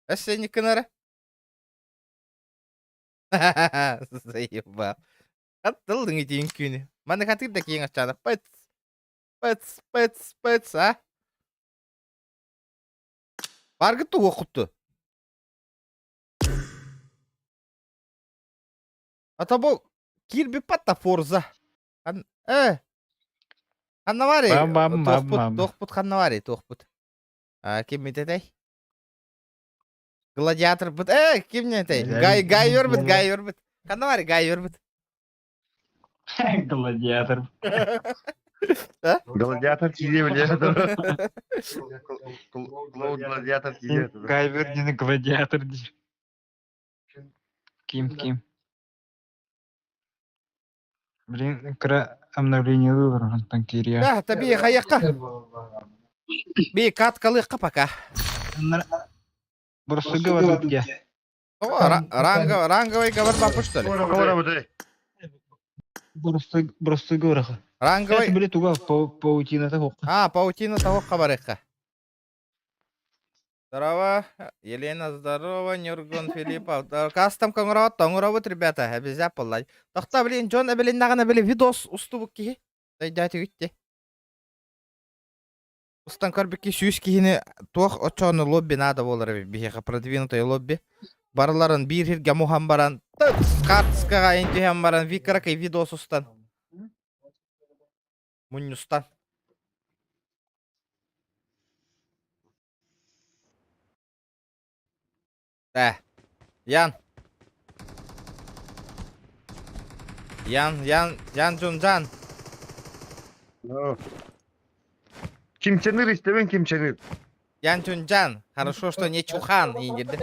Өссө инниккин эрэ. Заебал. Аттылдың итиин күнү. Маны хатыр да киэҥ аччаана. Пыц, пыц, пыц, пыц, а? Баргыт туһуоххутту. Ата бу киирбиппат да Форза. Хан э ханна баарый? Бам бам бам Туохпут, бам. туохпут ханна баарый, туохпут? А, ким этэй? Гладиаторбыт. Э, ким этэй? Гай Гайвербыт, Гайвербыт. Ханна баарый Гайвербыт? Гладиатор. Гладиатор тиийэ билиэ. Гладиатор тиийэ. Гайвер диэн гладиатор диир. Ким ким? Блин, кыра обновление выборов онтон киириэ. Да, таби хайакка. Би каткалыахха пока. Бурсуга барбыт дии. О, ранговый, ранговый говор бапы, что ли? Бурсуга ураха. Ранговый. Били туга паутина того. А, паутина того хабарыха. Здорово, Елена, здорово, Нюргун Филиппов. Кастом коңрот, тоңробут, ребята, обязательно поллай. Тохта, блин, Джон эбилин нагана били видос устубук киһи. Дайдати үтте. Устан көрбүкки сүүс киһини туох оччону лобби надо буолар эбит биһиэхэ продвинутый лобби. Барыларын биир сиргэ муһан баран, карточкаҕа ин түһэн баран, викракай видос устан. Мунньустан. Да. Ян. Ян, Ян, Ян Джунжан. Ким Чен Ир истэбин Ким Чен Ир. Ян Чунжан. Хорошо, что не Чухан. Индирди.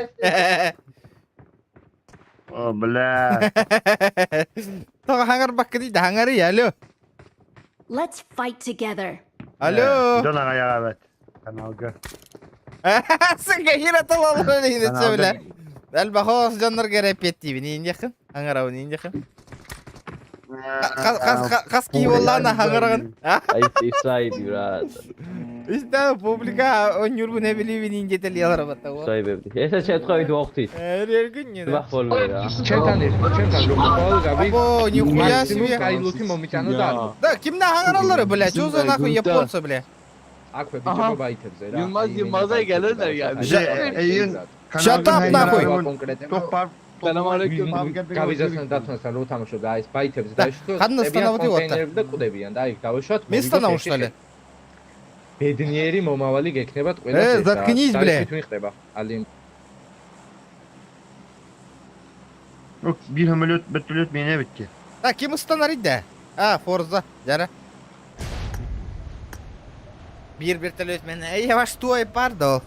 О, бля. Тоҕо хаҥарбакка дии да хаҥарый, алло. Let's fight together. Алло. Дьон аҕайаҕа эбэт. Каналга. Сыга хира талаларын иһинэ бile. Элбэх оҕус дьоннорго эрэпиэттиибин ииндиэххин. Хаҥарабын ииндиэххин. Хас киһи буоллаҕына хаҥараҕын. Исай брат. Истэ публика онньуурбун эбилиибин ииндиэтэлиэлэр батта. Исай бебди. Эсэ чет қойды оқтит. Эрергин Бах болмайды. ჩემთან ერთი, ჩემთან რომ ყოლგავი. Або, нихуя მაქსიმუმ себе. კაი ლუთი მომიტანო და არ Да, кимна хаҥараллары, бля, что за нахуй японцы, бля? აქვე ბიჭებო ბაითებზე რა. Yılmaz Yılmaz'a gelirler yani. Shut up, нахуй. Selamünaleyküm. გავიზასთან დათმასთან რო თამაშობ და აი ეს ბაითებზე Да, დაიშოთ, ხანნა სტანავდი ვართა. კონტეინერები და კვდებიან და აი გავეშვათ. Место მოვიგოთ нам ერთი что ли? ბედნიერი მომავალი გექნებათ ყველა Э, заткнись, бля. ვინ ხდება? ალი Yok bir hömelöt betülöt mene bitti. Да, ким устанар да? А, Форза, жара. Биир вертолет мен. Эй, я ваш той пардо.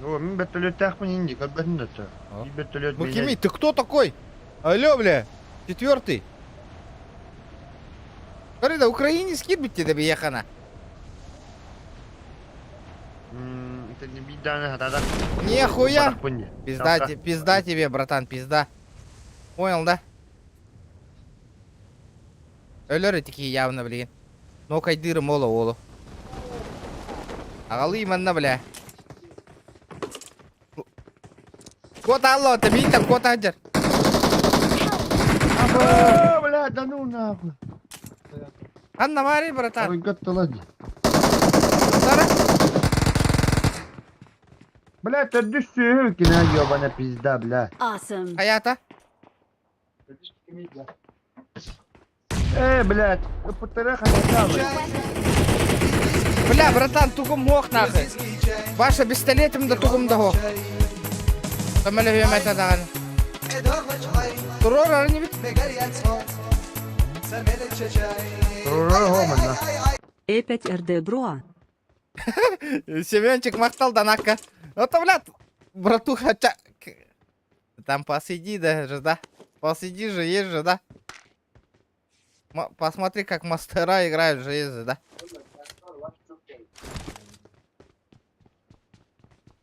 Yo min betülöt tahmin indi kalbetin de ta. Bir betülöt Ну, mene. Кими, ты кто такой? Алло, бля, четвертый. Смотри, да, украинец кирбит тебе ехана. Bir tane hatada. Нихуя. Пизда, пизда тебе, братан, пизда. Понял, да? Өлөр такие явно, блин. Ну кайдыры мола олу. Ағалы манна, бля. Кот алло, ты мин там кот аджар. Aa, бля, да ну нахуй. Анна Мария, братан. Ой, гаттала. Сара. Бля, төрдүс сүйүр ki ne yobana pizda бля. Awesome. Хаята. Э, блядь, пытара хатата. Бля, братан, тугум мох нахуй. Ваша пистолетом да тугум да хох. Тамале вемета даган. Турор ары не бит. Рора Э5 РД Броа. Семенчик махтал данака. Это, блядь, братуха, ча... Там посиди даже, да? Посиди же, есть же, да? Посмотри, как мастера играют же, есть же, да?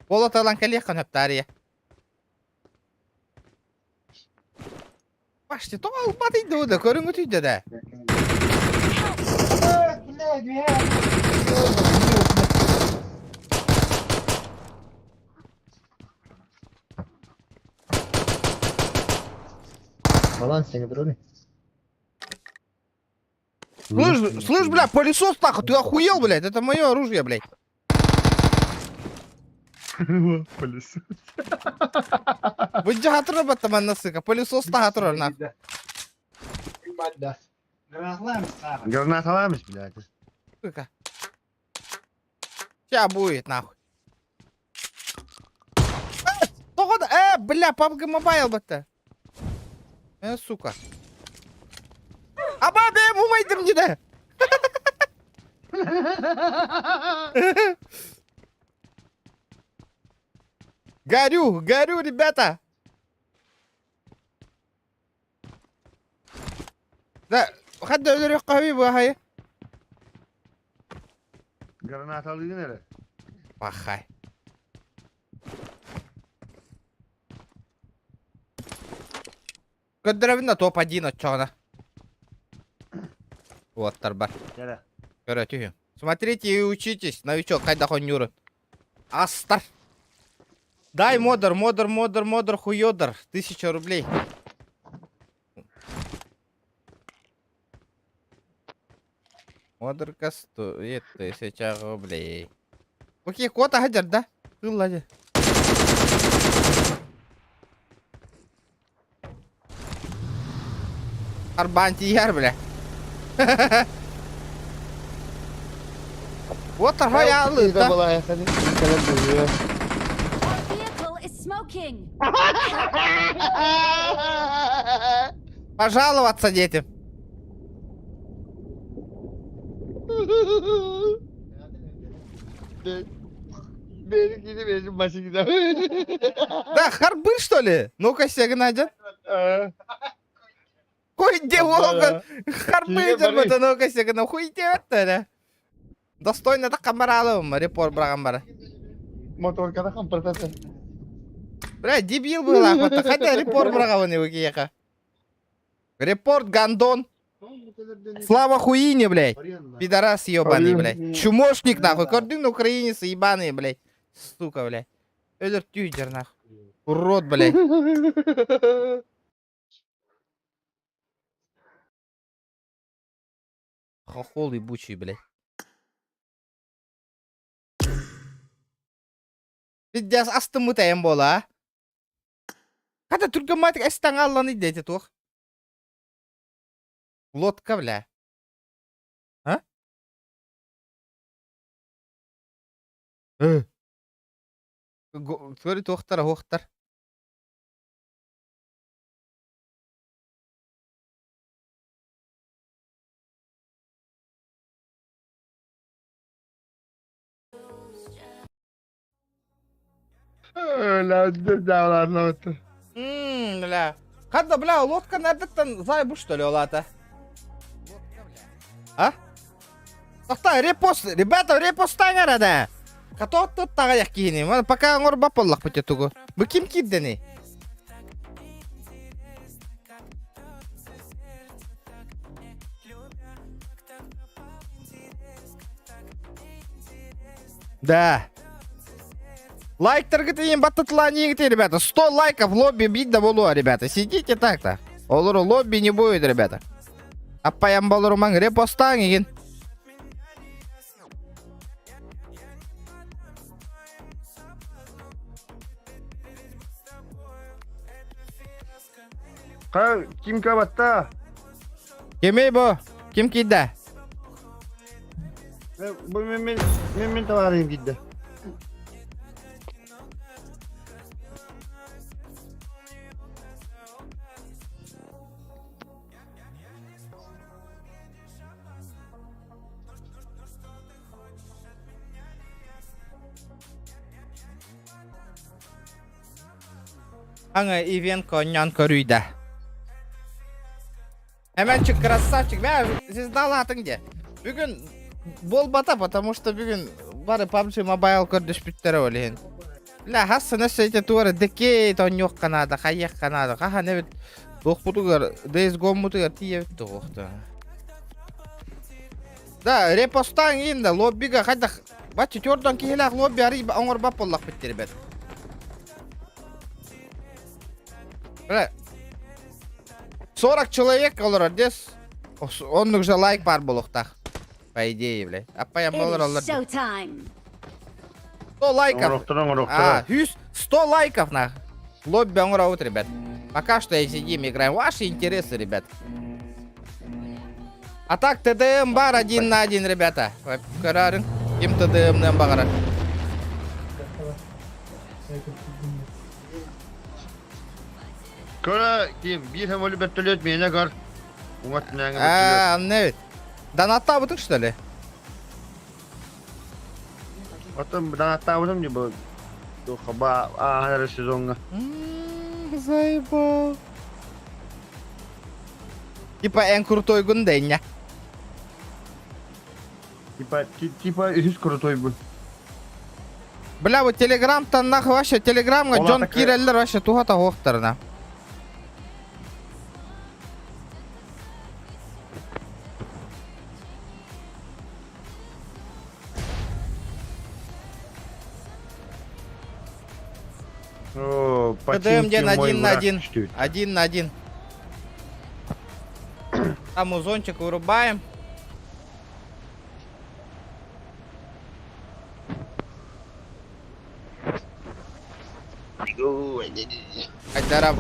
Болоталан калехан хаптария. Башты, то албат иді да, көріңі түйді да. Слышь, слышь, бля, пылесос нахуй, ты охуел, блядь, это мое оружие, блядь. Пылесос. Быдьаһа баттаманна сыка, пылесос таһа нахуй. Гранаталамыш, блядь. Сука. Сейчас будет, нахуй. Тоҕо да, бля, PUBG Mobile батта. Сука. Аба, бэм, умайдым деді. Горю, горю, ребята. Да, хадда өлөрүөххэ сөбүй бу Гранаталыгын эрэ. Пахай. Көрдөрөбүн да топ-1 оччоҕуна. Уоттар бар. Кэрэ. Көрө түһүҥ. Смотрите и учитесь, новичок, хайдах оонньуурун. Астар. Дай модер, модер, модер, модер, хуёдер. 1000 рублей. Модерка стоит 1000 рублей. Окей, кот аһадьар да? Ылла Арбан тиийэр, бля. Вот архаялы, да? Our vehicle is smoking. Пожаловаться детям. Benimkini benim başı gider. Да, харбы, что ли? Ну-ка, Надя. Хуй где волга? Харбы это, ну-ка, сегна. Хуй где это, да? Достойно да камаралым, репорт брагам бара. Моторкада хампыртасы. Бля, дебил был, хотя репорт брагаваны выкиеха. Репорт, гандон. Слава хуине, блядь. Пидорас ебаный, блядь. Чумошник, нахуй. Көрдүҥ украинец ебаный, блядь. Сука, блядь. Өлөр түйдер, нахуй. Урод, блядь. Хохол ебучий, блядь. Пиздец, астыммыт эм буола, а? Хата түргэн эстан алланы дети туох. Лодка, бля. А? Э. Көрі туохтар, хуохтар. Öyle Бля. Хадда, бля, лодка нардыттан зайбу, что ли, олата? А? Тохта, репост, ребята, репостаҥ да. Хато тут киһини. Пока оҥорбат буоллахпыт тугу. Бу ким киирдени? Да. Лайктаргытын баттатылаан ребята. 100 лайков лобби бить да буолуо, ребята. Сидите так-то. Олору лобби не будет, ребята. Аппайан болурумаҥ репостааҥ игин. Ха, ким кабатта? Кимий бу? Ким киирдэ? Бу мен мен мен мен товарым киирдэ. Аңа ивент коньян көрүйді. Hemen красавчик. Мә, звездалатың де. Бүгін болбата, потому что бүгін бары PUBG Mobile көрдөшпүттер олehen. Бля, хасса нэсэ туара декей тоньох канада, хайях канада. Хаха не бит туохпутугар, Days Gone мутугар тиебит туохта. Да, репостааҥ инда лоббига хайдах бачча төрдөн киһилээх лобби ари оҥорбат буоллахпыт ребят. Бля. 40 человек олорор дес. Оннук же лайк бар буолуохтаах. По идее, блядь. Аппайан It болор is олор. showtime. 100 лайков. Оҥорохторо, оҥорохторо. А, 100 лайков на. Лобби оҥоробут, ребят. Пока что я сидим, играем. Ваши интересы, ребят. А так ТДМ бар один на один, ребята. Көрөрүн. Ким ТДМ-нын баҕарар. Көрө ким биир самолет бөртөлүөт миэнэ көр. Уҥа түнээҥи бөртөлүөт. А, не ведь. Донаттаабытыҥ что ли? Оттон донаттаабытым дии бу туохха ба ааһан эрэр сезоҥҥа. Заебал. Типа эн крутойгун да инньэ. Типа типа үһүс крутойбун. Бля, вот телеграм-тан нахуй вообще телеграмҥа Ол дьон аата киирэллэр вообще туһата суохтарына. О, ТДМ починки диэн мой один на враг один. чуть. Один на один. Там музончик вырубаем. Хайдара...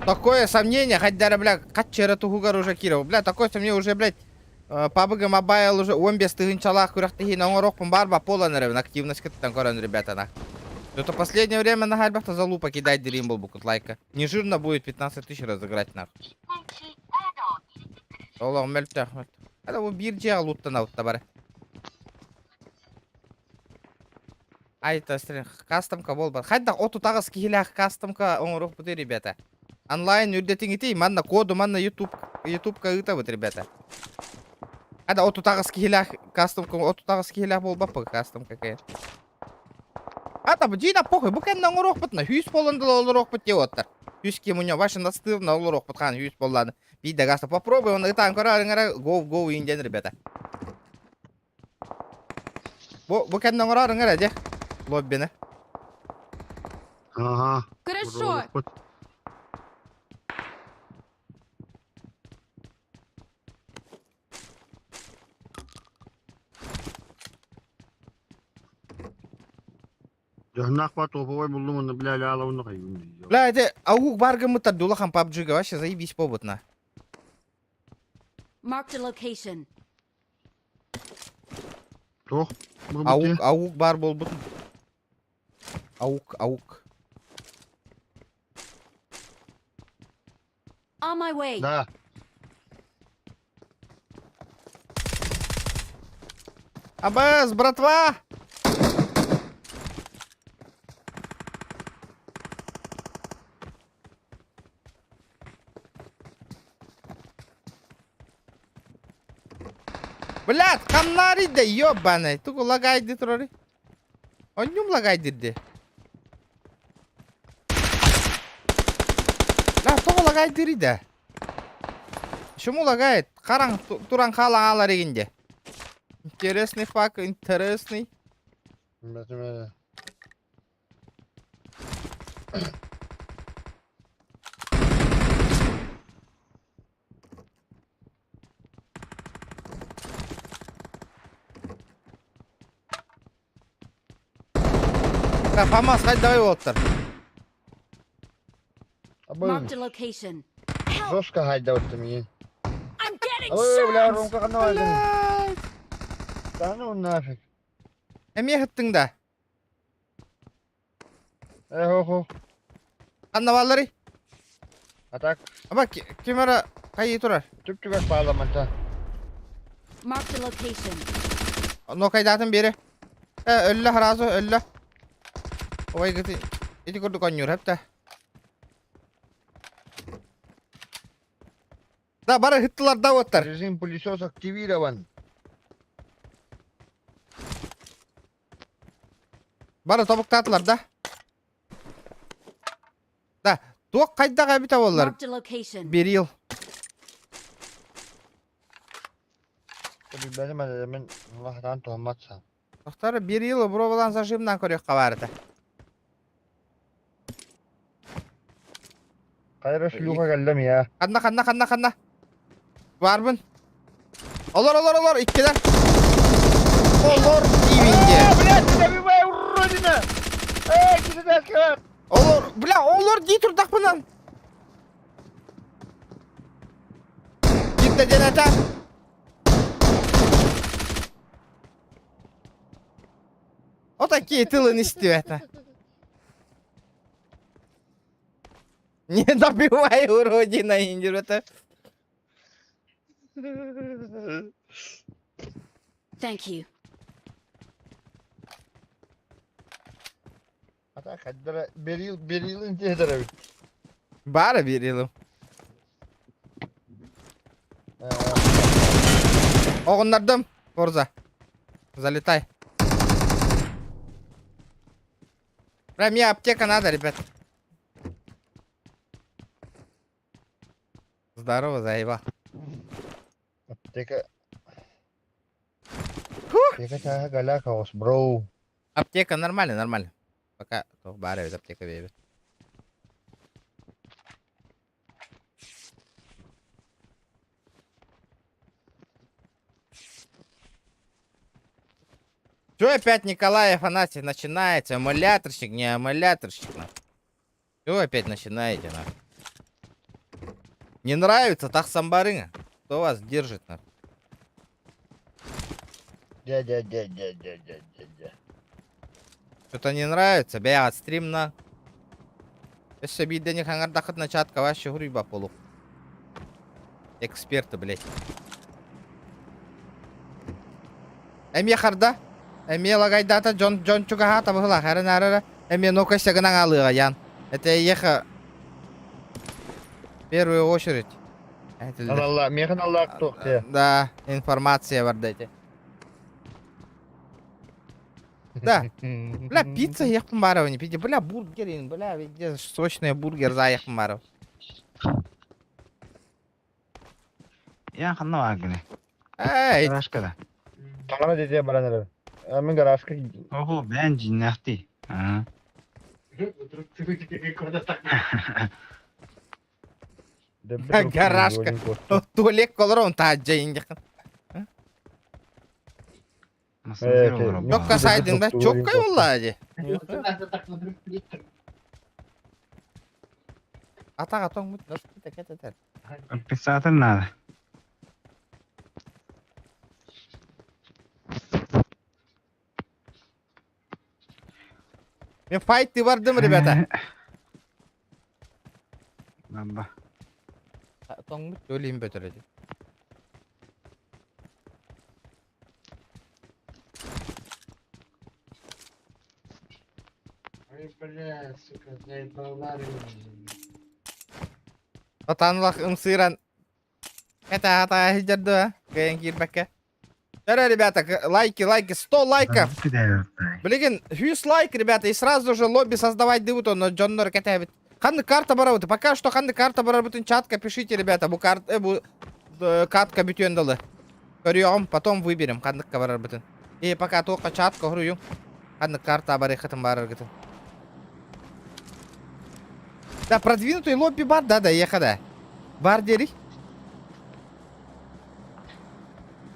Такое сомнение, Хайдара, бля, хаччера туһугар уже киирэр. Бля, такое сомнение уже, блядь, PUBG Mobile уже 15 тыһыынчалаах күрэхтэһиини оҥоруохпун баар ба буолан эрэбин активность кыттан көрөн ребята на. Это последнее время на хальбахта залупа кидать дерим был букут лайка. Не жирно будет 15 тысяч разыграть нахуй. Олох мөлтөх. Это бу биир дьиэҕэ луттанабыт бары. Айта кастомка буолбат. Хайдах 38 киһилээх кастомка оҥоруохпутуй, ребята. Онлайн үрдэтиҥитий, манна коду, манна YouTube, ютубка ыытабыт, ребята. Ада 38 киһилээх кастомка, 38 киһилээх буолбаппыт кастом какая. Ата дьиина похуй, бу кэннэ оҥоруохпут на 100 буолан да олоруохпут диэ уоттар. 100 ким у него ваше настырно олоруохпут хаан 100 буоллааны. Биирдэ гаста попробуй, он ытаан көрөөрүҥ go go индиэн, ребята. Бу бу кэннэ оҥороорүҥ эрэ дьэ лоббины. Ага. Хорошо. Дьоһуннаах ба топовой буллум онно бля ля онно хайбын. Бля, это аук бар гыммыттар дулахан PUBG-га вообще заебись побытна. Marked a location. Туох? Аук, аук бар буолбут. Аук, аук. On my way. Да. АБС, братва! Блядь, ханнари да ёбаный. Тугу лагайды турары. Онньум лагайдырды. Ла, тоҕо лагайдырый да. Почему лагает? Қараң, туран хаалан алар эгинде. Интересный факт, интересный. Бэтимэ. Да, Фамас, хайдавай уолаттар. Marked a location. Help! Жестко хайдабыт миин. I'm getting Ой, бля, shot! Ромка ханна бардым. Блядь. Да ну нафиг. Эмиэ ыттыҥ да? Э, хо-хо. Ханна баалларый? А так, Аба, ким эрэ хайыы турар? түп-түгэх бааламанта. Marked a location. Нокайдаатын биэри. Э, өллө сразу, өллө. Ой, гыты. Ити курдук оонньуур, эптэ. Да, бары ыттылар да уоттар. Режим пылесос активирован. Бары тобуктаатылар да. Да, туох хайдах эбитэ буоллар. Marked a location. Берил. Билбэтим этэ, мин улахатаан туһаммат саам. Тохтор Берил бробалаан зажимнан көрүөххэ баар этэ. Хайра шлюха кэллэ мия. Ханна, ханна, ханна, ханна? Барбын. Олор, олор, олор, иккилэр. Олор диибинде. Блядь, добивай уродина! Эй, киһи Олор, бля, олор дии турдахпынан. Кимде диэн этэ? Отакие тылын истибэтэ. Не добивай уродина индирбэтэ. Thank you. Ата хайдара берил берилин тиһдэр эбит. Баара берилим. Оҕуннардым, Форза. Залетай. Бля, мне аптека надо, ребят. Здорово, заебал. Аптека. Аптека чааһа галяк хаос, бро. Аптека нормально, нормально. Пока то баар эбит аптека бэйэбит. Все опять Николай Афанасьев начинается? Эмуляторщик, не эмуляторщик. На. Все опять начинаете, на. Не нравится, так самбарына. Кто вас держит, на? Дьэ дьэ дьэ дьэ дьэ дьэ дьэ дьэ. Что-то не нравится, бля, стрим на. Өссө биирдэни хаҥардахытына чатка вообще хуруйба полу. Эксперты, блядь. Эмиэ харда. Эмиэ лагайдаата дьон дьон чугаһаата быһылаах эрэн арара. Эмиэ ну-ка гынан алыаҕа Ян. Это еха в первую очередь. Аналла, миэхэ аналлаах туох те. Да, информация барда ити. Да. Бля, пицца ехпын барова не пиде. Бля, бургер, бля, везде сочный бургер за ехпын баров. Я ханна бааргыный? Эй, Гаражка да. Таҥара дьиэтигэр баран эрэр. Мин гаражка Оһо, бэйэн дьиҥнээхтии. Аа. Гаражка. Туалет колорон таһырдьа иҥдьэххин. Массажер олорор Чокка буолла. сайдыҥ да, чоккай буолла дии. Атаҕа тоҥмут кэтэтэр. Подписаться надо. Мен файт бардым, ребята. Баба. Тоҥмут өлейін бөтөр edi. Отанлах ымсыыран это ата сылдьар дуо? Кыайан киирбэккэ. Эрэ, ребята, лайки, лайки, 100 лайков. Билигин, 100 лайк, ребята, и сразу же лобби создавать дыбут, но дьоннор кэтэбит. Ханнык карта барабыт? Пока что ханнык карта барабытын чатка пишите, ребята, бу карт, бу катка бүтүөн дылы. Көрүөҕүм, потом выберем ханныкка барарбытын. И пока туохха чатка хоруйуҥ. Ханнык карта барыаххытын баараргытын. Да, продвинутый лобби бар, да, да, еха да. Бар дери.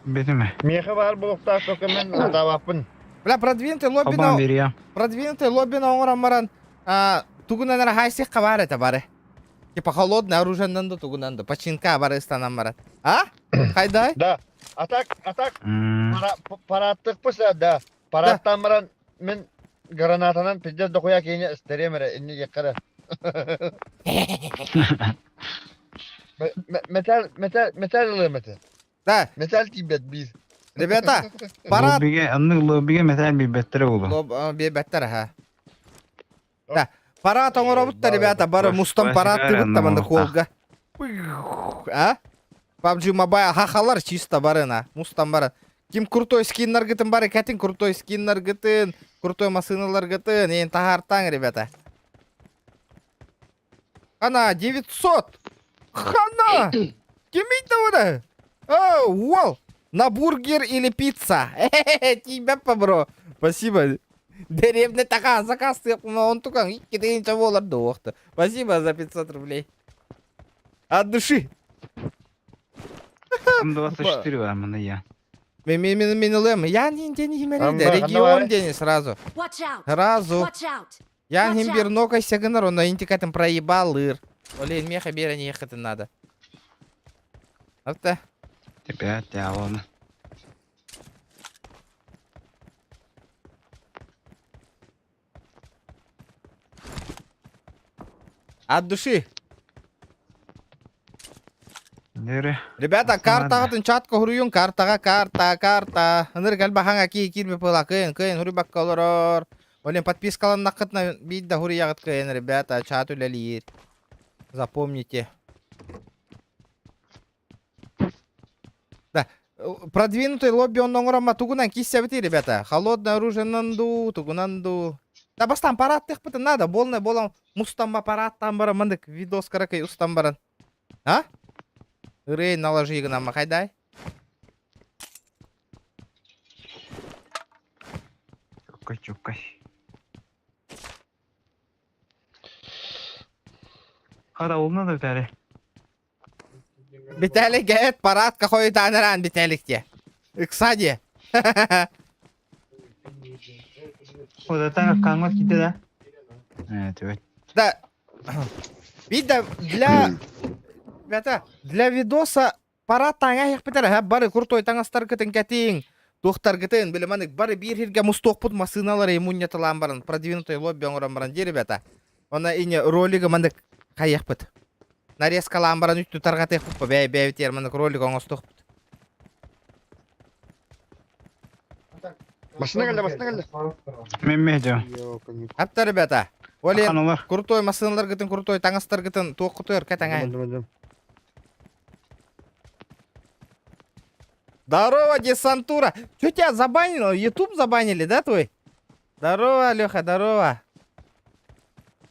Бетиме. Миэхэ баар буолуохтаах тока мен атаабаппын. Бля, продвинутый лобби Холбоон биэриэ. продвинутый лобби оҥорон баран тугунан эрэ хайсыахха баар этэ бары. Типа холодное оружиеннан да тугунан да починка бары ыстанан баран. А? Хайдай? Да. А так, а так парааттыкпыс да. Парааттаан баран мин гранатанан пиздец дохуя киһини эстэриэм эрэ инни диэххэ эрэ. Металл, металл, металл ылыам этэ. Да. Металл тиийбэт биир. Ребята, парад... Лоббиге, аннык лоббиге металл билбэттэрэ буолуо. Лоб, биэрбэттэр, аха. Да. Парад оҥоробут ребята, бары мустан парад тыбыт манна холга. А? PUBG Mobile хахалар чисто барына. Мустан бары. Ким крутой скиннаргытын бары кэтин крутой скиннаргытын, крутой массыналаргытын, ээн таһаартаҥ, ребята. Хана, 900! Хана! Кимий да О, уол! На бургер или пицца? Тебя бро. Спасибо. Деревня такая заказ, он тукан, икки тысяча долларов. Спасибо за 500 рублей. От души. М24 бар мына я. Мен мен мен мен ылым. Ян хин дени химерейді. Анда, Регион дени сразу. Watch out! Сразу. Watch out! Ян Watch хин бир ногой сягынар, он интикатын проебалыр. Олен меха берен ехать надо. Апта. Тебя тя оны. От души. Нere? Ребята, картаҕытын чатка хуруйун, картаҕа карта, карта. Ыныр кэлбэхаҥа кии киирбит буола кыайын, кыайын хуруйбакка олорор. Олен подпискаланнаххытына биир да хуруйаҕыт кыайын, ребята, чат үлэлиир. Запомните. Да, продвинутый лобби онно оҥоромма тугунан киссэбитий, ребята? Холодное оружиенан дуу, тугунан дуу. Да бастаан парааттыахпытын надо, буолна буолан мустан парааттаан баран мандык видос каракай устан баран. А? Ырыай наложи гынан хайдай. Чукай, чукай. Хара улна да битәре. Виталий говорит, парад какой таныран, Виталик те. Иксади. Одата каңмат китте да. Evet, Да. Видно, для... Ребята, для видоса парад таҥа иһэхпитэр һэ бары крутой таҥастаргытын кэтиҥ, туохтаргытын, били манык бары биир сиргэ мустуохпут массыыналары мунньаталаан баран, продвинутый лобби оҥорон баран дии, ребята. Она ине ролига манык хайыахпыт. Нарезкалаан баран үттү тарҕатыахпыт бэйэ бэйэбитигэр манык ролик оҥостуохпут. Машина кэллэ, машина кэллэ. Мен мehdi. Апта, ребята. Олен Аналар. крутой массыыналаргытын, крутой таҥастаргытын туоххутугар кэтэҥээн. Здорово, десантура. Че тебя забанил? Ютуб забанили, да, твой? Здорово, Леха, здорово.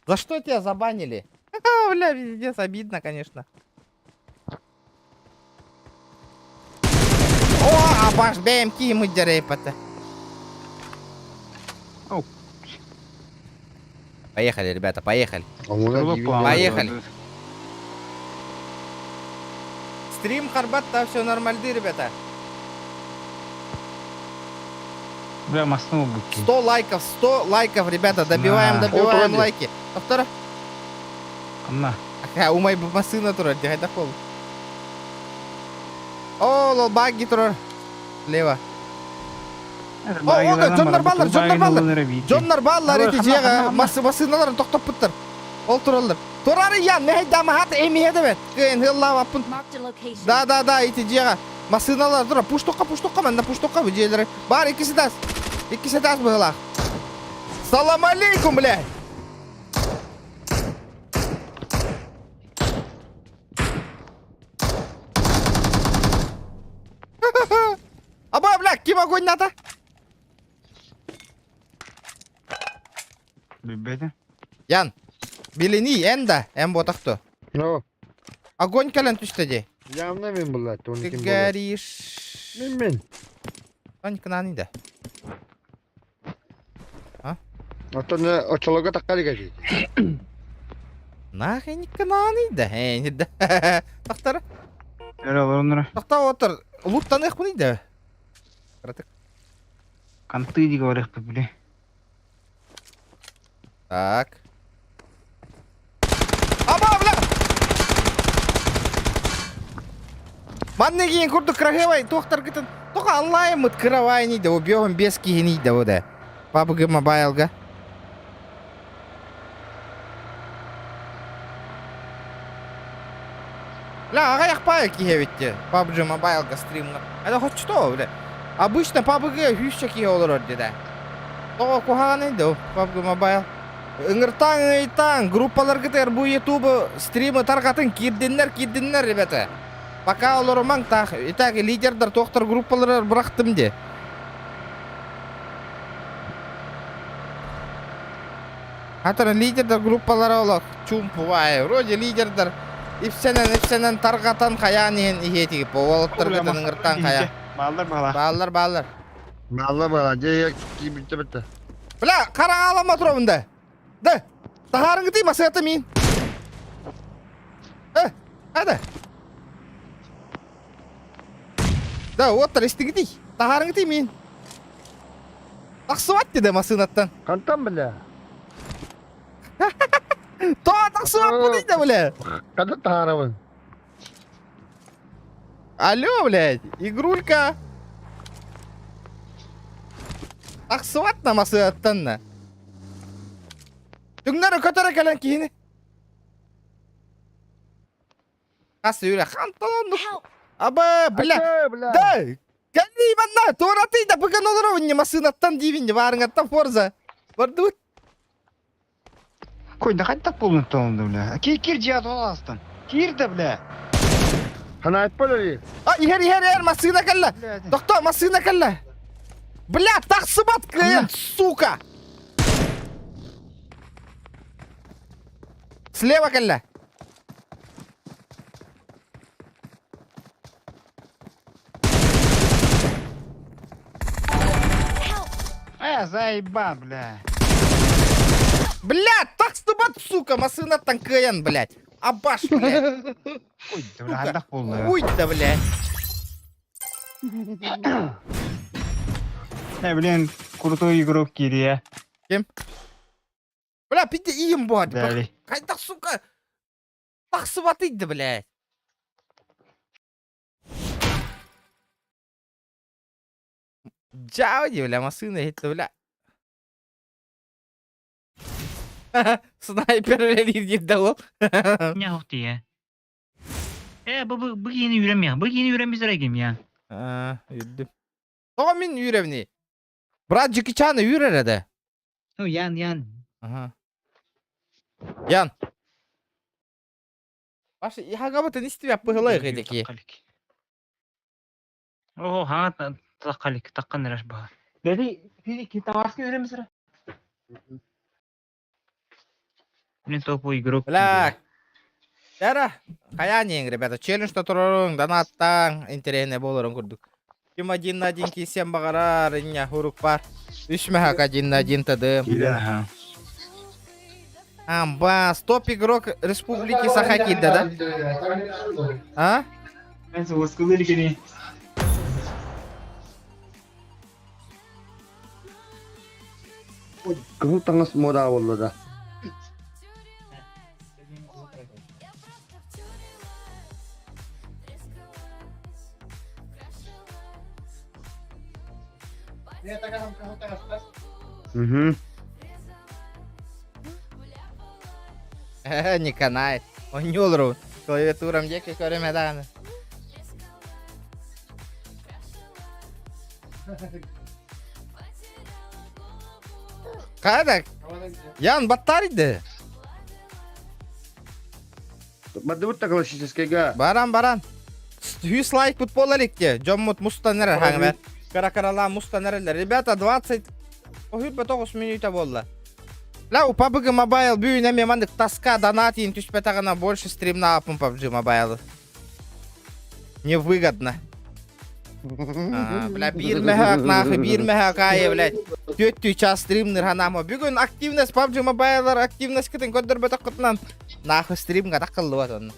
За что тебя забанили? Ха-ха, бля, пиздец, обидно, конечно. О, а баш БМК ему дерепата. Оу. Поехали, ребята, поехали. Поехали. Стрим Харбат, там все нормально, ребята. Бля, маснул бутки. 100 лайков, 100 лайков, ребята, добиваем, На. добиваем О, лайки. Повтора. Анна. Аха, умай массына турар, дихайда пол. О, лол багги турар. Слева. О, о, дьоннор баллар, дьоннор баллар. Дьоннор баллар эти дьиэҕэ массыыналарын тохтоппуттар. Ол тураллар. Турары ян, мэһэйдаама хат эмиэ дэбэт. Кыайын хыллаабаппын. Marked a location. Да, да, да, ити дьиэҕэ массыыналар турар. Пуштукка, пуштукка, манна пуштукка бу дьиэлэри. Бар иккис этаас. Иккис этаас быһылаах. Салам алейкум, блядь! Аба, бля, ким огонь надо? Билбэтэ. Ян, билини эн да, эн ботахту. No. Огонь кэлэн түстэ дии. Явно мен булат, он Ты ким болот. горишь. Мен мен. Тонька да. Оттон очолого таккары кәжи. Нахрен да. Э, да. Тахтар. Öyle olur onlara. Тахта отыр. Луттаных бу да. Кратык. Канты диге барык били. Так. Аба, бля! Манны кийин курдук крахевай туохтар кытын. Тоха аллайымыт кыравай да убьем без киһини да ода. PUBG Mobile'га. Бля, аҕыйах паа киһи эбит PUBG Mobile'га стримҥа. Это хоть что, бля. Обычно PUBG сүүсчэ киһи олорор дии. Тоҕо куһаҕаный да PUBG Mobile. Ыҥыртааҥ, ыйтааҥ, группаларгытыгар бу YouTube стримы тарҕатыҥ киирдиннэр, киирдиннэр, ребята. Пока олорумаҥ таах. Итак, лидердар туохтар группалары бырахтым дии. Хатыр лидердар группалары олох чумпувай. Вроде лидердар ипсенен ипсенен тарҕатан хайаан иһин иһиэтиги уолаттаргытын ыҥыртаан хайа. Баллар бала. Бааллар, бааллар. Мала бала, же кибитте битте. Бля, хараҥа турамын да. Да. Таһаарыҥ мин. Э. Хада. Да, уоттар истигитий. Таһаарыҥытый мин. Тахсыбат деді массыынаттан. Хантан бля? Тоҕо тахсыбаппын дейді, бля. Ханна таһаарабын? Алло, блядь, игрулька. Тахсыбат на массыынаттан на. Түҥнэри көтөрө кэлэн киһини. Хас үрэ хантан оннук. Help! Аба, бля. Бля, бля. Да, кэллии манна, туоратый да быган олоробун не массыынаттан диибин не баарыҥаттан Форза. Бардыбыт. Кой, да хоть так полный тон, бля. Кир, кир, дьиэ астан. Кир да, бля. Ханаайт болор. А, иһэр, иһэр, иһэр, массыына кэллэ. Тохтоо, массыына кэллэ. Бля, тахсыбат кыайан, сука. Слева кэллэ. Help! Э, заебал, бля. Бля, тахсыбат, сука, массыынаттан кыайан, блядь. Абаш, блядь. Ой, да, бля, ардах буолла. Уй да, блядь. Э, блин, крутой игрок Кирия. Ким? Бля, пите иим буһар. Дали. Хайдах, сука, тахсыбатый да, блядь. Дьао, бля, массыына иһиттэ, бля. Снайпер үлэлиир диир да ол. Не ахтия. Э, бу бу бу киһини үүрэмиэх. Бу киһини үүрэммит ким я. Аа, үрдүм. Тоҕо мин үүрэбиний? Брат Джеки Чаны үүрэр этэ. Ну, Ян, Ян. Ага. Ян. Баш хагабытын истибэп быһылайык эдики. Оо, хаҥа таххалик, таххан эрэр баһа. Бэти, физик таварский үүрэммит Мин топовый игрок. Бля. Эра, хайаан ребята, челлендж тотороруҥ, донаттаҥ, интэриэһинэй буоларын курдук. Ким один на один киирсиэн баҕарар, инньэ урук бар. Үс мөһөк один на один тадым. Ага. Амба, стоп игрок Республики Саха киирдэ да? А? Мен соғысқылыр кини. Кыһыл таҥас мода буолла да. Угу. Не канает. Онньуулру. Клавиатурам диэки көрүмэ даҕаны. Хайда? Ян баттар иди. Бардыбыт классическайга. Баран баран. Сүүс лайк пут буола иликте. Дьоммут мустан эрэр хаҥмэр. Кыра-кыралаан мустан эрэллэр. Ребята, 20 тоҕус мүнүүтэ буолла. Ля, у PUBG Mobile бүгүн эмиэ маннык таска донат иин түспэтэҕинэ больше стримнааппын PUBG Mobile. Невыгодно. А, бля, биир мөһөөк нахуй, биир мөһөөк аайы, блядь. Түөртүү час стримныр ханаама. Бүгүн активность PUBG Mobile активность кытын көрдөрбөтөххүтүнэн нахуй стримга такыллыбат онно.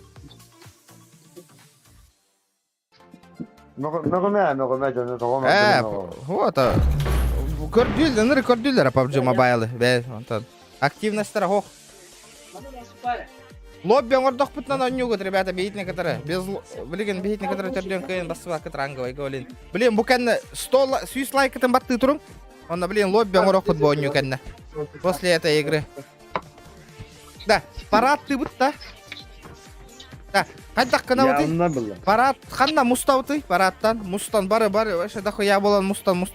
Мөҕүмэ, мөҕүмэ дьону тоҕо Э, вот, көрдүүллэр, ыныры көрдүүллэр PUBG Mobile. Бэ, онтон активностьтара хох. Лобби оҥордохпутунан онньуугут, ребята, биһитини кытары. Без билигин биһитини кытары төрдүөн кыайан бассыбакка ранговай блин. Блин, бу кэннэ 100 сүүс лайкытын баттыы туруҥ. Онно, блин, лобби оҥорохпут бу онньуу кэннэ. После этой игры. Да, парад тыбыт да. Да, хайдах гынабытый? Явно было. Парад ханна мустабытый парадтан? Мустан бары бары вообще дохуя буолан мустан муст.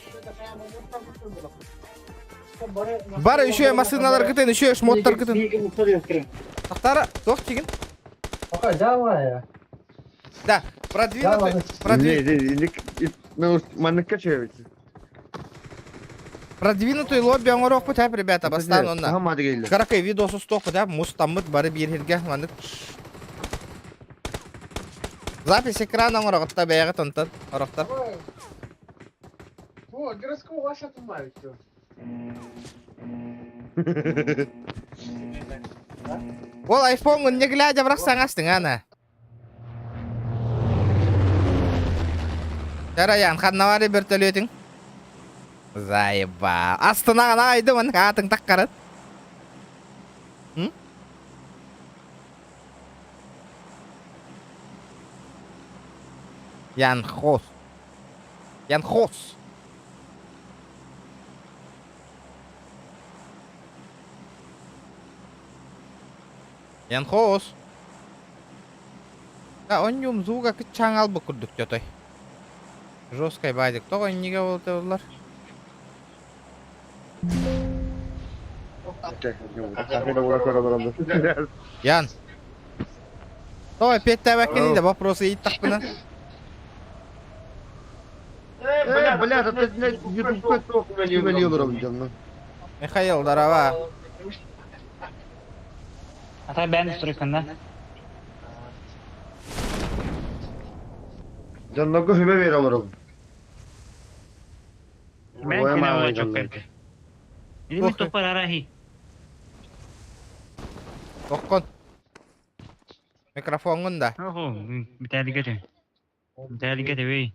Бары еще массыыналар кытын, еще шмоттар кытын. Тахтара, туох тигин? Да, продвинутый, продвинутый. Манныкка чөбүт. Продвинутый лобби оҥоруохпут эп, ребята, бастаан онно. Хамады келді. Каракай видеосу стохпут эп, мустаммыт бары биир сиргэ, маннык. Запись экрана оҥороҕутта бэйэҕит онтон, орохтор. О, городского ваша тумавит. Ол айфоҥҥун не глядя бырах саҥастыҥ ана. Тараян, ханна бары бөртөлүөтүҥ? Заеба. Астынаҕын аайдым, аатыҥ таккарын. М? Ян Хос. Ян Хос. Ян Хос. Да, онньум зууга кыччаан албы курдук дьотой. Жесткай баадик тоҕо иннигэ болтоллар. Ян. Тоҕо эппиэттээбэккиний да вопросы ыйыттахпына. Э, бля, это ютубка үлэлии олоробун дьоҥҥо. Михаил, здорово. Ата бэйэн стройканна. Дьоннорго сүбэ биэрэ олоробун. Бэйэн Уойа күнэ маалай олочок дьоннорго. Или мы топпар арахи. Тохкон. Микрофоҥҥун да. Охо, бүтээлигэ те. Бүтээлигэ те бей.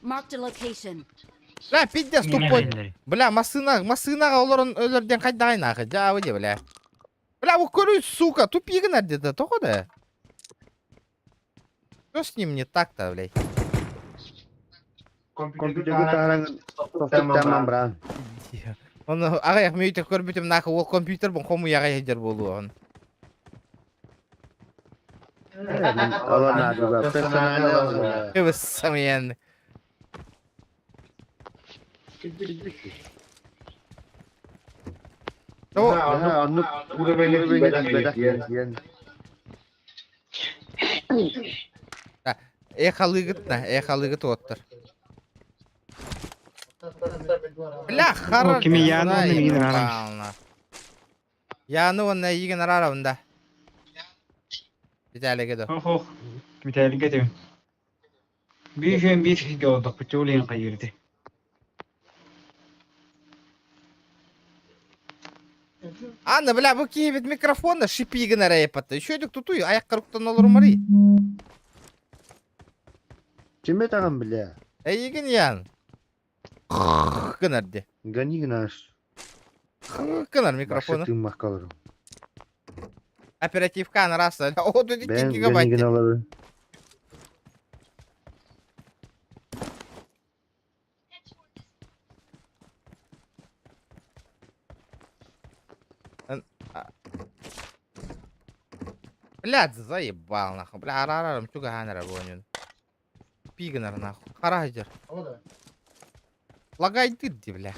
Marked a location. Бля, пиздец тупой. Бля, массыына, массыынаҕа олорон өлөрден хайдаҕай нахуй, дьаабы дии, бля. Бля, бу көрүй, сука, тупигын где-то, тоҕо да? Что с ним не так-то, блядь? Компьютерга таһааран тохтуттааман баран. Оны аҕыйах мүнүүтэ көрбүтүм нахуй, ол компьютер бун хомуйаҕа иһдэр буолуоҕун. Олор наадыга персонально Кыбыссамыйан. Оннук уровень тиийбэтэх Эхалыгыт на, эхалыгыт уоттар. Бля, харар. Кими Яны уонна миигин арааран. Яны уонна эйигин араарабын да. Виталийга да. Ох ох, Виталийга этим. Биир күн биир сиргэ олордохпут улиын хайыырды. Анна, бля, бу киһибит микрофона шипигин эрэ еппатта. Үчүгэйдик тутуй, аяққа руктан олорумарый. Ким этаҕын бля? Эйигин Ян. Гынар де. Гони гынаш. Гынар Башы микрофону. тыыммакка олорум. Оперативка анараса. О, тут 2 Бэйэм гигабайт. гони гына олорун. Блядь, заебал нахуй. Бля, арарарым чугаһаан эрэ буонньун. Пигнер нахуй. Харахтер. Лагайдыр ди, бля.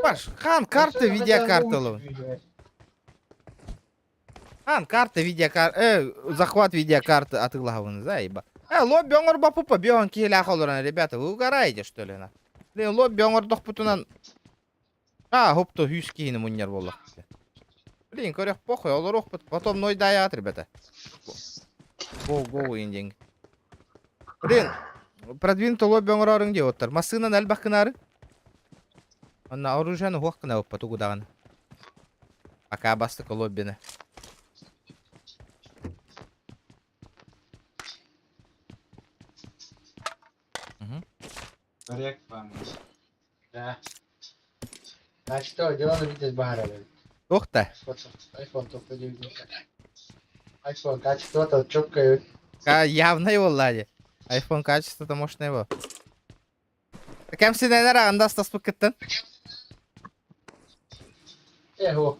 Паш, хан карта, видеокарта ылабын. Хан карта, видеокарта, захват видеокарты атыылаһабын, заеба. Лобби оҥорбоппут бион киһилээх олорон, ребята, вы угораете, что ли, на? Блин, лобби оҥордохпутунан... А, хопту, үс киһини мунньар буоллахпыт. Блин, көрөх похуй, олоруохпут, потом нойдаят, ребята. Гоу, гоу, индинг. Блин, продвинутый лобби оҥороруҥ диэ оттор. Массыынан элбэх гынаары. Онно оружиены уһуох гына оппа тугу даҕаны. Пока бастакы лоббины. Да. Значит, что, дело видеть баара. Туох да? iPhone только iPhone качество четкое. Явно его лади. iPhone качество-то может на его. Кэмсинэнэр аҕандас таспыккыттан. Эго.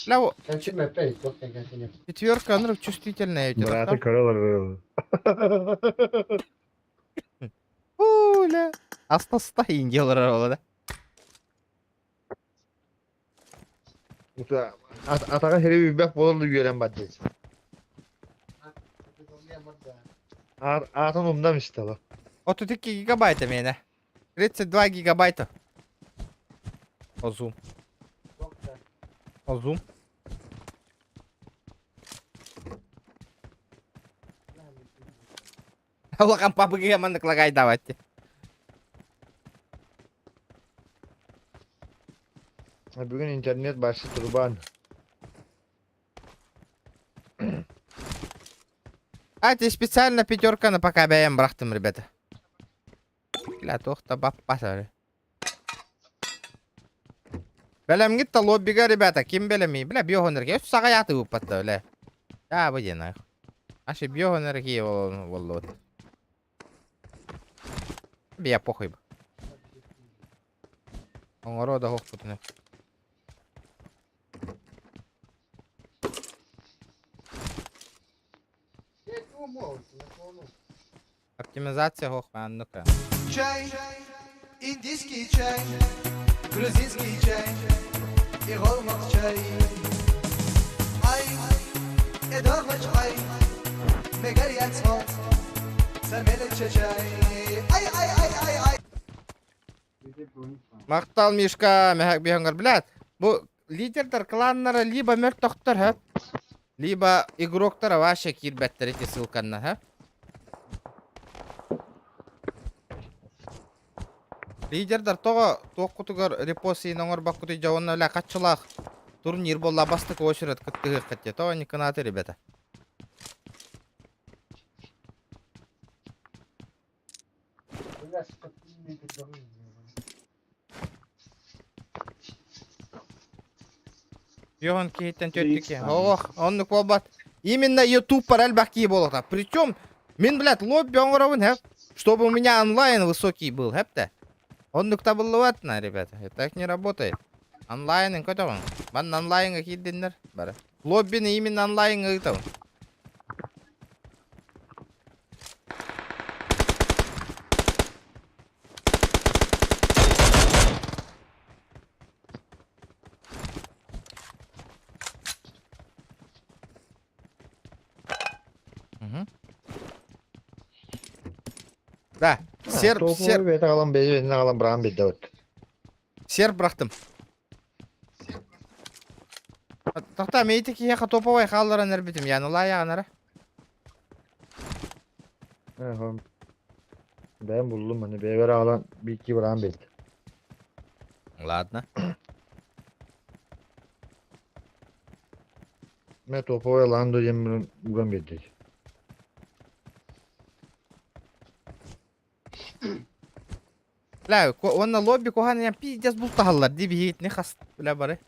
Бля, во, Кэмчиме пей, только кэмчиме. четверка, ну, чувствительная у тебя. Браты көрөлөр. Пуля. Астаста индиялар ола да. Атаҕа сири үүрбэх буолан үөрэн бардын. Аатын умнам истала. 32 гигабайта миэнэ. 32 гигабайта. Озум. Озум. Улахан папыгыга маннык лагайдаабат. Бүгүн интернет башы турбан. А, ты специально пятерка на пока бэйэм бырахтым, ребята. Бля, туох да баппас Бэлэмҥит да лоббига, ребята, ким бэлэмий? Бля, биохонерге өс саҕайааты ыыппатта, бля. Да, бу диэн ах. Аши биохонерге боллуот. Бия похуй. Оҥоро да хохпутуна. Оптимизация хох ну-ка. Чай, индийский чай, грузинский чай и голмак чай. Ай, эдормач ай, мегарьяцмо, самелече чай. Ай, ай, ай, ай, ай. Махтал Мишка, мэһэк биһонгор, блядь. Бу лидердер кланнара либо мөлтөхтөр, һэ? Либо игроктара вообще киирбэттэр ити ссылканна, һэ? Лидердер тоҕо туохкутугар репост иин оҥорбоккутуй дьэ уонна бля хаччылаах турнир буолла бастакы очередь кыттыһыаххыт дии тоҕо не кынааты ребята. Йохан киһиттэн төрдүкэ. Ох, оннук буолбат. Именно YouTube пар элбэх киһи буолуохта. Причем, мин, блядь, лобби оҥоробун, хэп, чтобы у меня онлайн высокий был, хэп-тэ. Оннук табыллыбат на, ребята. Это так не работает. Онлайнын көтөҕүн. Манна онлайнга киирдиннэр. Бары. Лоббины именно онлайнга ыытабын. Мгм. Да, серп, серп, Бэйэтэ аҕалан бэйэ аҕалан быраҕан биэрдэ вот. серп бырахтым. Тохтоо, мейти киһиэхэ топовай хаалларан эрбитим, яны лаайаҕын эрэ. Бэйэм буллум аны бэйэбэр аҕалан биирдии быраҕан биэрдим. Ладно. Мен топовай ландо диэн уган биэрдэ. Бля, уонна лобби куһаан пиздец бултаһаллар дии биһигитини хас бля бары.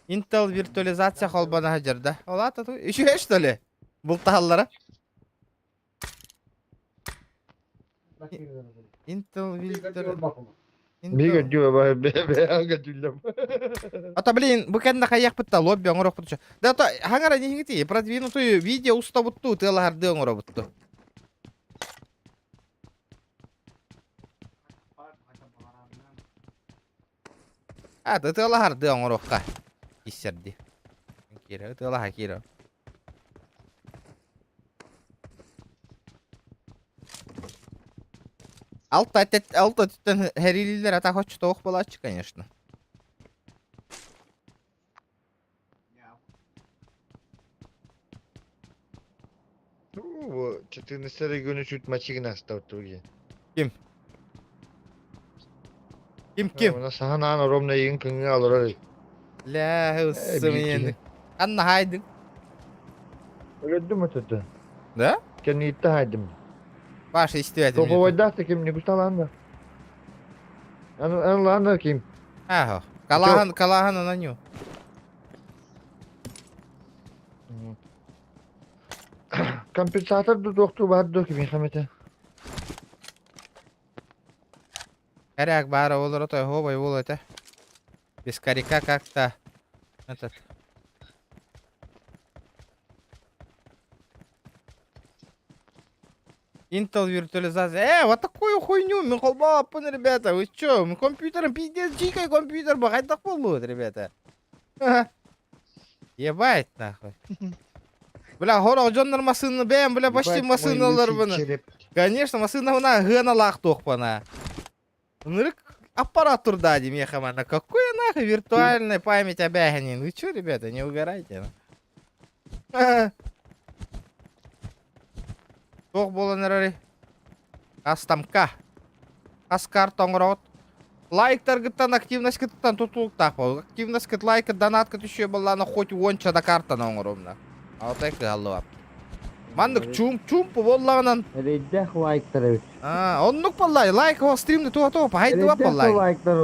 Intel виртуализация холбоно сылдьар да. Ол аата ту үчүгэй что ли? Бултаһаллара. Intel виртуал Биир көрдүү бэйэ көрдүүллэм. А то, блин, бу кэннэ хайыахпыт да лобби оҥоруохпут. Да то хаҥара ниһиҥити продвинутую видео устабыттуу тыалаһардыы оҥоробутту. А, ытыалаһардыы оҥоруохха. Киссэрдии. Киирэ, ытыалаһа киирэ. Алта алта өттүттэн хэриилииллэр атах оччотоох буолааччы, конечно. Ну, 14 күнү сүт мачигин астабыт Ким? Ким ким? Уна саһан аан оромна иин кыҥыы олорор. Лээ, Э, ыссы биир миэн. киһи. Ханна хаайдыҥ? Өлөрдүм өтөтө. Да? Кэннииттэ хаайдым. Паша истибэтим. Топовойдаах да ким не густалаан да. Аны лаан да ким. Ахо. Калахан, калахан ананю. Компенсатор да туохтуу баар дуо кимиэхэ эмэтэ. Коряк баара олоро той хобой уол этэ. Без коряка как-то этот Intel виртуализация. Вот такую хуйню, мин холбооппун, ребята. Вы чё? Мы компьютером пиздец, дикий компьютер бу хайдах буоллугут, ребята. Ебать нахуй. Бля, хорох дьоннор массыына бэйэм, бля, почти Ебать мой массыыналар лысый быны. череп. Конечно, массыына гыаналаах туохпана. Ынырык аппарат турда дии миэхэ манна. Какой нахуй виртуальная память обяганин? Вы чё, ребята, не угорайте? Туох буолан эрэрий? Астамка. Хас карта оҥороҕут? Лайктаргыттан активностькыттан тутулуктаах буол. Активностькыт лайкыт донаткыт үчүгэй буоллаҕына хоть уонча да картаны оҥоруом. Алтай кыһаллыбат. Маннык чуум чуумпу буоллаҕынан. Эрэйдээх лайктар эбит. Аа, оннук буоллай. Лайк о стримни туа туа пахайдыбат буоллай. лайктар.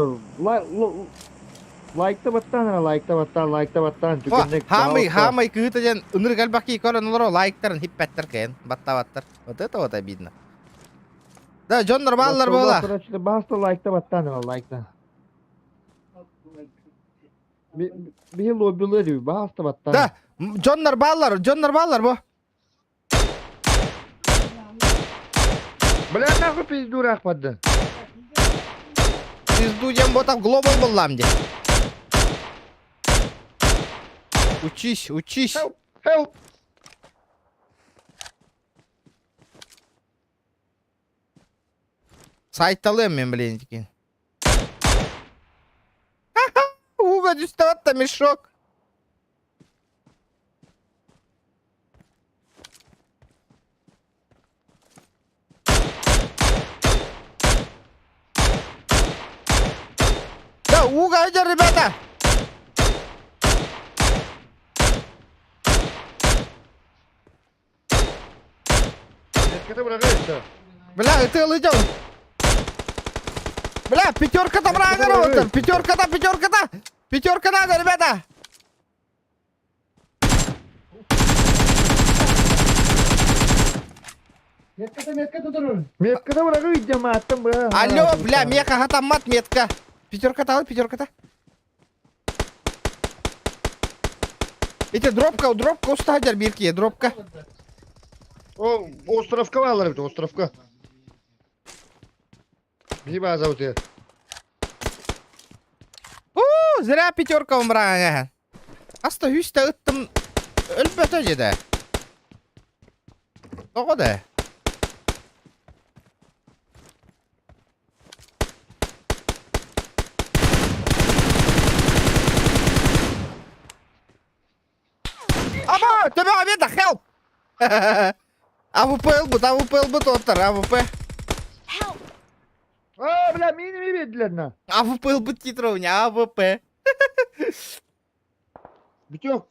Лайкта баттаан ара, лайкта баттаан, лайкта баттаан. Түгэнник. Хаамый, хаамый кыыта диэн ынырык элбэх кии көрөн олоро лайктарын хиппэттэр кээн баттаабаттар. Вот это вот обидно. Да, дьоннор бааллар буола. Баста лайкта баттаан ара, лайкта. Биһи лоббилар ү, бааста баттаан. Да, дьоннор бааллар, дьоннор бааллар бу. Бля, нахуй пизду рахпадды. Пизду диэн ботах глобал буллам дии. Учись, учись. Help, help. Сайталыам мен блин дикин. Уга түстэ мешок. Да, уга идет, ребята! Метката быраҕа Бля, это идем. Бля, пятерка там рагер, пятерка-то, пятерка-то! Пятерка надо, ребята! Метката быраҕа үйдемааттым быра. Алло, бля, меха хатаммат метка. Пятерка-то, пятерка-то. Эти дропка, дропка устадер бирки, дропка. О, островка баалар эбит, островка. Биһи бааза утуйар. О, зря пятерка умраа. Аста хүстэ ыттым өлбөтө дьэ. Тоҕо да? Аба, төбө обеда, help! АВП ылбыт, АВП ылбыт оттар, АВП. Help! А, бля, мини ми биэрдилэр АВП ылбыт титровня, АВП. Бүтүөх.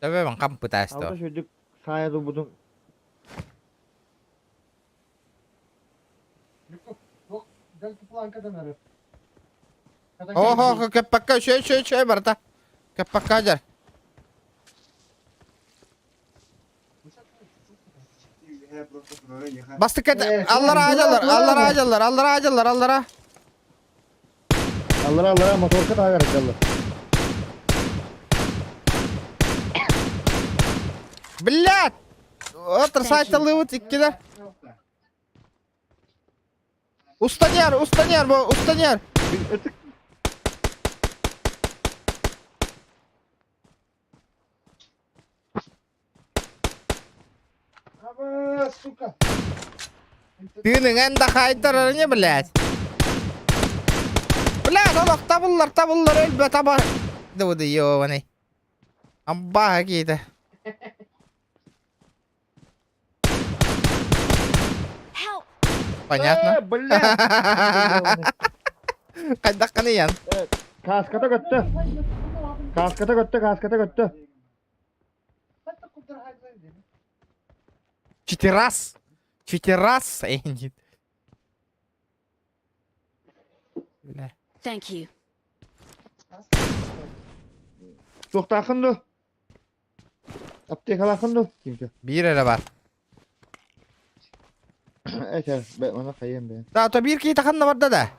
Төбө хам пытаюсь Алта шүдүк саайа будун. Охо, кеппакка, шөй, шөй, шөй, барта. Кеппакка жар. Бастык аллара ажалар, аллара ажалар, аллара ажалар, аллара. Аллара аллара моторка таагаар аллар. Блядь! Отыр сайталыбыт иккилер. Устанер, устанер, бу, устанер. Сука. Тыының да хайдар не, блядь. Блядь, олох табыллар, табыллар, өлбө таба. Да вот ёбаный. Амба какие-то. Help! Понятно. Э, блядь. Хайдахханы ян. Каската көттө. Каската көттө, каската көттө. Четырас. Четырас. Эй, нет. Бля. Thank you. Туохтааххын ду? Аптекалааххын ду? Кимче? Биир эрэ бар. Этер, бэ, мана хайым бэ. Да, то биир киһи таханна барда да.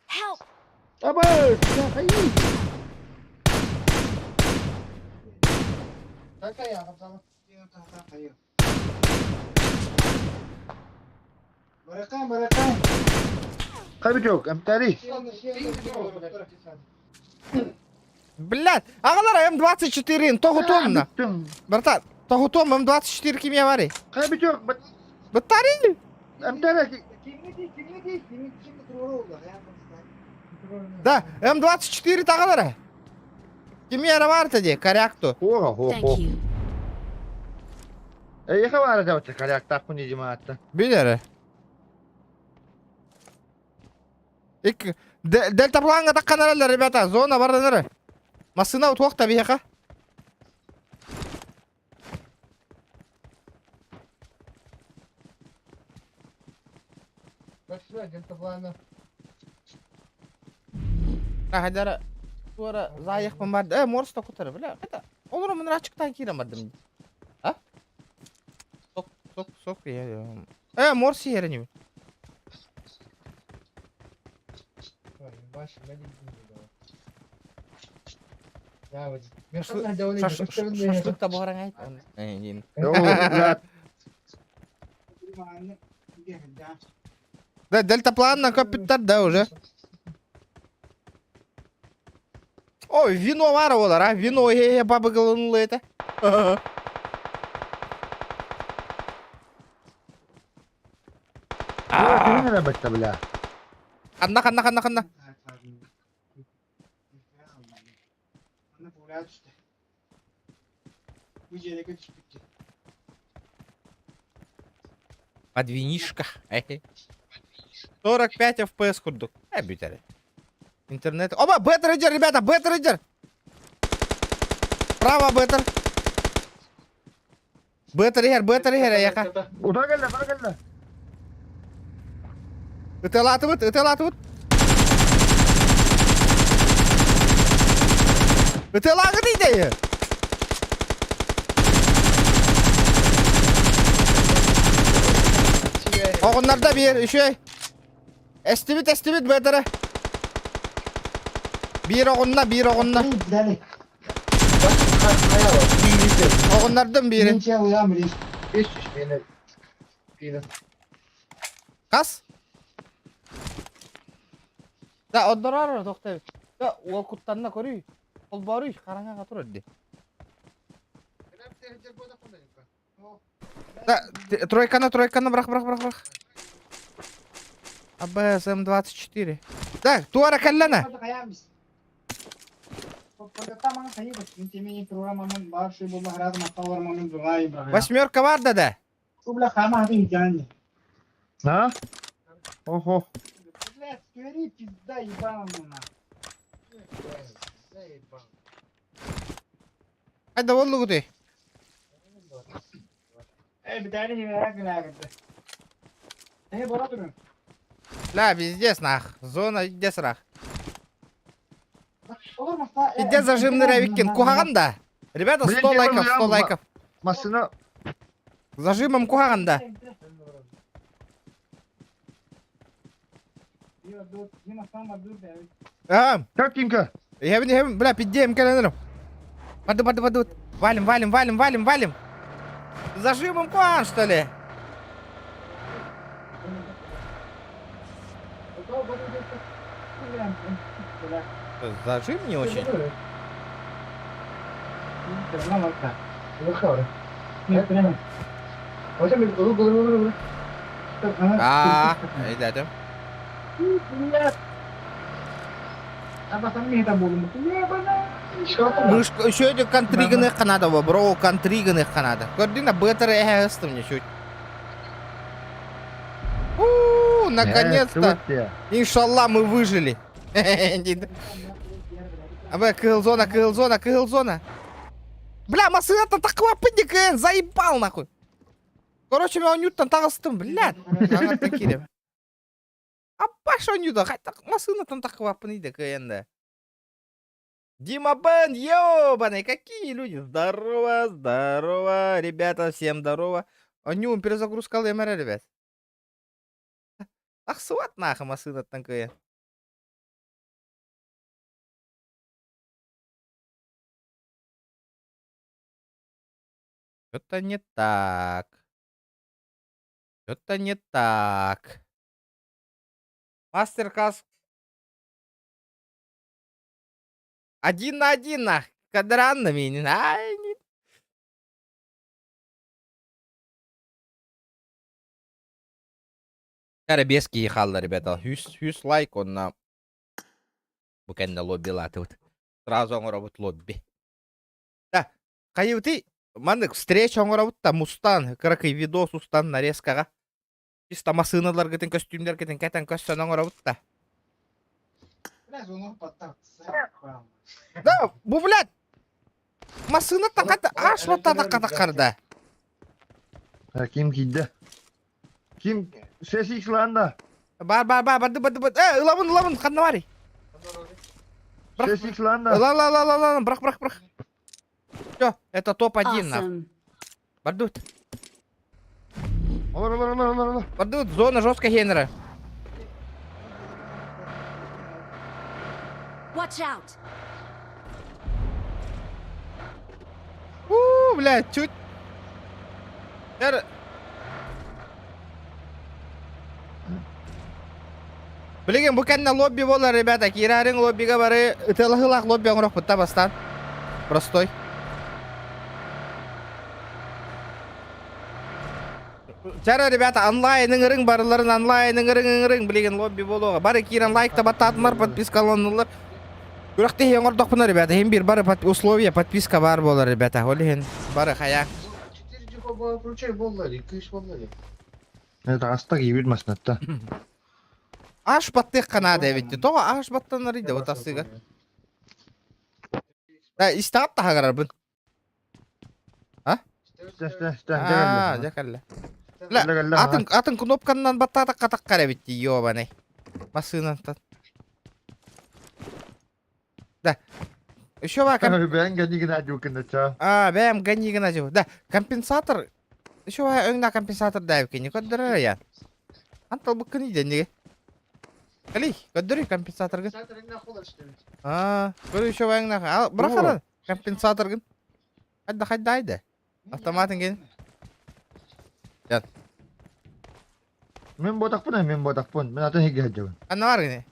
Help! Аба, хайы. Кайбыток, амтари. Блядь, аҕалар М24 тоҕутуомна. Братан, тоҕутуом М24 кимиэ бары. Кайбыток, Бытарый. амтари. Да, М24 таҕалара. Кимиэ эрэ бар дии, корякту. Хо, хо, Thank хо. you. Эйиэхэ баара дьабычча коряктаахпын дии мааттан. Билэр. Ик дельтапланга таккан эрэллэр, ребята, зона бардан эрэ. Массыына утуох да биһиэхэ. Хадара туора заайахпын бар. Э, морс да кутары, бля. Это олору мын ачыктан киирэн бардым. А? Сок, сок, сок. Э, морс иһэрин Шашлык та буһаран айт. Да, дельтапланна көппүттэр да уже. Ой, вино бар олар, а? Вино е бабыгылынылы это. Бля. Ханна, ханна, ханна, ханна. Под винишко. 45 FPS курдук. Э, бүтэр. Интернет. Оба, беттер идер, ребята, беттер идер. Право, беттер. Беттер иһэр, беттер иһэр, эйэхэ. Утаа кэллэ, бара кэллэ. Ыталаатыбыт, ыталаатыбыт. Ыталааҕыт идэйи. Оҕуннарда биир, үчүгэй. Эстибит, эстибит бэтэрэ. Биир оҕунна, биир оҕунна. Оҕуннардым биири. Хас? Да, отдороор тохтой. Да, уол куттанна көрүй. Холбооруй, хараҥаҕа турар дии. Да, тройканы, тройканы бырах, бырах, бырах, бырах. АБС М24. Так, туора кэллэнэ. Восьмерка бар да да. А? Охо. Хайда боллугуты. Ля, пиздец нах. Зона пиздец рах. Пиздец зажимный ревикин. Куһаҕан да. Ребята, 100 лайков, 100 лайков. Машина. Зажимом куһаҕан да. А, Картинка. Я не, бля, пиздеем кэлэн Барды, барды, барды. Валим, валим, валим, валим, валим. Зажимом куһаҕан, что ли? Зажим не очень. Аа, өйдөөтүм. Мышка еще контриганы Канада, бро, контриганы Канада. Көрдүң да бытыр эһэ ыстым чуть. У, наконец-то. Иншалла, мы выжили. Абы, кыһыл зона, кыһыл зона, кыһыл зона. Бля, массыната таква пыдик, заебал нахуй. Короче, мен ньюттан таҕыстым, блядь. Аңаттан киирем. Аппаш ньюда, хайта массыынаттан таква пыдик, Дима Бен, ёбаный, какие люди. Здорово, здорово, ребята, всем здорово. Аню, перезагрузка МР, ребят. Ах, сват нахуй массыынаттан кыйа. Что-то не так. Что-то не так. Мастер-класс. Один на один, нах. Кадранна меня. Ай, не... Арабески хаалла, ребята. Үс, үс лайк он на... Бу кэннэ лобби латыбыт. Сразу оҥоробут лобби. Да, хайыбытый. Маннык встреча оҥоробут да мустан, кыракый видос устан нарезкаҕа. Чисто массыыналаргытын, көстүүмнэргитин кэтэн көссөн оҥоробут да. Да, бу, блядь, массыына таката аш баттатаккатаккарда. Ким киирдэ? Ким SSX лаанда? Бар, бар, бар, барды, барды, барды. Э, ылабын, ылабын, ханна барый? SSX лаанда? Ыла, ыла, ыла, ыла, бырах, бырах, бырах. Все, это топ-1 нах. Awesome. Бардут. Олор, олор, олор, олор, олор. Бардут, зона жесткая хенера. Watch out! У, блядь, чуть. Эр... Билигин бу кэннэ лобби буолар, ребята, киирээриҥ лоббига бары ытыалаһыылаах лобби оҥорохпут да бастаан. Простой. Чара, ребята, онлайн ыҥырыҥ, барыларын онлайн ыҥырыҥ, ыҥырыҥ, билигин лобби буолуоҕа. Бары киирэн лайк табаттаатыннар, подпискаланнылар. Күрэхтэһии оҥордохпуна, ребята, иһин биир бары условия, подписка баар буолар, ребята. Ол иһин бары хайа. Это астак иибит маснатта. Аш баттыахха наада эбит. Тоҕо аш баттанар иде вот асыга. Да, истаап таһагарарбын. А? Аа, дьэ кэллэ. Атын атын кнопканан баттаатахха таххар эбит дии, ёбаный. Массыынантан. Да. Еще ба Бэйэм гони гына ча. А, бэйэм гони гына Да, компенсатор. Еще ба өҥнө компенсатор дайып кини көрдөрөр я. Антал буккын иденниге. Кали, көрдөрүй компенсаторгын. А, көрү еще ба өҥнө. Бырахара компенсаторгын. Хайда хайда айда. Автоматын ген. Жат. Мен ботақпын, мен ботақпын. Мен атын хеге хаджабын. Анна бар гене.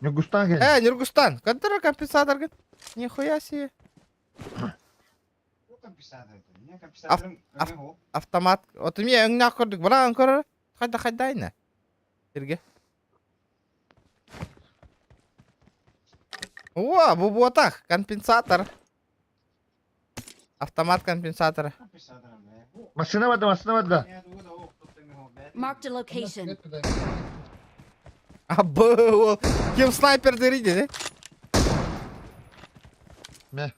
Нюргустан ген. Э, Нюргустан. Көрдөрөр компенсаторгын. Нихуя себе. Автомат. Вот мне өңнө көрдүк. Бырагын көрөр. Хайда хайда айна. Сирге. О, бу буотах. Компенсатор. Автомат компенсатора. Машина бада, машина бада. Marked a location. А был. Кем снайпер дырыди, Ме.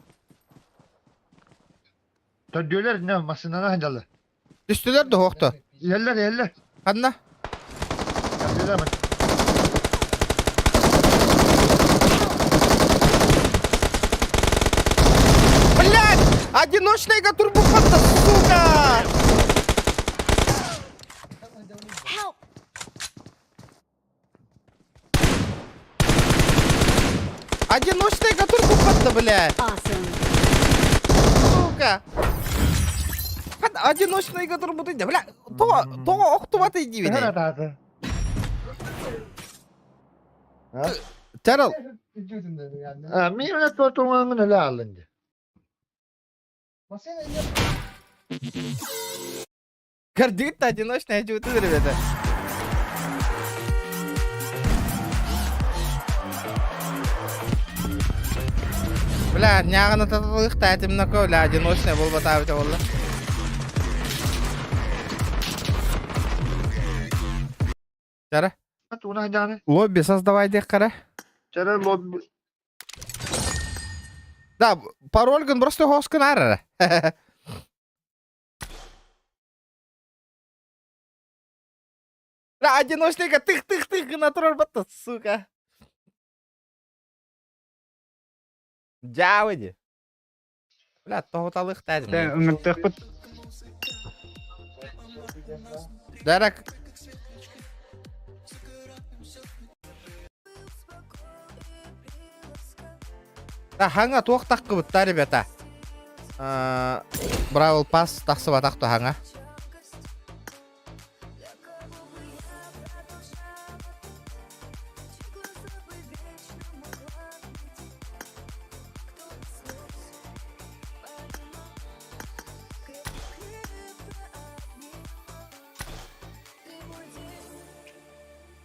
Төрдүөлэр не машинаны ханжалы. Түстүлэр да хоохто. Иһэллэр, иһэллэр. Ханна? Төрдүөлэр Блядь! Одиночная турбухата, сука! Help! Одиночная турбухата, блядь! Awesome. Сука! Одиночная турбухата, бля! То, то охтубаты дивини. Чарыл. Мен тотуңаңын эле алынды. Гордит одиночная чего-то, ребята. Бля, нягана таталык та этим бля, одиночная был батавить олла. Чара. Туна жаны. Лобби создавай дек қара. Чара лобби. Да, пароль гын просто хоскын арара. Да, одиночный тых-тых-тых гына турар батта, сука. Дяводи. Бля, тоғыталық тәдім. Ыҥыртыахпыт. Дарак. Да, хаңа туох таққыбытта, ребята. Бравл пас тақсыба тақту хаңа.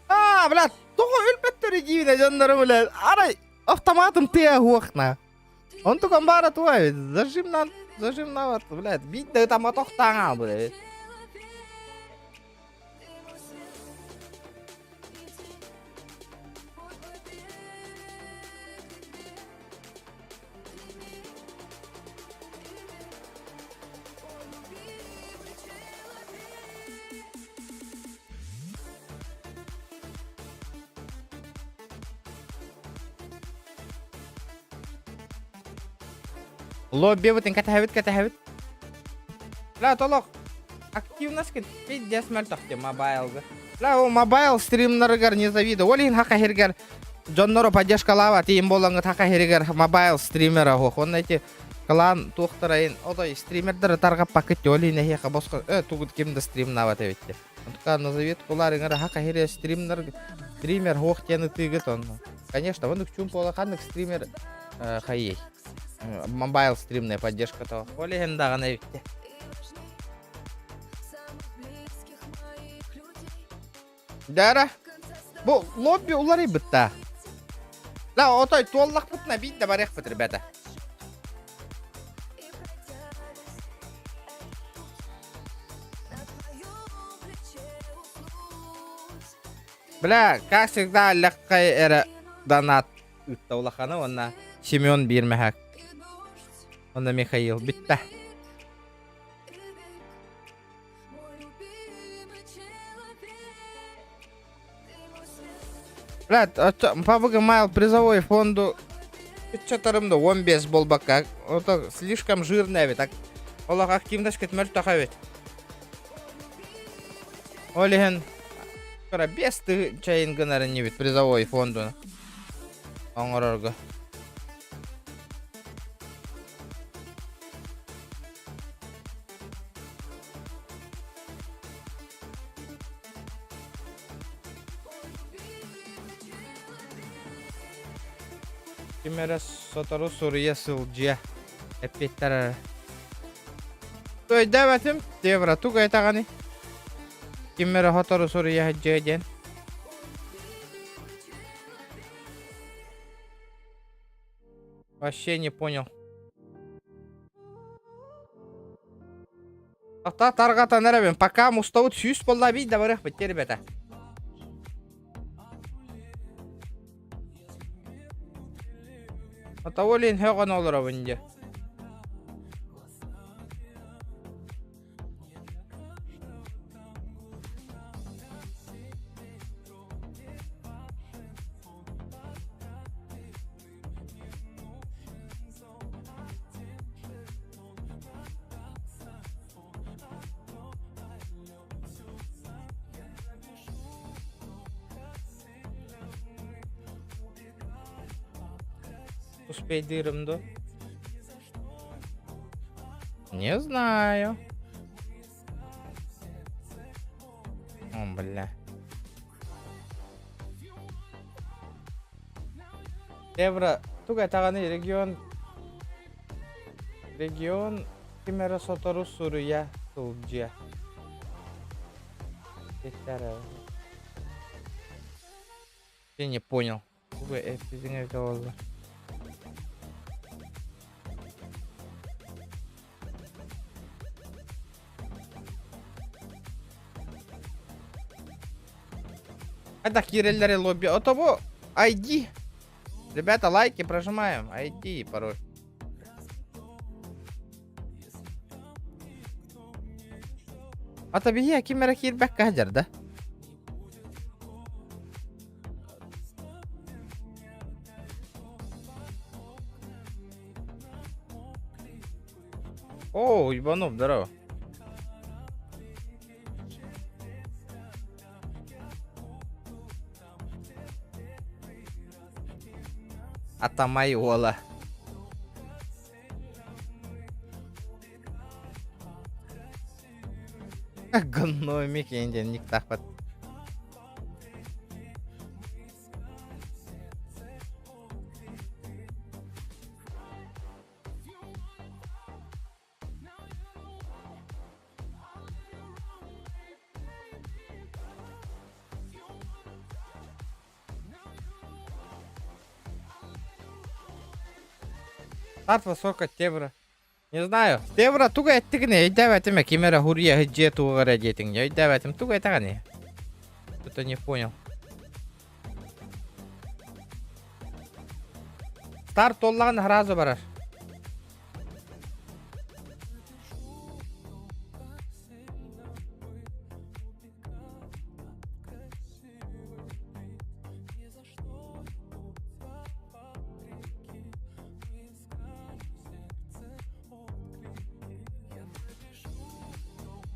А, бля, тоҕо өлбөттөр дивина дьоннору, бля. Арай автоматым тыа хуохна. Он только бара туа, зажим на. Зажимнават, блядь, биир да ытамматохтаан хаалбыт эбит. Лоббибытын кэтэһэбит кэтэһэбит. Бля, толох активность пиздец мөлтөх мобайлга. Бля, ол мобайл стримнарыгар не завидую. Ол иһин хака хиргер дьоннору поддержкалаава тиим болоҥҥут хака хиригер мобайл стримера хоох. Онно эти клан туохтарайын отой стримердары тарҕаппаккыт ол иһин эһиэхэ босхо тугут ким да стримнаабат эбит. Онтука назовет кулар иҥэр хака хире стримнер стример хоох диэн ытыыгыт онно. Конечно, вон чум пола ханнык стример хайей. Мобайл стримная поддержка того. Ол иһин даҕаны эбитте. Дара, бу лобби уларыйбытта. Да, отой туоллахпытына биир да барыахпыт, ребята. Бля, как всегда, легкая эра донат ыытта улахана уонна Семен биир мэһэк. Уонна Михаил бүттэ. Блядь, пабыга майл призовой фонду Чатарым да 15 болбакка. Это слишком жирная ведь. Так, олох активность мөлтөх эбит. Ол иһин кыра 5 чайын гынарын небит призовой фонду оҥорорго. Ким эрэ сотору суруйа сылдьыа. Эппиэттэр эрэ. Өйдөөбөтүм, Дебра, тугу этэҕиний? Ким эрэ сотору суруйа сылдьыа диэн. Вообще не понял. Ата тарҕатан эрэбин. Пока мустабыт сүүс буолла бий да барыахпыт ребята. Ата олин хөҕөн олоробун дьэ. Успейдыырым дуо? Не знаю. О, бля. Евро туга этэҕиний регион регион ким эрэ сотору суруйа сылдьыа. Я не понял. Туга эппитиҥ эбитэ буолла. Хайдах киирэллэрий лобби? Ото бу ID. Ребята, лайки прожимаем. ID и пароль. Ата биһи ким эрэ киирбэккэ сылдьар да? О, Иванов, здорово. Атамай уола. Гномик диэн никтаахпат. Старт высоко, Тевра. Не знаю. Тевра тугу эттигин өйдөөбөтүм ким эрэ хуруйа сылдьыа туга эрэ диэтиҥ. Өйдөөбөтүм тугу этэҕиний? Что-то не понял. Старт туоллаҕына сразу барар.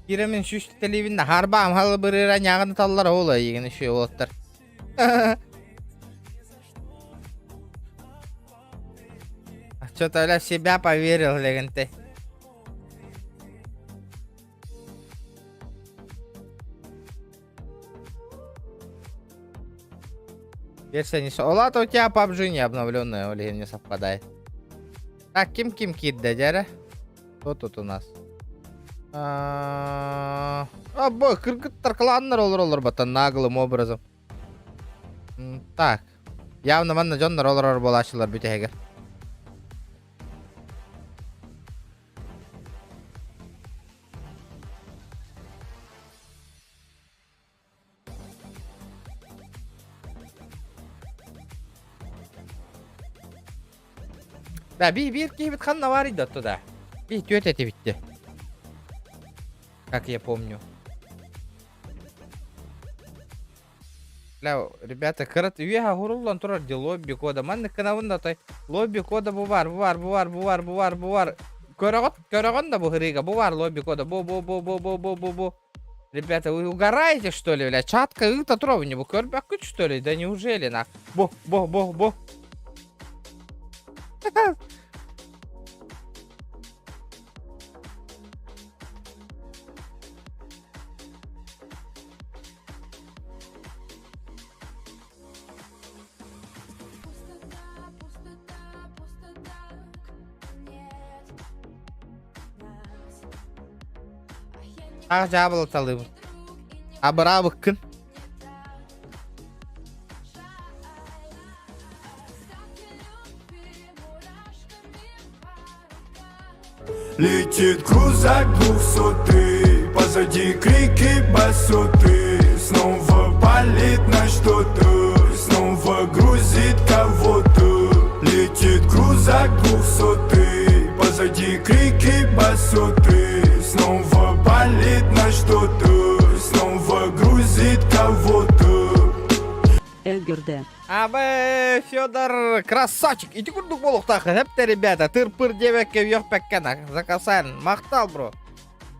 Киирэмин сүүс тэлиибин харбаам халбырыыра ньааҕын таллар ол эйигин үчүгэй уолаттар. Что-то бля себя поверил Легенте. Версия не... Ола, у тебя PUBG не обновленная, или не совпадает. Так, ким ким киирдэ дьэрэ? Кто тут у нас? А, бо, кыргыттар кланнар олороллор баттан наглым образом. Так. Явно манна дьоннор олорор буолааччылар бүтэһигэр. Да, би биир киһибит ханна баарый да туда. Би түөрт этибитти. Как я помню. Бля, ребята, кырат үөһэ уһуруллан турар дии лобби кода. Маннык гынабын да той лобби кода бу баар, бу баар, бу баар, бу баар, бу баар, бу баар. Көрөҕүт, көрөҕүн да бу һырыыга, бу баар лобби кода, бу бу бу бу бу бу бу бу. Ребята, вы угораете, что ли, бля? Чатка ыыта туруо бу көрбөккүт, что ли? Да неужели, на? Бу, бу, бу, бу. Ах, дьаабылаталыыбын. Абыраабыккын. Летит крузак двухсотый, позади крики басоты. Снова палит на что-то, снова грузит кого-то. Летит крузак двухсотый, позади крики басоты. Снова палит на что-то, снова грузит кого-то. Эгерде. Абы, Федор, красавчик! Ити курдук буолуохтаах эптэ, ребята. Тыр-пыр диэбэккэ үөхпэккэ на. Закасайн. Махтал, бро.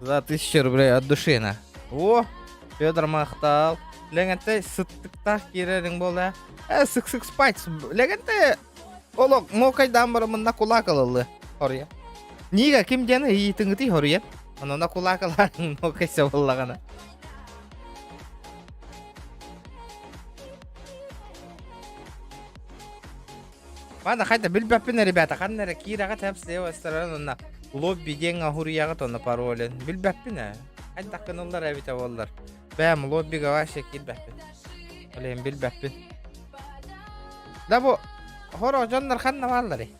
За 1000 рублей от души на. О, Федор махтал. Лэгэнтэй сыттыктаах киирэриҥ буолла. Э, сык-сык спать. Лэгэнтэй олох мокайдаан бараммын кулаак ылыллы. Хоруйа. Нига ким диэн ыйытыҥытый хоруйа. Онон кулаак ылаарыҥ мокайса буоллаҕына. Мана хайда билбэппин ребята, ханна эрэ киирэҕит хэп слева сторона онно лобби диэҥ аһуруйаҕыт онно паролин. Билбэппин ээ. Хайдах гыналлар эбитэ буоллар. Бэм лоббига вообще киирбэппин. Блин, билбэппин. Да бу хоро дьоннор ханна баалларый?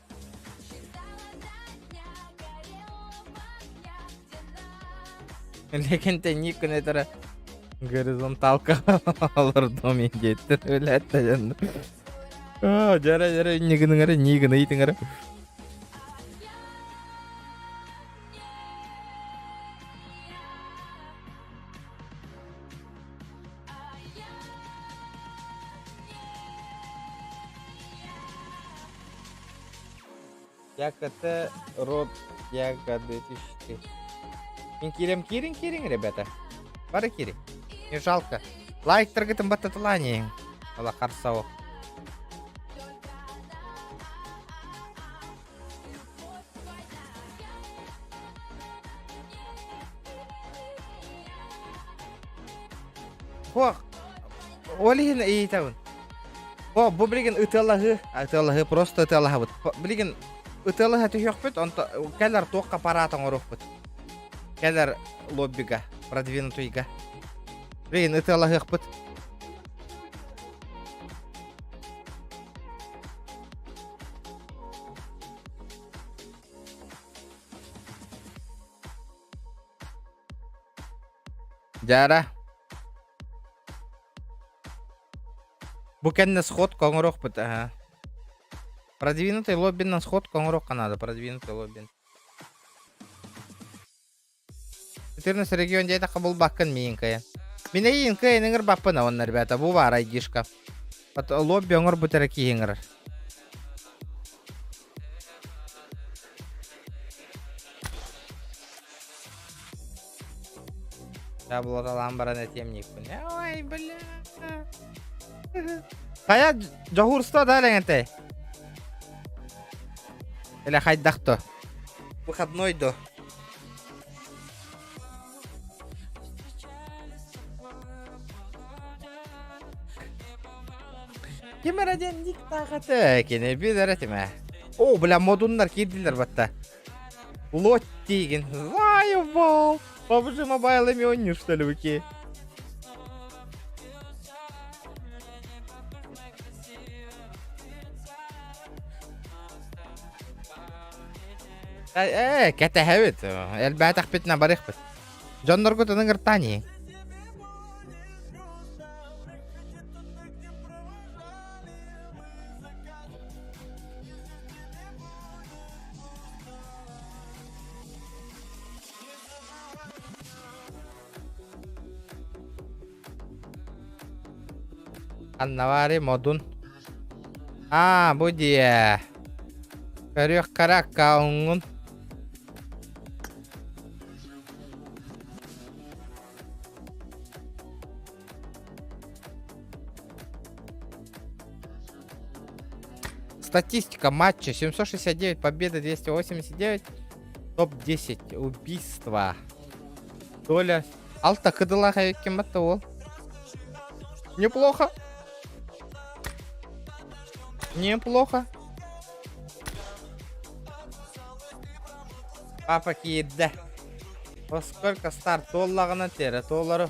Лекин ник этэрэ горизонталка олордум диэттэр өлөөттө дьон. Дьэрэ дьэрэ иннигиниҥэрэ нигин ыйтыҥэрэ. ЯКТ Род Яга 2003. Мин киирем киириҥ киириҥ ребята. Бары киириҥ. Не жалко. Лайктаргытын баттатылаан Ала харсао. Хуох. Ол иһин ыйытабын. О, бу билигин ытыалаһыы, ытыалаһыы, просто ытыалаһабыт. Билигин ытыалаһа түһүөхпүт, онто кэлэр туохха параат оҥоруохпут. Кэлэр лоббига, продвинутыйга. Билигин ытыалаһыахпыт. Дьара. Бу кэннэ сходка оҥоруохпут аһа. Продвинутый лоббинан сходка оҥоруохха наада, продвинутый лоббин. 14 регион диэтэххэ булбаккын миин кыайан. Мин эйиин кыайан ыҥырбаппын онно, ребята, бу баар айдишка. Вот лобби оҥорбут эрэ киһи ыҥырар. Таблоталаан баран этиэм никпин. Ой, бля. Хайа дьоһуурство да элэҥэтэй? Или хайдах то? Выходной до. Ким эрэ диэн ник таахаты кини билэр этим ээ. О, бля, модуннар киирдилэр батта. Лоттигин. Заебал. PUBG Mobile эми оонньуур что ли быки? Э, кэтэһэбит. Элбээтэхпитинэ барыахпыт. Дьонноргутун ыҥыртаан иһиҥ. Аннавари модун. Аа, бу дии. Көрүөх кара аккауҥҥун. Статистика матча 769, победа 289, топ-10, убийство. Доля. Алта кыдылаах эбиккин батта ол. Неплохо. Неплохо. Папа киирдэ. Во сколько старт туоллаҕына тиэрэ туолары.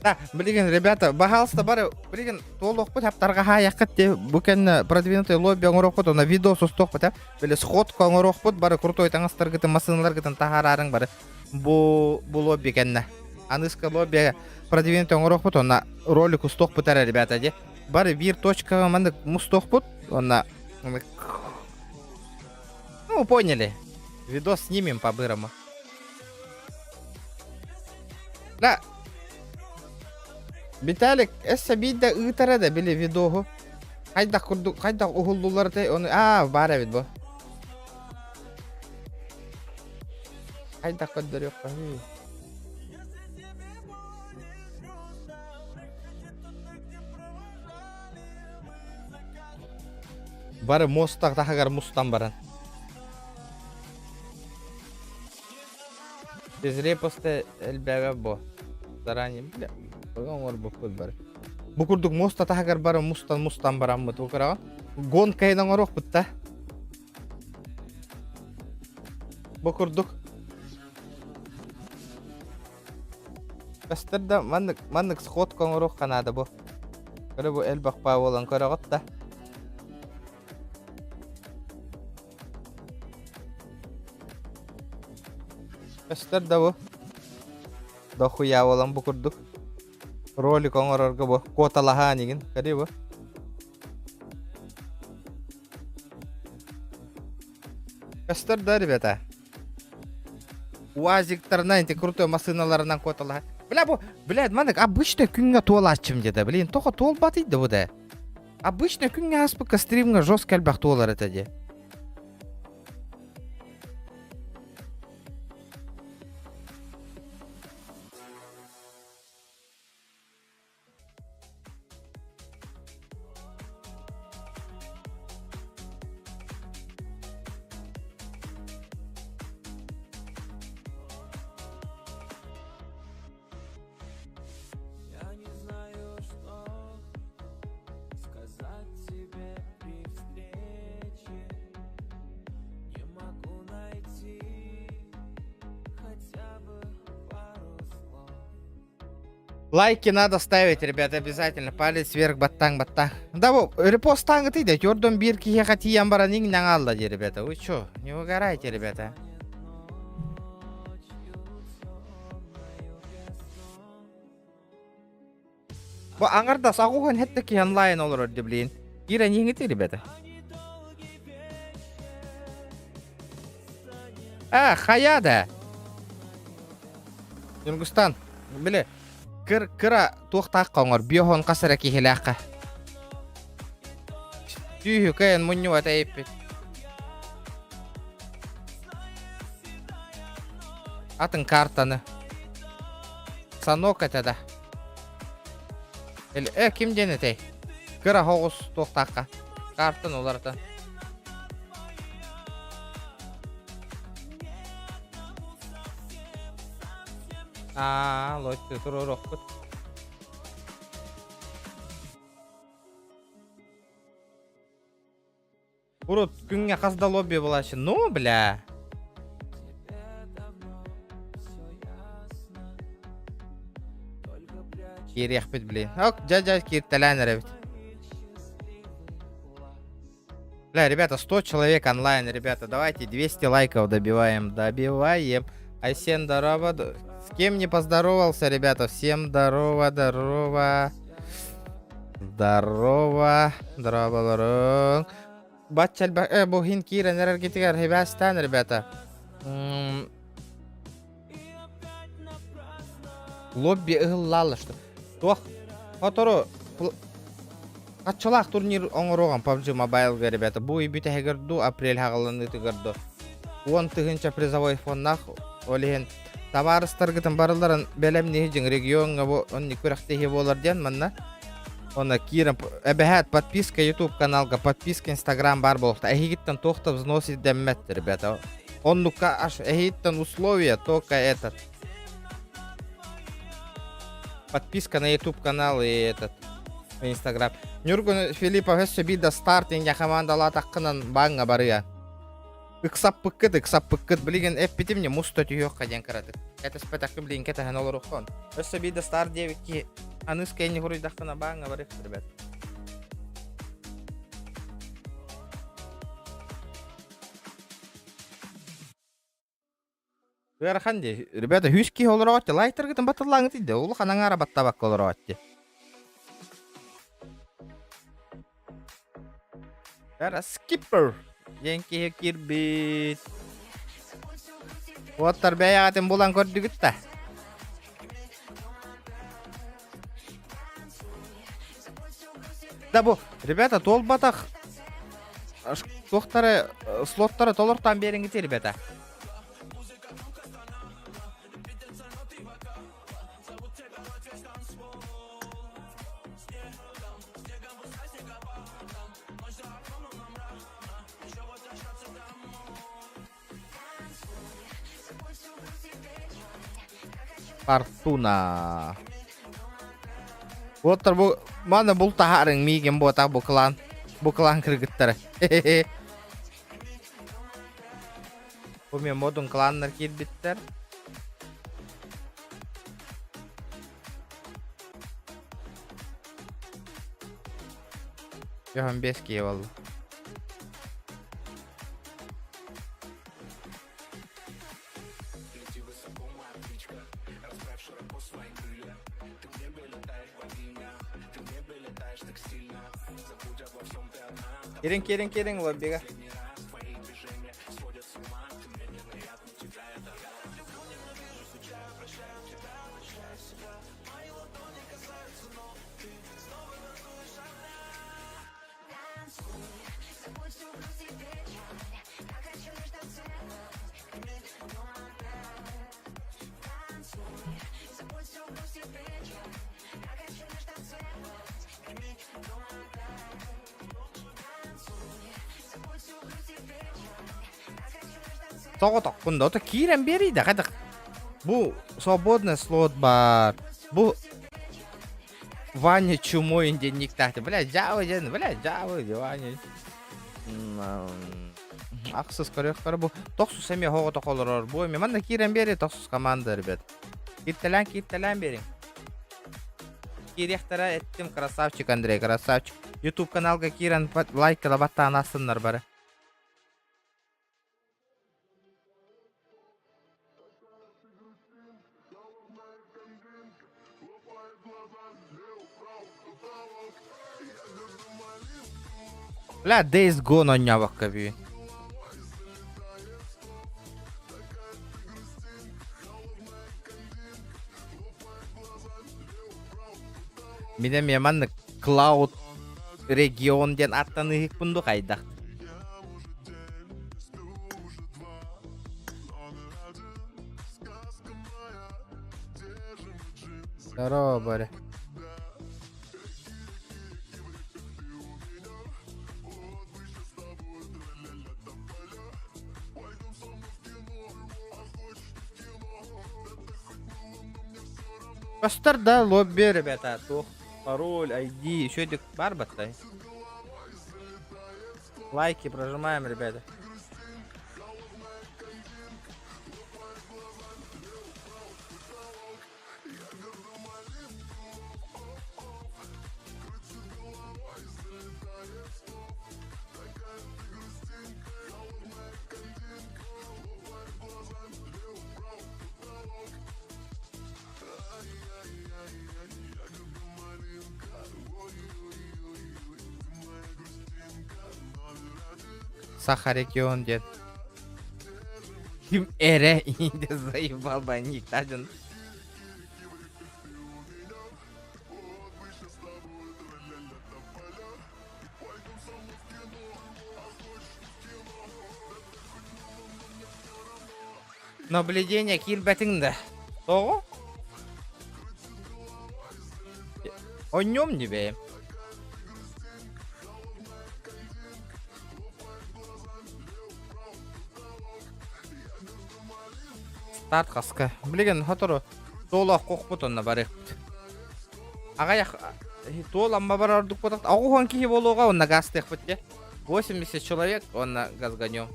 Да, блин, ребята, баһаалыста бары, блин, туолуохпут хаптарҕаһаайаххыт дии, бу кэннэ продвинутый лобби оҥоруохпут, онно видео сустуохпут, а, били сходка оҥоруохпут, бары крутой таҥастаргытын, массыыналаргытын таһаараарыҥ бары бу бу лобби кэннэ. Аныска лобби продвинутый оҥоруохпут, онно ролик устуохпут эрэ, ребята, дии. Бары биир точкаҕа маннык мустуохпут, онно Ну, поняли. Видос снимем по-бырому. Да. Виталик, эссе биирдэ ыытара да били видоһу. Хайдах курдук, хайдах уһуллулар те оны аа баар эбит бу. Хайдах көрдөрүөххэ Бары муоста таһыгар мустан баран. Без репоста элбээбэ бу. Заранее бля, оҥорбуппут бары. Бу курдук муоста таһыгар бары мустан мустан бараммыт украҕа. Гонкайын оҥоруохпут да. Бу курдук. Көстөр да маннык маннык сходка оҥоруохха наада бу. Көрө бу элбэх баа буолан көрөҕүт да. Көстөр да бу. Дохуя буолан бу курдук. Ролик оҥорорго бу куоталаһаан игин. Көрүү бу. Көстөр да, ребята. УАЗиктарынан, эти крутой массыыналарынан куоталаһа. Бля, бу, блядь, маннык обычно күҥҥэ туолааччым деді. Блин, тоҕо туолбатый да бу да. Обычно күҥҥэ ааспыкка стримҥа жестко элбэх туолар этэ дии. Лайки надо ставить, ребята, обязательно. Палец вверх, баттаҥ, баттаҥ. Да, бу, репостаҥ да, төрдөн биир киһиэхэ тиийэн баран иҥнэҥ алла дии, ребята. Вы чё, не выгорайте, ребята. Бу аҥардас аҕуһун хэттэ киһи онлайн олорор ди блин. Киирэн иһиҥити ребята. А, хайа да. Ньургустан, били, кыр кыра туохтаах оҥор, биохон хас эрэ киһилээххэ. Сүүһү кыайан мунньубат эйиппит. Атын картаны. Санок этэ да. Э, ким диэн этэй? Кыра хоҕус туохтаахха. Картаны уларытан. Аа, лойту туруорукпут. Урут күҥҥэ хас да лобби буолааччы. Ну, бля. Киириэхпит, блин. Ок, дьэ-дьэ, кииртэлээн эрэбит. Бля, ребята, 100 человек онлайн, ребята, давайте 200 лайков добиваем, добиваем. Айсен, здорово. С кем не поздоровался, ребята? Всем здорово, здорово. Здорово, здорово, Бачча э, бу хин киирэн эрэргитигэр хибээстээн, ребята. Лобби ыһыллаалла что. Туох хотору Аччалаах турнир оҥоруоҕум PUBG Mobile-га, ребята. Бу ый бүтэһигэр дуу, апрель хаҕыланыытыгар дуу. 10 000 призовой фоннаах ол иһин табаарыстаргытын барыларын бэлэмниһи дьиҥ региоҥҥа бу оннук күрэхтэһии буолар диэн манна Онно киирэн эбэһээт подписка YouTube каналга, подписка Instagram баар буолуохта. Эһигиттэн туох да взнос ирдэммэт, ребята. Оннукка аж эһигиттэн условия только этот. Подписка на YouTube канал и этот Instagram. Нюргун Филиппов өссө биир да старт инге командалаатаххынан бааҥҥа барыа. Ыксаппыккыт, ыксаппыккыт. Билигин эппитим не муста түһүөххэ диэн кыратык. Кэтэспэтэххин билигин кэтэһэн олоруоххун. Өссө биир да старт диэбит киһи аныыс кэнни хуруйдаххына бааҥҥа барыах, ребят. Ыарахан дии. Ребята, үс киһи олороот лайктаргытын батыллааҥыт иде. Улахан аҥаара баттабакка олороот Бара скиппер диэн киһи киирбит. Уоттар бэйэҕитин булан көрдүгүт да. Да бу, ребята, туолбатах туохтары слоттары толортан биэриҥити, ребята. Фортуна. Уоттар бу маны бул таһаарыҥ миигин буотах бу клан. Бу клан кыргыттара. Бу мен модун кланнар киирбиттэр. Йохан бес киһи буолла. Кириҥ, кириҥ, кириҥ лоббига. Соҕотохпун да, ото киирэн биэрий да хайдах бу свободный слот баар. Бу Ваня Чумой диэн никтаахты. Бля, дьаабы диэн, бля, дьаабы, Ваня. Ахсыс көрүөхтэрэ бу. Тохсус эмиэ оҕотох олорор. Бу эмиэ манна киирэн биэри тохсус команда, ребят. Кииртэлээн, кииртэлээн биэриҥ. Киириэхтэрэ эттим, красавчик Андрей, красавчик. YouTube каналга киирэн лайк баттаан астыннар бары. Бля, Days Gone оонньообокко бүгүн. Мин эмиэ маннык Cloud регион диэн аттаныыһыкпын ду хайдах? Здорово, Боря. Көстөр да лобби, ребята, туох пароль, ID, еще дик бар баттай. Лайки прожимаем, ребята. Саха регион диэн. Ким эрэ иинде заебал банниктадын. Наблюдение киирбэтиҥ да. Тоҕо? Онньуом дии бэйэм. Старт хаска. Билигин сотору туолаах куохпут онно барыахпыт. Аҕыйах туол амма барар ордук буолтах. Оҕуһуон киһи буолуоҕа онно газтыахпыт дьэ. 80 человек уонна газганем.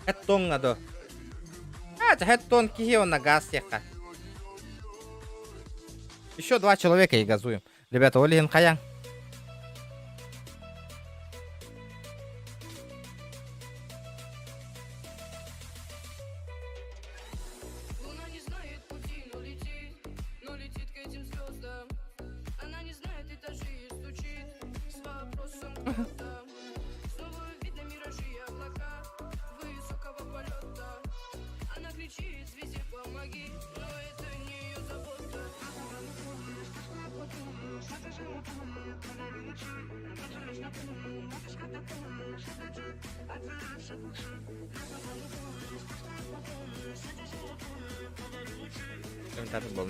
Хэттоҥҥа до. А, хэттон киһи онно газ диэххэ. Еще два человека и газуем. Ребята, ол иһин хайаҥ?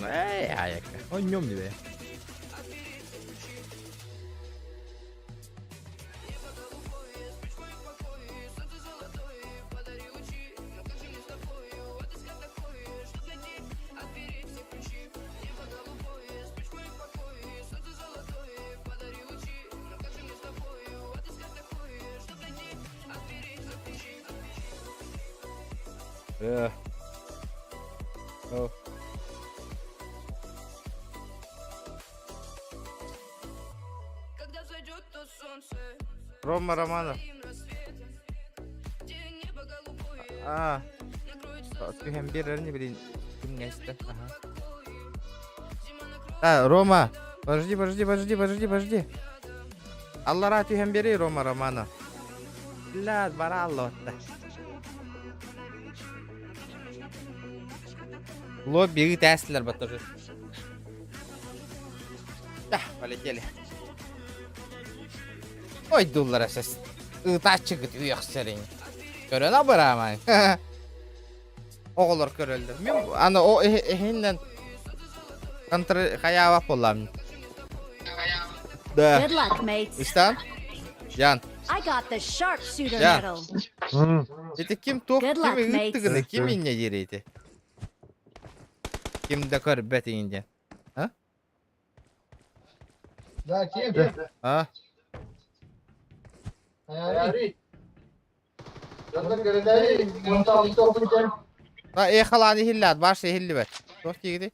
Эй, айакка. Онньом дибэ. Yeah. Oh. Рома Романов. А, түһэн биэрэр не билин кимҥэ Ага. А, Рома, подожди, подожди, подожди, подожди, подожди. Аллара түһэн биэрий Рома Романов. Блядь, баралло. Лобби ыытээстилэр баттажы. Да, полетели. Ой, дуллара сес. Ыытааччыгыт үөхсэрин. Көрөн абыраамай. Оҕолор көрөллөр. Мин аны о эһиннен контр хайаабап буоллам. Да. Good luck, mates. Истан? Ян. I got the sharpshooter Yeah. medal. Ити ким туох Good ким luck, mates. ыыттыгыны ким инньэ диир ити? Ким да көрбөт иҥин диэн. А? Да, ким? А? А эхалаан иһиллээт, баш иһиллибэт. Туох диигитий?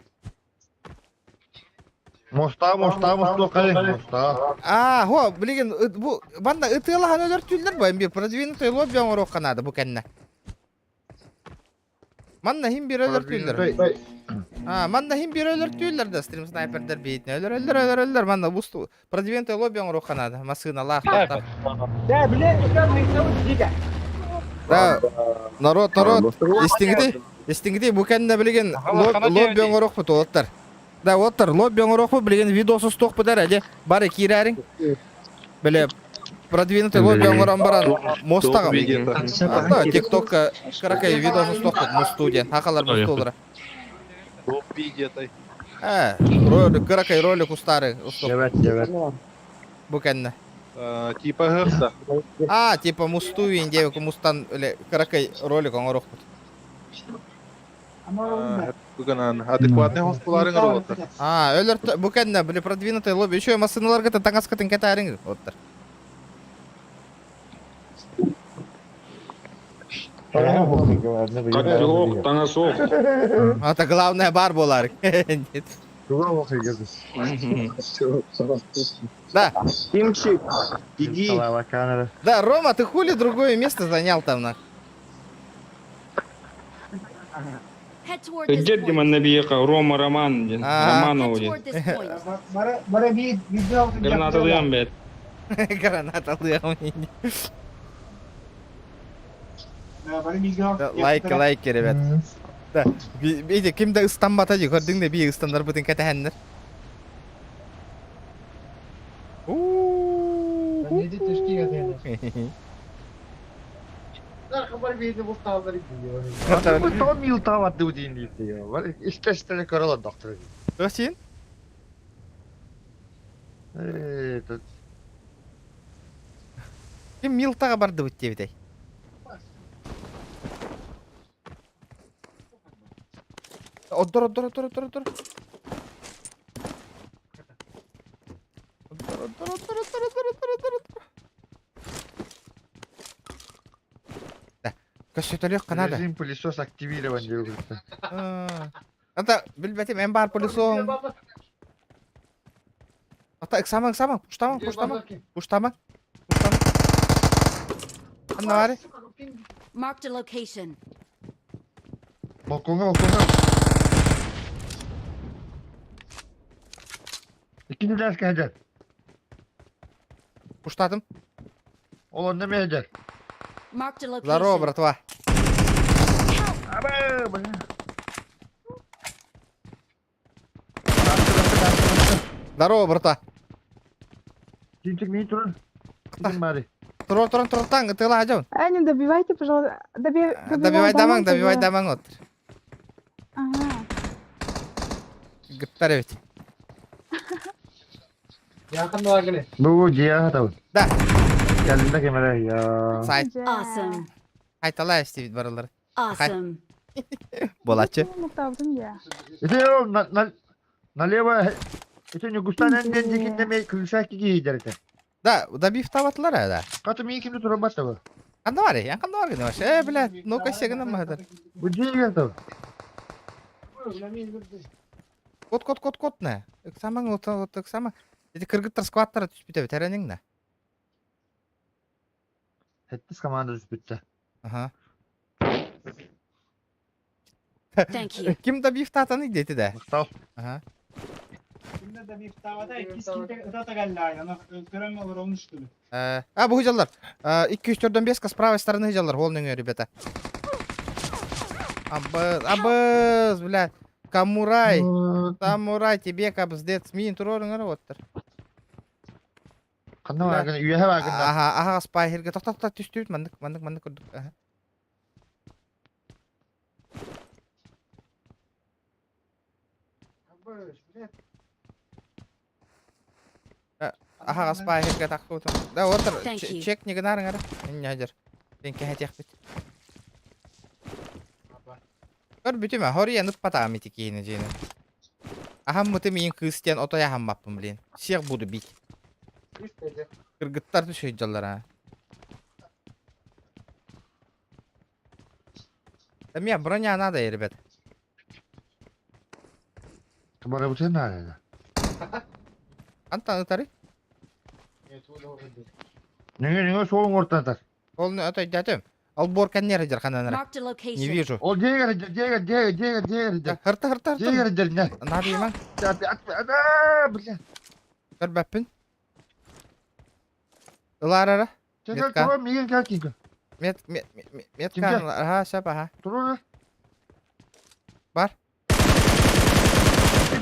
Моста, моста, мосту кали, моста. Аа, хо, билигин бу манна ытыалаһан өлөр түллэр бу, бир продвинутый лобби оҥоруохха наада бу кэннэ. Манна хим бир өлөртүүллэр. А, манна хим бир өлөртүүллэр да стрим снайпердер биитне. Өлөр өлөр өлөр өлөр манна бусту продвинутый лобби оҥоруохха наада. Массыыналаах тахтар. Да, народ, народ, истиҥити, истиҥити бу кэннэ билигин лобби оҥоруохпут уолаттар. Да, уолаттар, лобби оҥоруохпут билигин видео устуохпут эрэ, дьэ, бары киирээриҥ. Бile продвинутый лобби оҥорон баран мостаҕа да тиктокка кыракай видео устуохпут мустуу диэн хахалар мустуулара. Э, ролик, кыракай ролик устаары устуох. Бу кэннэ. Типа ыһыахта. А, типа мустуу диэбик мустан кыракай ролик оҥоруохпут. Бүгүн адекватный хоспуларың ырылыттар. А, өлөр бу кэннэ били продвинутый лобби еще массыналарга таҥаскытын кэтээриҥ оттар. Котелок, таҥас Это главное бар буолар. Да. Тимчик, беги. Да, Рома, ты хули другое место занял там на? Head toward this Дед point. Диман Набиеха, Рома Роман, ден, Романов, Head ден. toward this point. Граната даем, блядь. Граната лыам. Лайки, лайки, ребят. Да, видите, ким да ыстаммата дии, көрдүҥ да бии ыстаннарбытын кэтэһэннэр. Тоҕо милтаабат диин диир Истестene көрөлөр доктор. Өсин? Ким милтаға барды бит диэбитэй? Отдор, отдор, отдор, отдор, отдор. Отдор, отдор, отдор, отдор, отдор, отдор, отдор, отдор. Да, көссөтөлүөх канада. Режим пылесос активирован диир. Ата, билбэтим, эн бар пылесос. Ата, ыксамаҥ, ыксамаҥ, пуштамаҥ, пуштамаҥ, пуштамаҥ, пуштамаҥ. Ханна баарый? Marked a location. Балкоҥҥа, балкоҥҥа. Иккини дээс кэһдэр. Пуштатым. Ол онно мэһдэр. Marked a Здорово, location. братва. Абы, бля. Здорово, братва. Тимчик мин туран. Ким бары? Турор, туран, туран, таң, тыла ажабын. А, не добивайте, пожалуйста. Добивай дамаң, добивай дамаң от. Ага. Гыттар эбит. Бу дия табын. Да. Кэллэ кемере я. Сайт. Awesome. Айтала эстибит барылар. Awesome. Болачы. Муктабын я. Ити на на налево ити Нюгустан ден дикинде ме күлсәк кигидер ите. Да, добив табатылар да. Каты ми кимде туран баттабы. Ханна бар, ян ханна бар гына вообще. Э, блядь, ну-ка сегена махадар. Бу дия табы. Кот, кот, кот, кот не. Ыксамаң, вот, вот, ыксама. Эти кыргыттар скваттара түспүтэ бит, на. Хеттис команда түспүттэ. Ага. Thank you. Ким добив татаны дети да. Мактал. Ага. А, бу жаллар. 2 3 4 5 с правой стороны жаллар. Ол нөңө, ребята. Абыз, абыз, блядь. Камурай. Самурай, тебе кабздец. Мин турорың оттар. Ханна багын, үйәһә багын. Ага, ага, спайхерге. Тохта, тохта, түстүбүт, мандык, мандык, мандык көрдүк. Ага. Ага, спайхерге таққы. Да, отыр, Thank you. чек не гынарың ара. Не ажыр. Мен кәһәтек бит. Көр бүтүмэ, хория нып патаам ити киһини дьиэни. Ахам мыты миин кыыстен отой ахам баппын, блин. Всех буду бить. Кыргыттар түсөйдьаллар а. Да мне броня надо, ребят. Бара бу сен надо. Антан ытары. Неңе неңе соң ортатар. Ол отой дәтем. Албор кэннер дьэр хананара. Marked a Не location. вижу. Ол дьиэгэр дьиэгэр дьиэгэр дьиэгэр дьиэгэр Хырта хырта хырта. дьиэгэр дьиэгэр Надо иман. Бля. Көрбөппүн. Ылаарара. Чекер Метка. турур миигин кэл киингэ. Мет мет мет метка. Кимге? Аха, сөп аха. Турур. Бар.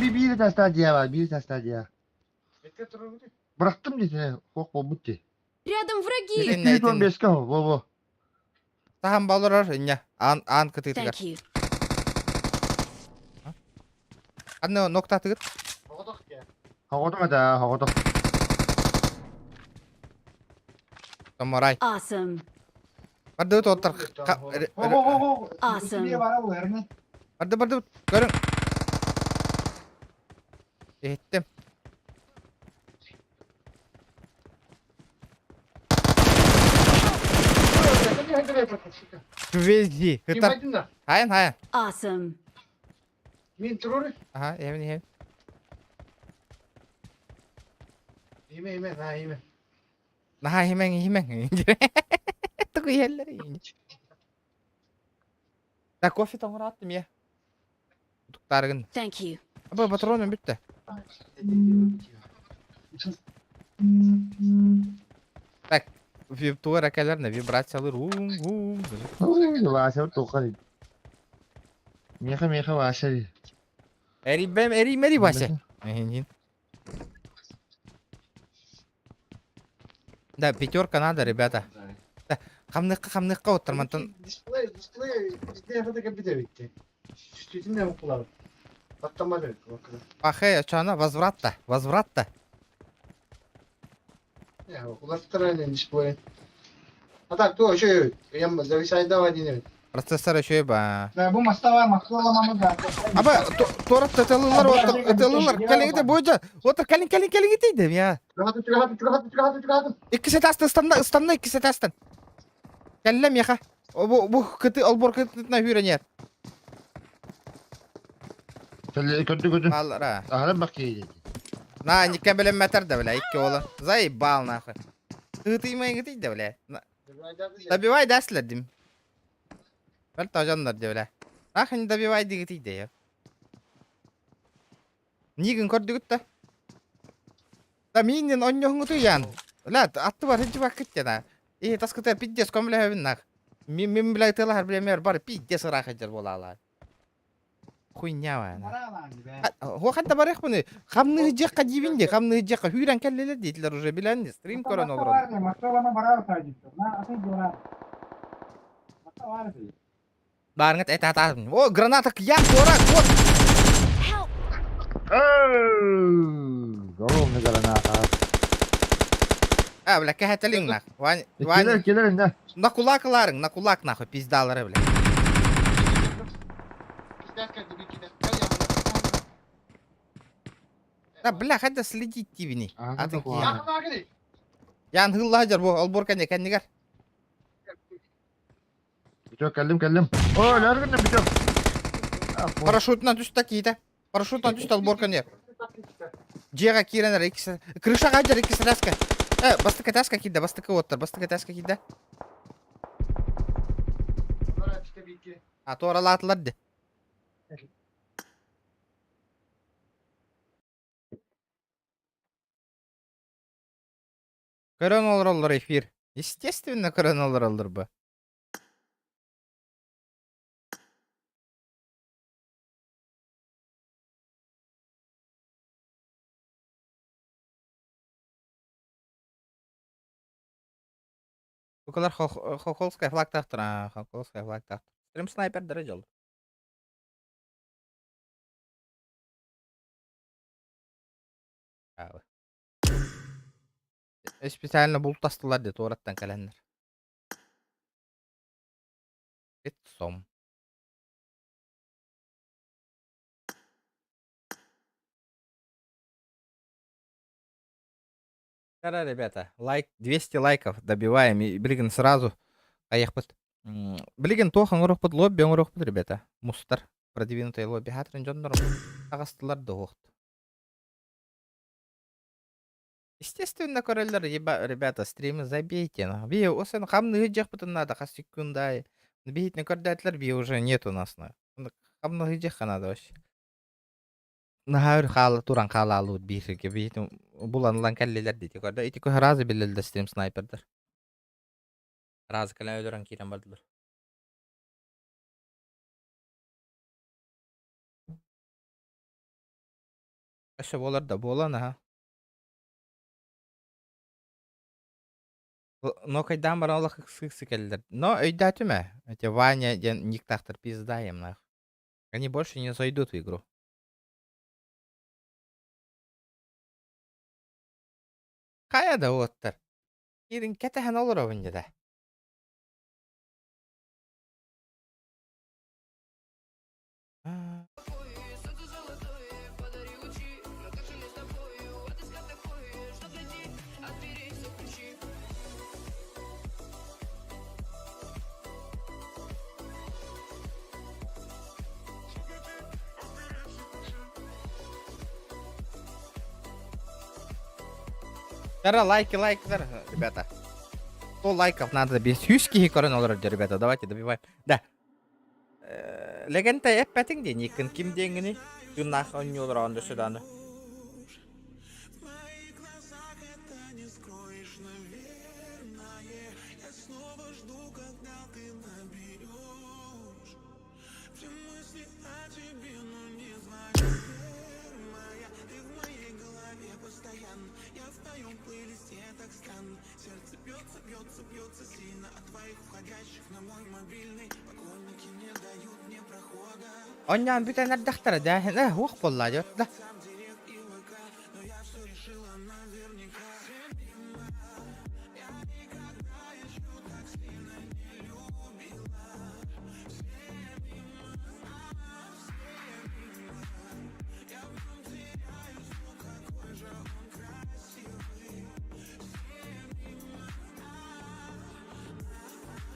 Bir bir tane diye var, bir tane diye. Bıraktım diye, хок болбут дии. Рядом враги. Итиннэ итиннэ. 215 во во. Таһан балырар инне. Ан ан кытыытыгар. Thank you. Анны ноктатыгыт. Хоготох да, хоготох. Самурай. Awesome. Барды оттар. Awesome. Барды барды көрүң. Иһиттим. Звезди. Хытар. Хайын хайын. Awesome. Мин турур. Аха, эбин эбин. Име име, на име. Наһаа иһимэҥ иһимэҥ. Тугу иһэллэр Да кофе тоҥорааттым я. Туктаарыгын. Thank you. Аба патроным бүттэ. Так, тугар экэлэр вибрациялар ум ум. Вася тоқар. Меха меха Вася. Эрибэм эримери Вася. Эхин. Да, пятерка надо, ребята. Да, хамныкка хамныкка оттармантан. Дисплей, дисплей, дисплей это компьютер битти. Чувствительный укулар. Аттамады. Пахе, чана, возврат-то, возврат-то. Я, улар дисплей. А так, то еще я зависает один. Процессор еще и ба. Бу мастава махсула да. Аба, торат тетелылар, отыр, тетелылар, калингите бойжа. Отыр, калин, калин, калингите идем я. Иккисе тастан, станна, станна иккисе тастан. Кәлләм яха. Бу, бу кыты, албор кытытна хүренер. Көндү көндү. Алра. Ахран бак кейди. На, нике белем мәтер да, бля, икки ола. Заебал нахуй. Тытыймай гытый да, бля. Добивай дәслер дим. Бәл тажаннар да, бля. Нахуй не добивай дигитый да я. Нигин көрдүгүт да. Да миннен онньоһуҥуту ян. Бля, атты бар хиджи бак кытта на. И таскыта пиздец комле хабин нах. Мин мин бля тылар бля бар пиздец ыраах жер болалар. Хуйня ва. Хо ханта барых буны. Хамны жакка дибинде, хамны жакка хүрен келлелер дейтилер уже билен стрим көрөн олорон. Барыңыт эт ата. О, граната ян тора, вот. Help. Огромный граната. А, бля, кәһәтелиң нах. Вань, Келер, Вань. келер, да. На кулак ларың, на кулак нахуй, пиздалары, бля. Да, бля, хотя следить тибини. Атын киһи. Ян хылла жар бу, олбор кәне кәннигер. Биток, кәллем, кәллем. О, ләргін биток. Парашютынан түстә кийде. Парашютынан түстә олбор кәне. Жега киренер икесе. Крышага жар икесе таска. Э, бастыка таска кийде, бастыка оттар, бастыка таска кийде. А туаралаатылар ди. Көрөн олороллор эфир. Естественно, көрөн олороллор бу. Букалар хохолская флаг тахтыр, а, хохолская флаг тахтыр. Стрим снайпер дәрә жол. Специально бултастылар де туараттан кәләннәр. Сом. Кара, ребята, лайк, 200 лайков добиваем. И, блин, сразу. Аяқпыт. Блин, тохан урохпут лобби, урохпут, ребята. Мустар. Продвинутый лобби. Хатрын жоннор. Ағастылар да оқты. Естественно, көрөллөр, еба, ребята, стримы забейте. На. Би, осын хамны ыдьахпытын надо, хас секунда. Биһитини көрдөөтүлэр, би уже нет у нас. На. Хамны ыдьахха надо вообще. Наһаа өр хаала туран хаалаалыыр биир сиргэ биһитин булан ылан кэллилэр дии көрдө. Ити көһө разы биллэллэр стрим снайпердар. Разы кэлэн өлөрөн киирэн бардылар. Өссө буолар да буолан аха. Но кайдаан баран олох ыксы-ыксы кэллилэр. Но өйдөөтүм ээ. Эти Ваня диэн никтаахтар пизда им нах. Они больше не зайдут в игру. Хайа да уоттар. Киирин кэтэһэн олоробун дьэ да. Тара лайки, лайки, ребята. 100 лайков надо без сүүс киһи көрөн олорор ребята. Давайте добиваем. Да. Легенда эппэтиҥ диэн иккин ким диэҥҥиний? Тыыннаах оонньуулар оонньуу сыдааны. Онньоон бүтэн эрдэхтэрэ дээһин ээ уох буолла дьэ да.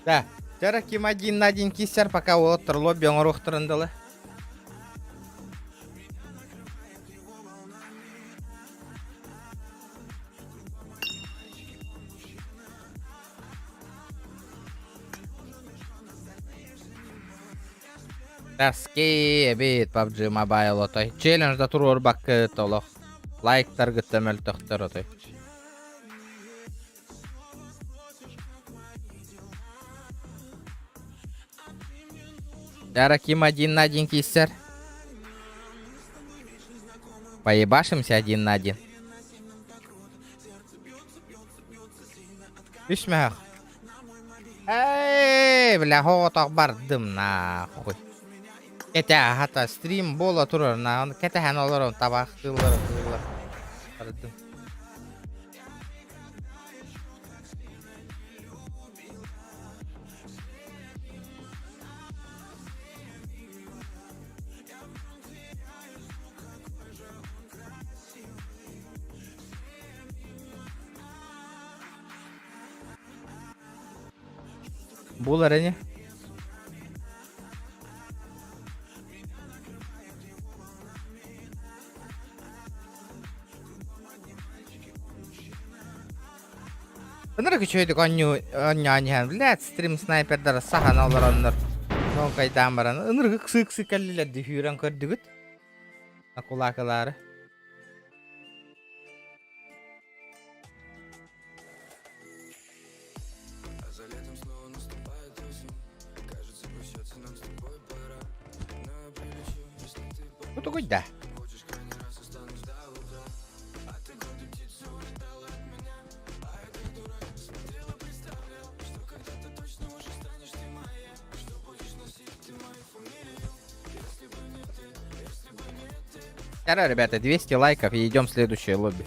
Да, Тера ким один на один киссер, пока уолаттар лобби оҥоруохтарын дылы. Таски эбит PUBG Mobile отой. Челлендж да туруорбаккыт олох. Лайктаргытта мөлтөхтөр отой. Дара ким один на один киссер? Поебашимся один на один. Үс мөһөх. Эй, бля, хоҕотох бардым нахуй. Кэтэ хата стрим буола турар на кэтэһэн олорон табаахтыыллар тыыллар. Бардым. Буолар ини. Ынырык үчүгэйдик оонньуу оонньоон иһэн, блядь, стрим снайпердара саһан олороннор тоҥкайдаан баран ынырык ыксыы-ыксыы кэллилэр дии сүүрэн көрдүгүт. Акулаакылаары. Бу тугуй да? Второе, ребята, 200 лайков и идем в следующее лобби.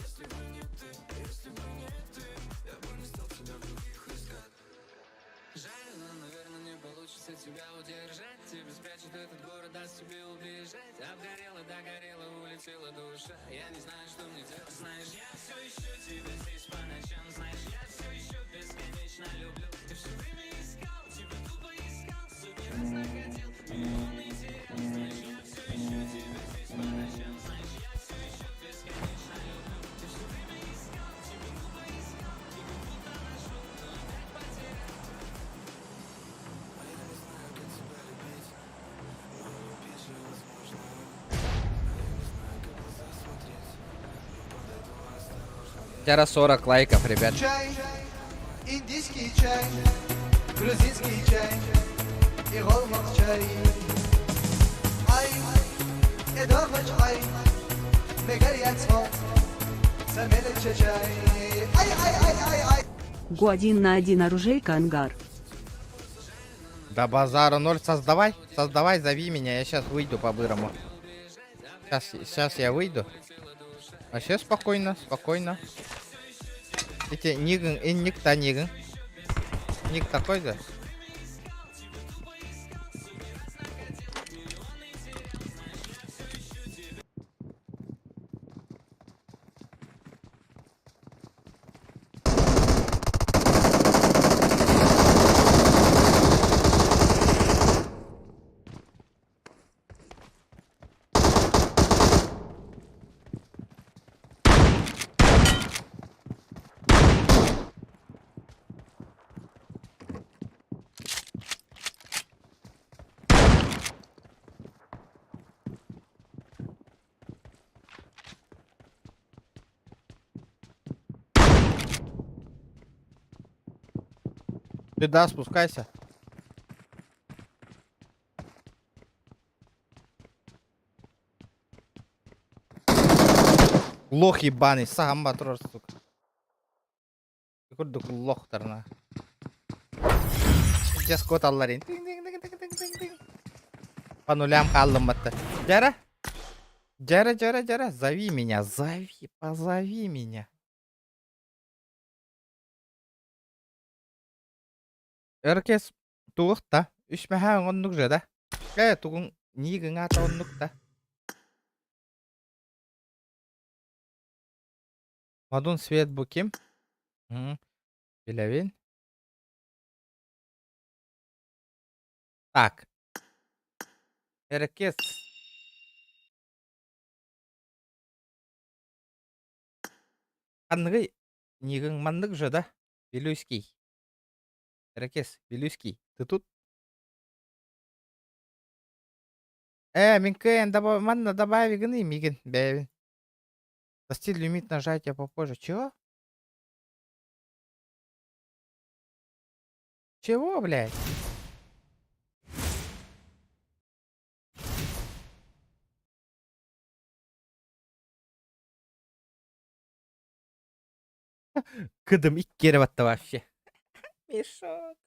Тяра 40 лайков, ребят. Чай, индийский чай, грузинский чай и чай. Ай, ай, Ай, ай, ай, ай, ай. Го один на один оружейка ангар. Да базара ноль. Создавай, создавай, зови меня. Я сейчас выйду по-бырому. Сейчас, сейчас я выйду. Вообще спокойно, спокойно. Эти нигн, и ник та нигн. Ник такой же. Ты да, спускайся. Лох ебаный, сам батрор, сука. Курдук лох тарна. Just алларин. По нулям халлым батта. Жара? Жара, Жара, Жара, зови меня, зови, позови меня. Эркес туохта үс мэһээ оннук же да. Э тугун нигин ата оннук да. Мадун свет бу ким? Билэбин. Так. Эркес. Ханныгый нигин маннык же да? Вилюйский. Эркес, Вилюйский. Ты тут? Э, мин кыайан манна добавить гыны мигин бэйбин. Достиг лимит нажатия попозже. Чего? Чего, блядь? Кыдым икки батта вообще. Мешок.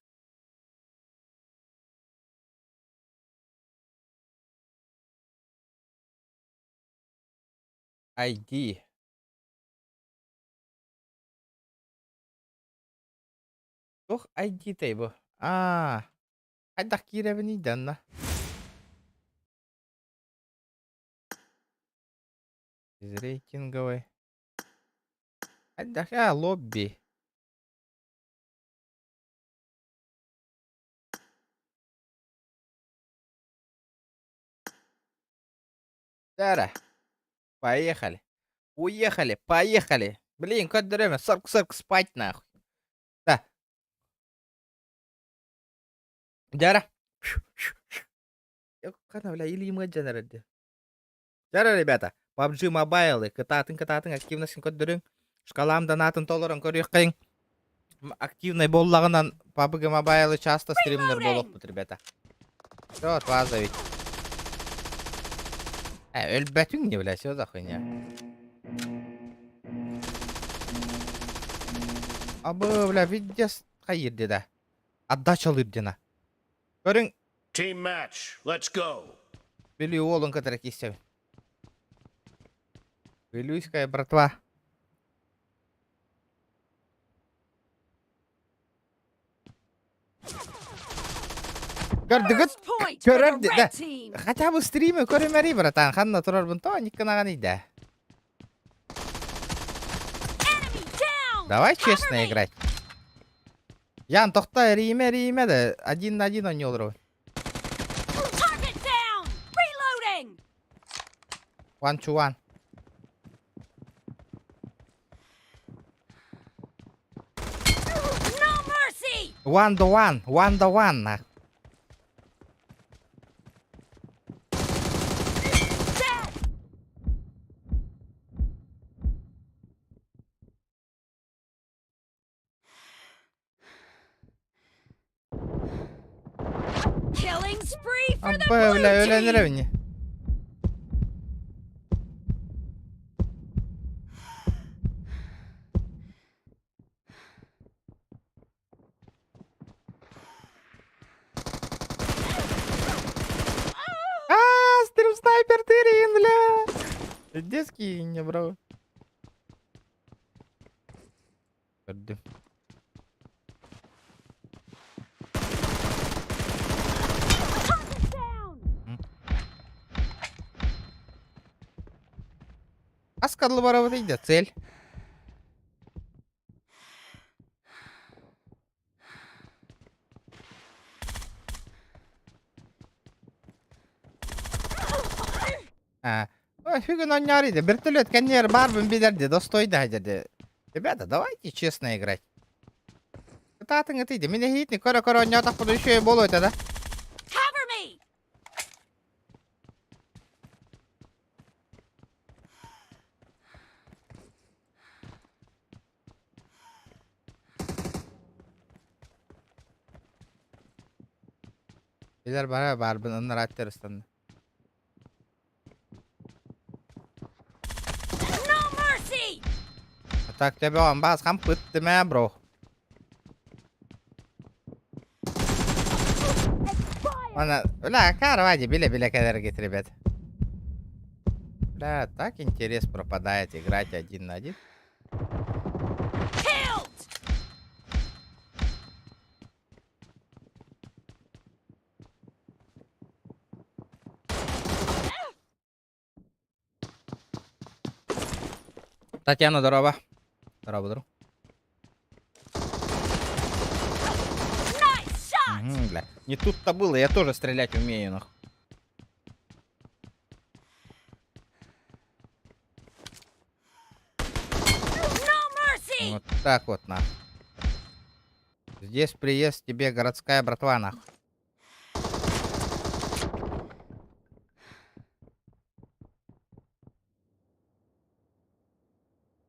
ID. Туох ID тэй бу? Аа. Хайдах киирэбиний да Из рейтинговой. Хайдах а, лобби. Дара. Поехали. Уехали, поехали. Блин, как время? 40-40 спать нахуй. Да. Дара. Қана, бля, или им. Дара, ребята. PUBG Mobile, кытаатын, кытаатын, активностьын көрдөрүң. Шкалам донатын толорон көрүөхкайын. Активный боллагынан PUBG Mobile часто стримнер болуқпут, ребята. Все, от ведь. Э, өлбөтүң не, бля, что за хуйня? Абы, бля, пиздец, хайырды да. Отдача лырдина. Көрүң. Team match. Let's go. Били уолун который кистев. Вилюйская братва. Көрдүгүт? Көрөр да. Хотя бы стримы көрүмәри, братан. Ханна турар бун то никканаган иде. Давай честно играть. Ян, тохта, риме, риме, да. Один на один он олору. One to one. No mercy! One to one. One to one. нах. spree for the Абба, бля, blue өлөн team. эрэбини. А, стрим снайпер тырин, бля. Детский не бро. Көрдүм. Аскадлы барабыт ыйда цель. А, Фигун онньоорийде. Вертолет кэнниэр баарбын билэрди, достойда деді. Ребята, давайте честно играть. Кытаатыҥ ытыйды. Мин эһиитни көрө-көрө онньоотохпун үчүгэй буолуо этэ да. Cover me. Билэр бара баарбын ыннарааттар ыстанна. No mercy. Так төбөҕүн баас хам пыттым ээ, бро. Ана, бля, карвади, биле-биле кэлэргит, ребят. Бля, так интерес пропадает играть один на один. Killed. Татьяна, здорово. Здорово, друг. Nice shot. Мгм, бля. Не тут-то было, я тоже стрелять умею, нахуй. No mercy. Вот так вот, нахуй. Здесь приезд тебе городская братва, нахуй.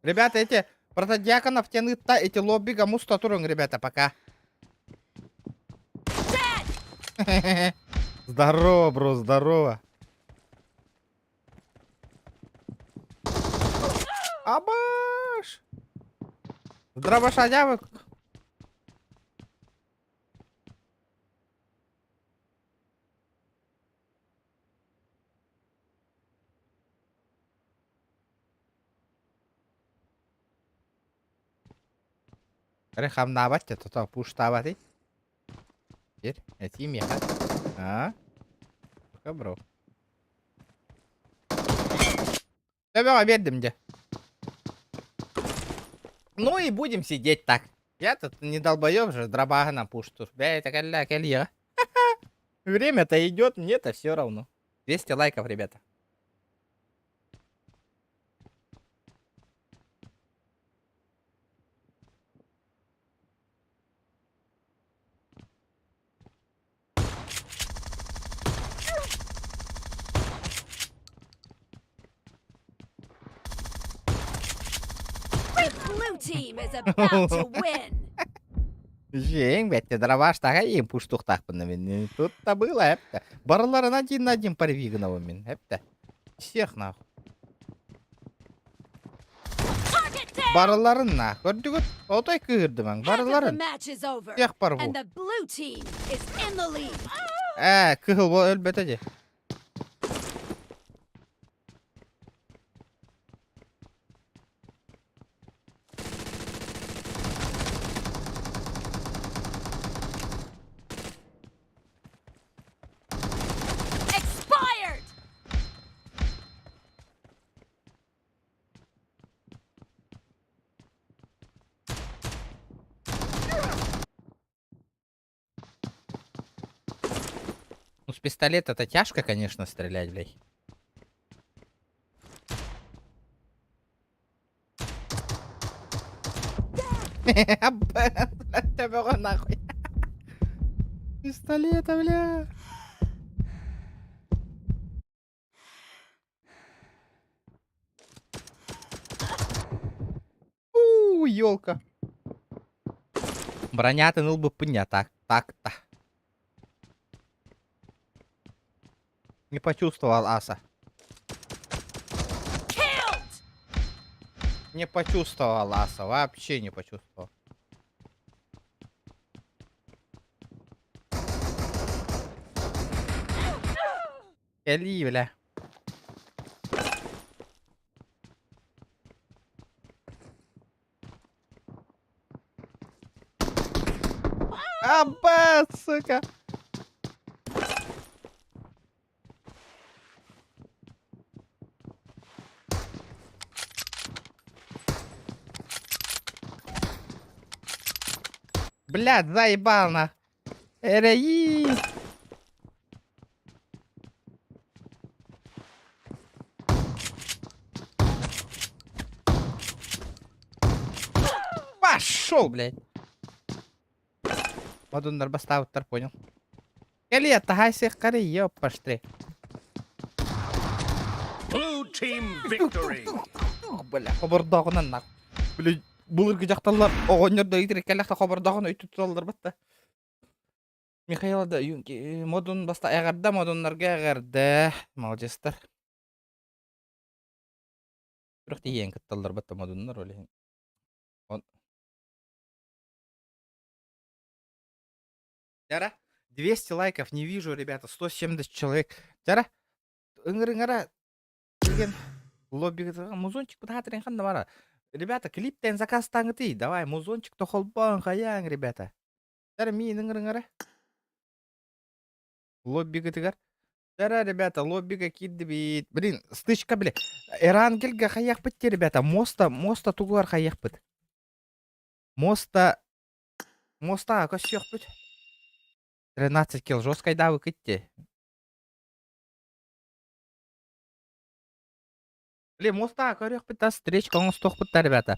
Ребята, эти протодиаконов тянут та, эти лобби гамуста турун, ребята, пока. Здорово, бро, здорово. Абаш! Здраво, шадявык. Эрэ хамнаабат те тото пуштаабатый. Теперь этим я. А? Пока, бро. Төбөҕө биэрдим дьэ. Ну и будем сидеть так. Я тут не долбоёб же, дробага на пушту. Бля, это калля, калья. Время-то идет, мне-то все равно. 200 лайков, ребята. The blue team is about to win. Жең бәтте дробаш таға ең пуштуқтақпын мен. Тут-то было, әпті. Барыларын один на один парвигнова мен, әпті. Всех нахуй. Target down. Барыларын нахуй. Көрдүгүт, отой кыырды маң. Half of the Барыларын. match is over. Всех порву. And the blue team is in the lead. Ә, кыһыл бол өлбөтө же. Expired. Ну, с пистолета-то тяжко, конечно, стрелять, блядь. Төбөҕө нахуй. Пистолета, бля. У, елка. Броня ты ныл бы пыня, так, так-то. Не почувствовал аса. Не почувствовал аса, вообще не почувствовал. Кэлии, бля. Аба, сука! Блядь, заебал на. Эрэйи! Пошел, блядь! Модуннар бастаабыттар, понял. Кэлиэ, таһай сиэххэ ёппаштри. Blue team victory. Бля, хобордооҕунан нах. Били былыргы дьахталлар оҕонньор да итирик кэллэхтэ хобордооҕун өй тутталлар батта. Михаил да модун баста эҕэрдэ модуннарга эҕэрдэ. Молодецтар. Үрэх тиийэн кытталлар батта модуннар ол иһин. Он Дьара, 200 лайков не вижу, ребята, 170 человек. Дьара, ыҥыр-ыҥыра деген лобби музончик бытаатырын ханна бара. Ребята, клиптен заказтаҥытый, давай, музончик тохолбоон хайаң, ребята. Дьара, миин ыҥыр-ыҥыра. Лоббигытыгар. Дьара, ребята, лоббига киирдибит. Блин, стычка, бля. Эрангельга хайахпыт те, ребята, моста, моста тугуар хайахпыт. Моста Муостаҕа көрсүөхпүт. 13 килл жесткайдаабыккыт дии. Блин, муостаҕа көрүөхпүт да встречка оҥостуохпут да ребята.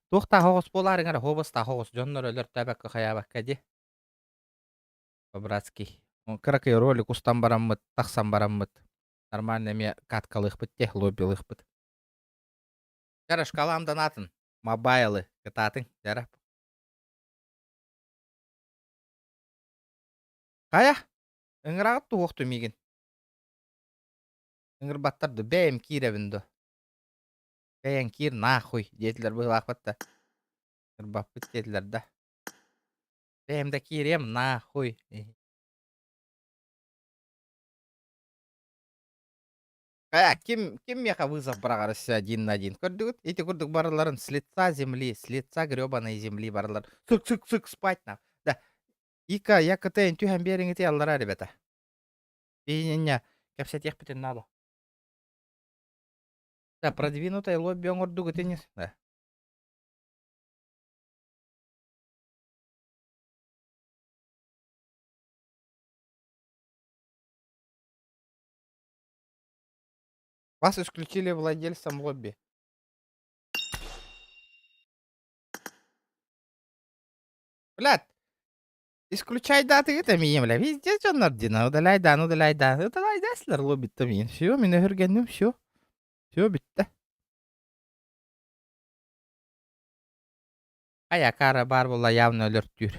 Туохтаах оҕус буолаарыҥ эрэ, хуобастаах оҕус дьоннор өлөртөөбөккө хайаабакка дии. По-братски. Кыракый ролик устан бараммыт, тахсан бараммыт. Нормально эмиэ каткалыахпыт дии, лоббилыахпыт. Дьара шкалам донатын, мобайлы кытаатыҥ, дьара. Хайа, ыҥыраҕыт туһуохту миигин? Ыҥырбаттар ду, бэйэм киирэбин ду. Бэйэҥ киир нахуй диэтилэр быһыылаахпыт да. Ыҥырбаппыт диэтилэр да. Бэйэм да киириэм нахуй. Э, ким, ким миэхэ вызов быраҕар өссө один на один? Көрдүгүт? Ити курдук барыларын с лица земли, с лица гребаной земли барылар. Сык-сык-сык спать на. Да. Ика, я КТ түһэн биэриҥити аллара, ребята. Биһинньэ кэпсэтиэхпитин надо. Да, продвинутое лобби оҥордугут ини. Да. Вас исключили владельцем лобби. Блядь, исключай даты это меня, бля, везде дьоннор дина, удаляй да, ну удаляй да, удаляй да, силер лобби мин. Все, мин өһүргэнним, все. Все, бүттэ. Ая, кара бар буолла явно өлөртүүр.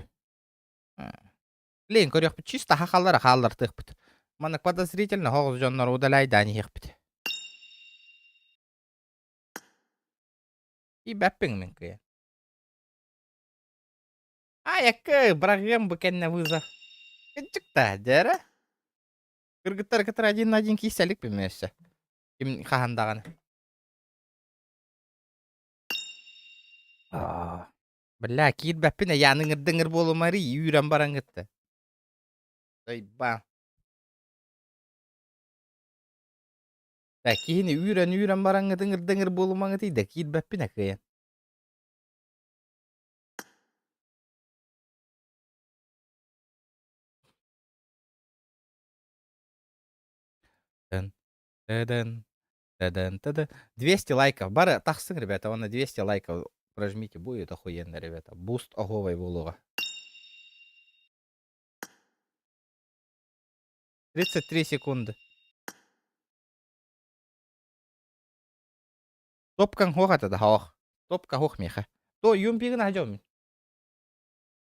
Блин, көрүөхпүт чисто хахаллара хааллартыахпыт. Маннык подозрительно хоҕус дьоннор удаляйдаан иһиэхпит. Ибэппиҥ мин кыйа. Айакы, быраҕыам бу кэннэ вызов. Кырдьык да, дьэрэ. Кыргыттар кытары один на один киирсэликпин өссө. Ким хаһан даҕаны. Бля, киирбэппин эйааны ыҥырдыҥыр буолумарый, үүрэн баран кытта. Тойбаан. Да киһини үүрэн-үүрэн бараҥҥыт ыҥырдыҥыр буолумаҥытый да киирбэппин акыйан. Тын, тыдын, тыдын, тыдын. 200 лайков. Бары тахсыҥ, ребята, уонна 200 лайков прожмите, будет охуенно, ребята. Буст оһуобай буолуоҕа. 33 секунды. Топкаҥ суох этэ да, ох. Топка суох миэхэ. То юмпигын аһдьом.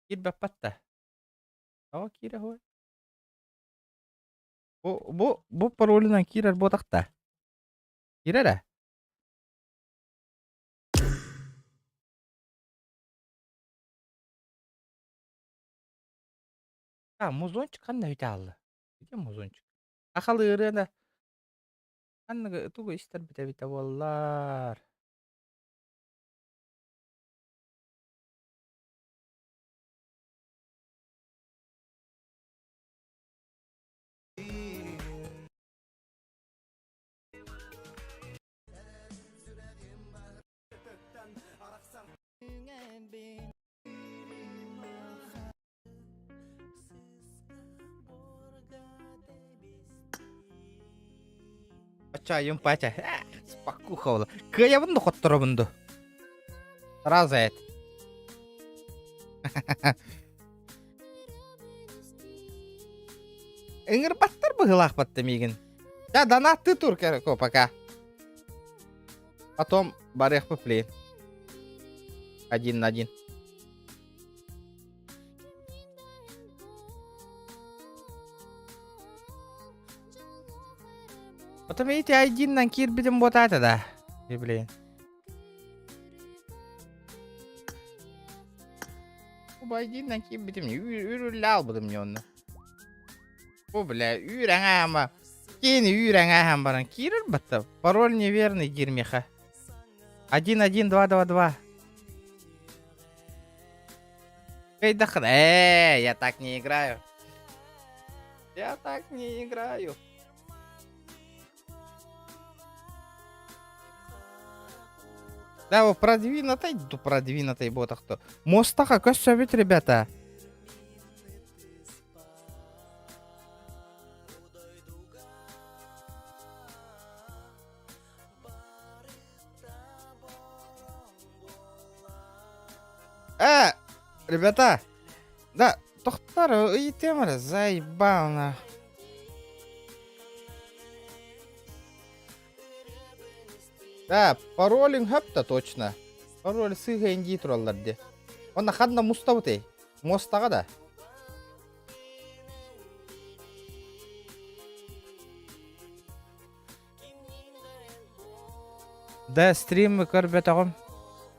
Киирбэппэт да. Тоҕо киирэ хуой? Бу, бу, бу паролунан киирэр буотахта. Киирэр ээ. А, музончик ханна бүтэ хаалла? Где музончик? Сахалыы ырыаны ханныгы тугу истэрбит эбитэ буоллар? Чайым пача. Спокуха була. Кыайабын да хотторобун ду. Сразу эт. Ыҥырбаттар быһыылаахпатта миигин. Да, донатты тур, короче, пока. Потом барыахпыт, блин. Один на один. Потом эти один киирбитим буотаата да. И, блин. Убайдиннан киирбитим үрүллэ албытым не онно. Бу бля үүрэн аама. Киини үүрэн ааһан баран киирэр батта. Пароль неверный диир миэхэ. Один один два два два. Кайдахын. Я так не играю. Я так не играю. Да, वो продвинутый, ду продвинутый ботахто. Мостаха көссөбүт, ребята. Ребята, да, тохтар, ыйытыам эрэ, заебал на. Да, паролин хөп да точно. Пароль сыыһа дии тураллар дии. Онно ханна мустабытый? Муостаҕа да? Да, стрим көрбөтөҕүм.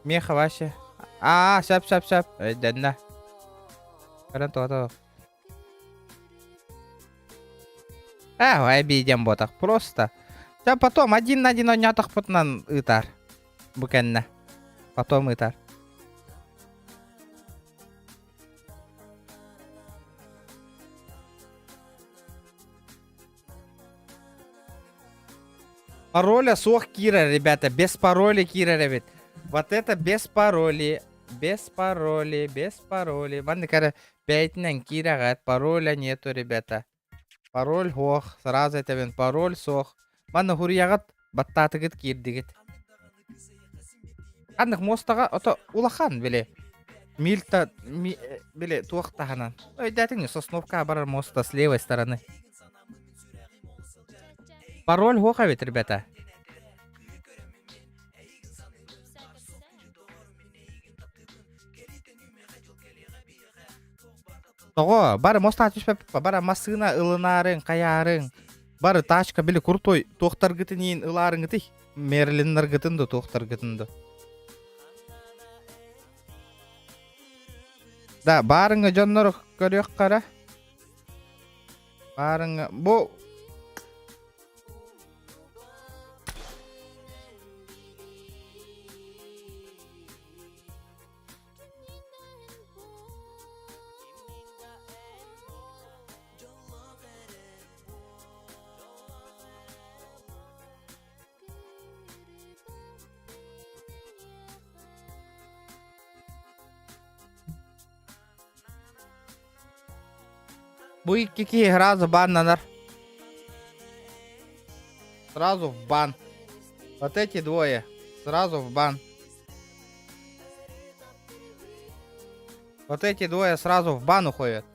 Меха вообще. Аа, сөп, сөп, сөп. Өйдөннө. Көрөн тоҕо Аа, обиден ботах. Просто. Да потом один на один оонньоотохпутунан ыытар. Бу кэннэ. Потом ыытар. Пароля суох киирэр, ребята. Без пароля киирэр эбит. Вот это без пароли. Без пароли, без пароли. Маннык эрэ бэйэтинэн киирэҕит. Пароля нету, ребята. Пароль суох. Сразу этэбин, пароль суох. Манна хуруйаҕыт, баттаатыгыт киирдигит. Ханнык муостаҕа ото улахан били. Мильта ми, били туох таһынан. Өйдөөтүҥ Сосновка барар моста с левой стороны. Пароль суох эбит, ребята. Тоҕо? Бары мостаҕа түспэппит бары массыына ылынаарыҥ, хайаарыҥ. Бары тачка били крутой туохтаргытын иин ылаарыҥытый? Мерлиннаргытын да туохтаргытын да. Да, баарыҥа дьоннору көрүөххэ эрэ. Баарыҥа бу Бу икки киһи сразу баннанар. Сразу в бан. Вот эти двое. Сразу в бан. Вот эти двое сразу в бан уходят.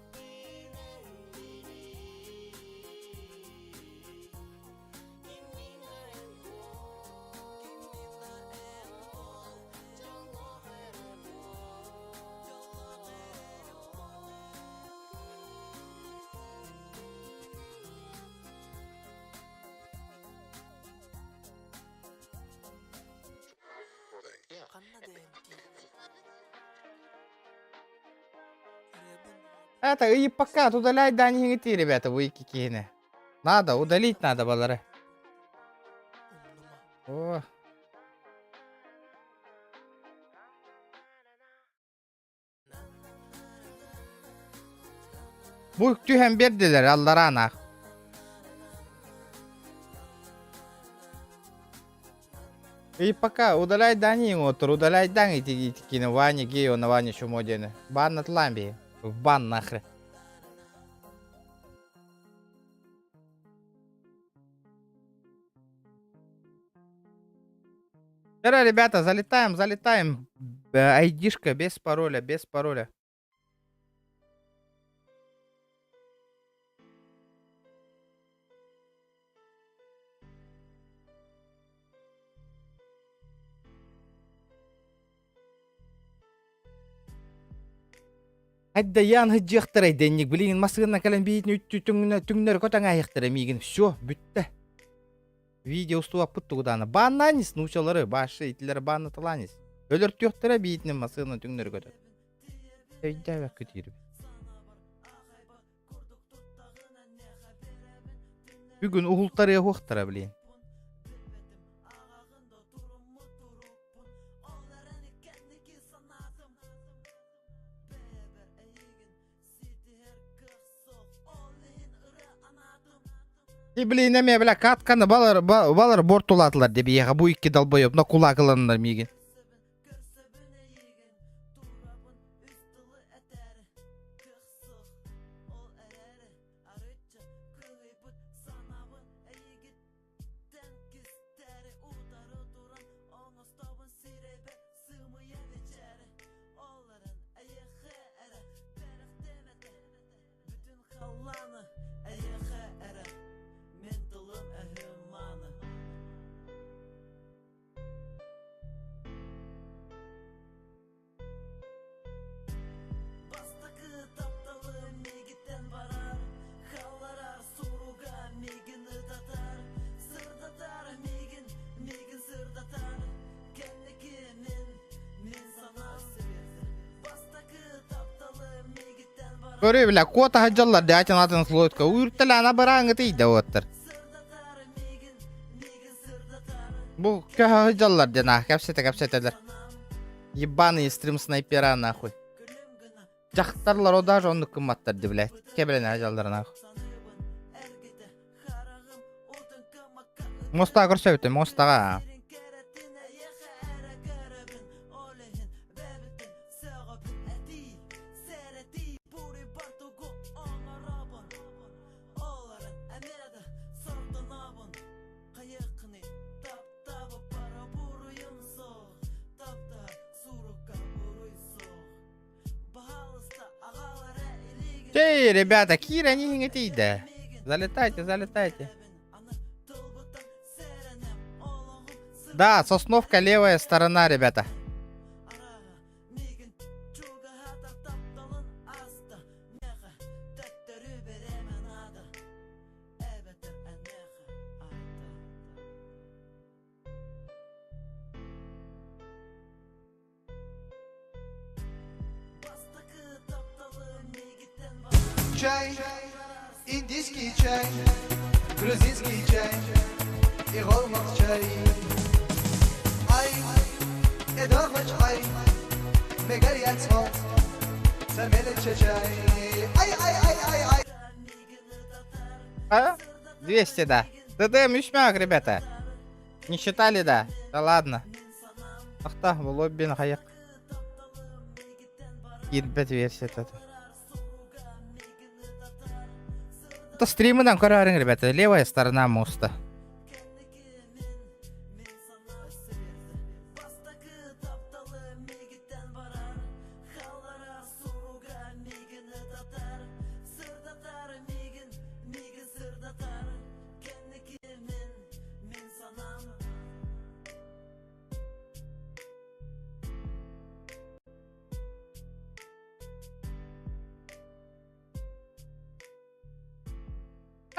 Это и пока удаляй да не ты, ребята, вы кикины. Надо, удалить надо балары. О. Бу түһэн бердилер аллараанах. И пока удаляй Дани отур, удаляй Дани ити Ваня Гео на Ваня Чумодины. Бан от ламби. В бан нахрен. Вчера, ребята, залетаем, залетаем. Айдишка без пароля, без пароля. Айдайаан сылдьыахтарай дэнник билигин массыына кэлэн биһитин түҥнэри көтөҥ ааһыахтара миигин все бүттэ видео устубаппыт тугу даҕаны бааннаанис нуучалары башы итилэр бааннаталаанис өлөртүөхтэрэ биитинэн массыына түҥнэри көтөр өйдөөбөккүт иирбит бүгүн уһултарыа уохтара блин И блин, эмиэ бля катканы балар балар бортулаатылар деп иэхэ бу икки долбоеб но кулаакыланнар миигин. Көрү бля, куота сылдьаллар дьаатын атын слойтка үүртэлээн абырааҥҥы тиийдэ уоттар. Бу көһө сылдьаллар диэн аах кэпсэтэ кэпсэтэлэр. Ебаные стрим снайпера нахуй. Дьахтарлар о даже оннук гымматтар ди блядь. Кэбилэнэ сылдьаллар нахуй. Мостаға көрсөбүтэ, мостаға. Эй, ребята, Кира не тиийдэ. Залетайте, залетайте. Да, Сосновка левая сторона, ребята. Чай, индийский чай, грузинский чай и чай. Ай, ай, Ай, ай, ай, ай, ай. А? 200, да. ДДМ үсмәк, ребята. Не считали, да? Да ладно. Ахта, в лобби на хаяк. Киирбэт версия это. Это стримы нам көрөрүҥ, ребята. Левая сторона моста.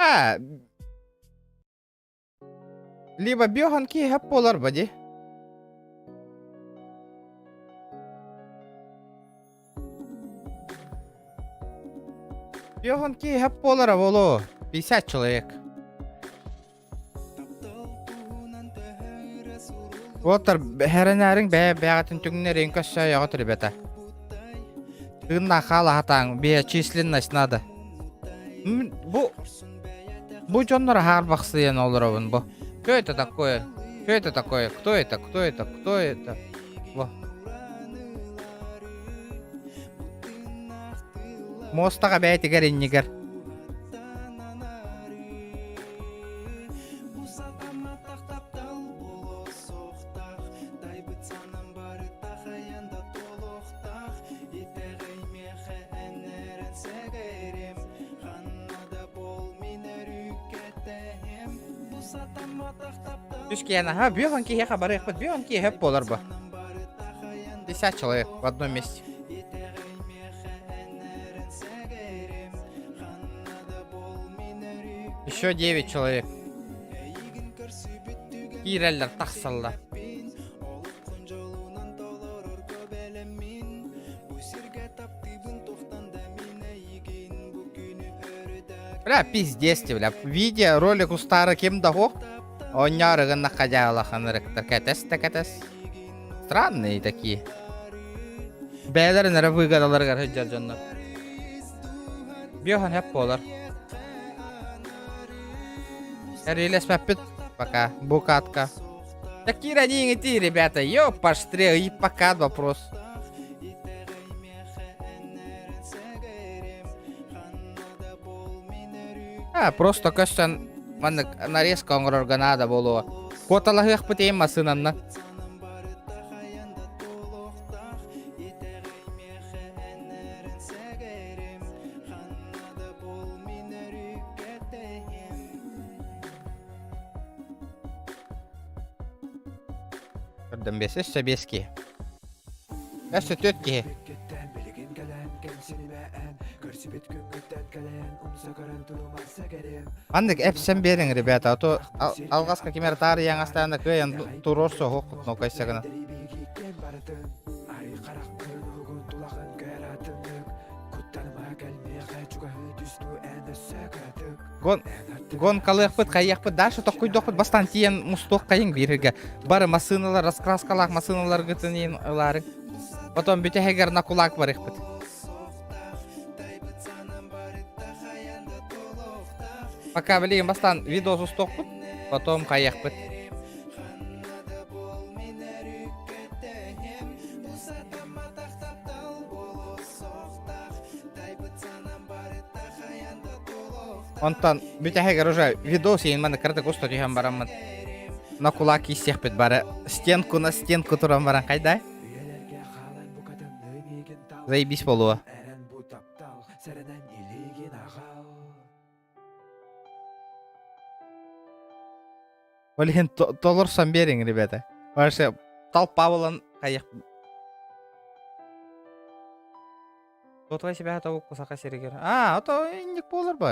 А, либо бёганки хэп буолар бади. Йохан ки хэп буолара боло. 50 человек. Уоттар хэрэнээриҥ бэйэ бэйэҕитин түҥнэриҥ көссөөйөҕүт ребята. Тыыннаах хаалаһатааҥ бэйэ численность надо. Бу бу дьоннор хаарбахсыйан олоробун бу. Что это такое? Что это такое? Кто это? Кто это? Кто это? Во. Муостаҕа бэйэтигэр иннигэр. Үс киһи аха бүөх киһиэхэ барыахпыт бүөх киһи хөп буолар бу. 50 человек в одном месте. Еще 9 человек. Киирэллэр, тахсаллар. Бля, пиздец ты, бля. Видео, ролик устары ким да хох. Онньоорыгын хадьаалахан ырыктар кэтэс да кэтэс. Странные такие. Бэйэлэрин эрэ выгодаларыгар сылдьар дьоннор. Биохан хэп буолар. Эрилэспэппит пока. Букатка. Такие они идти, ребята. Ёпаштре, и пока вопрос. А, просто көстөн маннык нарезка оҥорорго наада буолуо. Куоталаһыахпыт иһин массыынанна. Көрдüm бес, өссө бес киһи. Өссө түөрт киһи. Маннык эпсэн биэриҥ, ребята, а то алҕаска ким эрэ таарыйаҥ астаан да кыайан туруор соһуох нокайса гына. Гон гонкалыахпыт, хайыахпыт, дальше токкуйдуохпут, бастаан тиийэн мустуох хайыҥ бииргэ. Бары массыыналар, раскраскалаах массыыналаргытын иин ылаарыҥ. Потом бүтэһигэр на кулак барыахпыт. Пока билигин бастаан видос устуохпут, потом хайыахпыт. Онтон бүтэһигэр уже видос иин маны кыратык уста түһэн бараммын на кулак кииссиэхпит бары стенку на стенку туран баран хайдай заебись болуо Ол иһин толорсон биэриҥ, ребята. Вообще, толпа буолан хайых Сотовай себя тобукку саха сиригэр. А, ото инник буолар ба.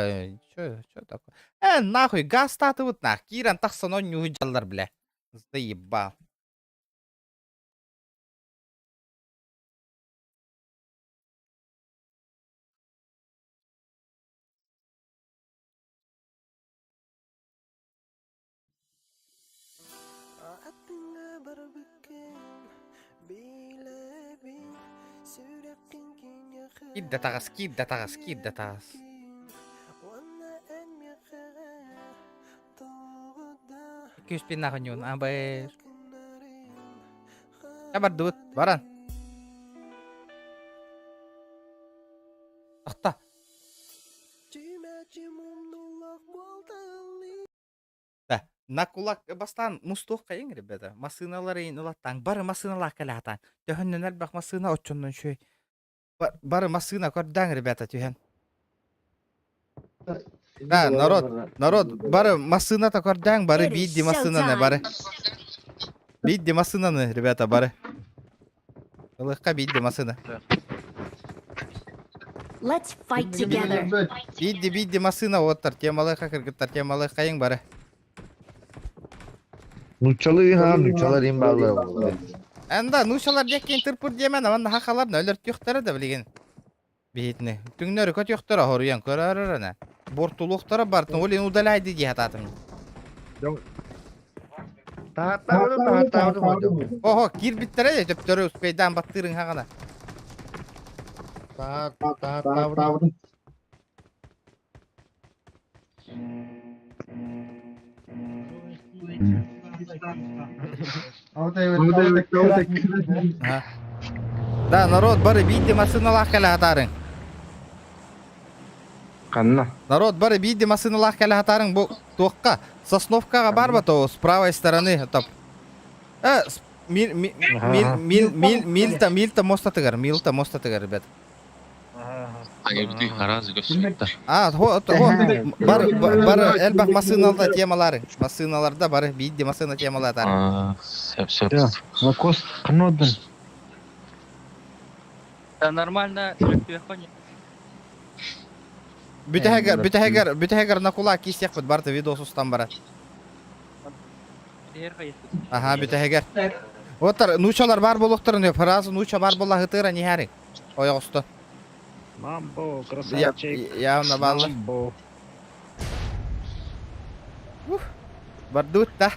Чё, чё такое? Э, нахуй, газ татыбыт нах. Киирэн тахсан онньуу дьаллар, бля. Заебал. Киирдэ таҕыс, киирдэ таҕыс, киирдэ таҕыс. Күүспүн нахыньуун, абыр. Бардыбыт, баран. Ахта. Да, на кулак бастаан мустуох хайыҥ, ребята. Массыыналары ылаттаан, бары массыыналаах кэлээтаан. Төһөннөн элбэх массыына оччоннон үчүгэй. Бары массыына көрдөөҥ, ребята, түһэн. Да, народ, народ, бары массыыната көрдөөҥ, бары It is биирди массыынаны, showtime. бары. Биирди массыынаны, ребята, бары. Ылыахха биирди массыына. Let's fight together. Биирди биирди массыына уоттар, темалыахха кыргыттар, темалыаххайыҥ бары. Нуччалыы ха, нуччалар им бааллар. Анда нуучалар диэккин тырпыр диэмэн, аман хахалар нөлөр түөхтэрэ да билигин. Биһитини. Түҥнөрү көтүөхтөрө хоруйан көрөөрөрөнө. Бортулуохтара бартын ол ин удаляйды дии хатаатым. Таһаттаабытым, таһаттаабытым ойдом. Ого, киирбиттэрэ де төптөрү успейдаан баттыырыҥ хаҕана. Таһаттаабытым. Да, народ бары биирди массыыналаах кэлэ сатаарыҥ. Ханна? Народ бары биирди массыыналаах кэлэ сатаарыҥ бу туохха? Сосновкаҕа бар ба то с правой стороны топ. Э, мил мил мил мил милта милта мостатыгар, милта мостатыгар, ребят. А, хо, хо, бар, бар, элбэх массыыналарда темалары. Массыыналарда бары биирди массыына темалары. Сөп, сөп. Лакост ханна Да нормально, Бүтэһигэр, бүтэһигэр, бүтэһигэр на кулак киисиэхпит барыта видос устан барар. Аха, бүтэһигэр. Оттар, нуучалар бар буолуохтарын өп, фраза нууча бар буолла хытыра нихари. Ойоҕосто. Мамбо, красавчик. Явно баллар. Мамбо. Ух, бардут да.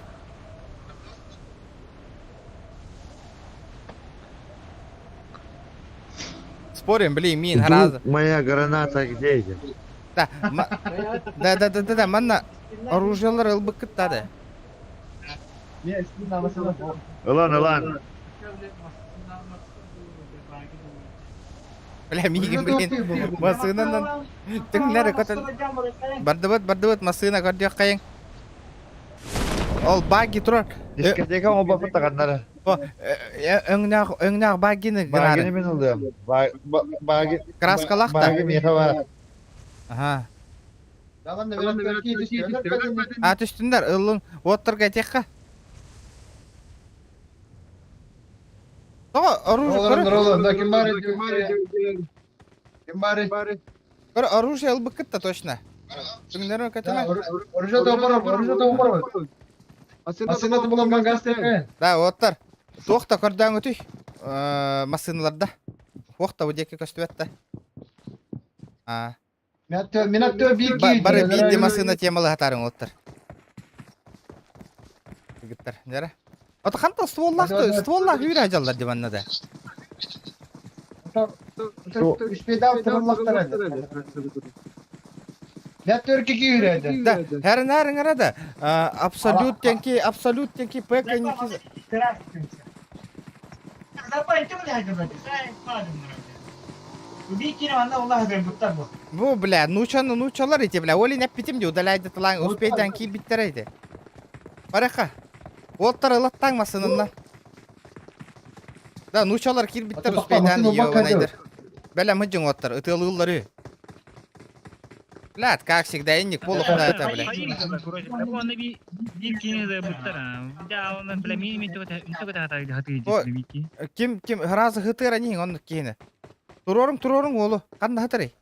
Спорим, блин, мин хараза. Моя граната где? Да, да, да, да, да, да, манна оружиелар ылбыккыт да. Ылан, ылан. Бля, миигин, блин, массыынанан түҥнэри көтөн. Бардыбыт, бардыбыт, массыына көрдүөх хайыҥ. Ол багги турар. Дискотека оҥорбоппут таҕаннара. Өҥнөөх, өҥнөөх баггины Баггины мин ылыам. Багги... Краскалах да. Багги миэхэ баар. Аха. А түстүннэр, ыллын, уоттарга этиэххэ. Тоҕо оружие Олорон, ким бар Ким бар Көр оружие ылбыккыт да точно. Түҥнэрин көтүмэ. Оружие топоров, оружие топоров. Массыына булан газ Да, уоттар. Туох да көрдөөҥүтүй массыыналарда. Туох да бу диэки көстүбэт да. А. Бары биирди массыына темалы хатарың уоттар. Кыргыттар, дьэрэ. Ото ханта стволлаах стволлаах үүрэ дьаллар диванна да. Да, хәрін әрі да. Абсолют тенки, абсолют тенки, пека ники. Бу, бля, нучаны нучалар ити, бля, олин эппитим ди, удаляйды тылаң, успейдан кийбиттер эти. Бараха. Уоттар ылаттаң масынынна. Да, нучалар кирбиттер успейдан йованайдыр. Бәлә мыджың уоттар, ытылылары. Блядь, как всегда, инник полухта это, бля. Ким, ким, разы хытыра не, он киһини. Турорум, турорум уолу, ханна хытырый?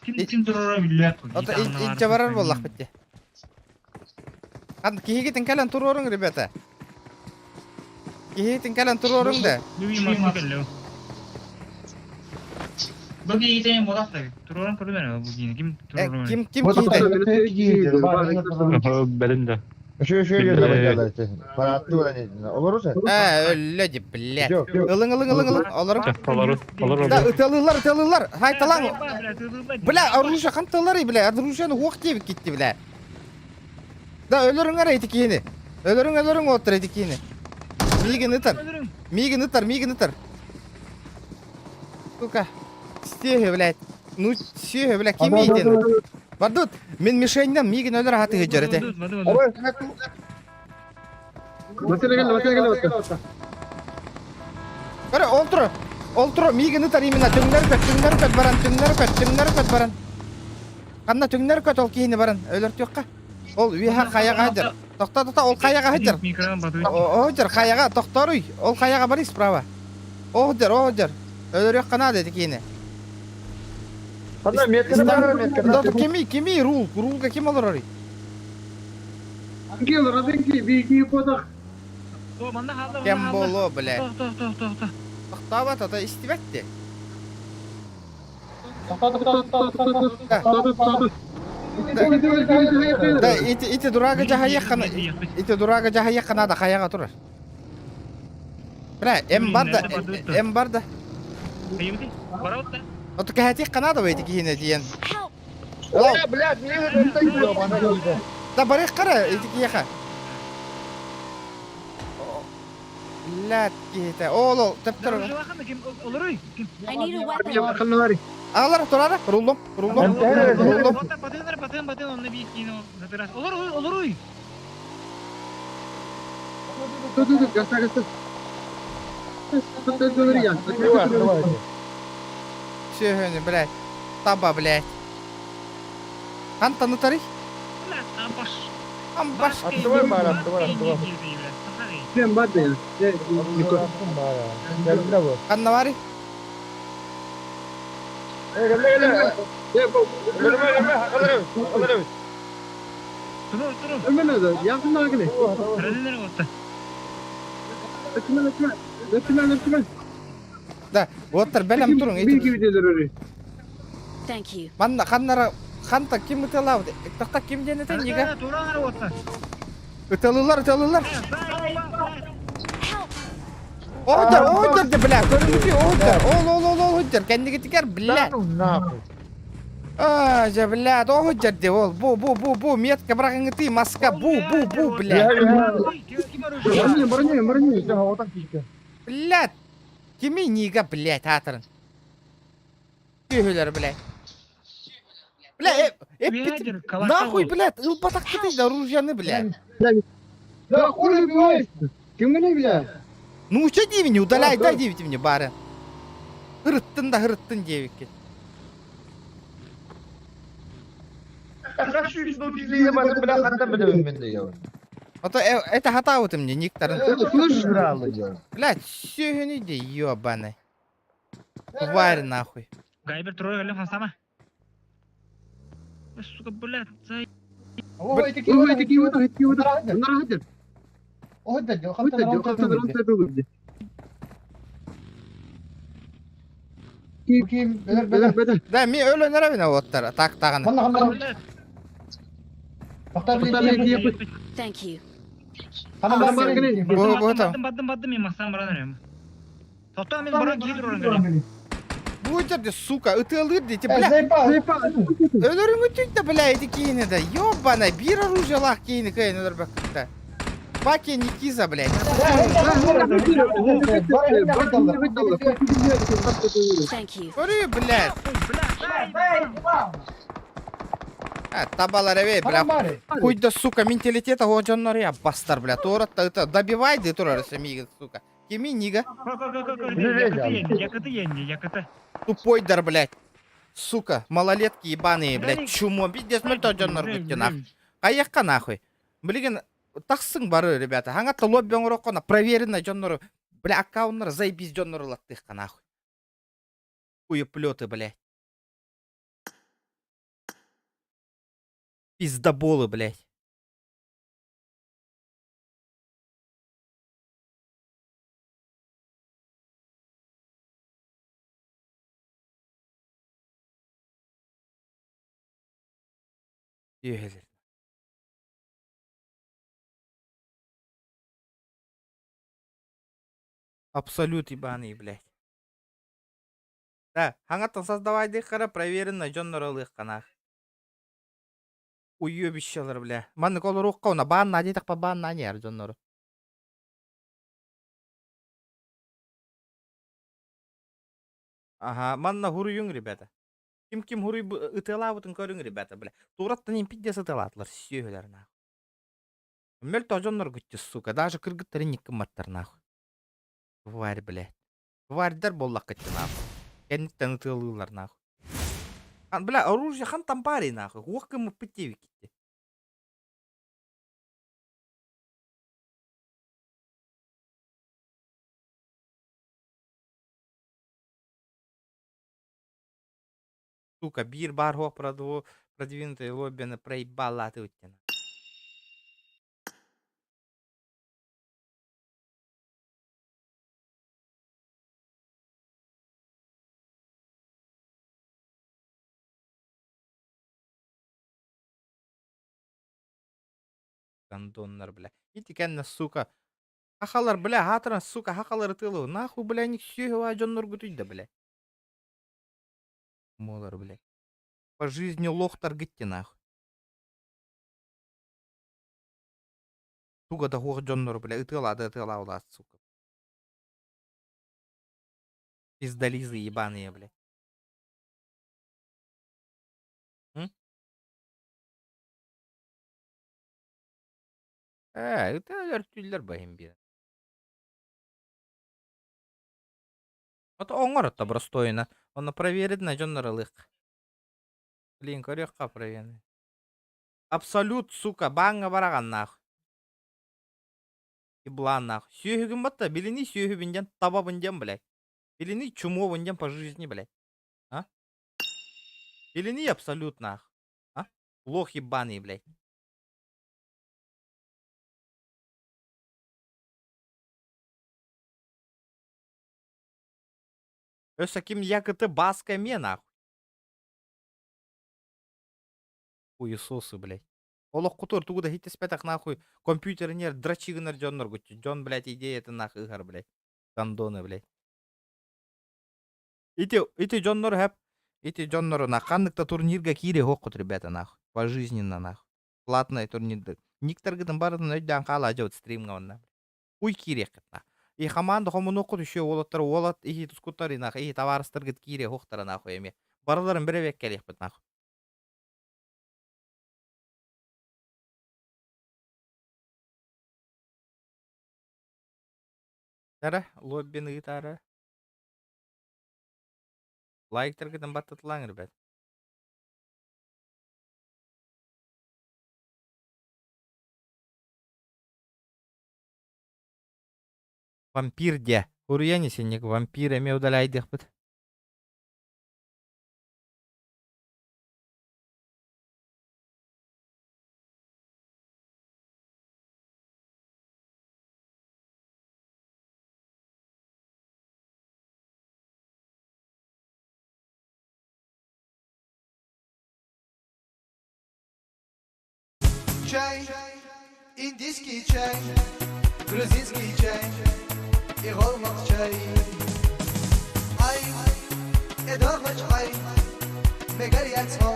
Ким турора билбэт. Ото илдьэ барар буоллахпыт дии. Ханна киһигитин кэлэн туруоруҥ, ребята. Киһигитин кэлэн туруоруҥ да. Ким ким киһитэ? Бэлин да. Ээ, өллө ди, блядь. Ылыҥ, ылыҥ, ылыҥ, ылыҥ. Олору. Олору, олору. Да, ытыалыыллар, ытыалыыллар. Хай, талаң. Бля, оружие хантыларый, бля. Оружиены уох диэбит китти, бля. Да, өлөрүҥ эрэ ити киһини. Өлөрүҥ, өлөрүҥ уоттар ити киһини. Миигин ытар. Миигин ытар, миигин ытар. Сука. Стеге, блядь. Ну, сүөһү, бля, ким иитин? Бардут, мин мишеньнен миигин өлөр аһаты сылдьар этэ. Көрө, ол тур, ол тур, миигин ытар именно, түҥнэр көт, түҥнэр көт баран, түҥнэр көт, түҥнэр көт баран. Ханна түҥнэр көт ол киһини баран, өлөртүөххэ. Ол үөһэ хайаҕа сылдьар. Тохто, тохто, ол хайаҕа сылдьар. О, сылдьар, хайаҕа, тохтооруй, ол хайаҕа барый справа. О, сылдьар, о, сылдьар. Өлөрүөххэ наада ити киһини. Да, кими, кими рул, рулга ким олорорый? Кем боло, бля. Тохтообот, ото истибэт ти. Да, ити дурага жахайаххана, ити дурага жахайаххана да хаяга турар. Бля, эм бар да, эм бар да. Оту кэһэтиэх канада бэйти киһине диэн. Help! Э, блядь, мне это ёбаный. Да барых кара ити киһиэхэ. Блядь, киһитэ. Ол ол төптөр. I need a weapon. Алар турара, руллум, руллум, руллум. Сөһөнү, блядь. Таба, блядь. Хантан ытарый? Амбаш. Аттыбар бар, аттыбар, аттыбар. Ханна бары? Да, оттар бэлэм турун. Thank you. Манна ханнара ханта ким ыталаабыт? Тахта ким диэн этен нига? Ыталылар, ыталылар. Help! Ойдор, ойдор де бля, көрүнүтү ойдор. Ол ол ол ол ойдор. Кэннигитигэр бля. Нахуй. А, же бля, ойдор де ол. Бу бу бу бу метка брагыңыты маска бу бу бу бля. Блядь. Кими нига, блядь, атырын. Түйелер, блядь. Бля, нахуй, блядь, ылбатак да оружияны, блядь. Да хули убиваешь? Ким бля? Ну, что девини, удаляй, дай девять мне, бары. Хырыттын да хырыттын девики. А то это хата мне, никтарын. Блядь, сёгүнү де ёбаный. Тварь нахуй. Гайбер трое өлім хасама. Сука, блядь, за... Да, ми өлөнөр эбине оттар, так таганы. Thank you. Бу бу там. Баттым, баттым, баттым, мен мастан баран өрем. Тоқта, мен баран кейдір орын көрем. Бу жерде, сука, ытылыр дейти, бля. Өлөрүң үтүк да, бля, эти кийини да. Ёбана, бир оружиялах кийини кыйын өлөр бакытта. Баки Никиза, блядь. Thank you. Көрү, блядь. А, табалар эбей, бля. Хуй да, сука, менталитета о я бастар, бля. Туратта это добивай, да турар мига, сука. Кими нига? Якыты енди, якыты. Тупой дар, блядь. Сука, малолетки ебаные, блядь, чумо. Пиздец, мөлтө жоннор бүттү нахуй. Каякка нахуй. Билген тахсың бары, ребята. Хаңатта лобби оңороккона проверенный жоннору. Бля, аккаунтнар заебись жоннору латтыхка нахуй. Хуеплеты, блядь. Пиздоболы, блядь. Ехали. Абсолют ебаный, блядь. Да, хаңаттан создавай қара проверенно жоннор алых канах. Уебищалар, бля. Маннык олор оққа она баан нади тақпа баан нани ар жоннору. Ага, манна хуруюң, ребята. Ким ким хуруй ытылабытын көрүң, ребята, бля. Тураттан им пиздец ытылатлар, сүйөлөр нахуй. Мөл тожоннор күттү, сука. Даже кыргыттары никкыматтар нахуй. Тварь, блядь. Тварьдар боллақ кетті нахуй. Кәнниттен ытылылар нахуй. Ан, бля, оружие хан там пари нахуй. Уох кым пытеви китти. Сука, бир бар хоқ продвинутый лоббины проебала ты уттена. Гондоннар, бля. Ити кэннэ, сука, Хахалар, бля, хаатыран, сука, хахалары тыалу. Нахуй, бля, ник сүөһү дьонноргутуй да, бля. Молар, бля. По жизни лохтар гитти, нахуй. Туга да хуох дьоннору, бля, ытыалаады, ытыалаа сука. Пиздализы ебаные, бля. М? Ээ, ытыалар түллэр баһым биэр. Ото оҥор ото простойна. Онно проверенный дьоннор ылыах. Блин, көрүөххэ проверенный. Абсолют, сука, бааҥҥа бараҕан нах. Еблан нах. Сүөһүгүн батта, билини сүөһүбүн диэн табабын диэн, блядь. Билини чумуобун диэн по жизни, блядь. А? Билини абсолют нах. А? Лох ебаный, блядь. Өссө ким якыты баска эмиэ нахуй. Хуесосы, блядь. Олоххутугар тугу да иһиттиспэтэх нахуй компьютеринер дрочи гынар дьонноргут дьон, блядь, идеятын нахуй ыһар, блядь. Гондоны, блядь. Ити, ити дьоннор хэп, ити дьоннору нах ханнык да турнирга киире хоққут, ребята, нах. Пожизненно, нах. Платный турнирдар. Никтаргытын барытын өйдөөн хаалаа дьабыт стримҥа онна. Уй киириэххит нах. И команда хомунуоххут еще уолаттар уолат иһи тускуттар нах, иһи табаарыстаргыт киире хоқтара нахуй эми. Барыларын биребек кэлиэхпит нах. Тара, лоббин ыытаара. Лайктаргытын баттатылаң, ребят. Вампир де. Уруйан синник вампир эме удаляйдыхпыт. Чай, индийский чай, грузинский чай и голмак чай. Ай, эдормач ай, мегарьяцмо,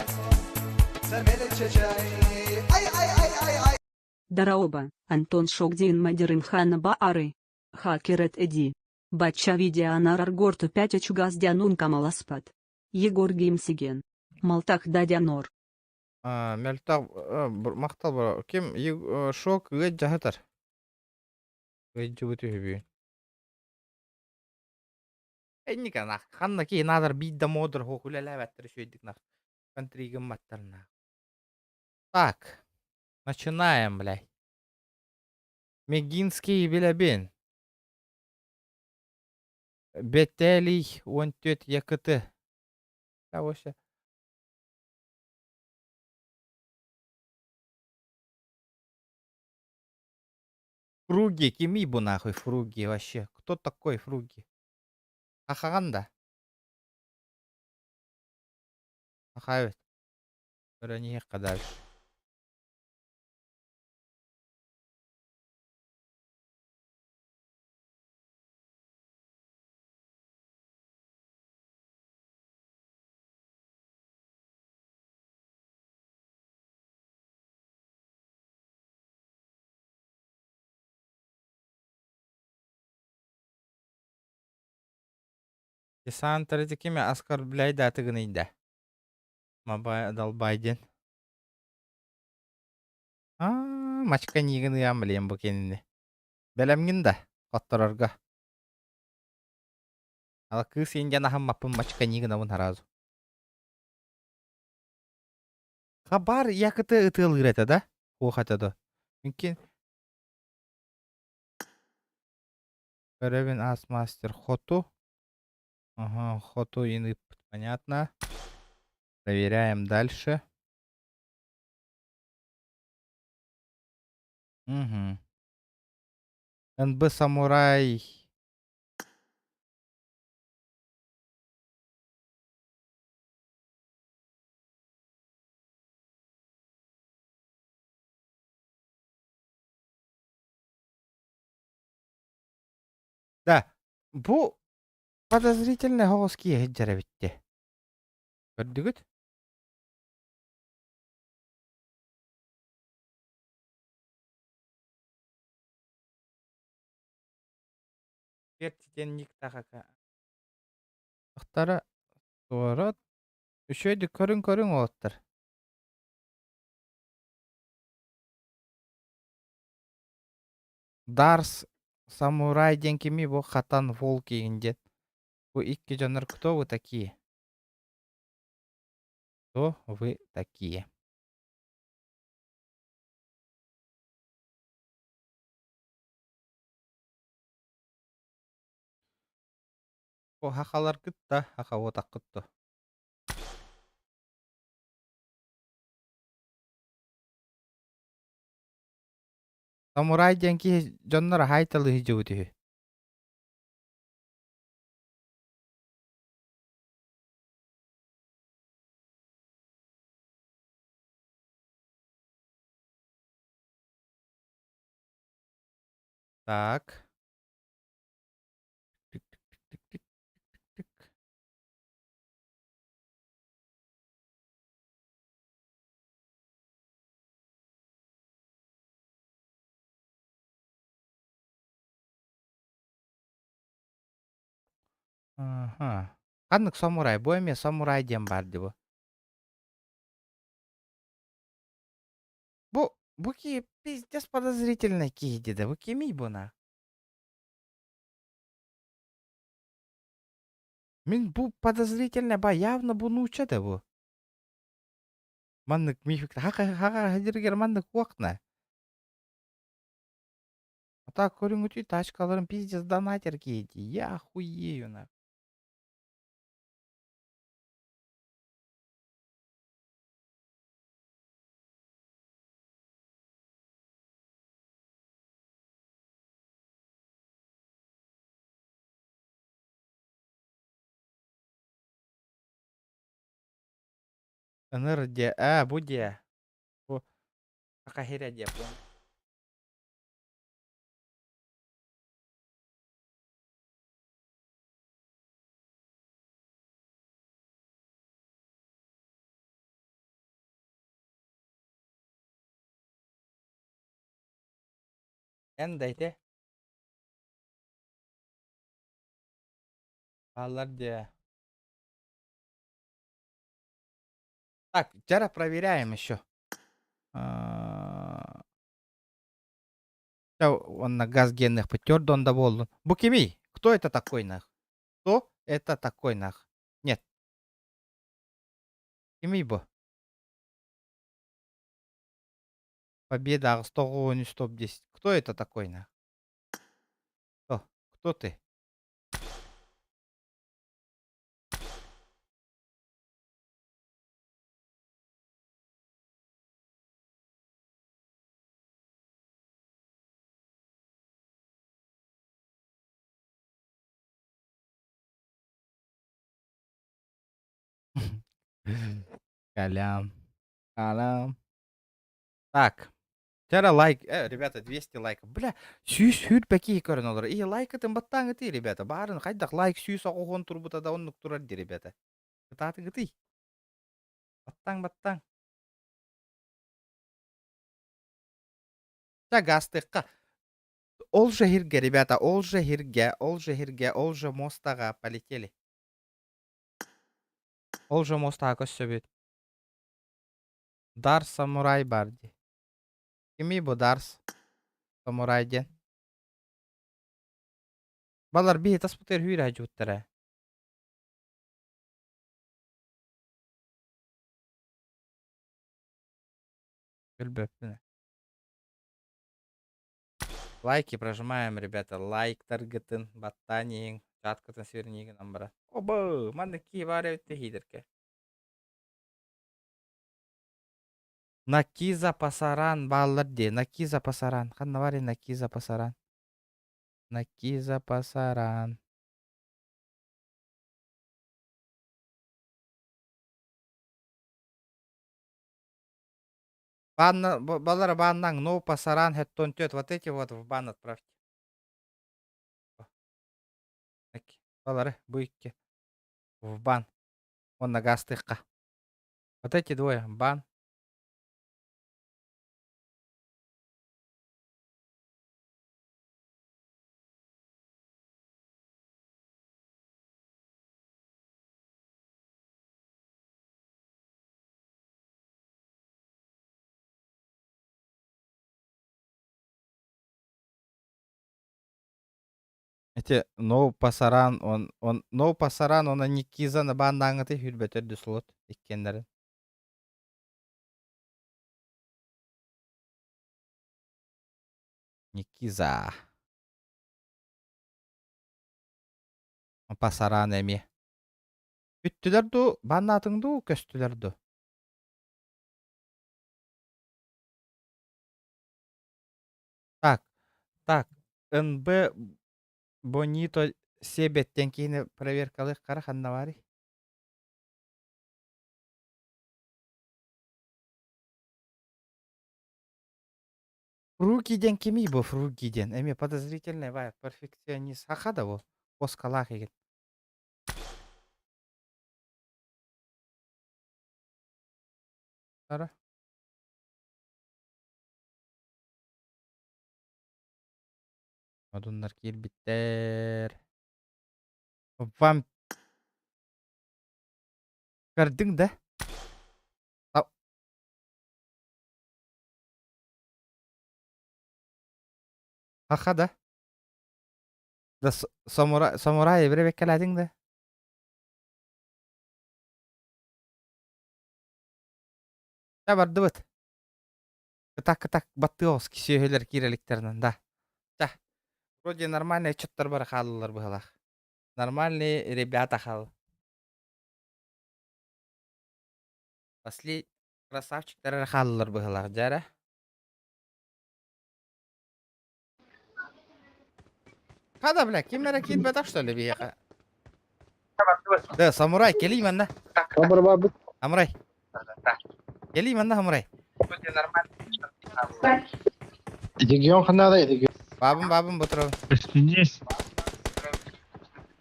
самелече чай. Ай, ай, ай, ай, ай. Дараоба, Антон Шогдин Мадеринхана Баары. Хакерет Эди. Бача Видианар Аргорту 5 Ачугаздянун Камаласпат. Егор Гимсиген. Малтах Дадянор. Мөлтөх махтал бар. Ким шок ыт жаһатар. Ыйдьыбыт үһүбү. Энника нах. Ханна ки надар бидда модер хок үлэлээбэттэр үчүгэйдик нах. Контригым нах. Так. Начинаем, блядь. Мегинский билэбин. Бетелий 14 ЯКТ. Вообще. Фруги, кими бу нахуй фруги вообще? Кто такой фруги? Ахаганда. Ахавит. Көрөн дальше. Десант кими оскорбляй да тыгыныйда. Мабай далбайден. А, мачка нигин ыам билем бу кенини. Бэлэмҥин да, хотторорго. Ала кыыс индиан ахам маппын мачка нигин абын харазу. Хабар якыты ытыалыыр этэ да? Хуох этэ да. Мүмкін Көрөбүн ас мастер хоту. Ага, хоту и понятно. Проверяем дальше. Угу. НБ Самурай. Бу подозрительный соҕус киһи сылдьар эбит дии. Көрдүгүт? Диэн ник тахака. Ахтара суорат үчүгэйдик көрүҥ-көрүҥ уолаттар. Дарс самурай диэн кимий бу Хатан Волк игин диэн. Бу икки дьоннор кто вы такие? Кто вы такие? Бу хахаларгыт да хахауотаххыт да. Самурай диэн киһи дьоннор аһаайталыы сылдьыбыт үһү. Так. Тик-тик-тик-тик-тик-тик. Аха. Ханнык самурай? Бу эмиэ самурай диэн баар дии бу. Бу бу киһи пиздец подозрительный киһи дии Бу кимий бу на? Мин бу подозрительный ба явно бу нуучча да бу. Маннык мифик хаха хаха хадиргер маннык куокна. А так көрүҥүтүй тачкаларын пиздец донатер киһи Я охуею на. Ыныр диэ, аа бу диэ. Бу Саха сирэ диэ понял. Эн да ити Бааллар диэ. Так, вчера проверяем еще. Он на газ генных он доволен. Букими, кто это такой нах? Кто это такой нах? Нет. Кимий бу? Победа 100 топ-10. Кто это такой нах? Кто? Кто ты? Калям. Калям. Так. Вчера лайк, ребята, 200 лайков. Бля, сүүс сүүрбэ киһи көрөн олорор. И лайкытын баттааҥытый, ребята. Баарын хайдах лайк 190 турбута да оннук турар ди, ребята. Кытаатыгытый. Баттаң, баттаң. Та гастыкка. Ол же хирге, ребята, ол же хирге, ол же хирге, ол же мостаға полетели. Ол же мостаға көссөбүт. Дар самурай бар ди. Кимий бу Дарс самурай диэн? Балар биһи таспытыгар хүүрэ сылдьыбыттара. Билбэппин. Лайки прожимаем, ребята. Лайктаргытын, баттаан чаткытын свернигин амбара. Оба, манна кии баар эбит хиидерке. Накиза Пасаран бааллар дии. Накиза Пасаран. Ханна баарый Накиза Пасаран? Накиза Пасаран. Банна, балар баннаҥ, no Пасаран хэттон тет. Вот эти вот в бан отправьте. Балары бу икки. В бан. Уонна гаастыахха. Вот эти двое. Бан. Эти ноу пасаран он он ноу пасаран она Никиза на бааннааҥҥыты хүрбөтөр дүслот иккиэннэрин. Никиза. Пасаран эмиэ. Бүттүлэр дуу, бааннаатыҥ дуу, көстүлэр дуу? Так, так, НБ Бонито Себеттен киһини проверкалыах хара ханна баарый? Фруги диэн кимий бу Фруги диэн? Эмиэ подозрительный бай, перфекционист. Саха да бу? Оскалаах игин. Ара. Одуннар киирбиттэр. Вам көрдүҥ да? Аха да? Да самурай самурай эбирэ бэккэлээтиҥ да? Да бардыбыт. Кытак кытак баттыа сүөһүлэр киирэликтэринэн да. Ча. Вроде нормальный отчеттар бары хааллылар быһалаах. Нормальные ребята хаал. Пошли красавчиктар эрэ хааллылар быһалаах дьэ Хада, бля, ким эрэ киирбэтэх что ли биһиэхэ? Да, самурай, кэлиий манна. Самурай. Кэлиий манна, самурай. Регион ханада регион. Бабым, бабым, бутырабын. Здесь.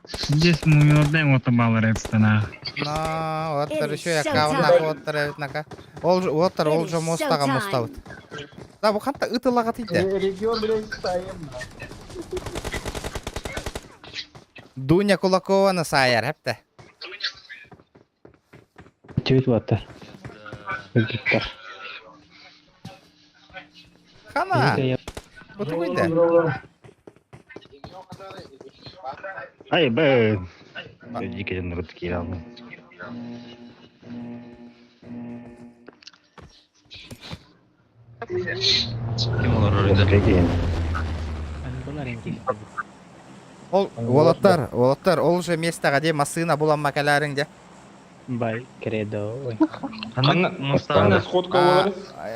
Здесь мумиоден отобалар эптана. Но, оттар еще аккаунтна оттар эбит Ол оттар ол же мостаға мостабыт. Да, бу ханта ытылаға тиийдэ. Регион, блядь, стоим. Дуня Кулакованы саайар, хэптэ. Түбүт баттар. Өлбүттэр. Хана! Бу тугуйда? Ай, б. Дикий народ кииралны. Ким олорор Ол уолаттар, уолаттар, ол уже местоға де массыына буламма кэлээриҥ де. Бай, кредо. Ой. Мустаҕа Сходка болар.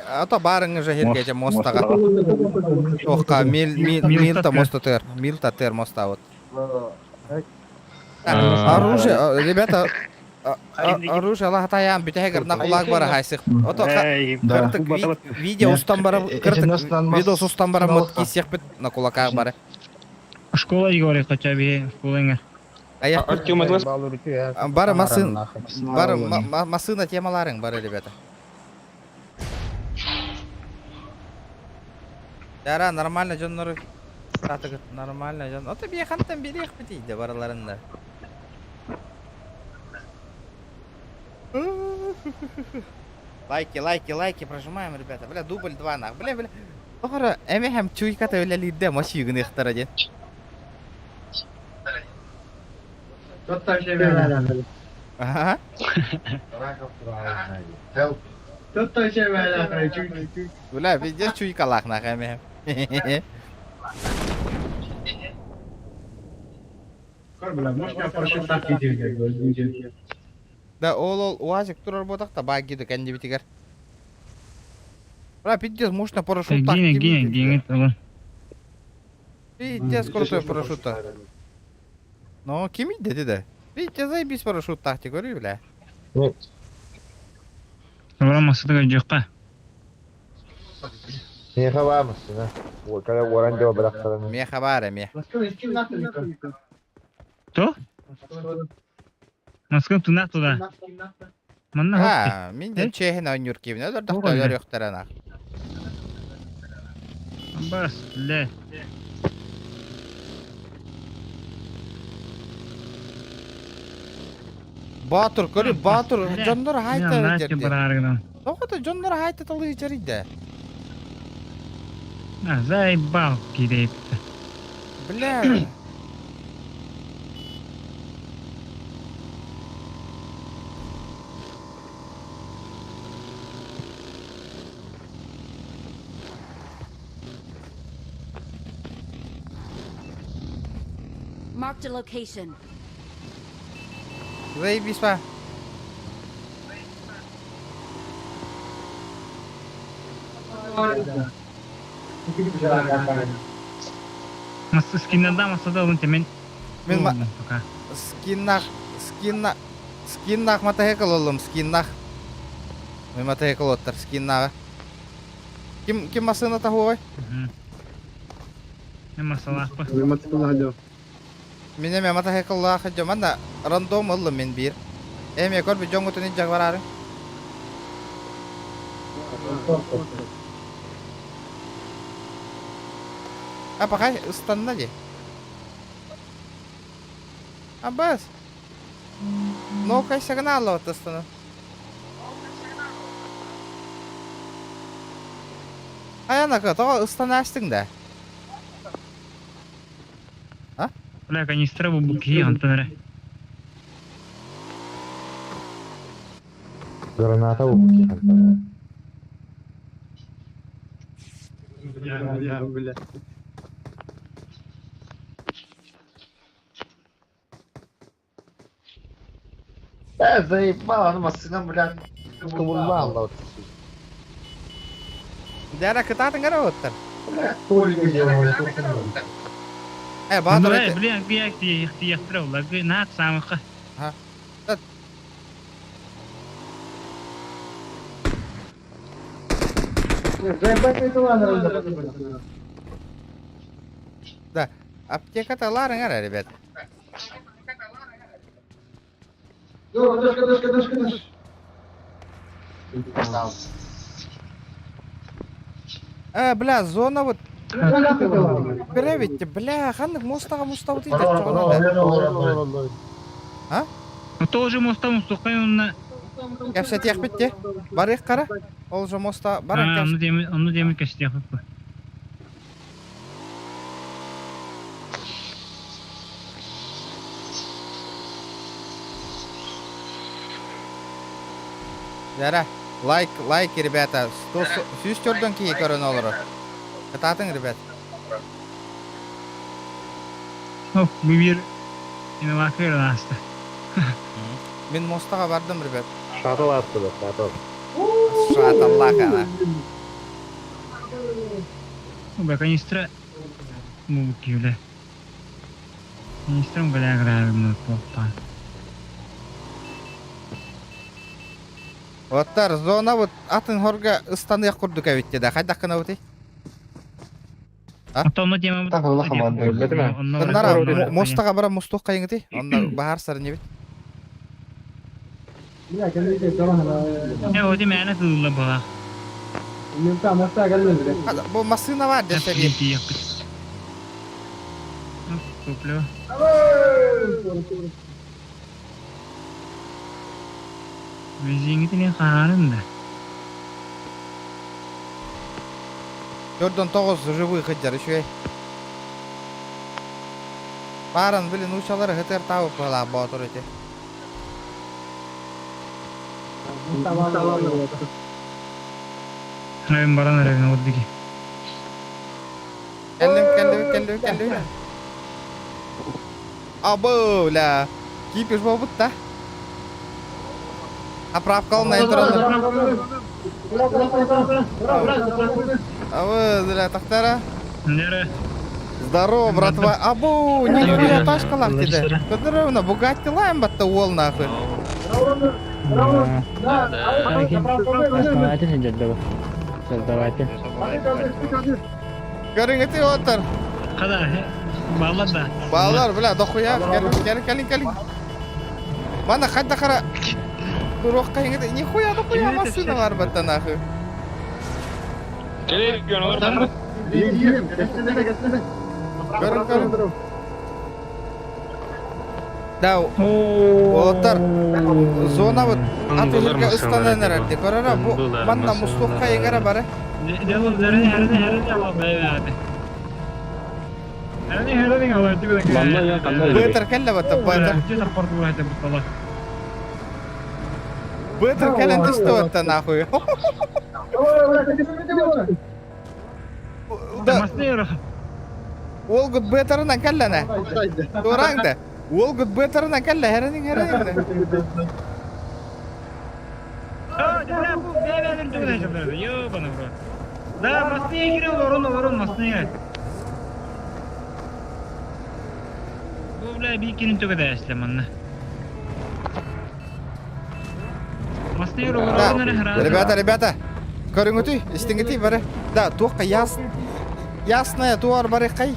А то барың уже хиргече мостаға. Охка, мил, мил, милта моста тер, милта тер моста вот. Оружие, ребята, оружие Аллах таян бүтэһигэр на кулак бара хайсых. Ото кыртык видео устан бара, кыртык видео устан бара мот кисехпит на кулаках бара. Школа Егорий хотя бы школа Артем Бары масын, бары масына темаларың бары, ребята. Яра, нормально дьоннору татыгыт, нормально дьон. Ото биэхантан бириэх битийде бараларында. Лайки, лайки, лайки прожимаем, ребята. Бля, дубль 2 нах. Бля, бля. Тоҕо эмэхэм чуйката үлэлиирдэ мас югыныахтара диэн. Ага. Бля, пиздец чуйкалаах нах эмэхэм. Да, ол ол УАЗик турар буотах багги кэннибитигэр. Бля, пиздец, мощно парашют так. Гине, гине, гине, того. Пиздец, крутой парашют. Ну, ким деди да? Пиздец, заебись парашют тактик, говорю, бля. Добра масыдыга жокка. Меха баамысына. Кала уоран жоо бырахтараны. Меха баар эмиэ. То? Москва тунах туда. Манна хоп. А, мин ден чехин ойнур кибин өлөр Туох дахта онно? өлөр юхтарана. Бас, бля. Батыр көрү Батыр Бля. дьоннор хайта Настя жерди. бараргынан. Тоҕото дьоннор хайта талы жериде. А, заебал кирепті. Бля. Marked a location. Заебись па. Скиннада масада олын темен. Мен ма Пока. скиннах скинна скиннах матахекал олым скиннах. Мен матахекал оттар скиннага. Ким ким масына тахуой? Мен масалақпы. Мине ме матахекал лаха жаманда рандом олым мен бир. Эме көр би жоңгутун жак барары. А пока ыстанна же. Абас. Ну, кайсагына алла ыстана. Аянака, тоға ыстана астың да. Бля, канистра бу буки антонere. Граната бу Э, заебал, аны машина, блядь, кабулла. Дәра кытатын гара оттар. Только делаю. Э, Баатыр Бля, бля, бля, яхтыра ола. На самыха. Ха. Да, аптека ларың ара, ребят. Э, бля, зона вот Беребитте, бля, ханнык мостага мустабы дейт чоғана. А? Ну тоже моста мустукай онна. Кәпсәт яқпетте. Барык қара. Ол же моста барак А, Оны деме, оны деме кәште яқпы. Яра, лайк, лайк, ребята. 100 төрдөн кии көрөн олору. Кытатын, ребят. Оп, бу бир иналакыр аста. Мен мостага бардым, ребят. Шатыл атты да, шатыл. Шаталлах ана. Бля, канистра бу буки, бля. Канистра бля, грабим на топтан. Оттар зона вот атын хорга ыстаныяк курдук эбитте да. Хайдак кына бути? Ата оны деме. Так, Аллах аман. Тыннара мостага бара мостук кайыңыти. Онда бахар сарын ебит. Э, оди мәне тылла бала. Бу машина бар десе бир. Куплю. Өзіңітіне қарарын да. Төрдөн тогуз живых ыджар еще. Баран блин учалары хытыр табып бала ботур эти. Мен баран әрәбін олды ки. Келдим, келдим, келдим, келдим. Абы, бля. Кипиш болбут да. Оправка алынайын туралы. Абы, бля, тактара. Нері? Здорово, братва. Абу, нихуя ташкалах тебе. Кадыровна, Бугатти лайм батта уол нахуй. Создавайте. Көрүң эти отыр. Қада? Баллар да. Баллар, бля, дохуя. Кел, кел, кел, кел. Мана хайда хара. Туруох кайыңы нихуя дохуя машина бар батта нахуй. Көрүн, көрүн. Да, олоттар зона вот атыгырга ыстанан эрэрди. Көрөрө бу манна мустуохха иҥэрэ бары. Бытыр кэллэ батта бытыр. Бытыр кэлэн түстэ батта нахуй. Да. Ол гыт бытырынан кэллэнэ. Туораҥда. Ол гыт бытырынан кэллэ херенин херенин. Да, масны кирил орун орун масны. Бу бля бикинин түгәдә эшлә манна. Масны Да, ребята, ребята, көрүҥүтүй, истиҥитий бары. Да, туохха яс... Ясная туар бары кай.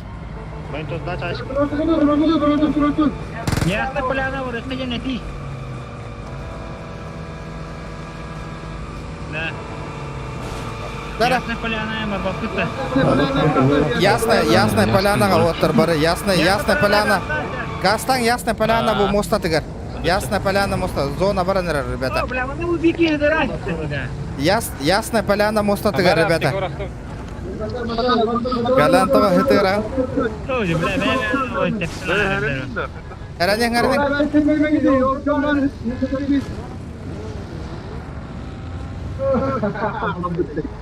Ясна поляна урыкка җәнәти. Да. Ясна поляна марбакыта. Ясная, ясная полянаға оттар бары. Ясная, ясная поляна. Гастан ясная поляна бу моста тыгар. Ясная поляна моста. Зона баран ребята. Бля, ну бики дырас. Яс, ясная поляна моста тыгар, ребята. Галантова хытыра. Тоже, бля, бля, ой, тепсин. Эранең, эранең.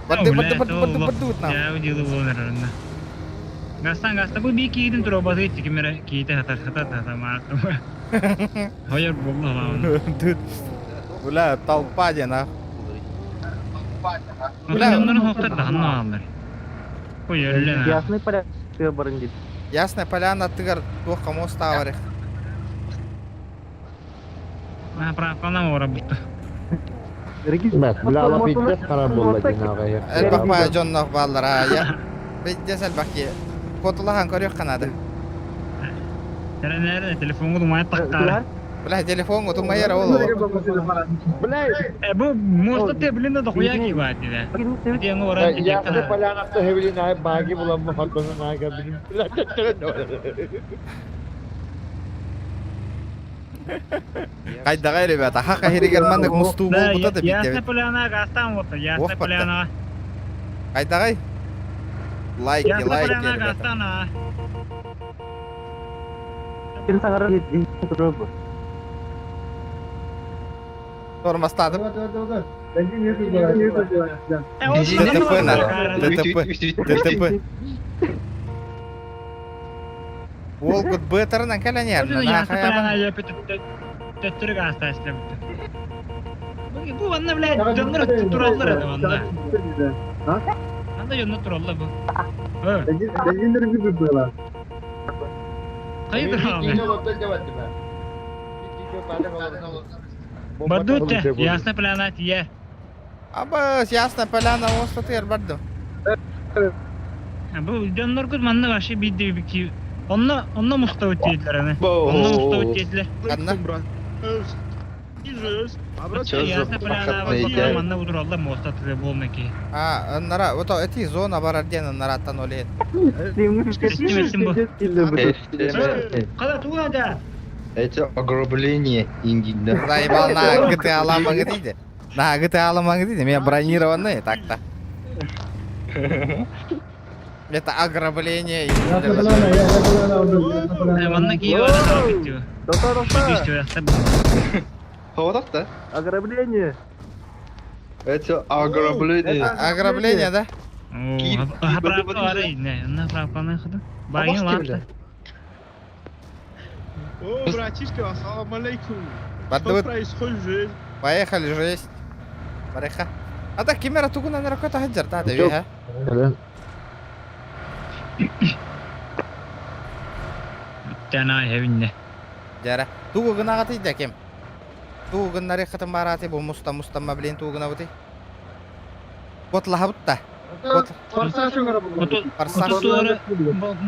Барды, барды, барды, барды, барды, барды. Я удилы болар онна. Гастан гаста бу би кийдин тура базы тикимере кийте хатар хатар хатар мартым. Hayır bulma lan. Бля, толпа дена. Бля, onların hoktар да ханна алар. Кой öyle. Ясный поляна барын дейт. Ясная поляна тыгар туохка моста аварих. На правкана ора бутта. Бля, ала пиздец хара болла динага. Элбах баа дьоннох бааллар аа я. Пиздец элбах ки. Котулахан көрүөх канады. Nerede telefonu dumaya takkar. Бля, телефон утумайар ол. Бля, Bu моста те билин да хуя ки бат диде. Диye ора Ясная поляна хевилин ай баги буламма фатбаны мага билим. Кайдагай, ребята, хака хиригер маннык мустуу болбута да Ясная битте. поляна гастан вот, ясная Ох, поляна. Кайдагай? Лайки, Ясная лайки, поляна ребята. гастан а. Тормостадым. ДТП на. ДТП. ДТП. Ол гут бытырынан кэлэнер. Ясная поляна я төттөрү гаста эшлеп. Бу ванна блядь, дьоннор тураллар эди ванна. Анда дьоннор тураллар бу. Кайда Бардутте, ясная поляна тие. Аба, ясная поляна моста тыгар барды. Бу дьоннор күт манна вообще бидди ки. Онно онно муста өтейлер аны. Онно муста өтейлер. Анна. Ясная поляна вот манна удуралла моста тыгы болмаки. А, нара, вот эти зона барар ден нараттан олейт. Эстимесин бу. Кала туга да. Это ограбление ингинда. Заебал на GTA аламаңы дейді. На GTA аламаңы дейді. Мен бронированный так-то. Это ограбление. Манна ки бара битти. Хоғдақ Ограбление. Это ограбление. Ограбление, да? О, братишка, ассаламу алейкум. Барды происходит? Поехали, жесть. Бареха. А так кемера тугуна на ракета хаджар, да, да, ха. Жара. Тугу гынага тыйда кем? Тугу гыннары хатым бараты бу муста мустамма блин тугу гына бути. Кот лахабытта. Вот. Форсаж оҥоробун. Форсаж.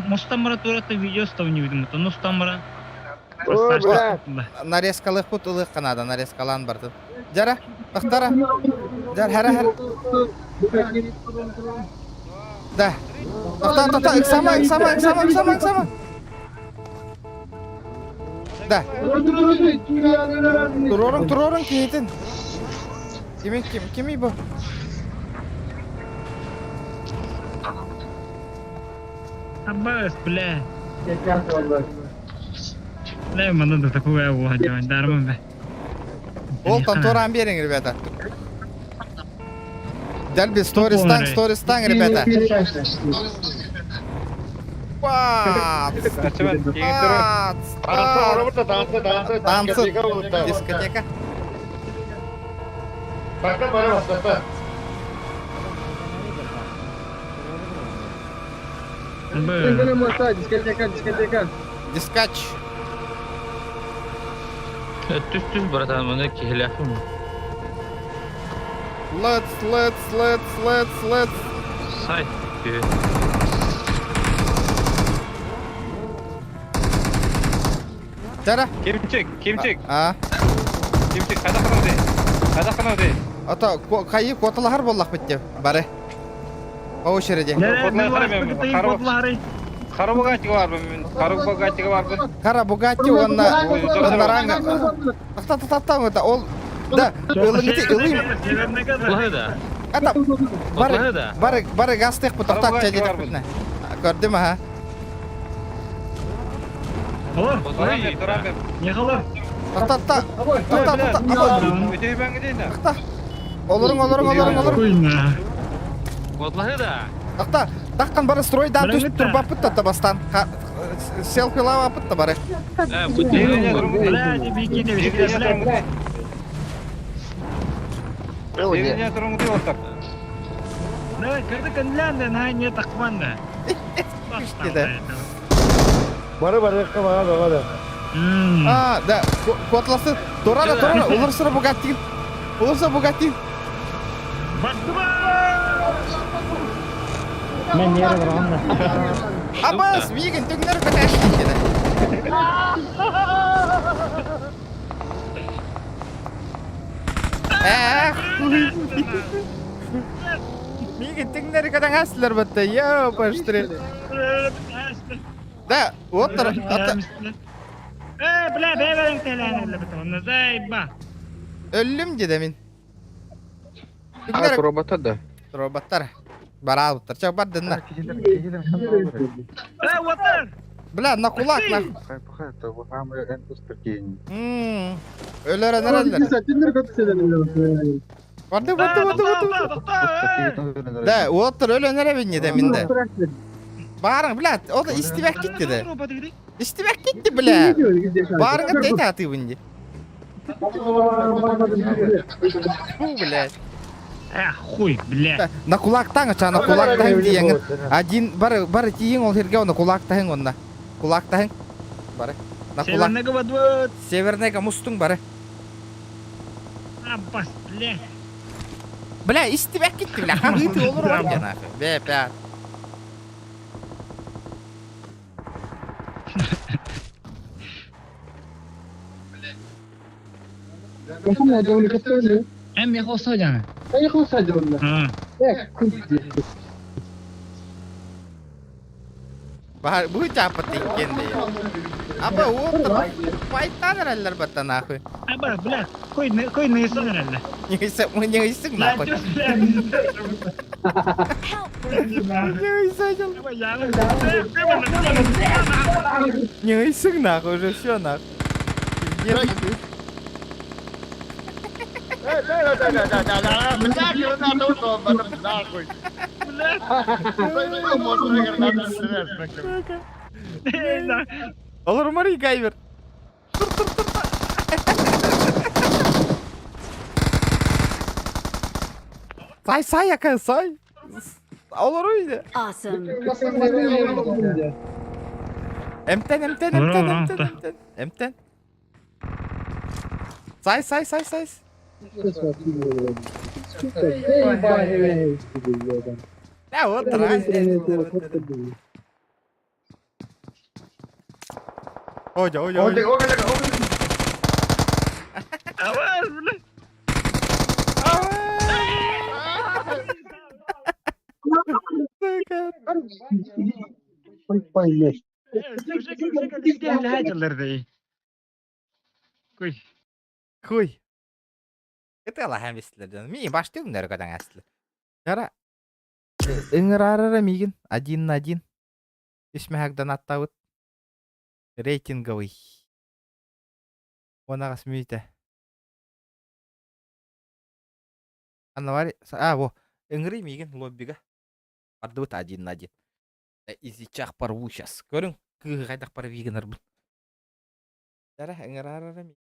Мустан бара туората видео ставнюйдум. Мустан бара. Нарезкалыхпыт ылыах канада, нарезкалаан бардын. Жара, тахтара. Жар, хара, хара. Да. Тахта, тахта, ыксама, ыксама, ыксама, ыксама, ыксама. Да. Туруорун, туруорун киһитин. Кими, ким, кими бу? Аббас, бля. Бля, манна да такого уходил, дарман бе. Ол тантораан биэриҥ, ребята. Дэлби стористаҥ, стористаҥ, ребята. Пац! Пац! Танцы! Дискотека. Пока бары бастата. Дискотека, дискотека. Дискач. Түс түс братан, маны киһилээхпин. Let's, let's, let's, let's, let's. Сайт. Чара. Кимчик, кимчик. А? Кимчик, хайдах гынабытый? Хайдах гынабытый? Ото хайы куоталаһар буоллахпыт деп бары. По очереди. Хара Бугаттига барбын мен. Хара Бугаттига барбын. Хара Бугатти уонна уонна Тахта тахта тахта ол да ылыҥыти ылыым. Улаһы да. Ата бары бары бары гастык бу тохтат чэдитеппитинэ. Көрдүм аха. Не Тохтатта. Тохта тохта. Тохта. Олоруҥ олоруҥ олоруҥ олоруҥ. Отлаһы да. Тохта. Таххан бары стройдаан түс турбаппыт та бастан. Селфилаабаппыт та бары. Бары барыахха баҕа баҕа да. А, да, куотласы турара турара уларсыра Бугатти. Уларса Бугатти. Мен нерв барамын. Абас, миигин түҥнэри көтөөччү деді. Эх, миигин түҥнэри көтөҥөслөр бытты, ёпаштыры. Да, вот Э, бля, бэйбэрин тэлээнэллэбит, заебал. Өллүм деді мин. А, робота да. Роботтар. Бараалыттар. Чэ, бардынна. Э, вот Бля, на кулак, на. Өлөр өнөр Барды, барды, барды, барды. Да, уоттар өлөн эрэ де минде. Барың, бля, о да истибэк китти де. Истибэк китти, бля. Барыңа тейт атыбын ди. Фу, блядь. Эх, хуй, бля. На кулактаң, ча, на кулактаң диеңин. Один, бары, бары тиең ол херге оны кулактаң онна. Кулактаң. Бары. На кулак. Северныйга бадвыт. Северныйга мустуң бары. Аббас, бля. Бля, истибэк китти, бля. Хаңыты олор бар нахуй. Бе, бля. Эм, я хосадяны. Я хосадяны. Бу чапа тиккен де. Аба уоттар файттан эрэллэр батта нахуй. Аба, бля, кой кой нейсен эрэллэр. Нейсен, нейсен нахуй. Нейсен нахуй, уже все нахуй. Olur mu Gayver? Tur tur tur. Сай сай ака сай. Olur öyle. Awesome. Эмтен эмтен эмтен эмтен эмтен. Эмтен. Сай сай сай сай. Да, вот разница. Ой, ой, ой. Авар, бля. Куй. Куй. Это алахан бистилер. Ми башты үңнөр көтөн астылар. Яра ыҥыраарара миигин один на один. Исмэһэк донаттабыт. Рейтинговый. Уонаҕас мүйтэ. Аннавари, а, во, ыҥырый миигин лоббига. Бардыбыт один на один. Изичах порву сейчас. Көрүҥ, кыыһы хайдах порви гынарбын. Яра, ыҥыраарара миигин.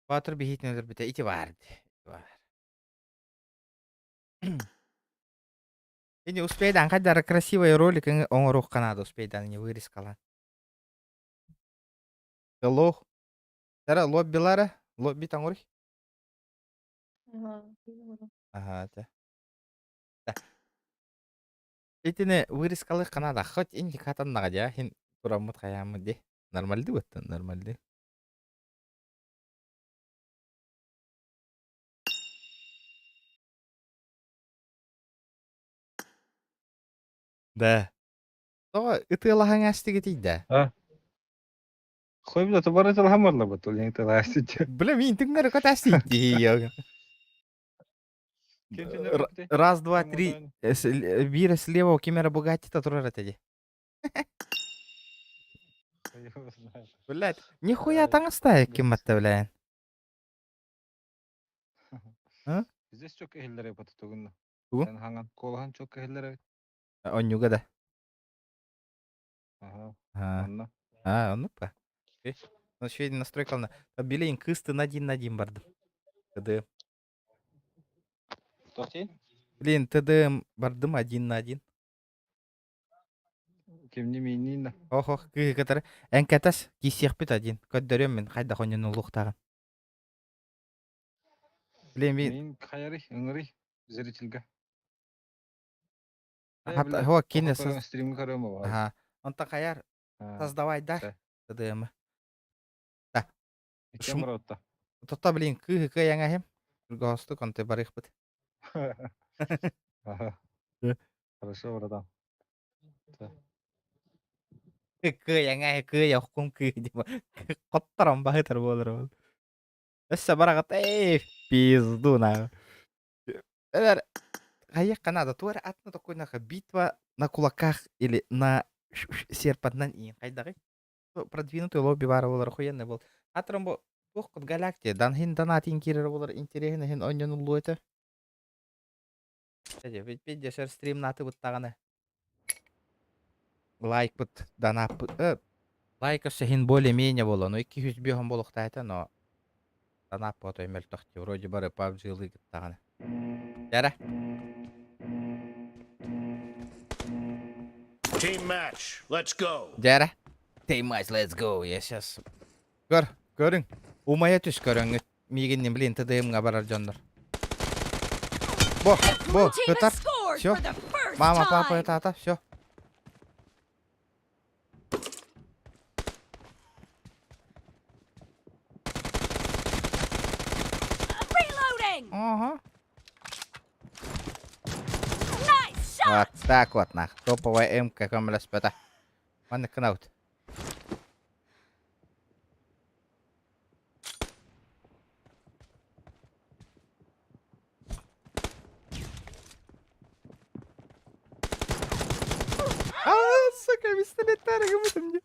Баатыр биһиитин өлөрбүтэ ити баар дии. Ити баар. Ини успейдан хайдара красивый ролик оҥоруохха наада успейдан не вырезкалаан. Hello. Тара лоббилара, лобби таҥуруй. Ага, это. Да. Итини вырезкалыахха наада. Хоть индикатаннаҕа дии, хин тураммыт хайааммыт дии. Нормальды быттан, нормальды. Да. Тоҕо ытыалаһаҥ астигитий да? А? Хой бля, то бары тылһамарлабыт, ол ең тылаастиччэ. Бля, мин түҥнэри көтәстик дии. Раз, два, три. Биир слева кимера Бугатти-то турар этэ дии. Блядь, нихуя таҥастаайык ким батта блядь. А? Здесь чөк кehillere бата тугунна. Тугу? Эн хаңан колахан чөк кehillere. Онньуга да. Ага. А, Онно. а, оннук па. Ну, еще настройкална. Билейин кыстын один на один бардым. ТДМ. Тохтин? Блин, ТДМ бардым один на один. Кимни миннин. Ох, ох, кыһы кытары. Эн кэтас киссиэхпит один. Көрдөрүөм мин хайдах онньун улуохтааҕын. Блин, мин Мин хайары, ыңыры, зрительга. Хо, кине Стрим көрөм бу. Ага. Онтон хайар создавай да ТДМ. Да. Кем баратта? Тотта, блин, кыһы кыяҥаһым. Госту конте барыхпыт. Ага. Хорошо, братан. Кыяҥаһы кыйа охкум кыы дима. Хотторон баһытар буолар ол. Өссө бараҕат эй пизду на. Эр хайыахха надо туора атна такой наха битва на кулаках или на серпатынан иин хайдаҕый? Продвинутый лобби баар буолар охуенный был. Атрым бу туох кут галактия дан хин донатин киирэр буолар интересный хин онньон уллу этэ. Пидде стрим наты буттаҕына лайкпыт донаппыт лайк өссө хин более-менее буолла, но 205 буолуохтаата, но донаппыт отой мөлтөх дии, вроде бары PUBG-лыы кыттаҕына. Дьара. Team match, let's go. Дьара. Team match, let's go. Я сейчас... Көр, көрүҥ. Умайа түс көрөҥҥүт. Миигиннин, блин, ТДМ-ҥа барар дьоннор. Бо, бо, Blue team кытар. has scored Все. for the first Мама, папа, time. это, все. Reloading. Ага. Nice shot. Вот так вот, нах. Топовая МК көмөлөспөтө. Маннык кынаут. А, сука, пистолеттары кымытым дии.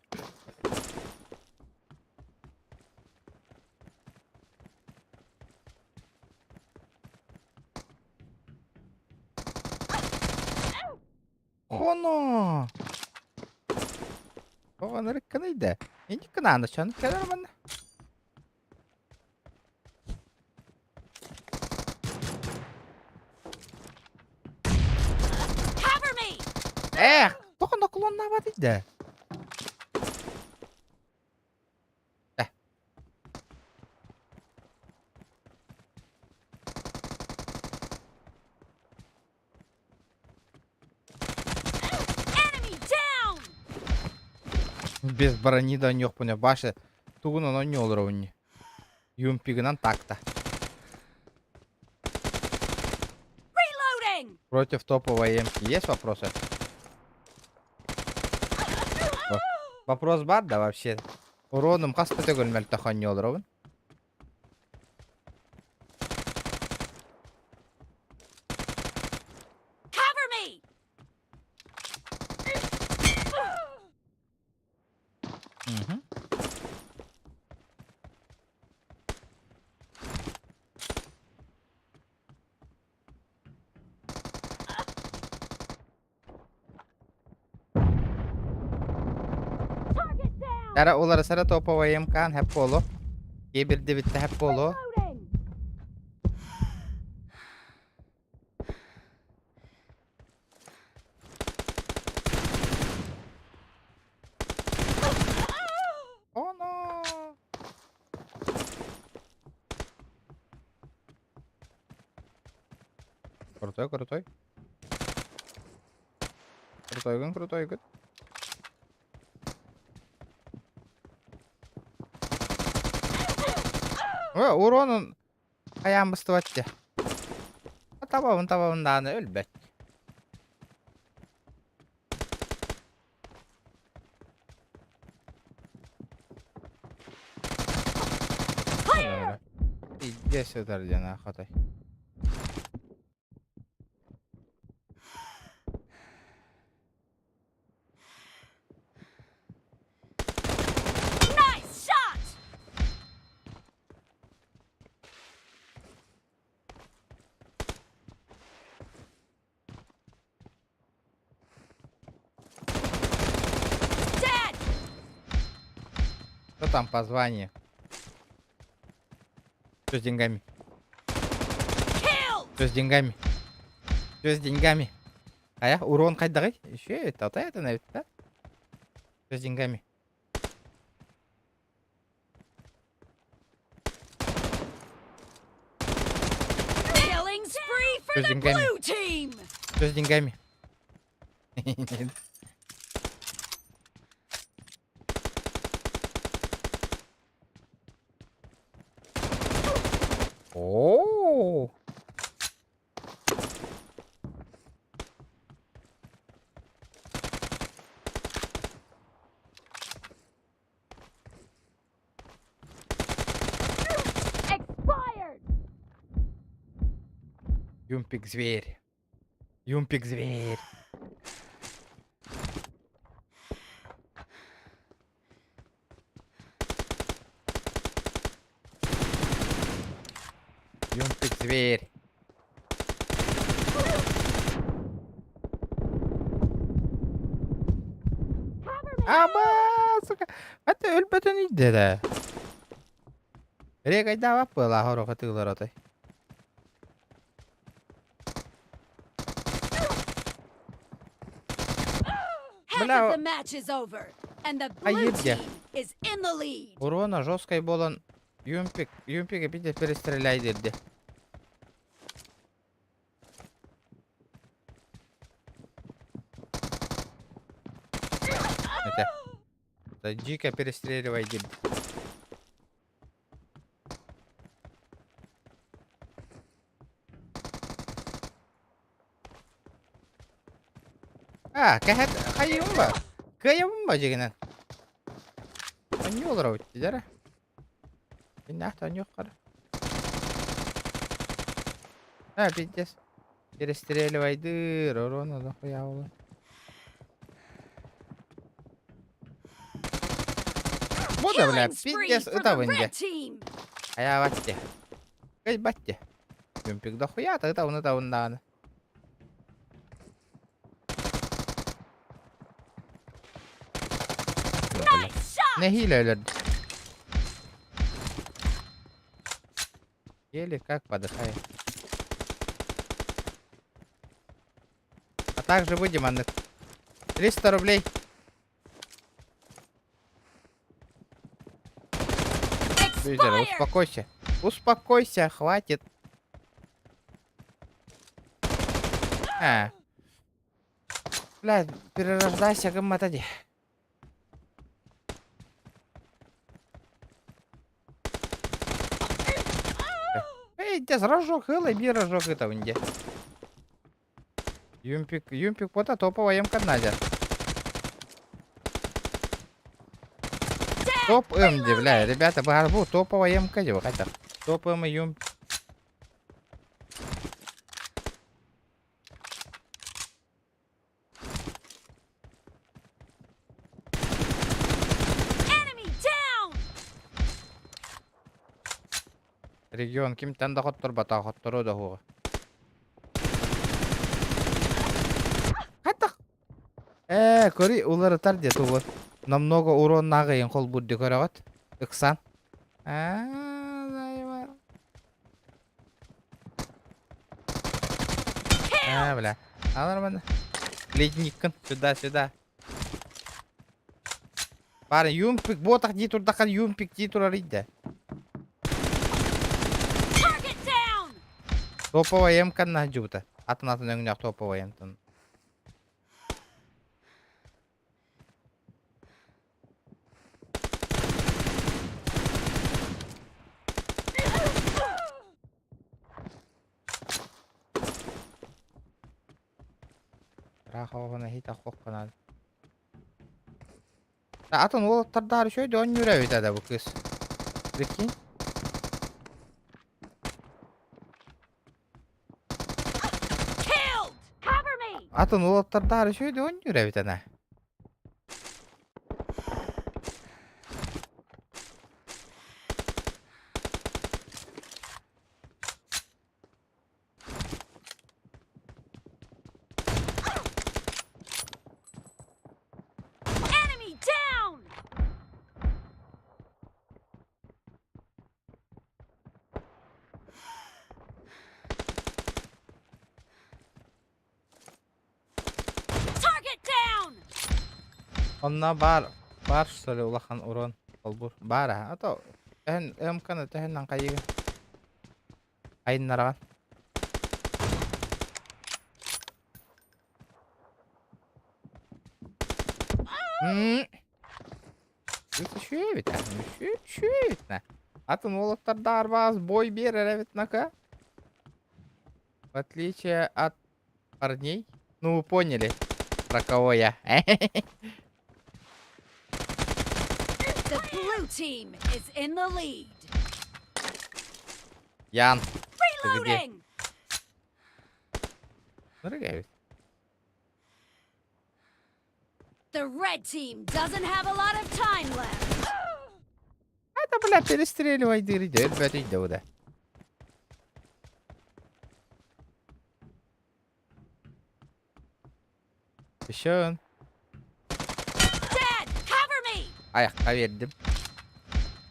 Хоно! Оҕонор ыкканыйда. Инник кынааны чон кэлэр манна. Cover me. Эх, тоҕо наклоннаабат да. Без брони да онньуохпун баша тугун онон олоробун Юмпигынан так-то. Reloading! Против топовой эмки есть вопросы? Вопрос бар да вообще? Уроном хас да төгүл мөлтөх онньуолоробун. Cover me! Мгм. Эрэ уларысара топовай МК-н хэп буолуо. Киэбирдибиттэ хэп буолуо. Оно! Крутой, крутой. Крутой крутой гын. Ой, уронун Хайаан быстыбат дии. Табабын табабын даҕаны өлбөт. Илдьэ сытар диэн аахатай. Nice shot! Dead! Что там по званию? Что с деньгами? Kill! Что с деньгами? Что с деньгами? Хайа, урон хайдаҕый? Еще это, это, наверное, да? Что с деньгами? Killing spree for Что с the деньгами? blue team! Что с деньгами? О! Expired! Юмпик зверь. Юмпик зверь. Юмпик зверь. Аба, сука. Аты өлбөтөн иддэ. Регайдаабат буолаа сорох ытыылар отой. Half Бля, of the match is over, and the А blue где? team is in the lead. Урона жесткай буолан Юмпик, Юмпик эпите перестреляй диирдэ. Это, это дико перестреливай диирдэ. А, кэһэт хайыым ба? Кыайабын ба дьигинэн? Онньуу олоробут дии Иннаах онньуоххара. А, пиздец. Перестреливайдыр, урона дохуя буолан. Бу да, бля, Killing spree пиздец, for the ытабын дьэ. red team. Хайаабат дьэ. Кыайбат дьэ. Юмпик дохуя, ытабын ытабын даҕаны. Nice shot! Нэһиилэ өлөрдө. Еле как подыхает. А также будем, Анны. 300 рублей. Юзер, Expired! успокойся. Успокойся, хватит. А. Бля, перерождайся, гыммата дии. Пиздец, рожок ылай, биир рожок ытабын дьэ. Юмпик, юмпик бота топовая емка Надя. Топ М, бля, ребята, бу топовая емка дьэ, хотя. Топ М юм. Enemy down! Регион кимтэн да хотторбата, хотторуо да уһуоҕа. Хайдах? Ээ, көрүй уларытар диэ тугу. Намного уроннааҕыйын холбуур дии көрөҕүт. Ыксан. Аа, заебал. А, бля. А нормально. Ледниккин. Сюда, сюда. Бары юмпик буотах дии турдахха юмпик дии турар идэ. Target down! Топовая м-кан дьубута. Атын атын өҥнөөх топовая м-тан. Ыраах иһит аххоххунан. Атын уолаттардаары үчүгэй оонньуур эбит да бу кыыс. Прикинь. Killed! Cover me! Атын уолаттардаары үчүгэй оонньуур эбит ана. Enemy down! Target down! Онно баар баар что ли улахан урон холбуур баар аа а то төһөн МК-ны төһөннөн хайыгын айыннараҕын М Үчүгэй эбит аа үчүгэй эбит на атын уолаттардаах арбаас бой биэрэр эбит нака в отличие от парней ну вы поняли про кого я The blue team is in the lead. Ян ты где Reloading! Нырыгай эбит The red team doesn't have a lot of time left. Это, бля, перестреливай дыры, өлбөт да. Еще он. Dead! Cover me! Айахха биэрдим.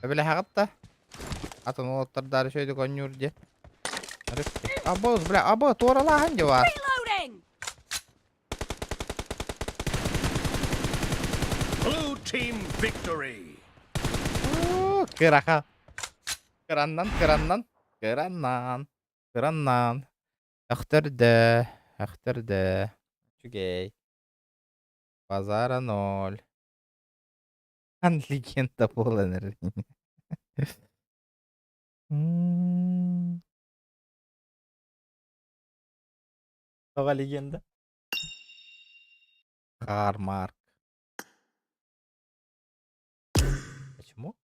Өбүлэһэҕит да? Атын уолаттардаары үчүгэйдик оонньуур диэн. Абы, бля, абы, туоралааһын дьэ баар. Reloading! Blue team victory. Уу, Кыраха. Кыраннан, кыраннан, кыраннан, кыраннан. Өхтөрдө, өхтөрдө. Үчүгэй. Базара ноль. Ан легенда буолан эрэр. М. Тоҕо легенда? Хармарк. Почему?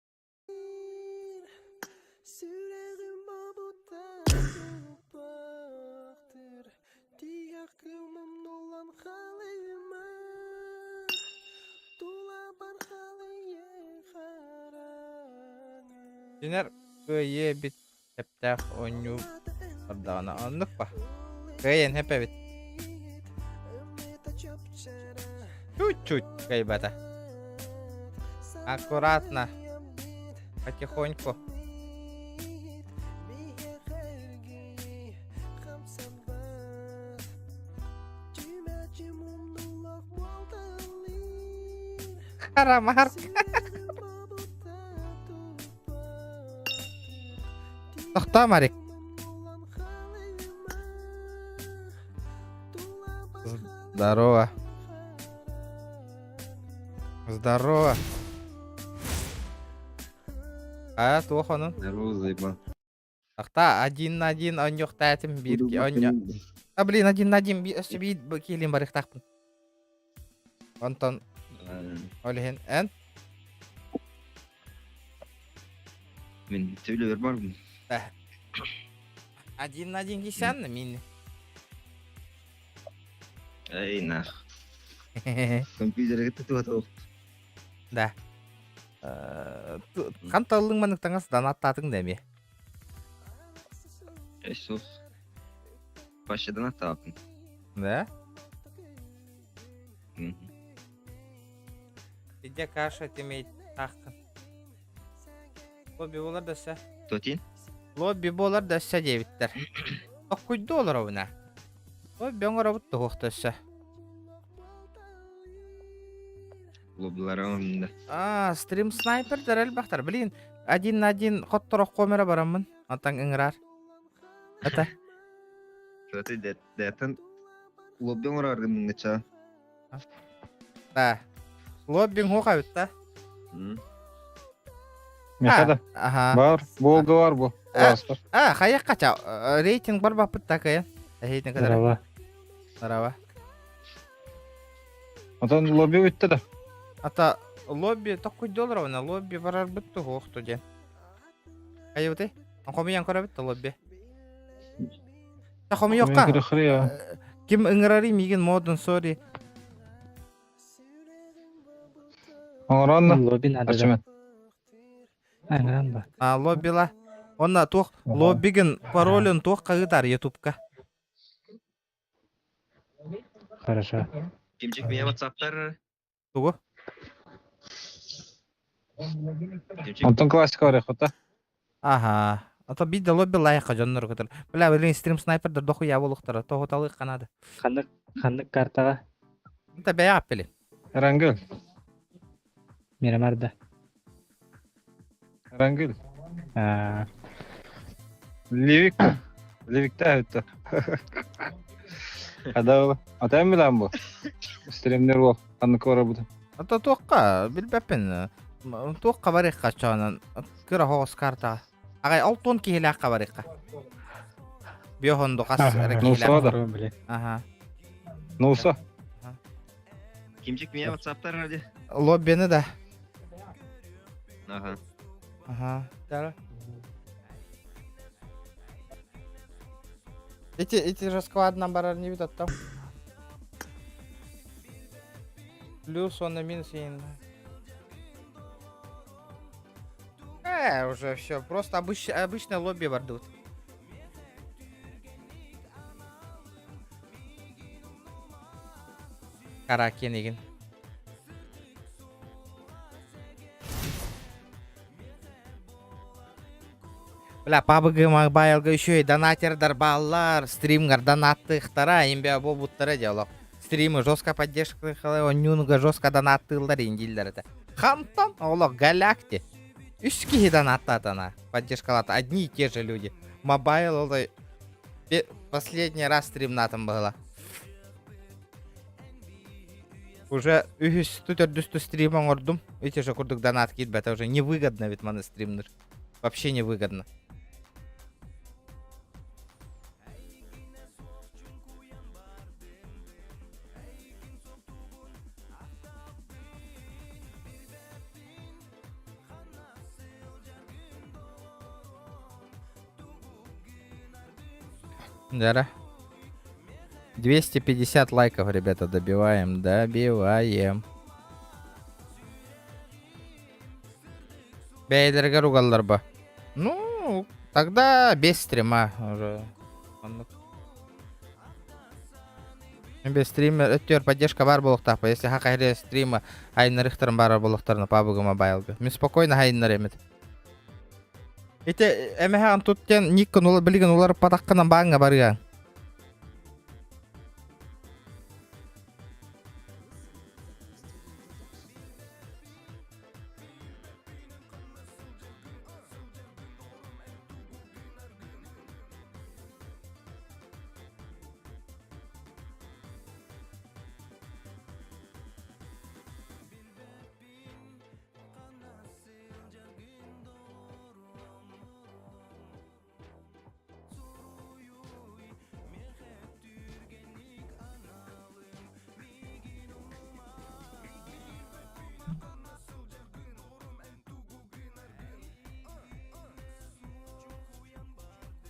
Дьиҥэр кыайыы эбит сөптөөх оонньуу бардаҕына оннук ба. Кыайан сөп эбит. Чуть-чуть кыайбата. Аккуратно. Потихоньку. Харамар. Тохтоо, Марик. Здорово. Здорово. А, туох онун? Здорово, заебал. Ахта один на один онньуохтаатым биир онньо. А блин, один на один өссө биир киилин барыахтаахпын. Онтон ол иһин эн Мин төлөбөр барбын. Один на один кисянна мин. Эй, нах. Компьютерге тутуа Да. Ханталлың маннык таҥас донаттаатыҥ да эмиэ? Эй, суох. Вообще донаттаабын. Да? Иде каша тимей тахкын. Лобби болар дөссө. Тотин? Лобби болар дөссө диэбиттэр. Оккуйду олоробуна. Лобби оҥоробут туһуох дөссө. Лоббилара онда. А, стрим снайпердер элбэхтэр. Блин, один на один хотторох комера бараммын. Антан ыҥырар. Это. Тоти дэтэн лобби оҥорор мыңгача. Да. Лоббиҥ хуох эбит да? Меха да. Ага. Бар, Волга бар бу. А, хайа кача рейтинг бар баппыт такая. Рейтинг Здорово. Здорово. Отон лобби бүтте да. Ата лобби токуй долларовна лобби барар бүттү хуохту диэн. Хайыбыты? Хомуйан көрөбүт да лобби. Та хомуйокка. Ким ыҥырарый миигин модун сори. Оҥоронно. Лобби надо. Арчымен. Аңыран ба. А, лоббила. Онна туох лоббигин паролын туох кагытар ютубка. Хорошо. Кимчик меня ватсаптар. Тугу? Онтон классика бар хота. Ага. А то бидде лобби лайыққа дьоннор көтөр. Бля, блин, стрим снайпердер дохуя болуқтара. Тоғыталы канады. Ханнык ханнык картаға Это бәя аппели. Рангыл. Мирамарда. Рангыл. Ливик. Ливикте өттө. Ада Атайм билен бу. Стримнер бол. Ханнык бар бу. А то туохха билбэппин. Туохха барыахха чоонон. Кыра хоҕус карта. Агай алтон киһилээххэ барыахха. Биохонду хас эрэ киһилээх. Ага. Нуса. Кимчик меня ватсаптар ради. Лоббини да. Ага. Ага. Да. Эти же складно барар не видят там. Плюс он на минус и... Уже все. Просто обычное лобби вардут. Каракен Бля, PUBG Mobile еще и донатердар баллар, стримгар донаттыхтара, имбе буттара диалог. Стримы жестко поддержка нюнга жестко донаттылар индиллер это. Хантон, олох, галакти. Үс киһи донаттатана, поддержкалата, одни и те же люди. Мобайл, олай, последний раз стрим натом было. Уже үһүс түтөрдүстү стрим оҥордум. Эти же курдук донат киирбэт, это уже невыгодно ведь маны стримнер. Вообще невыгодно. Да. 250 лайков, ребята, добиваем, добиваем. Бэйдерге ругаллар ба. Ну, тогда без стрима уже. Без стрима, өттөр поддержка бар болуқтақ. Если хақайры стрима айнырықтарын бар болуқтарына PUBG Mobile. Мен спокойно айныр эмет. Ите эмэхэн туттен никкын улар билген улар падаққынан баңа барыга.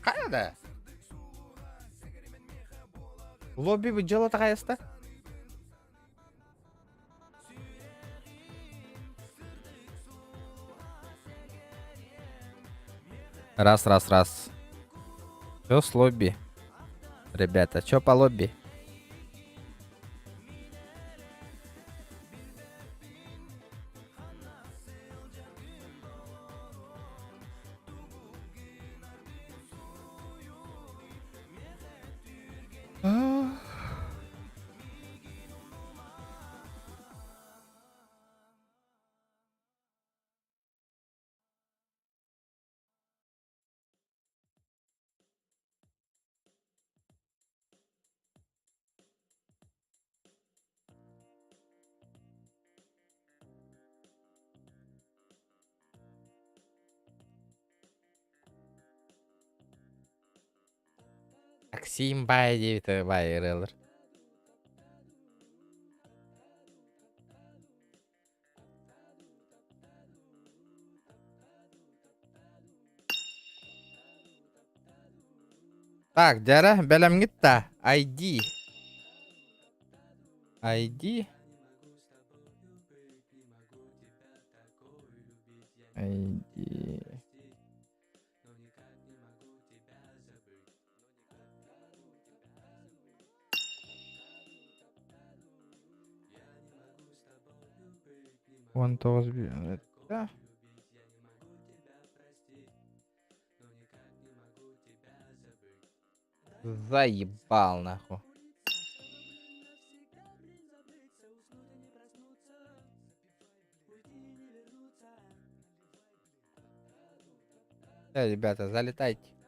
Хайа да? Лобби бу дьыала тахайаста. Раз, раз, раз. Чё с лобби? Ребята, чё по лобби? Аксим бай диэбитэ бай ырыалар. Так, дьэрэ, бэлэмҥит да? ID. ID. ID. 19 да. Заебал нахуй. Э, ребята, залетайте.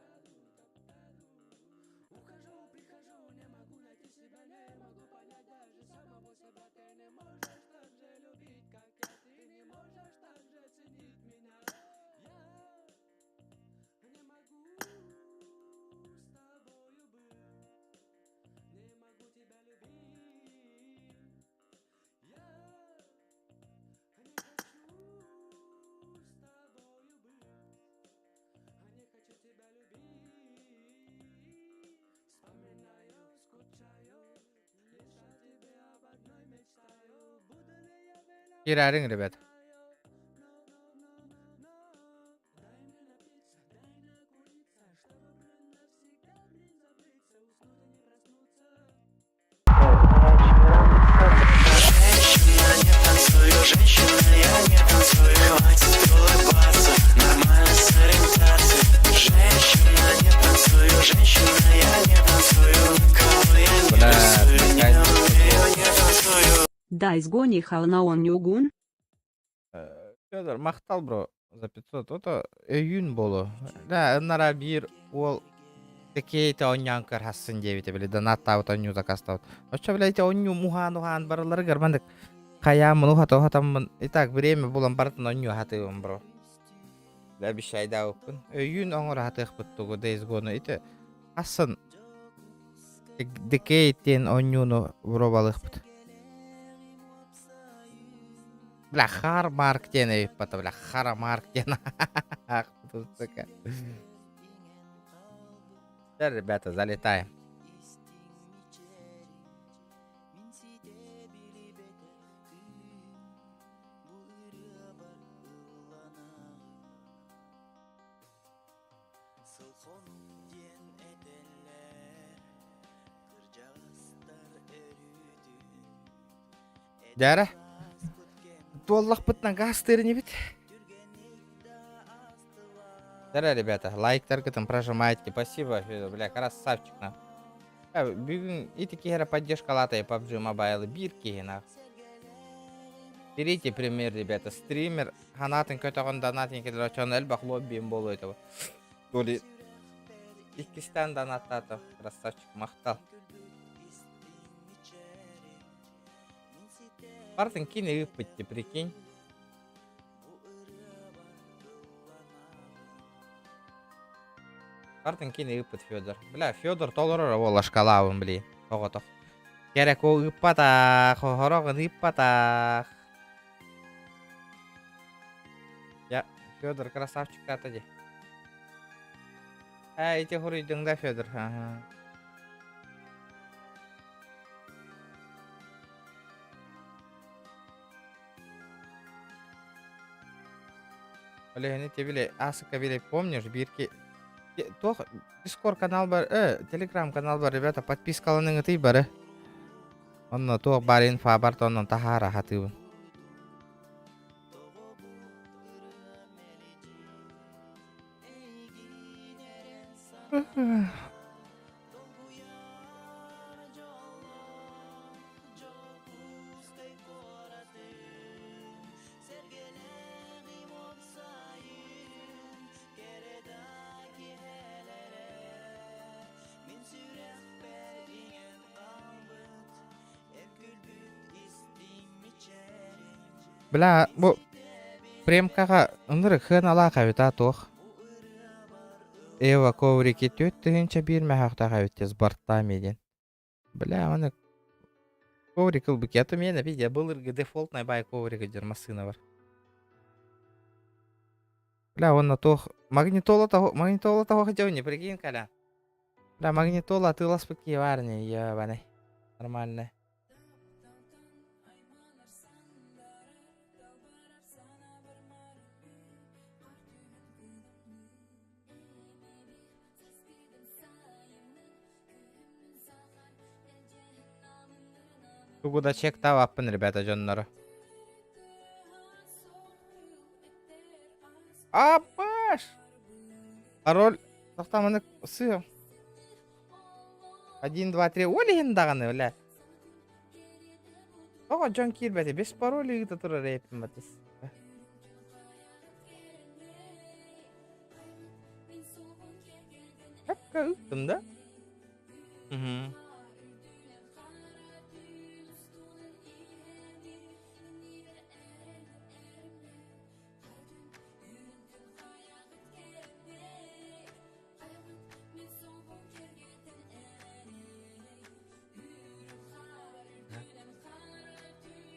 Киирээриҥ, ребят. Бля, Days Gone ханаон Федор, махтал бро за 500. Ото өйүүн болу. Да, ыннара биир уол Текейте онньоон көр хассын диэбитэ били донаттаабыт онньуу заказтаабыт. Оччо блядь онньуу муһаан уһаан барыларыгар маннык хайааммын ухата ухатаммын и так время булан барытын онньуу хатыыбын бро. Обещайдаабыппын. Өйүүн оҥоро хатыахпыт тугу Days Gone ити хассын Decade диэн онньууну бробалыахпыт. Бля, Хар Марк диэн эбиппата, бля, Хара Марк диэн сука. Да, ребята, залетаем. Дьара, туоллахпытынан газ тырынибит. Дара, ребята, лайктаргытын прожимайте. Спасибо, бля, красавчик на. Бүгүн ити киһи поддержкалатай PUBG Mobile биир киһи нах. Берите пример, ребята, стример ханаатын көтөҕөн донатын кэлэр очон элбэх лоббиин буолуо этэ. То ли иккистээн донаттаата, красавчик, махтал. Бартын кини ыыппыт прикинь. Бартын кини ыыппыт Федор. Бля, Федор толорор уола шкалаабын, бли. Оҕотох. Керек ол ыыппатах, хороҕун ыыппатах. Я, Федор красавчик ата ди. Ээ, ити хоруйдуҥ да, Федор? Аха. Олег, ты били, Асыка били, помнишь, бирки туох Дискорд канал бар, Телеграм канал бар, ребята, подпискаланыҥытый бары. Онно туох бар инфа бар, оннон таһаара хатыыбын. Бля, бу премкаҕа ынырык сыаналаах эбит а туох. Эва коврики 4101 мөһөөхтөөх эбит с бортами диэн. Бля, оны коврик ылбыт. Я миэнэ видя былыргы дефолтнай бай коврик дьэр массыына бар. Бля, онно туох магнитола того магнитола того хотел не прикинь, Коля. Бля, магнитола атыыласпыт киһи баар не, ебаный. Нормально. Тугу да чектаабаппын, ребята, дьонноро. Апаш! Пароль тохтооманы сыа. Один, два, три. Ол иһин даҕаны, бля. Тоҕо дьон киирбэти? Без пароля ыыта турар эппин батыс. Эпкэ ыыттым да? Угу.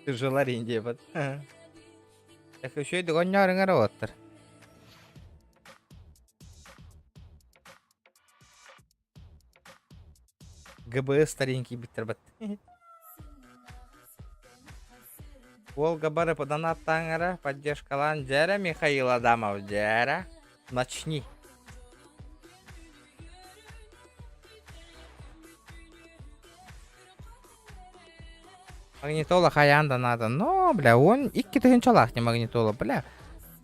Тяжело диэбит. Так еще и догонньоруҥар оттар. ГБС старенький биттер бат. Волга бары донаттаҥара, поддержкалаан дьэрэ Михаил Адамов дьэрэ. Начни. Магнитола хайаан да надо. Но, бля, он икки тыһыынчалаах не магнитола, бля.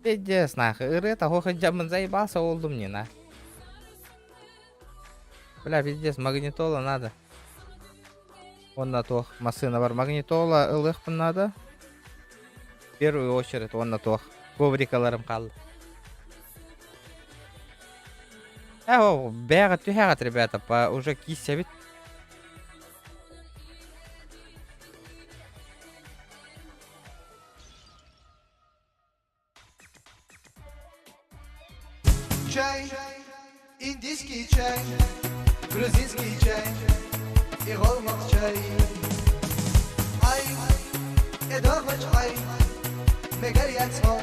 Пиздец, нахуй. Ырыа того сылдьаммын заебался олдум не на. Бля, пиздец, магнитола надо. Онно туох массыына бар. Магнитола ылыахпын надо. В первую очередь уонна туох коврикаларым хаалла. Э, бэҕэ түһэҕит, ребята, по уже кииссэбит. Чай, индийский чай, грузинский чай и голмак чай. Ай, эдорвач ай, мегарьяцмо,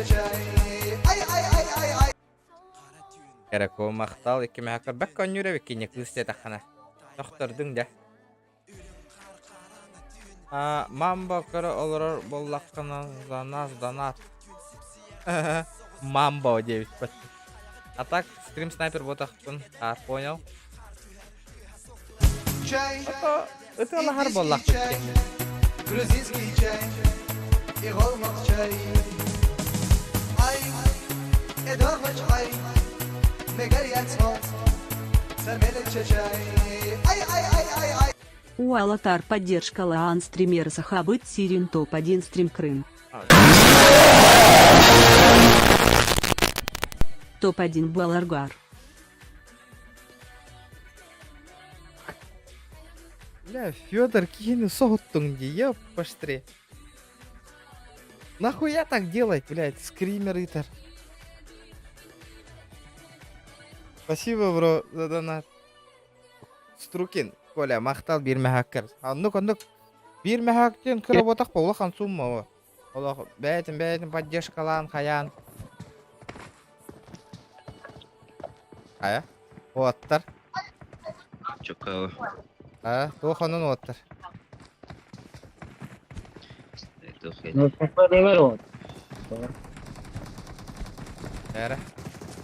чай. Ай, ай, ай, ай, ай. Кэрэкоо махтал икки мэһэккэр бэккэ онньуур эбиккин кыыс диэтэххинэ. Тохтордуҥ дьэ. А, мамбо көрө олорор буоллаххына за нас донат. Мамбо диэбиппит. А так стрим снайпер буотахпын. А, понял. Чай, Ытыалаһар индийский буоллахпыт чай, дии. грузинский чай и голмак чай. Ай, эдорвач ай, мегарьяцмо, чай. Ай, ай, ай, ай, ай. У Алатар поддержка Лаан стример Сахабыт Сирин топ-1 стрим Крым. Топ-1 Баларгар. Бля, Федор киһини соһуттуҥ дии, ёппаштри. Нахуя так делать, блядь, скример ыытар. Спасибо, бро, за донат. Струкин, Коля, махтал биир мэһээккэр. Оннук, оннук. Биир мэһээктэн кыра буотах улахан сумма Олох бэйэтин бэйэтин поддержкалаан хайаан. Хайа? Уоттар. Чокка. А, туох онон уоттар? Эрэ.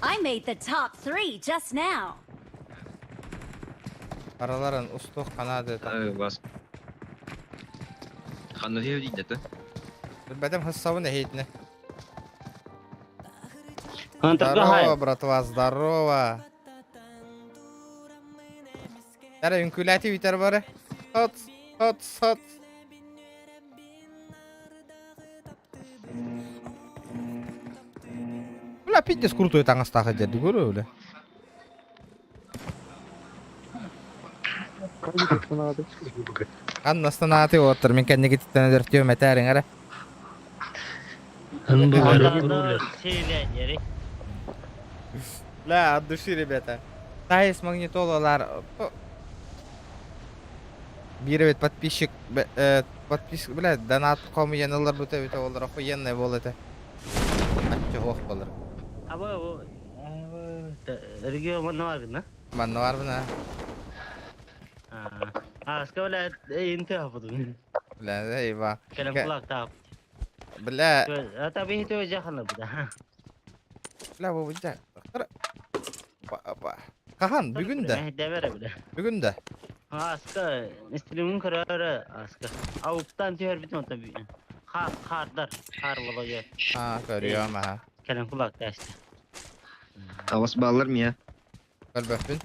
I made the top three just now. Араларын устуох ханаады. Бас. Ханна дейді. Билбэтим хыссабын эһиитинэ. Здорово, братва, здорово. Эрэ үҥкүүлээти бүтэр бары. Хот, хот, хот. Бля, пиздец крутой таҥастаах дьэрди көрө бля. Анна станааты уоттар мин кэннигититтэн өлөртүөм этээриҥ эрэ. Бля, от души, ребята. Таис магнитолалар биир эбит подписчик подписчик бля донат хомуйан ылар бу эбит олор охуенная буол этэ. Ачча болар. Аба регион манна бар гына. Манна бар бына. Аска бля инте хапыдын. Бля, эйва. Кэлэн кулак таап. Бля. Ата бихи жахана буда. Бля, бу бу Хаһан бүгүн да. Бүгүн да. Аска стримин көрөр аска. Ауптан түһэр битин ота би. Хар хардар хар болоё. А, көрüyorum аха. Кэлэн кулак таашта. Авас баллар мия. Көрбөппүн.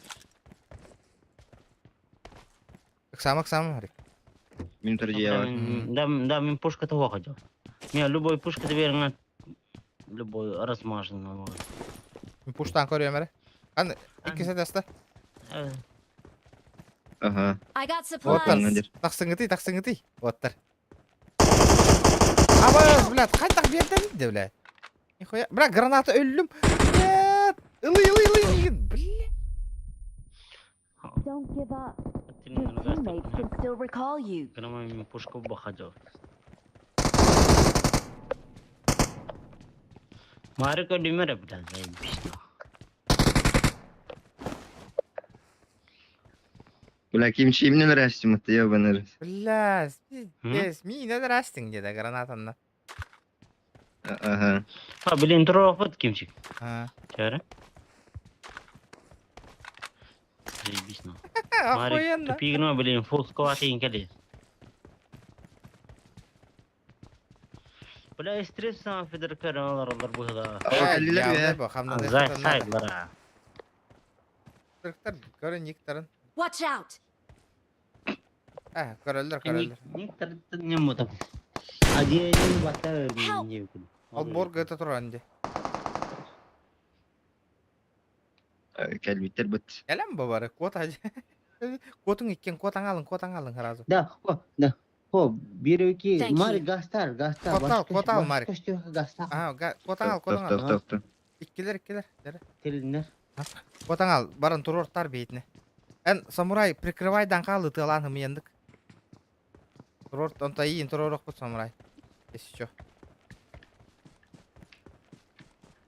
Ыксама ыксама Харик. Минутар жия бар. Да, да, мен пушка того хотел. Не, любой пушка ты любой размаженный. Пуштан көрüyorum эрэ. Аны иккисе даста. Ага. I got Оттар. supplies. Тахсыҥҥытый, тахсыҥҥытый. Оттар. Абас, блядь, хайдах биэрдэн де, блядь. Нихуя. Бля, граната өллүм. Нет. Ылый, ылый, ылый, бля. Don't give up. Your teammates can still recall you. Грамма пушка бахадел. Марик Олимера, блядь, заебись. Бля, кимчи именно растим, это ебаный раз. Бля, пиздец. Миинэ растиң деді гранатанна. Ага. А, блин, туруохпут кимчик. А. Чара. Заебись, ну. Марик, Охуенно. тупигно, блин, фул скват инкали. Бля, стресс сам федер каралар алар бу да. Зай, сайдлар. Түрктер көрөн никтарын. Watch out. А, көрөллөр, көрөллөр. Никтар не мутам. Один батар не Албор гыта туран де. Кәлбиттер бит. Кэлэн бу бары, кот ажы. Котуң иккен, кот аңалың, кот аңалың сразу. Да, о, да. О, биреки Thank Марик you. гастар, гастар. Котал, котал, Марик. Гастар. А, кот аңал, кот аңал. Топ, топ, топ. Иккилер, иккилер. Дәрі. Телинер. Кот аңал, баран турортар бейтіне. Эн, самурай, прикрывай данқалы тылан хымыяндык. Турорт, онта иин туророк бут самурай. Если чё.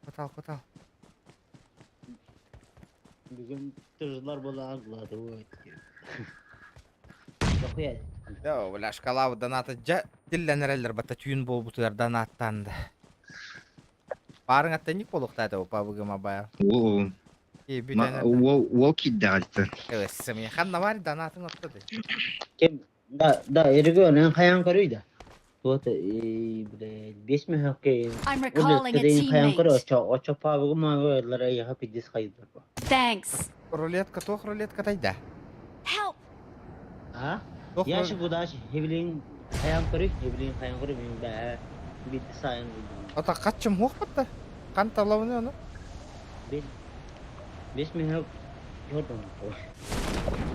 Котал, котал. Бүгін тыжлар бола аңлады. Ой. Дохуя. Да, бля, шкала доната жа дилленерелер бата түйін болбутудар донаттанды. Барың аттан ник болуқтайды о PUBG Mobile. О, И бүтән. Ол кидді. Эссе, ханна бар донатын оттады. Кем да, да, эргө хаян көрүйді. Вот, и, блядь, бес мехке. I'm recalling a Хаян көрө, teammate. очо, очо пабыгы магылар яха пиздец хайдыр. Thanks. Рулетка тох рулетка тайда. Help. А? Тох Яшы кудаш, хевлин хаян көрүй, хевлин хаян көрүй, мен бә бит сайын. Ота катчым хух батта. Кан талауны оны. Бес бес мехек жордон.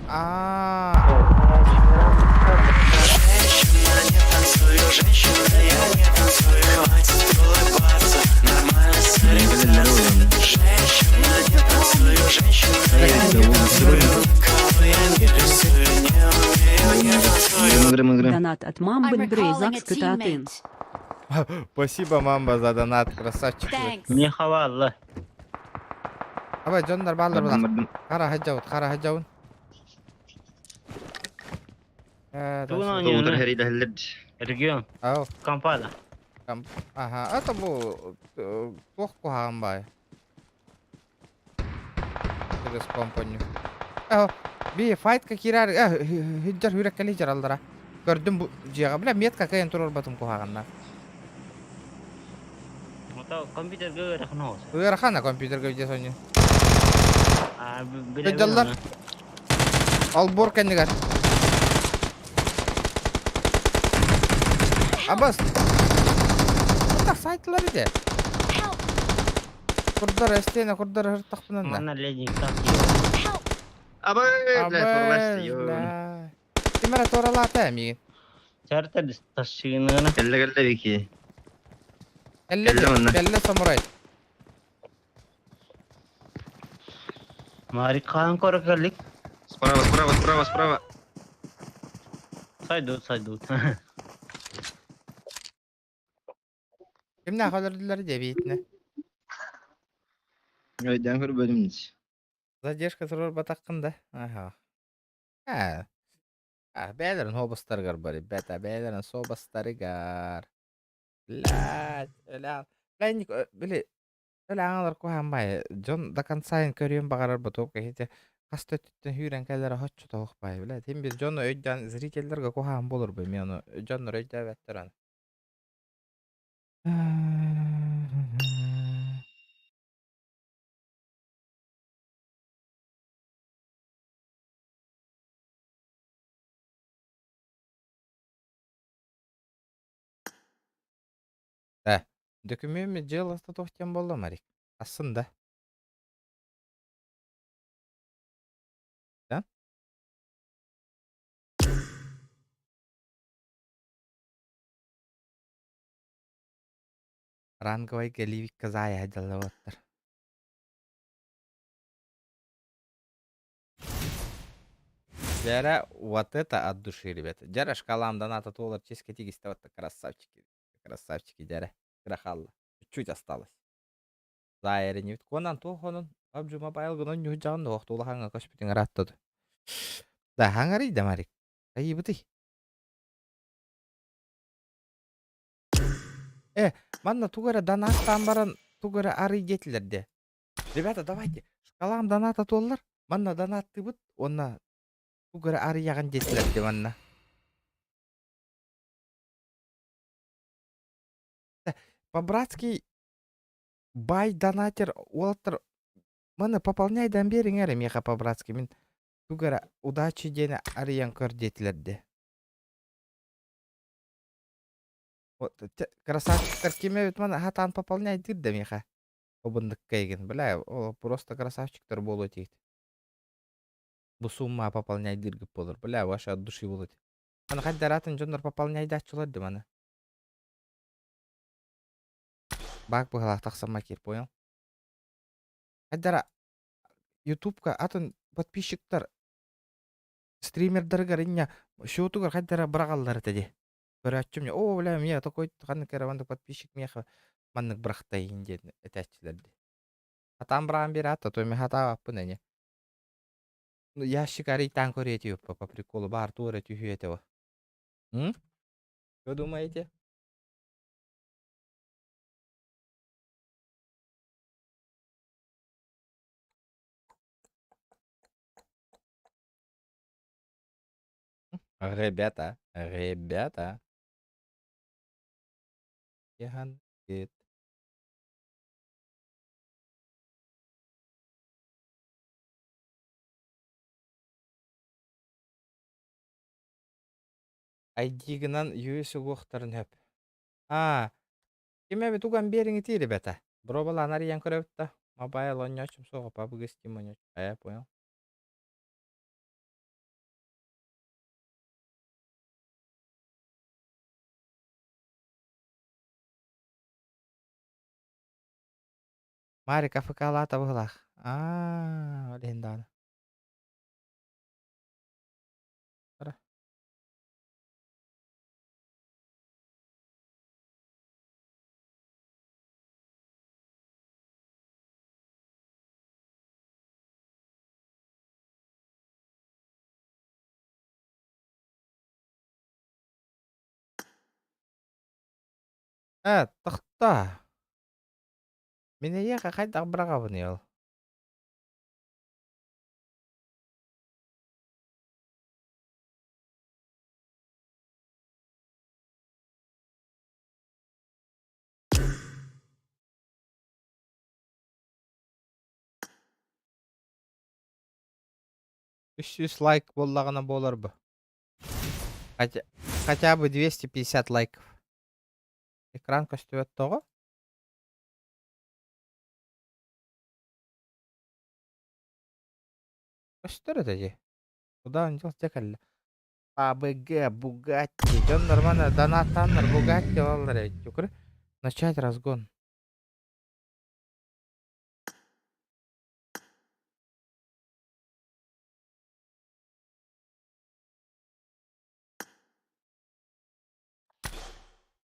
А. Донат от Мамбы I'm recalling a Брейзак Кытатын. teammate. Спасибо, мамба, за донат, красавчик. Thanks. Мне хавалла. Абай дьоннор бааллар Бардым булах. бардым. Хара хajjabut, хара хajjabun. Э, Тугун дальше. Тоғутар оонньууну? хэрийдэһэллэр. Регион. Ау. Компада. Ага, это бу туох куһаҕан баай. Через компанию. Э, би файтка киирэр, э, хиджар хүреккели жараллара. Көрдүм бу дьиэҕэ, бля, метка кайын турарбатым куһаҕанна. Ото компьютерга ыарахан оҕус. Ыарахана компьютерга видео сонньу. А, билэбин Сылдьаллар. ону. Албор кэннигэр. Абас. Так сайтлар иде. Курдар эстена курдар хыртахпынан да. Манна ледник так киирэр. Абай, блядь, Абай, ё. бля. Ким эрэ туоралаата миигин. Чартер тасшыыныгына. Кэллэ кэллэ Вики. Кэллэ Кэллэ манна. кэллэ самурай. Марик хаан көрө кэллик. Справа, справа, справа, справа. Сойдут, сойдут. Кимнээх өлөрдүлэр диэбиитинэ. Өйдөөн көрбөтүм. Задержка турар батаххын да. Аха. А. А, бээлэрин хуобастарыгар бар, ребята, бээлэрин суобастарыгар. Блядь, өлөөн. Бля, били, өлөөн куһаан баай. Дьон до конца көрүөн баҕарар ботуоп киһити хас да өттүттэн сүүрэн кэлэрэ хоччо тоһуох баай, блядь. Тим бир дьону өйдөөн зрительлэргэ куһаан буолар бу, мен ону дьоннор өйдөөбөттөр аны. Э, дөкүмүөмү дьыаласта туох диэн буолла Марик? Асын да. Да? Ранговай галивикка заая дьаллабаттар. Дьэрэ, вот это от души, ребята. Дьэрэ, шкалам доната туолар честь тигистэ вот красавчики. Красавчики, дьэрэ. Кыра хаалла. Чуть-чуть осталось. Заайарыныбыт. Куонан туох онон PUBG Mobile гынан ньуһдьаҕын да охтуулахаҥа көспүтүҥ ырааттады. Да, хаҥарый да Марик. Айыбытый. Э, манна тугу эрэ донаттаан баран тугу эрэ арый диэтилэр де. Ребята, давайте, шкалам доната туоллар. Манна донаттыыбыт уонна тугу эрэ арыйаҕын диэтилэр де манна. По-братски бай донатер уолаттар маны пополняй дан биэриҥ эрэ миэхэ по-братски мин тугу эрэ удачи диэни арыйан көр диэтилэр де. Вот красавчиктар ким эбит маны хатаан пополняйдыыр да миэхэ. Обундукка игин. Бля, ол просто красавчиктар буолуо этигит. Бу сумма пополняйдыыргыт буолар. Бля, ваша от души буолуо. Маны хайдаратын дьоннор пополняйдааччылар да маны. Бак быһалаах тахсамма киир, понял? Хайдара Ютубка атын подписчиктар стримердарыгар иння счетугар хайдара быраҕаллар этэ дии. Көрөөччүм о, бля, мне такой ханнык эрэ маннык подписчик миэхэ маннык бырахтайын диэн этээччилэр дии. Хатаан быраҕан биэрээт, то мен хатаабаппын ини. Ну, ящик арыйтаан көрүө этибит по приколу баар туора түһүө этэ М? Что думаете? Ребята, ребята. Киһан ID-гынан US угуохтарын хөп. А, ким эбит уган биэриҥ ребята. Бробалаан арыйан көрөбүт да. Mobile оонньооччум суоҕа, PUBG Steam оонньооччу. А, я понял. Марик АФК-лаата быһылаах. Аа, ол иһин даҕаны. Ара. Ээ, тохтоо. Мин эйиэхэ хайдах быраҕабыный ол? 300 лайк буоллаҕына буолар бу. Хотя, хотя бы 250 лайков. Экран көстүбэт тоҕо? Көстөр этэ дии. Куда он делся кэллэ? АБГ, Бугатти. Дьон нормально донаттааннар Бугатти ылаллар эбит. Көрө. Начать разгон.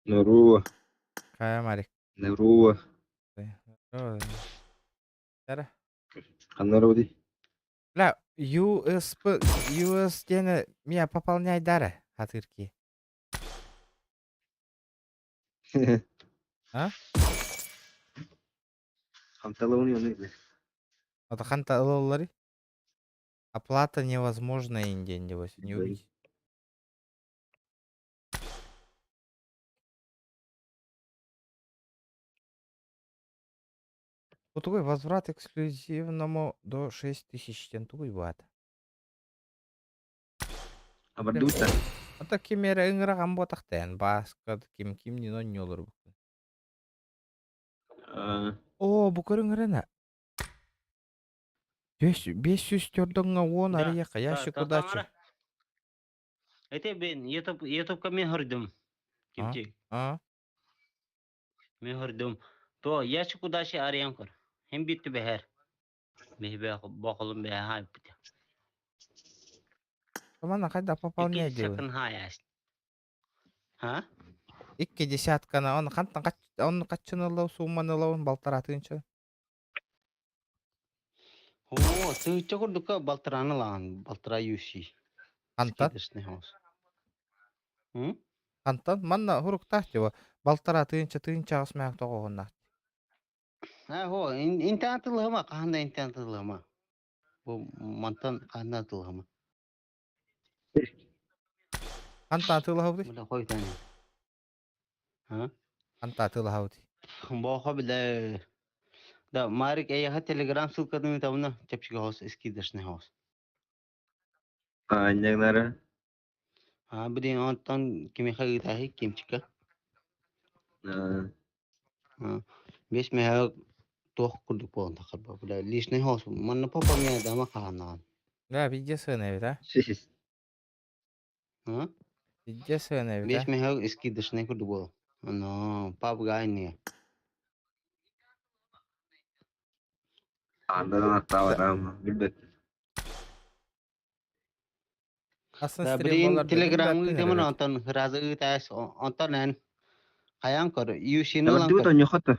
Здорово. Хайа Марик. Здорово. Эра. Ханна эрэ Бля, USP, US диэни меня пополняй дары хатырки. А? Ханталауни оны. Это ханта ылаллары? Оплата невозможна инден небось, не увидеть. Вот такой возврат эксклюзивному до 6000 тен тугуй баат. Абардута. Ата ким эрэ ыҥыраган буотахтаан бааска ким кимнин онньуолар бу. Оо, бу көрүҥ 500 төрдөҥҥө уон Да, арыйаха да, ящик да, удачи. таҥара. Эти бен YouTube YouTubeка мен көрдүм. Кимчик. А? Мен көрдүм. То ящик удачи арыйан көр. Hem bitti бэһэр. Бэһ бохолум бэһ хай бит. Манна хайда пополнять диэбин. Секин хай Ха? Икки десятканы он хантан он каччын ыллау сумманы ылабын балтара тыынча. О, тыыча курдукка балтыраны лаан, балтыра юси. Хантан? Скидочный хаус. М? Хантан манна хуруктаах тиба балтара тыынча тыынча аҕыс мээх тоҕоһуннаах. А, хо, интернет ылыма, каханда интернет ылыма. Бу мантан каханда ылыма. Хантан атыылаһабытый? Бula койтан. Ха? Хантан атыылаһабытый? Бохо биле. Да, Марик, я телеграм ссылканы тамна чепчик хаус, скидочный хаус. Аанньаҥнара. А, блин, онтон кимиэхэ ыытааһый кимчика. Бес мэһэ туох курдук буолан тахарба. Бля, личный хаус. Манна пополняет ама хаһанаан. Да, везде сыана эбит, а? А? Везде сыана эбит, Бес а? мэһэ скидочный курдук буол. Но, пап гайны. Андан аттаабатаам билбэт. Асан Да, стрим блин, болар телеграм билбэттин ыытымын эрэ. онтон разы ыытаас, онтон эн хайан көр, юшины ылан Абардута көр. онньохото.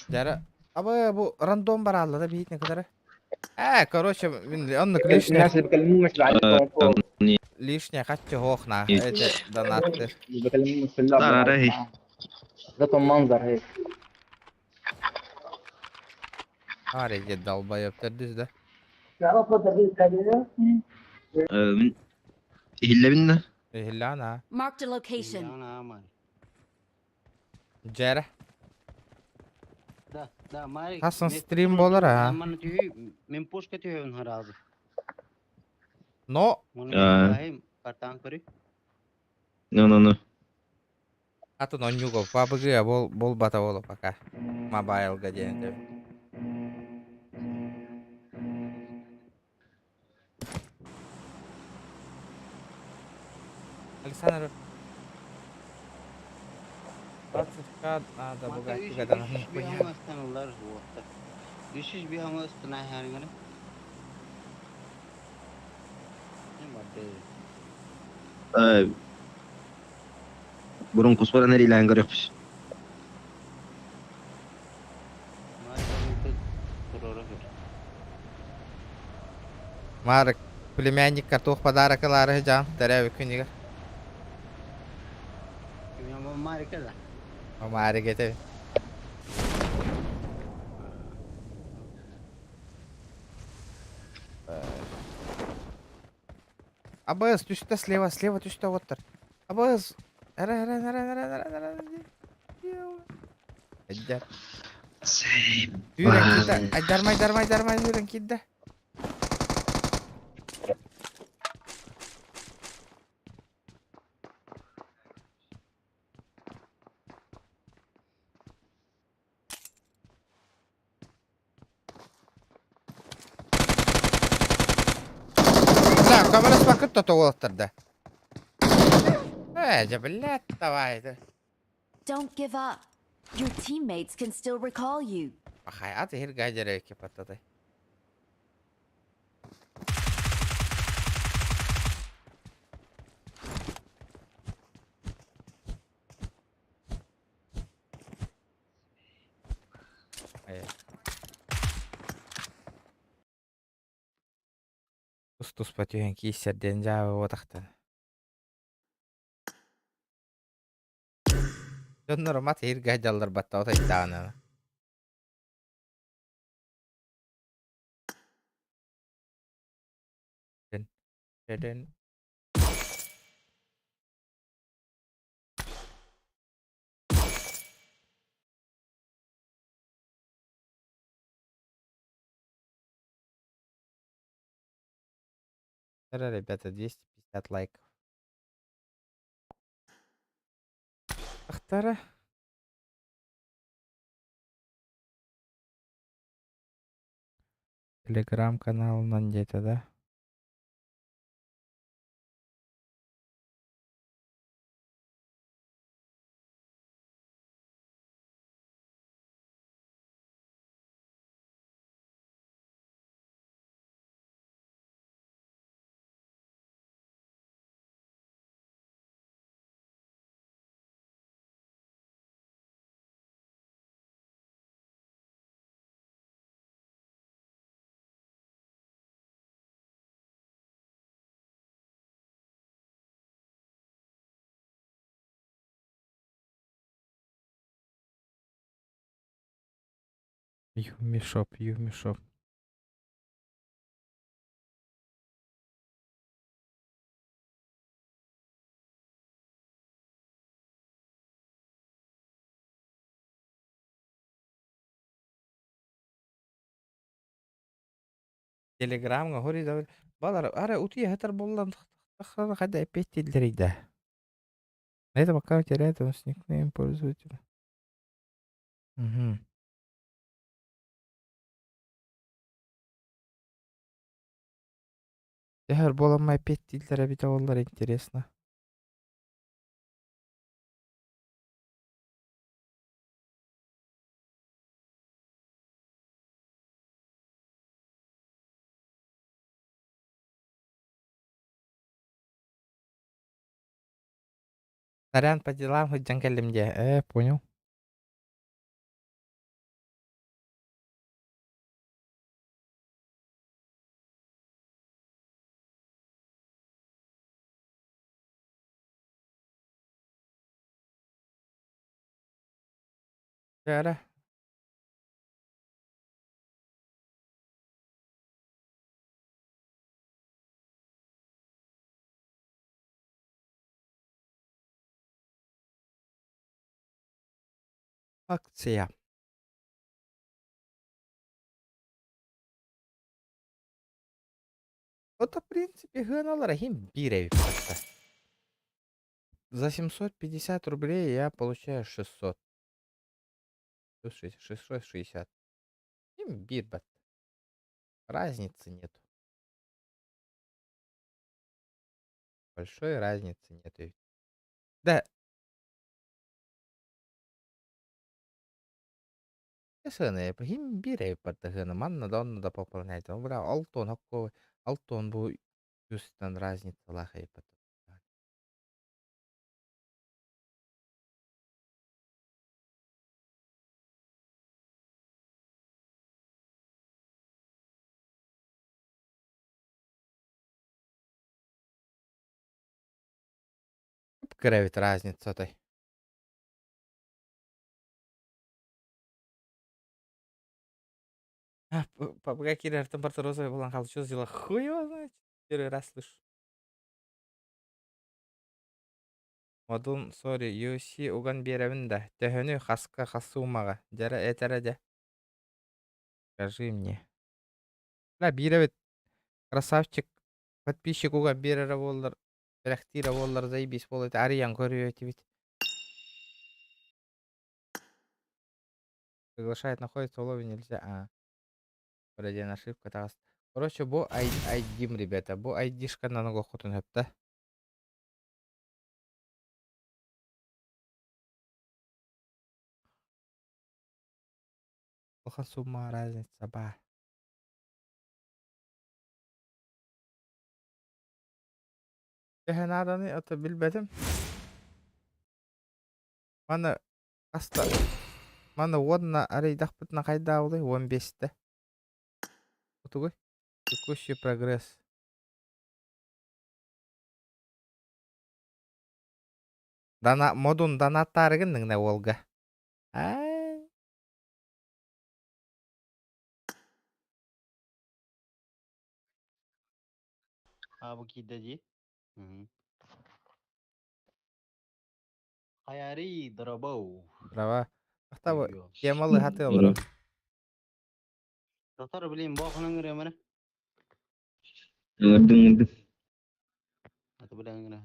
Дьара, абы бу рандом бараалла да биитне кытары. Э, короче, мин оннук лишнее الناس اللي بيكلموني مش بعلمهم فوق лишнее хаччы хоох на эти донаты. اللي بيكلموني في اللعبة Тарарай. ذاتهم منظر هيك Аре дед долбоеб төрдүс да. Мин иһиллэбин да. Иһиллаана. Marked a location. Дьэрэ. Да, да, Марик. Хасан стрим болар, а? Маны түйі, мен пушка түйін харазы. Но Оны А. картан көрі. Ну ну ну. атын онньуго пабыгыа бол болбата боло пока. Мобайлга диэн деп. Александр 20к надо Бугатти гадана. 301 ыстына хәргәне. Burun kusura nereye görüyormuş. Марк, племянник картох подарок алары жан, дәрәві күнігер. Марик ете. АБС, түстә слева, слева түстә оттыр. АБС. Ара, ара, ара, ара, ара, ара, ара. Айдар. Yürен кидде. Айдармай, дармай, дармай, yürен кидде. Да, камера спакыт то оттырды. Э, блядь, давай. Don't give up. Your teammates can still recall you. Ахай, аты хир гайдер кепаттады. Тус-тус патюхен киссерден жабы отақтан. Доннор мат хир гайдалар батта отайттағаны. Ден. Ребята, 250 лайков. Ахтара. Телеграм-канал где-то, да? Юмишоп, Юмишоп. Телеграмга хори да балар ара утия хатар боллан хада опять да. На этом аккаунте рядом с никнейм пользователя. Угу. Эхер боламай опять тилдер бит олар интересно. Сорян, по делам хоть где. Понял. Чара. Акция. Вот, в принципе, гыналар хим бирев. За 750 рублей я получаю 600. Плюс 6, 660. Имбирь, бат. Разницы нет. Большой разницы нету. Да. Сыана хим биир эбиппар манна да онно да пополняйте. Бля, алтон хокко алтон бу юстан разницалаах эбиппат. Кыра эбит разница той. Попугай киирэртэн барыта розовый буолан хаалла. Что за дела? Хуй его знает. Первый раз слышу. Модун, сори, UC уган биэрэбин да. Төһөнү хаска хас суумаҕа? Дьэрэ этэрэ дьэ. Скажи мне. Бля, биирэбит. Красавчик. Подписчик уган биэрэрэ буоллар, бэлэхтиирэ буоллар, заебись буолуо этэ. Арыйан көрүө этибит. Приглашает находится в лобби нельзя. А. Вроде ошибка таҕыс. Короче, бу айдим, ребята. Бу айдишканан олоххутун сөптө. Улахан сумма разница баар. Төһө нааданы ото билбэтим. Маны хаста маны уонна арыйдахпытына хайдаабылый 15-тэ. Утугуй. Текущий прогресс. Дана модун донаттаарыгын уолга. Ай. А бу киирдэ дии. Хайарый, дорогой. Права. Ахта темалы хаты олорор. Доктор, блин, бохунан гырыманы. Ыҥырдым ыҥырдым. Аты билэн гына.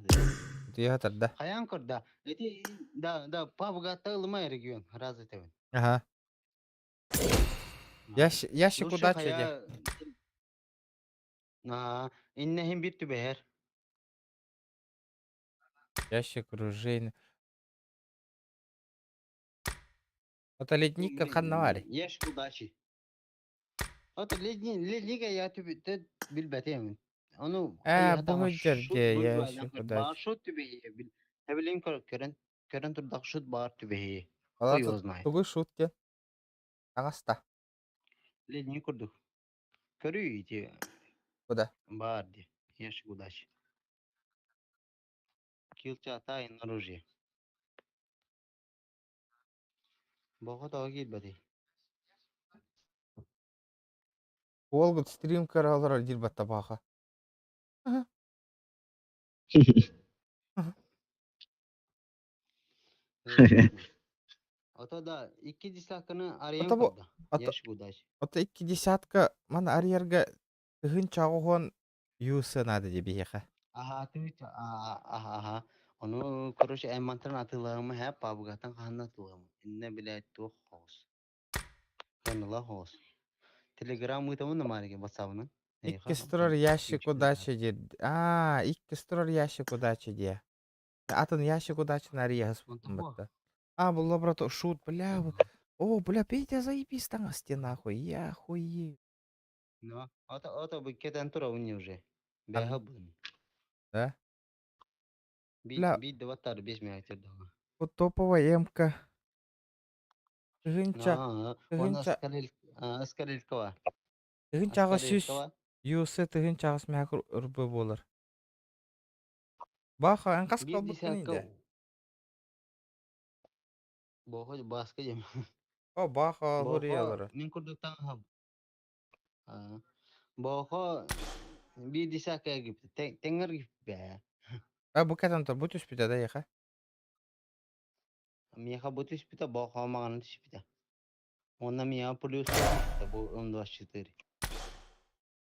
Утуйа тарда. Хайан көрда. Эти да да пабгата ылымай регион раз этебин. Ага. Ящик удачи де. На, иннехин бир түбэһэр. Ящик оружейный. Это ледник ханнавари. Ящик удачи. Это ледник, ледника я тебе билбэтем. Ону Э, бу жерде ящик удачи. Шут түбэһи бил. Эбилин көрөн көрөн турдах шут бар түбэһи. Ала Хуй его знает. тугуй шут те. Агаста. Ледник курдук. Көрүү ити. Куда? Бар ди. Ящик удачи. Килча тайн оружие. Бого тоҕо киирбэтий? Уолгут стрим көрө олорор диир баттабааха. Ото да икки десятканы арыйан Ото бу көрдө. ото Ящик удачи. ото икки десятка маны арыйарга тыһыынча оҕуһуон юсы наада дии биһиэхэ. Аха тыһыынча аха аха. Ону короче эн мантан атыылаһыма һэ пабгаттан хаһан атыылаһыма. Иннэ билээт туох хоҕус. Кыаныла хоҕус. Телеграм ыытабын да маарыга ватсабынан. Эйиэхэ Иккис турар ящик удачи диир. Аа, иккис турар ящик удачи диэ. Атын ящик удачи арыйаһыс Онтон бу. бутта. А, был лаборатор шут, бля. О, бля, Петя, заебись там нахуй. Я хуею. Ну, ото ото бу кетен тура уни уже. Бэһэ бун. Да? Бля. Би дваттар бес мегатер дага. Вот топовая эмка. Тыһыынча, Онно тыһыынча, Аскалилькова. тыһыынчаҕа сүүс Аскалилькова. юсы тыһыынчаҕас мэхэ ырбы буолар. Баха, эн хас Биир калбыккын десятка иде? Бохо баска дем. О, баха, Бохо хуриялары. мин курдуктан хаб. Бохо биир десятка гипт. Тенгер гипт бэ. А, бу кэтэн тур, бу түспүтэ да яха. Миэхэ бу түспүтэ, бохо маҕана түспүтэ. Онно миэхэ плюс бу 24.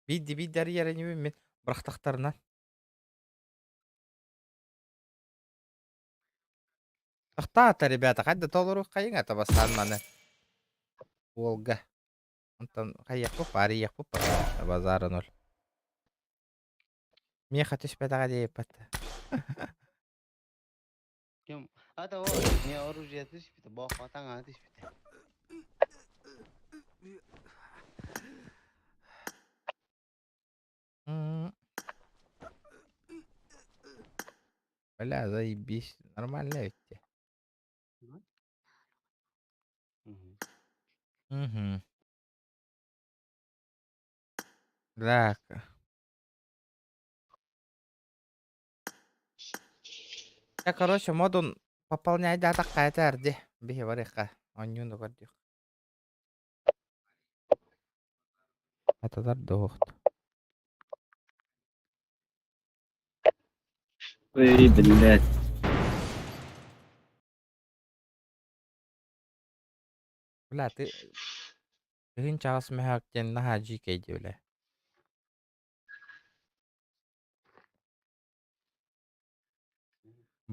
Бидди бидди арыйар мен бырахтахтарынан. Тахтаата, ребята, хайда толору хайың ата бастаан маны. Волга. Онтон хайыахпыт, арыйыахпыт, базара ноль. Миэхэ түспэтэҕэ диэппэт. Ким? Ата о, миэ оружие түспүтэ, бохо таҥаһа түспүтэ. Бля, заебись. Нормально ведь те. Угу. Так. Я, короче, модун пополняй да такая эрди. Биһи барыха. Онньуну көрдүк. Аталар дуохт. Ой, блядь. Бля, ты тыһыынчаҕас мөһөөк диэн наһаа дьиикэй дии бля.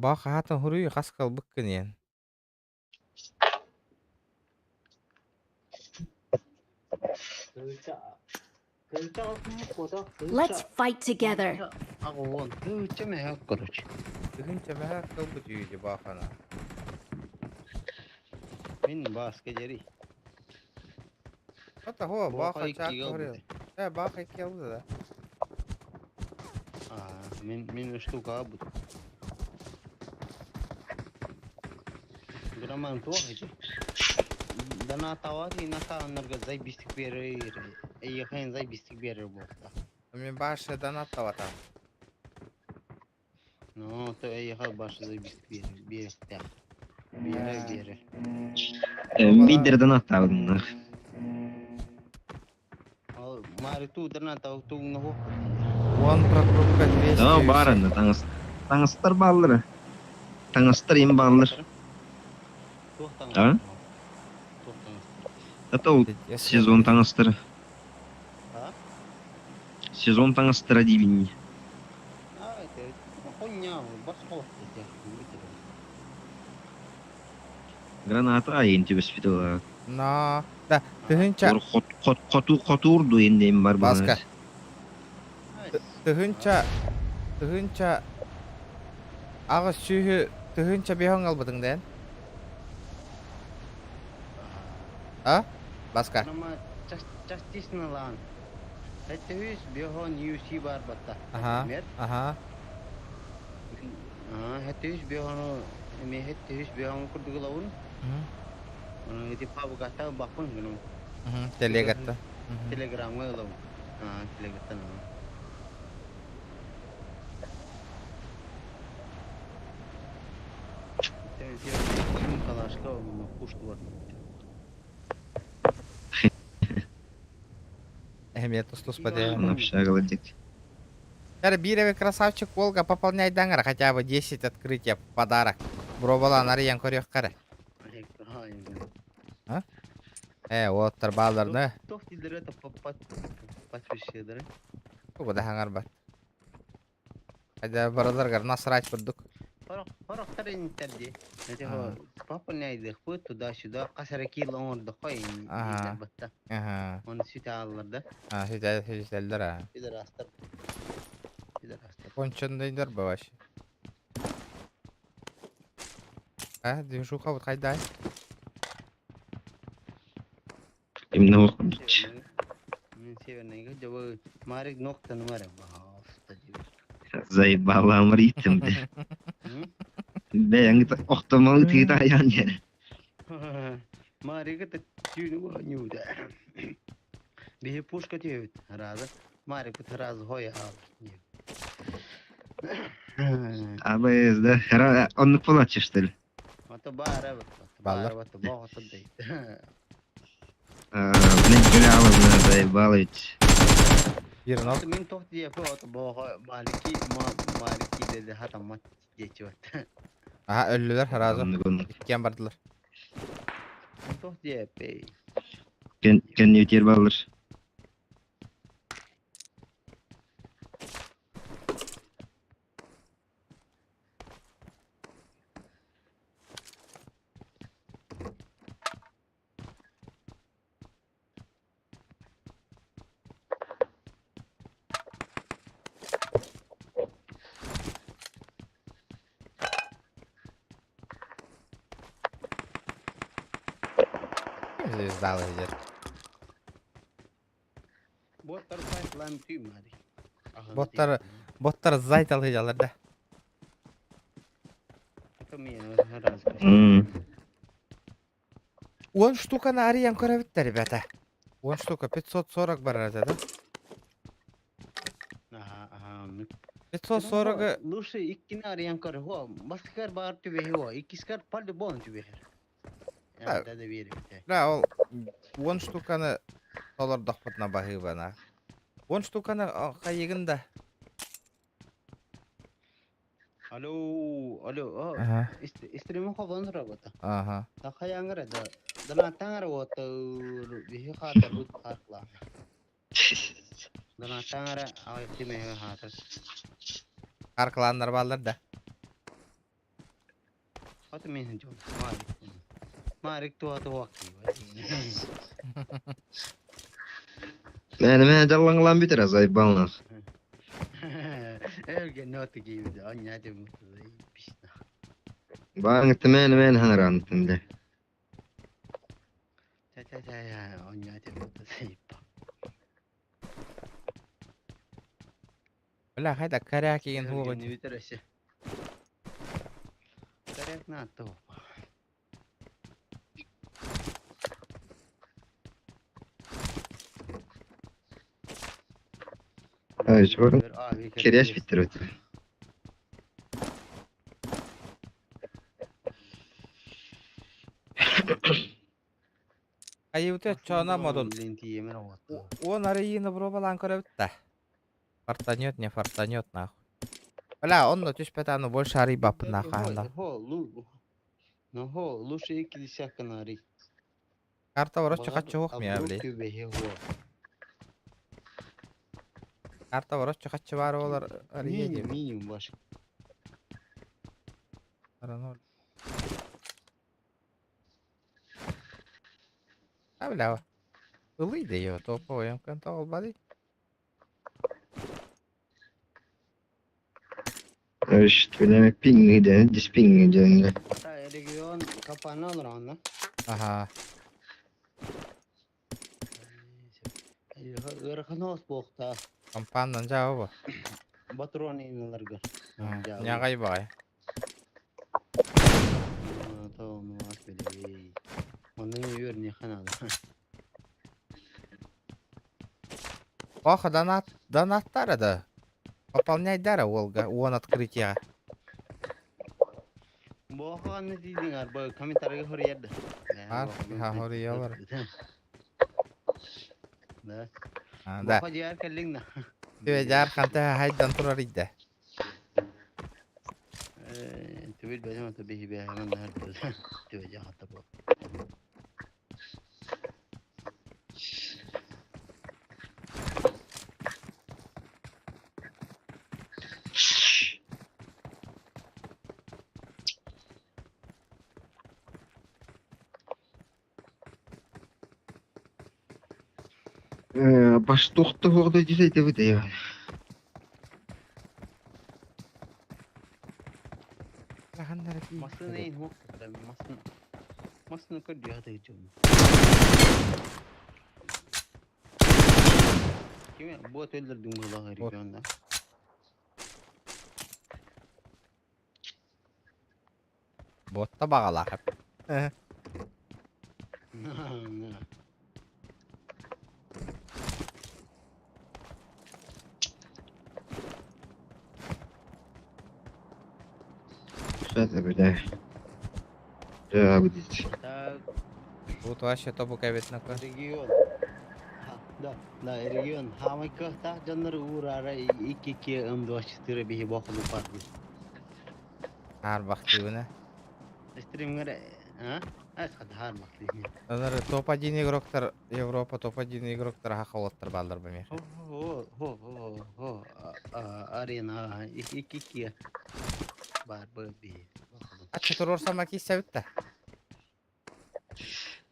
Баа хаһаатын хуруй хас калбыккын иэн. Let's fight together. Короче. Тыһыынча мөһөөк кылбыт үһү дии баахана. Мин баска дери. Ата хо, Баха бааха чаак иккигэ хорил. ылбыт. Э, бааха икки ылды да. Аа, мин мин штука бут. Граман туох ити. Дана тават и натааннарга зай бистик берер. Эйхен зай бистик берер буолта. Мин башы донат тавата. Ну, то эйха башы зай бистик берер. Берехтэх. Берер берер. Бидерден аттабыннар. Ал мари ту дана тау тугна хо. Вон прокрутка 200. Да, барында таңыс. Таңыстар баллары. Таңыстар им баллар. А? Это ол сезон таңыстары. А? Сезон таңыстары дейбін. А, это хуйня, баско. Граната айын түбіспіді. Но, да, тыһыынча Хоту хотурду енді им бар Баска. Тыһыынча тыһыынча аҕыс сүүһү тыһыынча биһоҥ албытыҥ дэн. А? Баска. Нама частично лан. Это үс бихон UC бар батта. Ага. Ага. Аа, это үс бихон эме это үс бихон курдуглавын. Оны ити пабгата бакын гыным. Телегатта. Телеграмга ылабын. Аа, телегаттан. Калашка пушка бар. Эмиэ тус-туспа Общага дик. Бировый красавчик Волга пополняй даңар хотя бы 10 открытия в подарок. Бробалан арыян көрүөх кары. А? Э, оттар бааларны. Тох дилер это подписчиктер. Бу да хаңар бар. Хотя бараларгар насрать курдук. Хорохтар интерди. Это папа не айдых туда-сюда касара кил оңордо кой. Ага. Ага. Оны сүтө алалар да. А, сүтә сүтәлдер а. Пидорастар. Пидорастар. Кончендейдер бу вообще. А, движуха вот хайдай. Именно оқыдыч. Мен северныйга жабы Марик ноктаны бар. Заебала ритмді. Бәяң оқтамалы тиді аян жері. Марик это тюнү нюда. Бихи пушка түйөт. Разы. Марик бут разы хой ал. Абыз да. Онны плачешь, что ли? Ата бара бат. Баллар. Бара бат. Богото дейт. Блин, бля, заебала ведь. Бир нок. Мен тох дие ото бого малики ма малики деди хатамат дечи бат. Ага, өллүлөр сразу. Иккен бардылар. Тох дие пей. Кен өтер баллар. Звезда лазер. Боттар пайтлан түй мари. Боттар, боттар зайтал жалар да. 10 штуканы арыйан көрөбүт ребята. 10 штука 540 барар да? Аха, аха, оннук. 540 Лучше иккини арыйан көр. Хо, бастакар баар түбэһи хо, иккискар по-любому түбэһэр. Да. Да да биэрибитэ. Да, ол 10 штуканы толордохпутуна баһыыбана. 10 штуканы хайыгын да. Алло, алло, Ага. стримы хобон работа. Ага. Тахаяңыр да. Донаттаңар вот биһи хаатар бут хаатла. Донаттаңар ай тиме хаатар. Аркаланнар баллар да. Хат мен жол. Марик. Марик туа туа ки. Мэн мэн жаллаңлан бүтер азайбалнах. Эрге ноты кийбит. Аня деп пишна. Бааңытты мэн мэн хаңарантын Ча ча ча аня деп Бля, хайда коряк деген хуға. Не бүтересе. Коряк на то. Ай, чорын. Кереш биттер өтө. Айыбыты чона модун. Он арыйыны бробалан көрөбүт да. Фартанет, не фартанет, нахуй. Бля, он на түспәт больше арый бапын нахуй. Хо, лу. Ну хо, лучше икки десятка нари. Карта вороча хачы ох мия, блядь. Карта вороча хачы бар олар арый Минимум, минимум баш. А, бля. Ылый да его, топовый, контол бады. Үш, пинг ден, диспинг ден. Регион капана олар Ага. Ырханос бохта. Компандан жабы. Батрон инларга. Нягай бай. То ну ас биле. Онун юр не ханада. Ох, донат, донаттар да. Пополняй дара, Волга, он открытие. Боханы дидиң арба комментарийге хорьерди. Ар, ха, хорьялар. Да. Да. Боха жар келлиң на. Түбе жар ханта хайдан турар иде. Түбүл бәдем ата бихи бәһ мен нар. Түбе жар хатта бу. Баш тухты хугды дисейте бит я. Масын эйн хок. Масын. Масын көр дияты жум. Киме бот өлдүрдүң була регионда. Ботта бағалақ. Что бля. Да, будет. Так, Тут вообще тобу кабет на регион. Да, да, регион. Хамайка та жаннар урара 2 М24 бихи бохлу парды. Ар бақтыуна. Стримгер, а? Ас хад бақты. Онар топ-1 игроктар Европа топ-1 игроктар хақалаттар балдар бемех. Хо, хо, хо, хо, арена 2 2 бар би. Ачы турорсам аки сәбітті.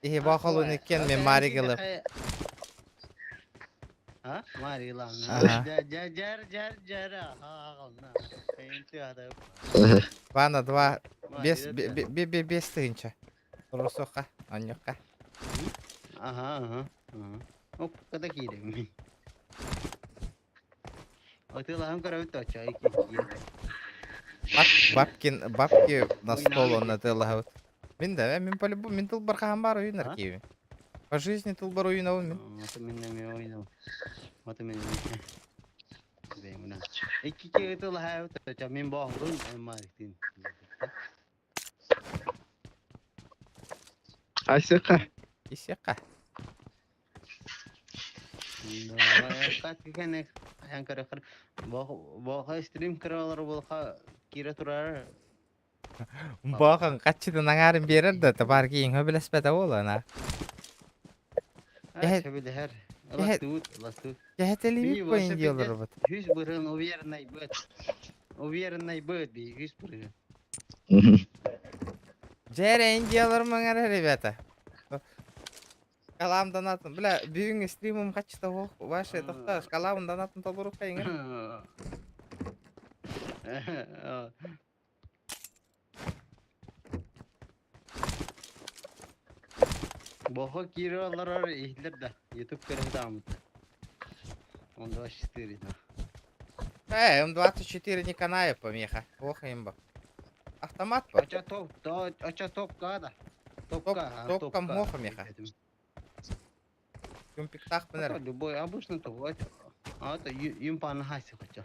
Ихи бақалын екен мен Маригылып. А? Марила. Ага. Жар жар жар жар. А, Энти ада. Вана два без без тыгынча. Турорсоққа, аньоққа. Ага, ага. Ага. Оп, када кирем. Отылаһым көрөбүт точа 2 2. Бабкин, бабки на стол он атыылаһабыт. Мин да, мин по-любому, мин тылбар хаһан баар ойуунар киһибин. По жизни тылбар ойуунабын мин. Маты мин эмиэ ойнау. Маты мин эмиэ. Бэймина. Икки киһи тылаһаабыт, мин боохтун эммариктин. Айсыка. Исека. Боха стрим кыралар болха кире турар. Бахан каччытын аҥаарын биэрэр да табаар кииҥ хөбүлэспэтэ буолана. Сөбүлэһэр. Ластуут, ластуут. Кэһэтэлиибит по индияларбыт. Жүз бырын уверенный быт. Уверенный быт би 100 бырын. Дьэ индиялар маңара, ребята. Шкалам донатын. Бля, бүгүн стримым каччыта хоох. Ваше тохта, шкалам донатын толорук кайыңыр. Бохо кииралар иһиллэр да. YouTube көрө даамыт. Он 24 да. М24 не канает помеха. Плохо имба. Автомат по. Оча топ, то, оча топка да. Топка, Топка моха меха. Юмпиктах пынер. Любой обычно топ. А это юмпа на хасе хотя.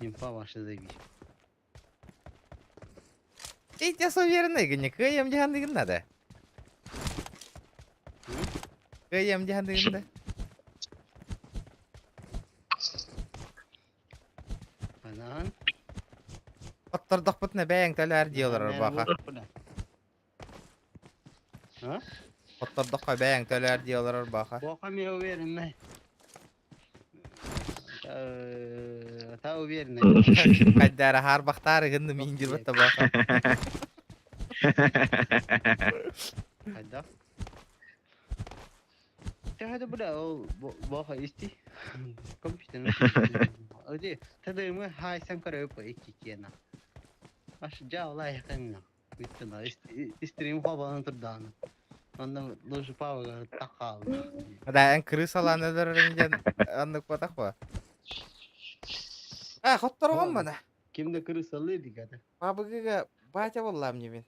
Юмпа ваша заебись. Эй, я уверенный, гни, кыйым дихандыгын надо. Кыйым дихандыгын да. Анан. Оттардахпытына бэйэҥ төлөөр диэлэр баха. А? Оттардахха бэйэҥ төлөөр диэлэр баха. Боха мне уверенный. Та уверенный. Хайдара харбахтары гынны мин дирбат баха. Хайда. Тэхэ бля ол боха исти. Компьютер. Оди, тады мы хайсан көрөп икки кена. Аш жа якынна. Бүттү стрим хабанын турдааны. Онда лучше павга такал. Да, эн крысаланы дөрөрүн аннык батах ба. А, хотторогон бана. Кимде крысалы дигәде. Бабыгыга батя боллам небин.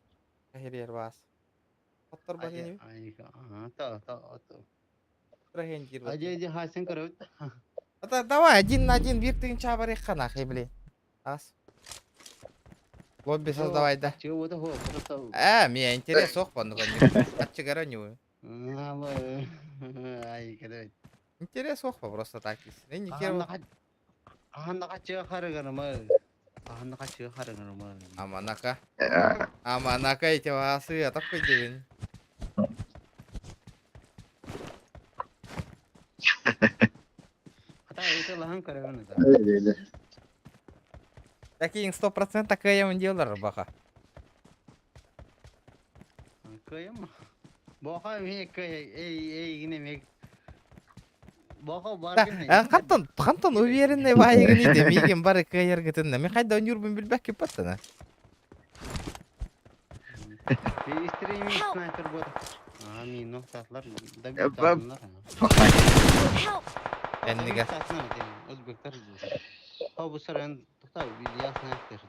Ахирер бас. Хоттор ба небин. Ага, та та та. Трахен дир. Ади ади хайсан көрөп. Да, давай, один на один, бир тыгын чабар хана, блин. Ас. Лобби создавай, да. Чего это просто. А, мне интерес ох, ну конечно. Отчигара не Ай, когда. Интерес ох, просто так. Не хер. Аханнака чыга харыгарымы. Аханнака чыга харыгарымы. Аманака. Аманака эти васы, а такой день. Ата это лахан көрөгөн да. Такие 100% каем делар баха. Кыйым. Боха ми кый эй эй гине ми. Боха бар гине. Хантан, хантан уверенный вайгын иде, миген бары кайыр гытынна. Мен хайда өнюрбун билбек кеп баттана. Стрим снайпер бот. А, ми но татлар да бит татлар. Энниге. Өзбектер. Ha bu саран тукта я снайпер.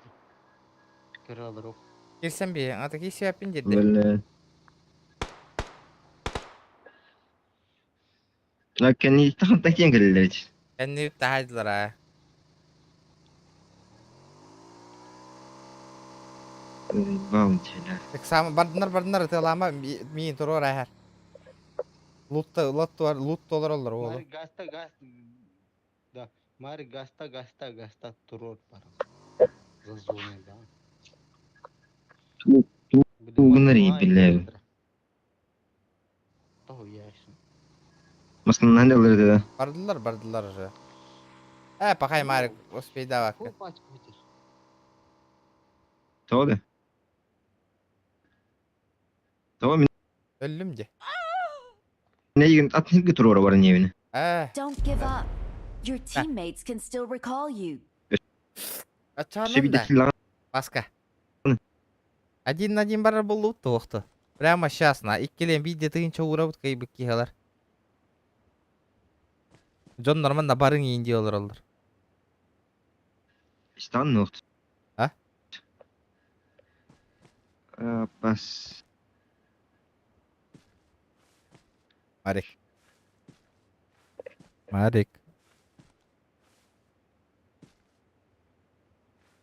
Көрөлөр. Кирсен би, ата ки сепин деді. Бля. Ләкин тахан такен келелер. Энни тахайдылар а. Баунтина. Так сам бардынар бардынар тылама миин турор ахар. Лутта лут лут толор олор оолу. Мари гаста гас да. Мари гаста гаста гаста турор бар. За зоной, да. Тугунар биле. Того яшын. Масканан алыр да. Бардылар бардылар уже. Э, пахай Марик, успей давай. Тоды. То мен Өллүм де. не атын турор бар небини. Э. Don't give up. Your teammates can still recall you. Ачанын да. Баска. Один на один барар болду тоқты. Прямо сейчас на иккелен виде тыгынча урабыт кайбык кихалар. Джон нормально барын иинди олар олар. Стан нохт. А? Бас. Марик. Марик.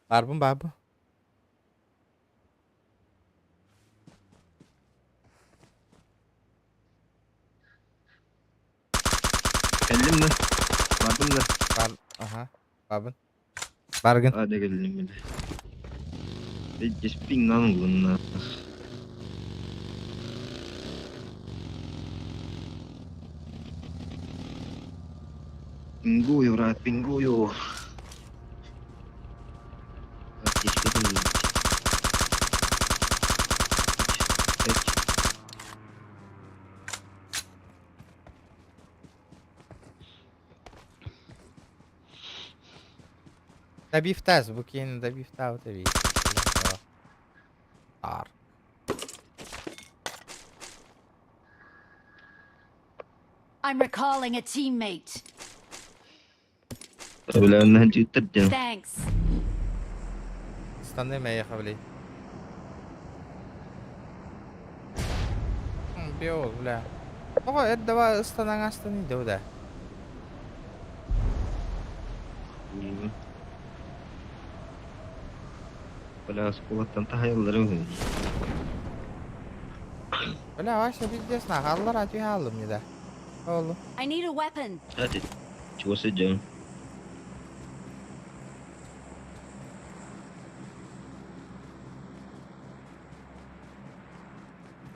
Барбын бабы. Кэллим да. Бардым да. Бар, аха. Бабын. Баргын. Hadi geldim bile. Beş lan bunlar. Пингую, брат, пингую. Добив таз, бу киһини добив таабыта эбит. Ар. I'm recalling a teammate. Бля, жигиттер Thanks. Станным эйиэхэ блин. Биол, бля. Тоҕо эрдэ ыстанаҥ астан да. Бля, осколоттан таһайаллары Бля, Вася пиздец нах, аллар атыы хааллым не да. Олу. I need a weapon. Hadi. Чего сидим?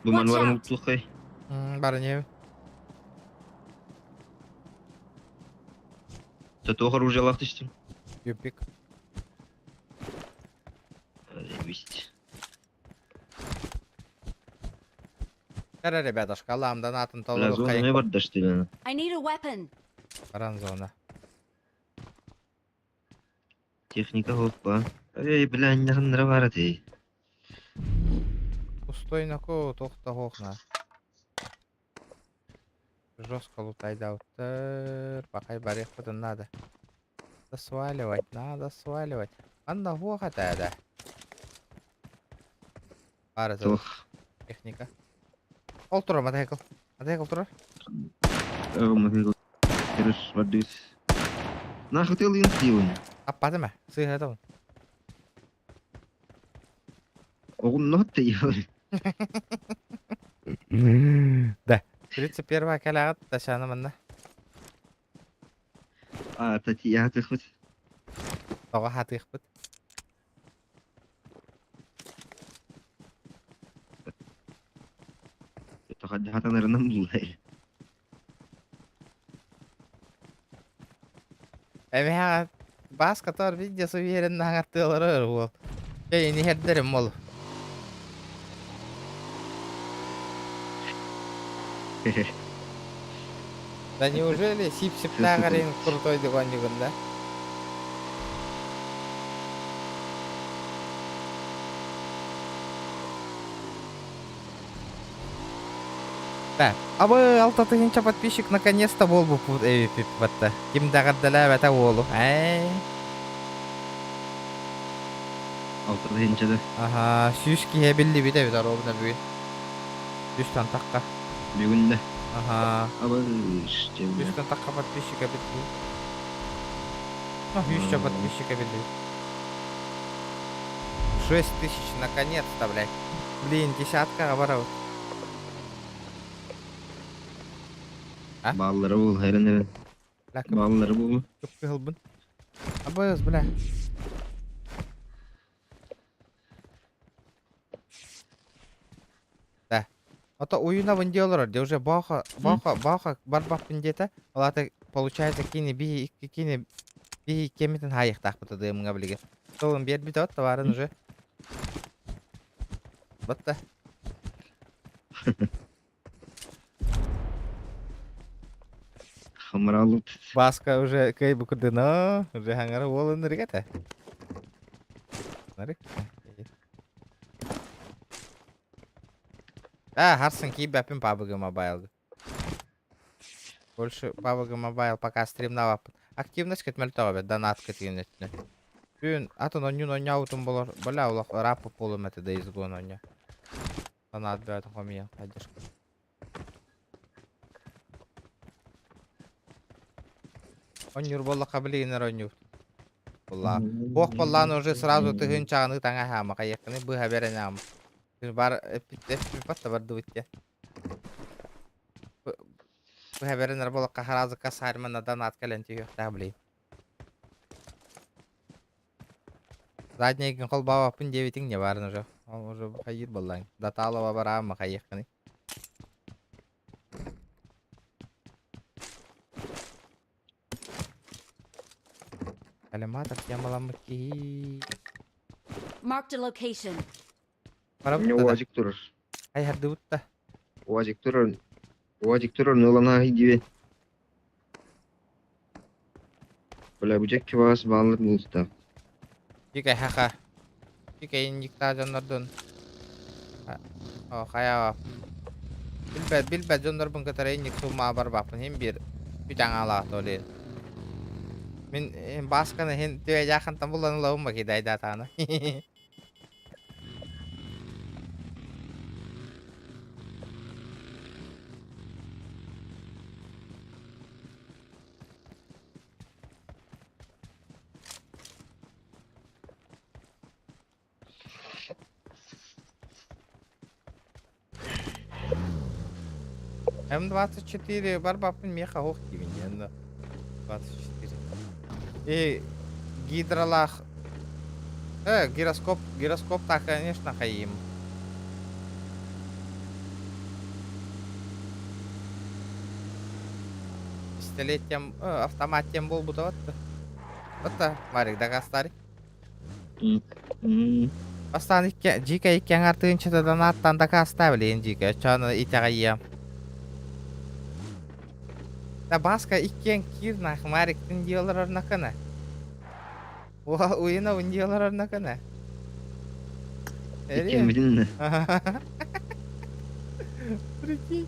Бу Watch манварын out. уттухай. Бары не. Татух оружие лахтыштым. Юпик. Заебись. Кара, ребятушка, Аллахым донатын Бля, толору зона не бар даштылена. I need a weapon. Баран зона. Техника хоппа. Эй, бля, наханнара бар ты. Пустой нако тохта хохна. Жестко лутайдауттыр. Пока барехпытын надо. Надо сваливать, надо сваливать. Анна хуохата да. Бары Тох. техника. Ол турар, мотоцикл. Мотоцикл турар. Короче, вардыс. Нахуй ты лин сделан. Аппады ма? Сыйха это. Оғын нот ты Да. 31 калягат ташаны манна. А, тати, я ты хоть. Тоға хатыхпыт. Хатанарынан булай. Эми бас катар видео суверен наңаттылары ол. Кей не хердерим ол. Да неужели сип-сип тагарин крутой дегон да? Да. Абы алта тысяча подписчик наконец-то бол бу батта. Ким дагардала бата болу. Ай. Алта тысяча Ага, сүүс киһи билли бит эбит ровно бүгүн. Үстэн таққа. Бүгүн да. Ага. Абы, Үстэн таққа подписчика битти. Ну, еще подписчика билли. 6000, наконец-то, блядь. Блин, десятка барабыт. А? Баллары бул, хайран Баллары бул. Кып Абыз, бля. Да. Ото уюна вынделор, где уже баха, баха, баха, барбах пиндета. Алата получается кини би кини би кемитин хайых тахпыты дымга билиге. Толын бер бит от товарын уже. Вот да. Хамралут. Баска уже кай букудына, уже хангара волын регата. Нарик. А, Харсон кибәпин PUBG Mobile. Больше PUBG Mobile пока стримнава. Активность кетмел таба, донат кетген өтүнө. Бүгүн атын онньун онньаутун болор, бля улах рапы полум это да изгон онньо. Донат бөҕөтүн хомуйан поддержка. Онньуур буоллахха билигин эрэ онньуур. Буллаа. Туох буоллаан уже сразу тыһыынчаҕаны таҥа хаама хайыаххыный быһа бэрэн аам. Бар эппит да бардыбыт дьэ. Быһа бэрэн буоллахха сразу косарьмана донат кэлэн түһүөхтээх блин. Заднейгин холбообоппун диэбитиҥ не баарын уже. Ол уже хайыыр буоллаҥ. Даталова бараама хайыаххыный. Коллиматор темаламмыт киһи. Marked a location. Барабыт Не да. УАЗик турар. Хайһардыбыт да. УАЗик турар. УАЗик турар, ныланаахый диэбит. Бля, бу дьэкки баас бааллар буолуохтаах. Дикэй хаха. Дикэй инниктаа дьоннордун. О, хайа. Билбэт, билбэт дьоннорбун кытары инник суммаҕа барбаппын. Хин биир үт аҥаалаах толин. Мин баасканы хин түөйдээхантан булан ылабын бакидайдаатааны. М24 барбаппын миэхэ оһох диибин диэн 24. И гидролах гироскоп гироскоп так конечно хайым. Пистолет тем автомат тем буолбута вот. Вот Марик дакастари. Бастаан икки дьиикэ икки аҥар тыынчатыдан ааттаан дакаастаа билигин дьиикэ оччоҕуна итэҕэйиэм. Да Баска иккиэн киир нах Мариктын дии олорор накана. Уа уйунабын дии олорор накана. Эри. Иккиэммитин Прикинь.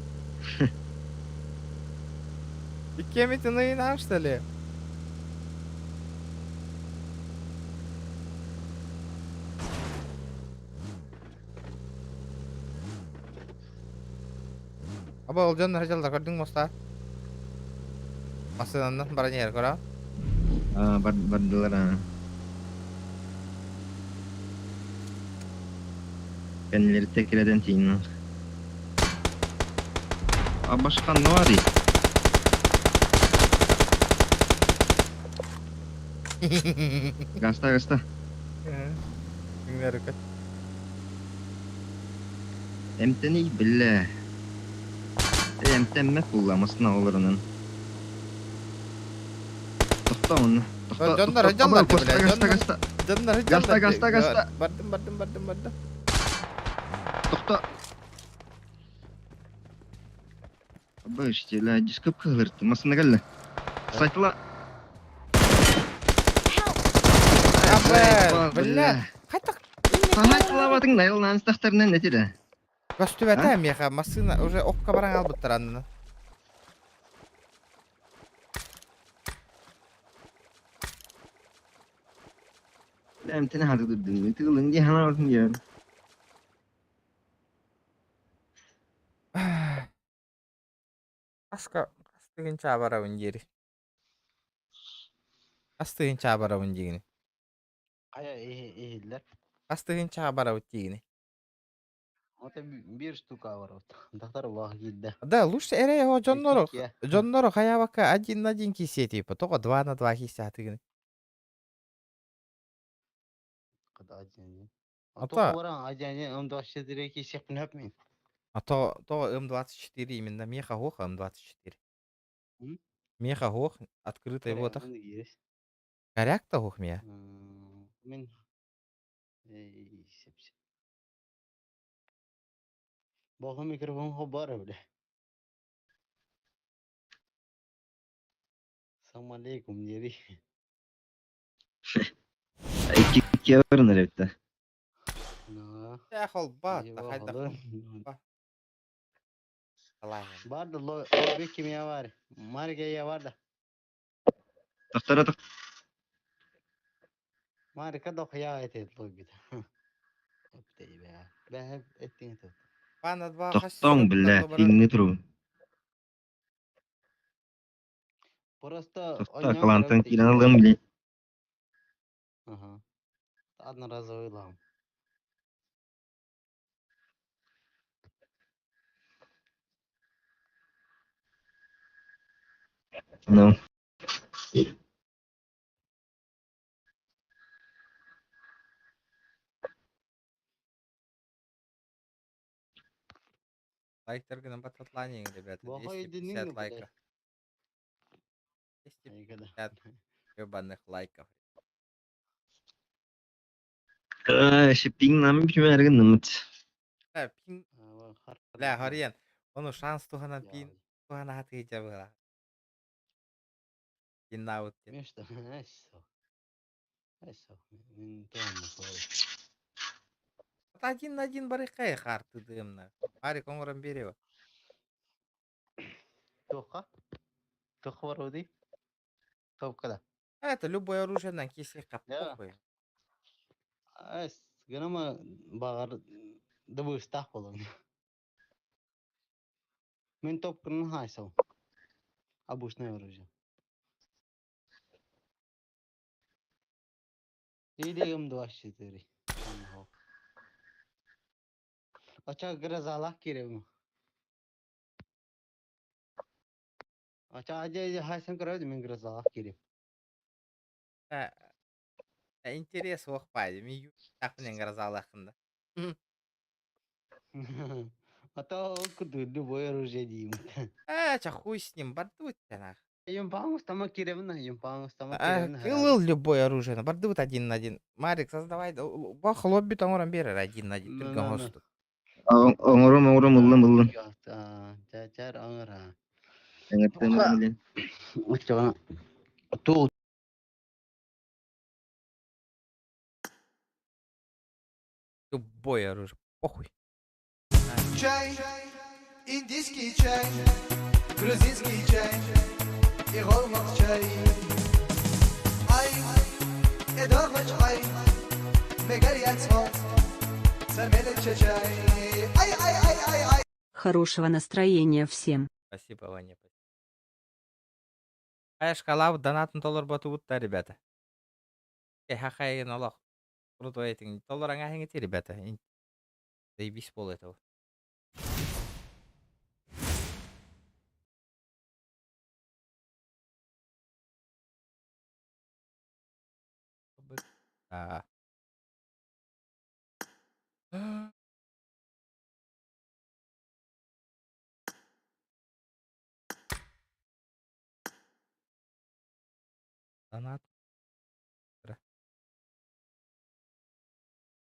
Иккиэммитин уйунаам что ли? Аба ол дьон дьаллар көрдүҥ моста. Массыынанан баран иһэр көрө. Бардылар аа. Кэннилэриттэн кэлэн тиийиннэ. А башка ханна баарый? Гаста, гаста. Күҥнэри көт. Эмтэний биллэ. Эмтэммэт булла массыына олорунан. Тохто онно. Тохто, Дьоннор тохто. дьоннор Гаста, бля, гаста, дьоннор гаста. дьоннор Гаста, дьоннор гаста, гаста. Бардым, бардым, бардым, бардым. Тохто. Абы, дискып кыһылырты. Массыына кэллэ. Сайтла. Абы, бля. Хайдах Сахайтлабатың найлан стахтарынан нетире. Көстүбэтэ миэхэ массыына уже окко баран албыттар аннына. Эмтene hadi durdun. Тыгылын ди хана ортun diyor. Аска астыгын чаабарабын диэри. Астыгын чаабарабын диигини. Хайа иһиллэр. Астыгын чаабарабыт диигини. Ото биир штука бар вот. Дактар улаах киирдэ. Да, лучше эрэ о дьоннору Икки. дьоннору хайабакка один на один кисе типа, только два на два кисе атыгын. Кыда один. Ата- А то баран один М24 кисек мин. А то М24 именно меха гоха М24. М? Меха гох открытый вот. Есть. Коряк-то гох мия. Мин эй сепсе. Боху микрофон хобар бля. Салам алейкум дири. Икки икки барынар эбитте. На. Я холба, Ева хайда холы. холба. Алай. Бар да лобби кимия бар. Марге я бар да. Тохтора тох. Марка да хая эте лобби да. Эпте бе. Бе эттин тот. Пана 2 хас Тохтооҥ, биллэ, пиҥҥэ турабын. Просто Тохтоо, кылаантан киирэн ылыам билин. Ага. Одноразовый лам. Ну. Лайктаргынан бататланиң, ребята. Плохой 250 лайков. 250 ебаных лайков. Шиппиҥ нам бүтүмээргин гынныммыт. Бля, пин... Бля, Хариен, ону шанс туһанан пин туһана хатыйдьа быһа. Пиннаабыт диэн. Место, эссо. Эссо. Мин тоом Один на один барыхай харты дымна. Арик оҥорон биэриэ. Туохха? Туохха барбытый? Топкада. Это любое оружие на кисе Да. похуй. Эс, гынама баҕар дыбыстаах буолуон. Мин топканан хаайсабын. Обычное оружие. Или М24. Оча грозалах кииребин. Оча адьа хайсан көрөбүт мин грозалах киирем. Интерес суох баайы. Мин тахпын грозалахында. А то ол курдук любое оружие диим. Э, ча хуй с ним, бардыбыт нах. Юмпаң устама кииребин, юмпаң устама кииребин. Кылыл любое оружие, бардыбыт один на один. Марик, создавай, бах лобби оҥорон биэрэр один на один, түргэн хостук. Оҥором, оҥором, ыллым, ыллым. Чар оҥора. Эҥэртэн ыллым. Оччоҕуна туу Любое оружие, похуй. Чай, индийский чай, грузинский чай и голмак чай. Ай, эдормач ай, мегарьяцмо, самелече чай. Ай, ай, ай, ай, ай. Хорошего настроения всем. Спасибо, Ваня. Хайа шкалабыт донатын толорботубут да, ребята. Э, олох. Крутой этиҥ. Толор аҥааһыҥ ребята. Заебись пол этого. А. Донат.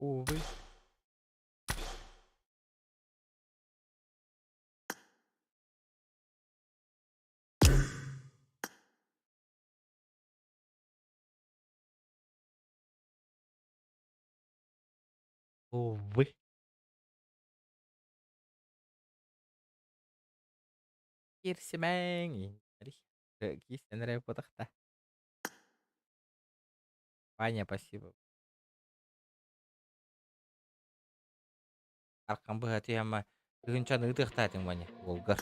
Увы. Увы. Киирсимэҥ. Киирсэн эрэ буотахта. Ваня, спасибо. Аркан быһа түһэммэ тыһыынчаны ыытыахтаатыҥ Ваня, уолгар.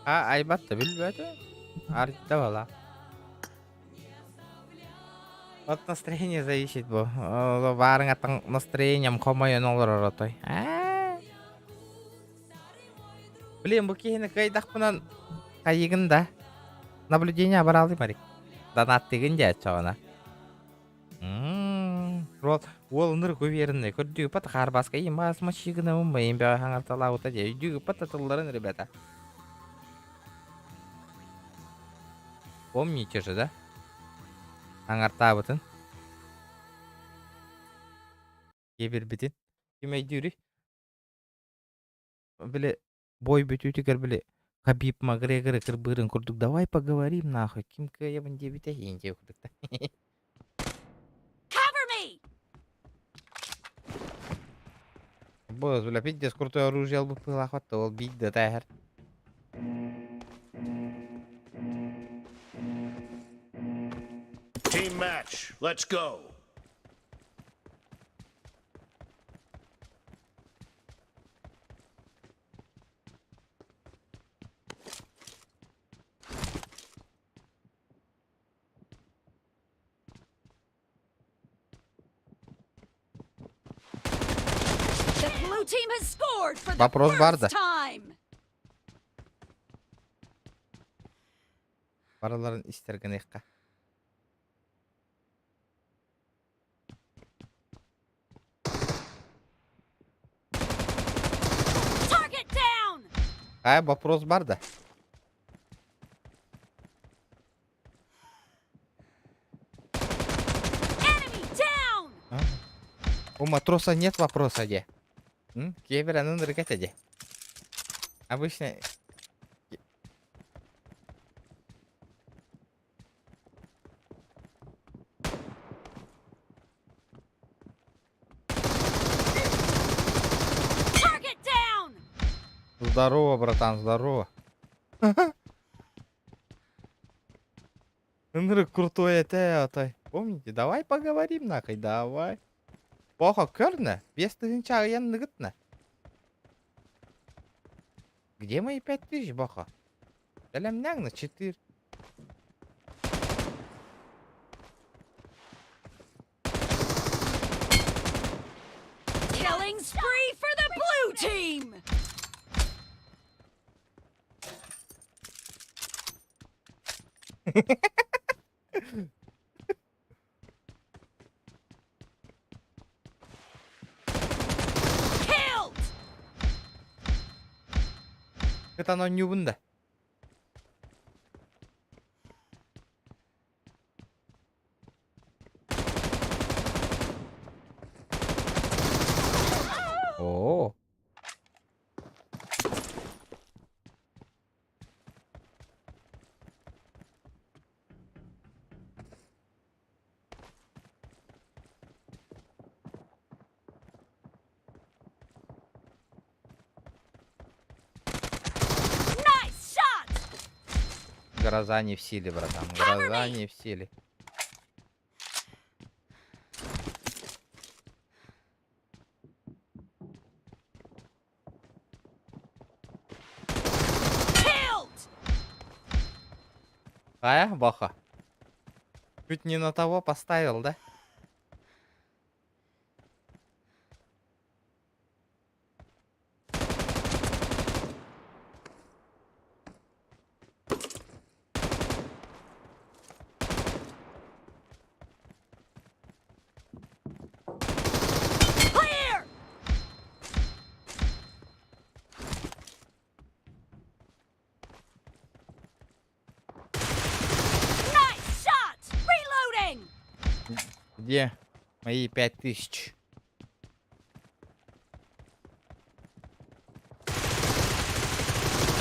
А, айбат да билбэт. Арда бала. От настроения зависит бу. Баарыҥ аттан настроением хомойон олорор отой. Блин, бу киһини кыайдахпынан хайыгын да. Наблюдение баралый Марик. Донаттыгын дьэ чоҕуна. Рол уол ынырык уверенный көрдүүппат хаарбаска имаас мачыгынабын байын бэҕэ хаҥарталаабыта дьэ өйдүүппат тылларын ребята. Помните же, да? Аҥартаабытын. Киэбирбитин. Ким өйдүүрүй? Били бой бүтүүтүгэр били Хабиб Макгрегоры кырбыырын курдук давай поговорим нахуй ким кыайабын диэбитэ иин диэ курдук да. Cover me! Бу бля пиздец крутое оружие албыт быһыылаах ол биир да тээһэр. Team match. Let's go. The blue team has scored for the Вопрос бар да. first time. Барыларын истэр гыныахха. Target down! Хайа вопрос бар да. Enemy down! А? У матроса нет вопроса де. М? Кевер анын рыкать де. Обычно Target down! Здорово, братан, здорово. Ынырык крутой это, атай. Помните? Давай поговорим нахуй, давай. Бохо көрнө, 5000 аянныгытна. Где мои 5000, Бохо? Бэлэмнэҥ на 4. Killing spree for the blue team! Killed! Кытан оонньуубун да. Оо. Nice shot! Гроза не в силе, братан. Гроза не в силе. Killed! А, Баха? Чуть не на того поставил, да? Clear! Nice shot! Reloading! Где мои 5000?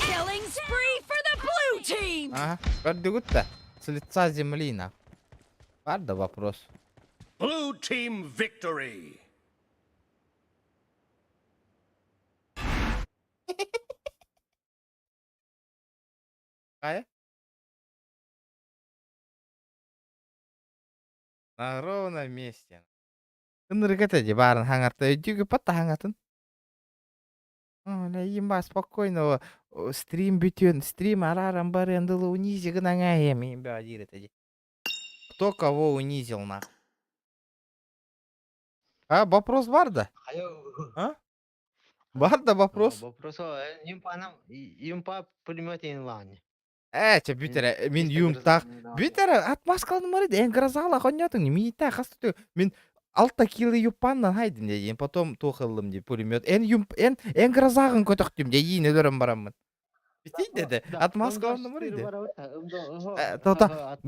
Killing spree for the blue team! Ага, көрдүгүт да. С лица земли, на. Бар да вопрос. Blue team victory. Хайа? На ровном месте. Ынырык этэ дии баарын хаҥарта өйдүүгү патта хаҥатын. О, ба спокойно стрим бүтүөн, стрим арааран барыан дылы унизи гынан аайым баа диир этэ дии. Кто кого унизил нахуй? А, вопрос бар да? А? Бар да вопрос? Вопрос, юмпа пулемет лани. Ээ, чэ бүт эрэ, мин юмтаах. Бүт эрэ, отмазкаланым эн грозала хонньоотуҥ, миитээ хас да мин. Алта кило юппаннан хайдым диэн, потом туох ыллым дии пулемет. Эн юмп эн эн грозаҕын көтөхтүм дии иин өлөрөн бараммын. Битий деді. Отмазка оннумар иди. Тота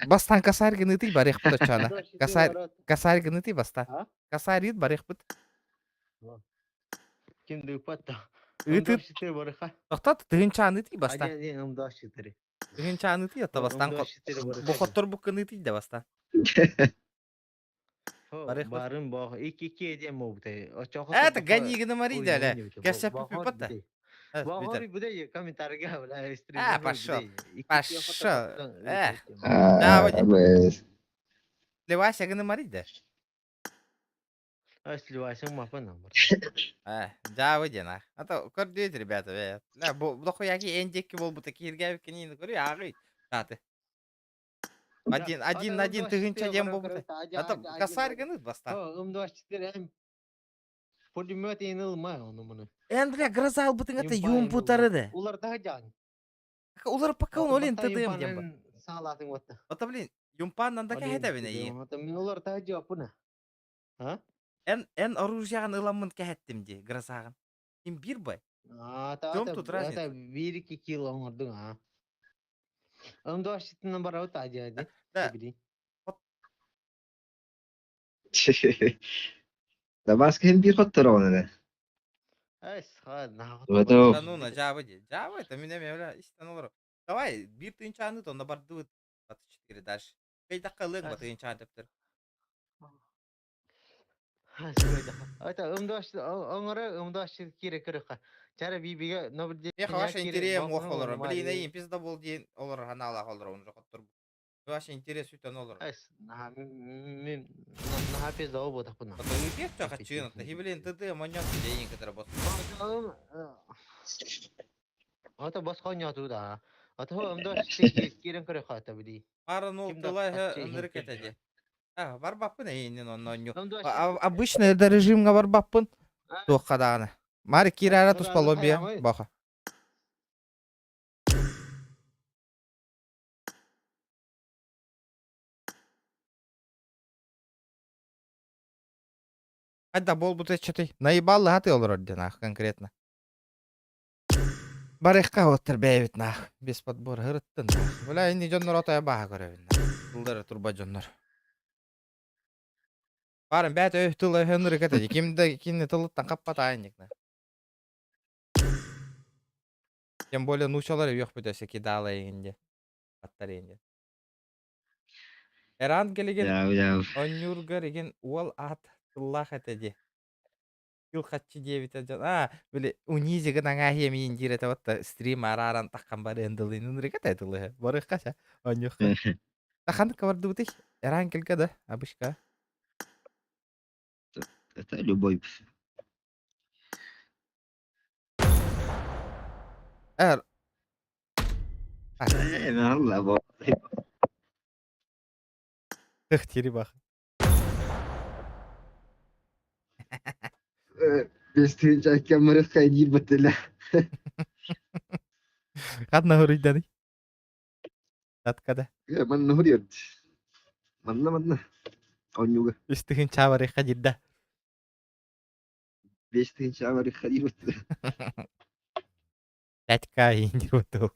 бастан косарь гынытый барыахпыт оччоона. Косарь косарь гынытый баста. Косарь ыт барыахпыт. Ким дыппат да. Ыты. Тохтот тыһынчааны тый баста. Тыһынчааны тый отто бастан бу хоттор букканы тый да баста. Барын бох 2-2 диэн буолбута. Оччоҕо Это гони гына да Кэсэппиппат да. Бохор буде комментарийга бля А, пошел. Пошел. Эх. Да, Сливайся гына да. Сливайся мапа нам. Э, дьаабы диэн аа. А то көрдүөт ребята, бээ. Да, бу дохуяки эн диэки буолбута кииргээбит кинини көрүй ааҕый. Тааты. Один, один, один тыһыынча диэн буолбута. А то косарь гыныт бастаан. Пулемет ылма ону муну. Эн, бля, гроза албытыҥ это юмпутары да. Уларда жан. Улар пока он олин тдм диэн бар. Саалаатын отта. Ото, блин, юмпан нанда кэһэтэбин эйи. Мин уларда жаппына. А? Эн эн оружияҕын ыламмын кэһэттим дии, грозаҕын. Ким биир бай? А, В чем тут разница? Это 1-2 кило оҥордуҥ, а? Ымдуашчытынан барабыт адьа Да. Дамаска хин биир хоттороҕун эрэ. Да ну на дьаабы дии. Дьаабы это мин эмиэ бля истэн олорор. Давай биир тыынчааны онно бардыбыт. 24 дальше. Кыйдахха ылыаҥ ба тыынчаан төптөр. Миэхэ ваше интерес муох олорор. Блин, эйин пизда бол диэн олорор ханаалаах олорор уже хоттор. Ваше интерес сүтэн олорор. Наха пизда буотахпына. Ыытыах чахачыын, блин, ты моньот дейин кытары бос. Ата босхонньотуу да. Ата ымда киирэн көрө хаата били. Пара ну Ким да тыла хаччы ынырык иһин этэ дии. А, барбаппын эйиннин онно онньу. Ымда Обычно это режимҥа барбаппын. Туохха даҕаны. Мари киирээре туспа лоббия баха. Хайда буолбут эччэтэй. Наебаллы хаты олорор диэн аах конкретно. Барыахха оттор бэйэбит наах. Без подбора ырыттын наах. Бля, инни дьоннор отойо бааһа көрөбүн наах. Тыллара турба дьоннор. Барын бэт өй тыл өһөн ырык этэ. Ким да кини тылыттан хаппат аайынньык на. Тем более нуучалар өйөх бүтөсө кидала иҥинде. Аттар иҥинде. Эран келеген Яу яу. онньуургар игин уол аат тыллаах этэ дии. Кыл хаччы диэбитэ дьон аа били унизигын аҥааһыйа миин диир этэ батта стрим арааран таххан барыан дылын ынырык этэ тылыһы барыахха ся онньуохха таханыкка бардыбытый эраан кэлгэ да абышка Это любой. эр Алла бо. тири бах Бестинча кеммерих кайдир баттела. хадна хоруйданы таткада Манна хурьет. Манна манна. Онньуга. үстүгүн чаабарыхха дирда Бестинча барых хадир баттела. 5К индир баттыл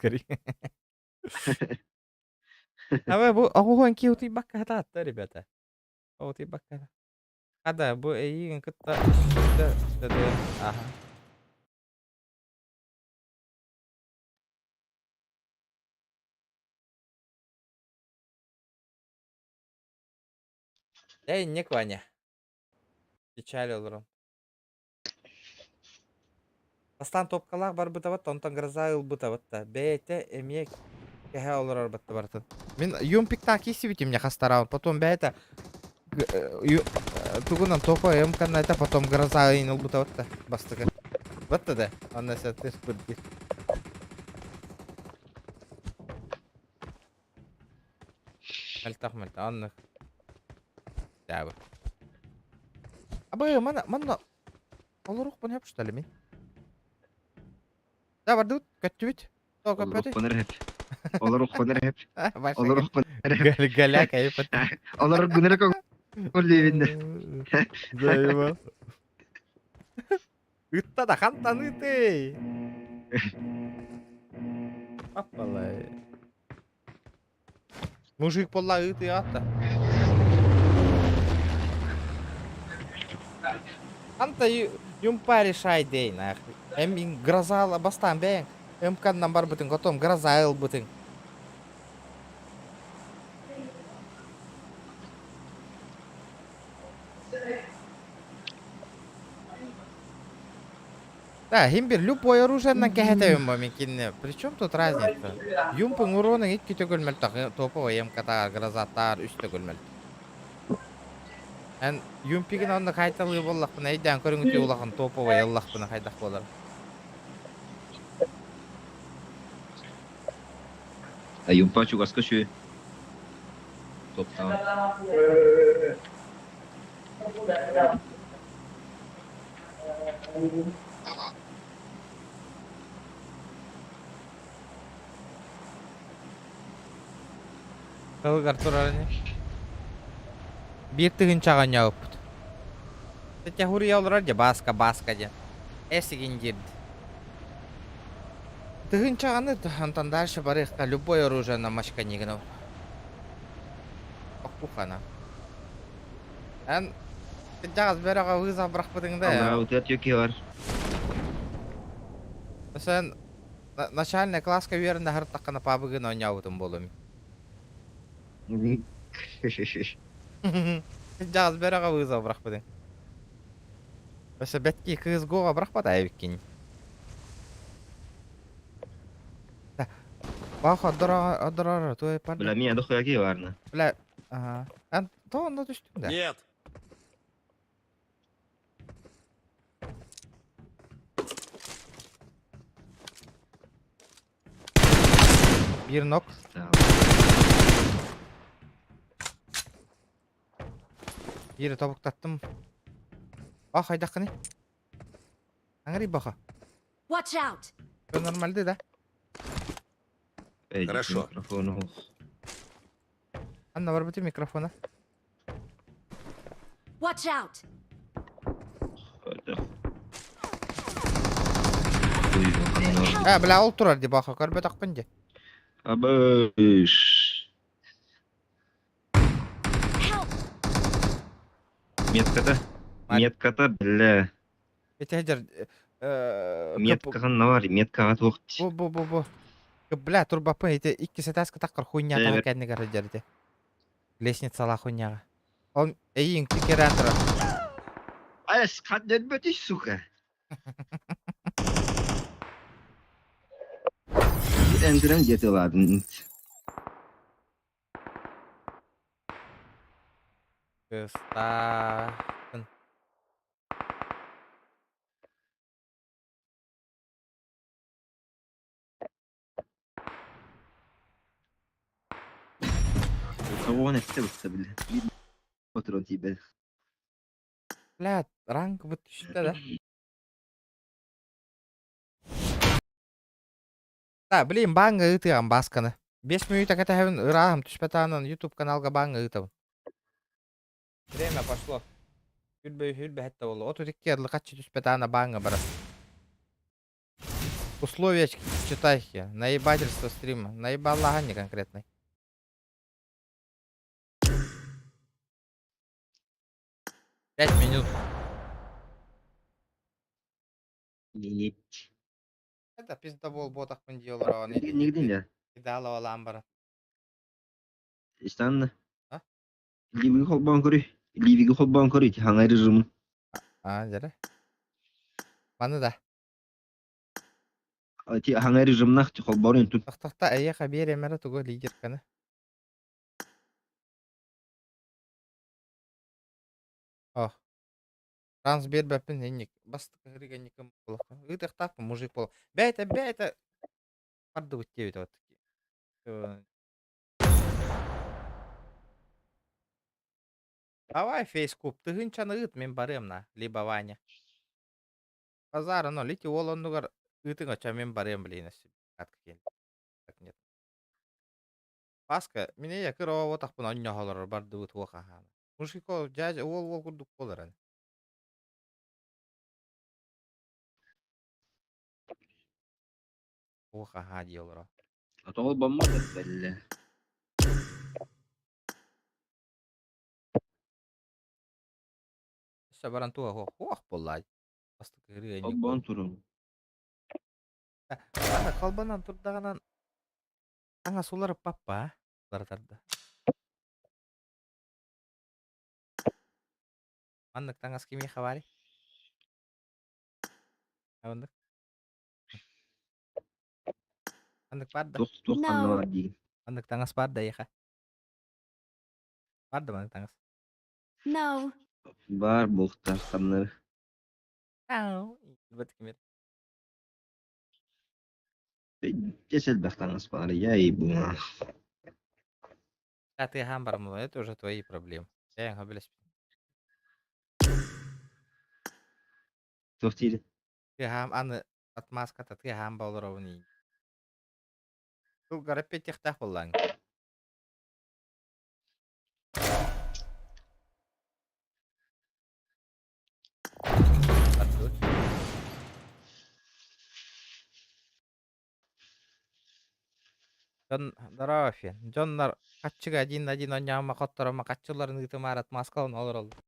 Абы бу оҕуһуон киутуйбакка хатаатта ребята. Оҕутуйбакка. Хада бу эйиигин кытта аха. Эй, не Ваня. Печаль олорон. Бастаан топкалаах барбытабат, онтон гроза ылбытабат да. Бэйэтэ эмиэ кэһэ олорор батта барытын. Мин юмпиктаах киирсибитим не хастараун, потом бэйэтэ тугунан токо эм канната, потом гроза ыйын ылбытабат да бастакы. Батта да, анна сәттес бирди. Мөлтөх мөлтөх, оннук. Дьаабы. Абы, мана, манна олоруохпун сөп что ли мин? Да, бардыбыт, көттүбүт. Тоҕо көппөтүй? Олорухпун эрэ. Олорухпун эрэ. Олорухпун эрэ. Галя кайыппыт. Олор гыныр. Олевинде. Заебал. Ытта да хантан ытый. Аппалай. Мужик буолла ыытыы атта. Ханта юмпа решай дей нахуй. Эм гроза бастаан бэйэҥ. МК-нан барбытыҥ, потом гроза ылбытыҥ. Да, хим бир любой оружиеннан кэһэтэбин бо мин кинини. Причем тут разница? Юмпың уронун икки төгүл мөлтөх, топовый МК-таар, грозаттаар үс төгүл мөлтөх. Эн юмпигин онно хайталыы буоллахпына, өйдөөн көрүҥүтүү улахан топовый ыллахпына хайдах буолар? А юмпа чугаска шү. Топтаан. Тылыгар турар ини. Биир тыһыынчаҕа оонньообуппут. Тетя хуруйа олорор дьэ Бааска Бааска диэн. Эсигин диирди. Тыһыынчаҕаны онтон дальше барыахха любой оружие на мочканигинов. Оккухана. Эн кырдьаҕас бөрөҕө вызов бырахпытыҥ да Аллара утуйар түөкү бар. Sen начальный класска үөрэнэ сырыттаххына пабыгын оонньообутум буолуом. Кырдьаҕас бөрөҕө вызов бырахпытыҥ. Өссө бэтки кыыс Гога бырахпата эбиккин. Бах одорор туой парда. Бля, меня дохуя барна. Бля, ага. Эн то онно түстүң да? Нет. Биир нок. Биири тобуктаттым. А хайдаххыный? Аңырый баха. Watch out! Все нормальды да? Хорошо. Микрофону. Анна барбыты микрофона. Watch out! Э, бля, ол турар ди баха, көрбөтөхпүн ди. Абыш. Метката. Метката, бля. Ити Меткаҕын навар, меткаҕа туох Бу бу бу бу. Бля, турбаппын ити икки сэтээскэ таххар хуйня таһа кэннигэр сылдьар ити. Лестницалаах хуйняҕа. Ол эйиин кикерэн турар. Ай, хат дөлбөтүй, сука. Эндирен жети ладын. Кыстаахын. Соҕуон эстэ бытта бile. Bir патрон тиийбэт. Бля, ранг быт түстэ да. Да, блин, баҥҥа ыытыаҕым Баасканы. 5 мүнүүтэ кэтэһэбин, ырааһым түспэтаанан YouTube каналга баҥҥа ыытабын. Время пошло. Хүрбэ хүрбэһэттэ буолла. 32 ырлыкаччы түспэтаана баҥҥа барар. Условия читай. Наебательство стрима. Наебаллаһан не конкретный. 5 минут. Нет. Это пиздобол ботахпын дии олороҕун. Нигде не. Идеал алаан баран. Истанна. А? Ливиги холбоон көрүй. Ливиги холбоон көрүй. Хаҥа режимин. А, дьэрэ. Маны да. Ти хаҥа режимнах ти холбоорун тут. Тохтохто эйиэхэ биэриэм эрэ тугу лидерканы. О. Шанс биэрбэппин инник. Бастакы ырыганникым буолуохха. Ыытыахтаахпын мужик буол. Бэйэтэ бэйэтэ бардыбыт диэбит вот. Давай фейскуп, тыһыынчаны ыыт, мин барыам на, либо Ваня. Базара ноль, ити уол оннугар ыытыҥ оччо мин барыам блин Так нет. Паска, мин эйэ кыра оҕотохпун онньоһолорор бардыбыт уох аһаана. Мужико, дядя, уол уол курдук буолар. Ох, аха дии олоро. А то бомба бэллэ. Өссө баран туох ох буоллаа. Бастакы ырыа Холбоон турун. Ана холбонон турдаҕынан таҥас уларыппаппа уларытарда. Маннык таҥас кимиэхэ баарый? Маннык. Маннык баар да? Туох туох ханна No. бар диигин. Маннык таҥас баар да эйиэхэ? Баар да маннык таҥас? No. Баар буолуохтаах ханнары. Ау. Бат кимир. Дьэ элбэх таҥас баар я ебуна. А ты гамбар это уже твои проблемы. Я билеспин. Туох диир? Ты хам аны отмазката ты хам болоровни. Тулгара петехтах боллаң. Аттыбыт. Дьон здорово, Фен. Дьоннор хаччыга один на один онньома хотторо хаччыларын ыытымаар отмазкалан олороллор.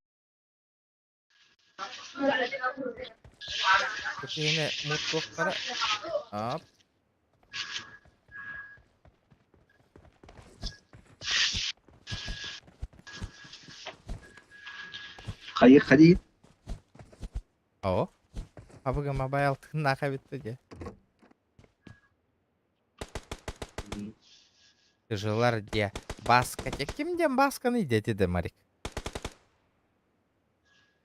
Бу киһини муттуохтара. Оп. Хайы хади. О. Абыга мобайл тыыннаах эбит дии. Тыжылар де Баска те ким диэн Басканы дети де Марик.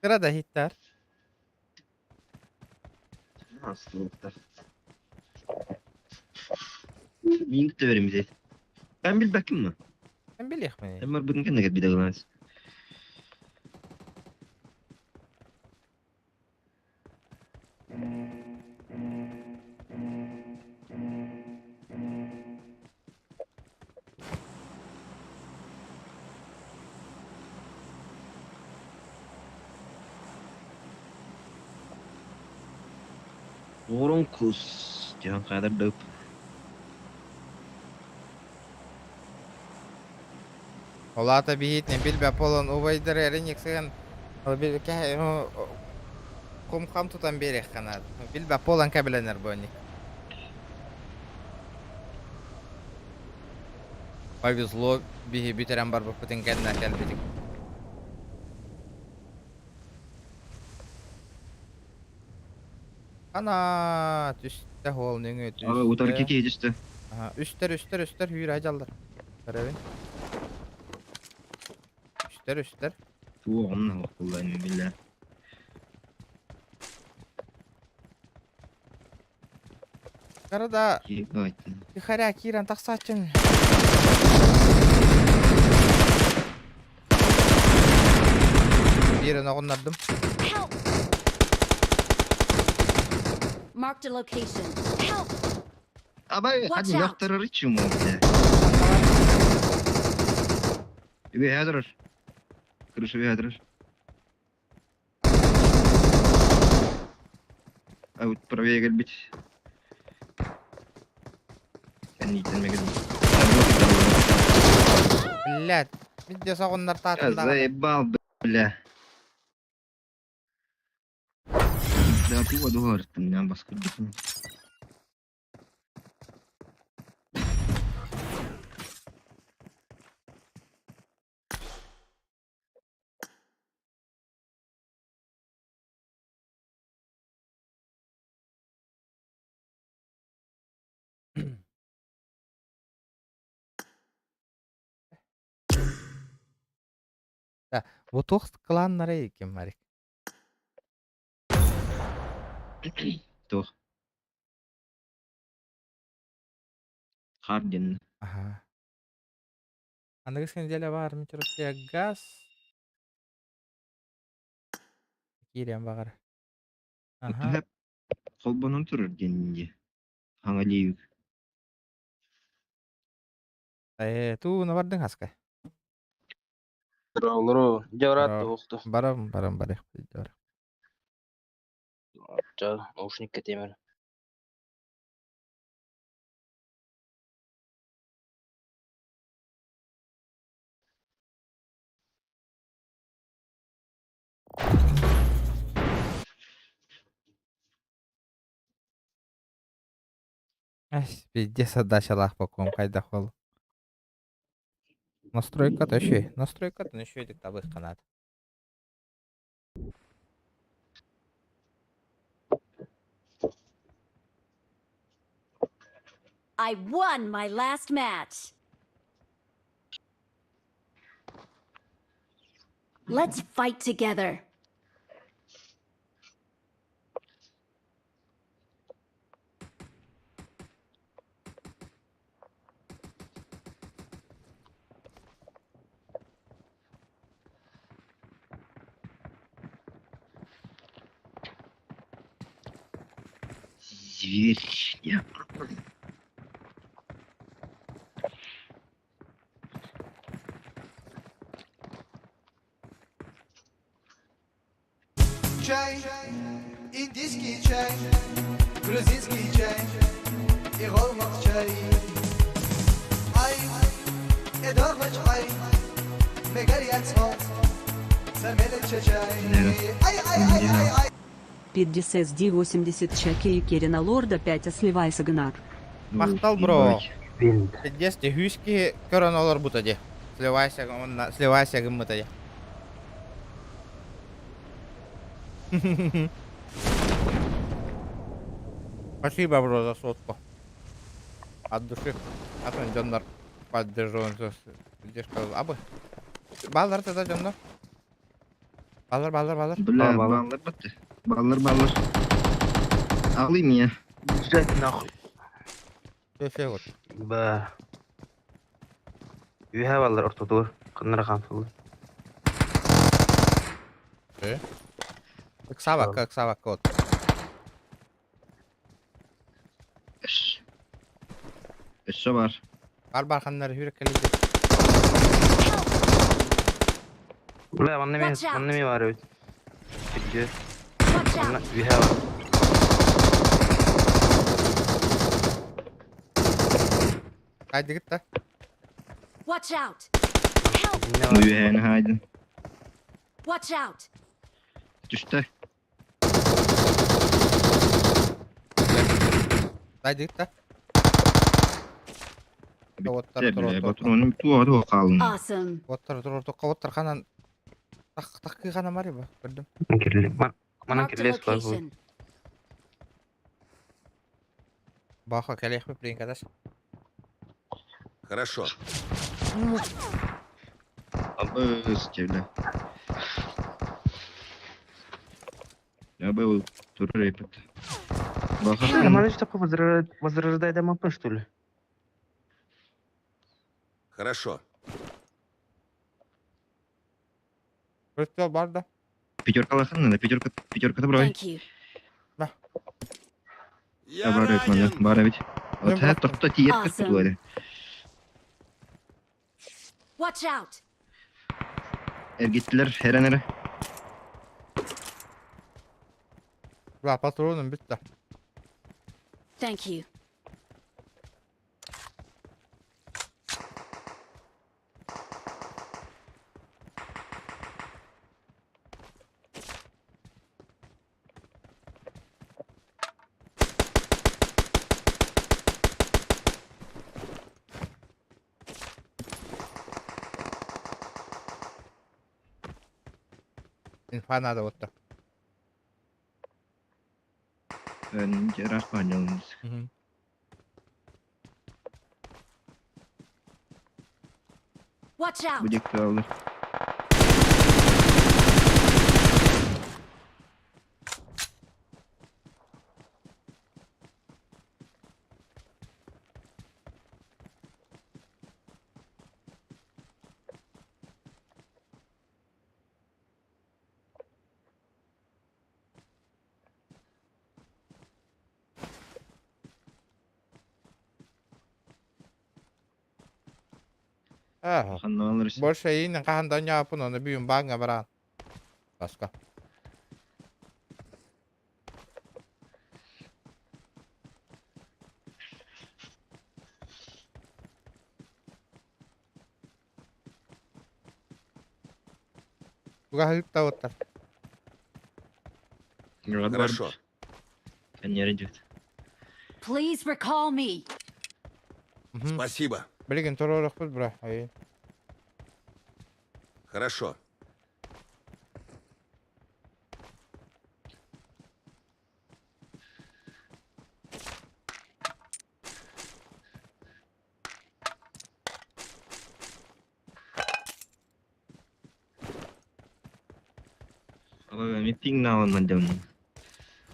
Кыра да иһиттэр. Астылыктар. Мин төбөрүм бит. Ben билбэккин ма? Мен билиэхпин. Мен барбытын кэннэ кэлбит аҕылаас. Уорун кус диэн хайдар да Ол аата биһиитинэн билбэт буолан убайдары эриник сыган кум-хам тутан биэриэххэ наада. Билбэт буолан кэбилэнэр буонник. Повезло биһи бүтэрэн барбыппытын кэннэ кэлбитик. Ана түстэ хоол нөҥүө Утары түстэ. кики түстэ. Аха, үстэр үстэр үстэр хүүрэ дьаллар. Көрөбүн. Үстэр үстэр. Туох онно хохуллайын биллэ. Карада Ебать. тихаря киирэн тахсааччын. Биирин оҕуннардым. Help! Marked a location. Help! Абай, Watch хadi out. яқтырыр чумо бля. Үбе хәдірір. Крыша үбе хәдірір. А вот правее кэлбит. Кэнниттэн кэлбит. Блядь, видео соҕуннар таатым даҕаны. Заебал, бля. Да туга дуһарыттым, мен баскырдым. Да, вот туох кланнара екен Марик. Туох. Хардин. Ага. Аныгыс неделя баар Россия газ. Киириэн баҕар. Аха. Холбонон турар диэн Хаҥалиюк. Э, туу бардыҥ хаска. Олору, дьэ туохту. Барам, барам, барам. Ча, наушник кэтиэмэр. Пиздец отдачалаах бокуом хайдах ол. Настройка еще, настройка еще эдик табых канат. I won my last match. Let's fight together. Зверь. Я. Чай, индийский чай, грузинский чай и голмак чай. Ай, эдормач ай, мегарьяцмо, сармелече чай. Ай, ай, ай, ай, ай. Пиддис SD 80 Чаки и Керина Лорда 5 сливайся гнар. Махтал бро. Пиздец, техүски көрөн олор бута де. Сливайся, сливайся гыммыта де. Спасибо, бро, за сотку. От души. А то дьоннор поддерживаем. Абы. Баллар тогда дьоннор. Баллар, баллар, баллар. Бля, баллар батты. Баллар, баллар. Alayım ya. Бежать нахуй. Все, все, вот. Ба. Үһә баллар ортодур. Кыннар камсылы. Э? Сава, как Сава кот. Өссө бар. Бар бар ханнар хүрек келди. Бля, манна мен, Watch out. манна мен бар өт. Пидде. Watch Манна out. үһә бар. Haydi git de. Watch out. Үһәне хайдын. Watch out. Түстэ. Haydi git de. Оттар Бля, тур патроным туа туа қалын. Awesome. Оттар тур оттар ханан так так хана мари ба көрдүм. Кирле. Манан Marked a кирлес бар бу. location. Баха келех блин кадаш. Хорошо. Албыс кевле. Я был тур репет. Баха. Нормально что такое возрождай ДМП, что ли? Хорошо. Рөттел бар да. Пятерка лахан надо, пятерка, пятерка доброй. Thank you. Я бар ведь, мана, бар ведь. Вот это то тиет Awesome. категория. Watch out. Эргитлер херенере. Бля, патроным битти. Thank you. Инфа надо вот так. Раз понял. Watch out. Будет алыр. Ага. Больше иинин хаһан да онньооппун, ону бүгүн бааҥҥа бараан. Баска. Тугаһыттабыттар. Хорошо. Please recall me. Спасибо. Билигин туруорукпут бра. Ай. Хорошо.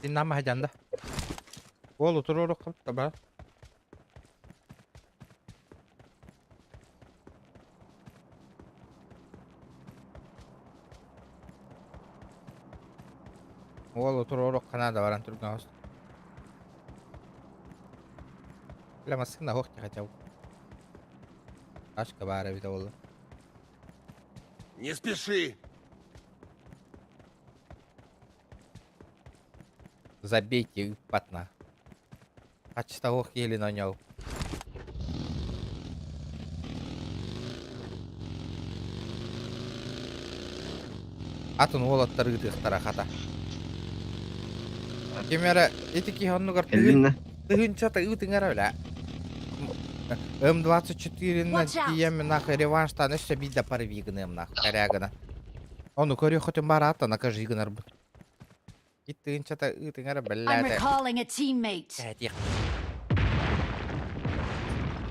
Диннама хадьанда. Уолу туруорукпут таба. Уолу туруорук Канада баран тургаҕас. Бля, массыына суох хотя бы. Тачка баар эбитэ буолла. Не спеши. Забейте ыппатна. Хаччытаҕуох киһилин оонньоу. Атын уолаттар ыытыахтара хата. Ким эрэ ити киһи оннугар Кэллин тыһыынчата ыытыҥара бля. М24-нан Watch out. тиийэммин нахуй реванштан өссө биирдэ парви гыныам нахуй корягына. Ону көрүөххүтүн барааттан накажи гынарбын. Ит тыһыынчата ыытыҥара I'm бэллээтэ. recalling a teammate. Кэһэтиэх.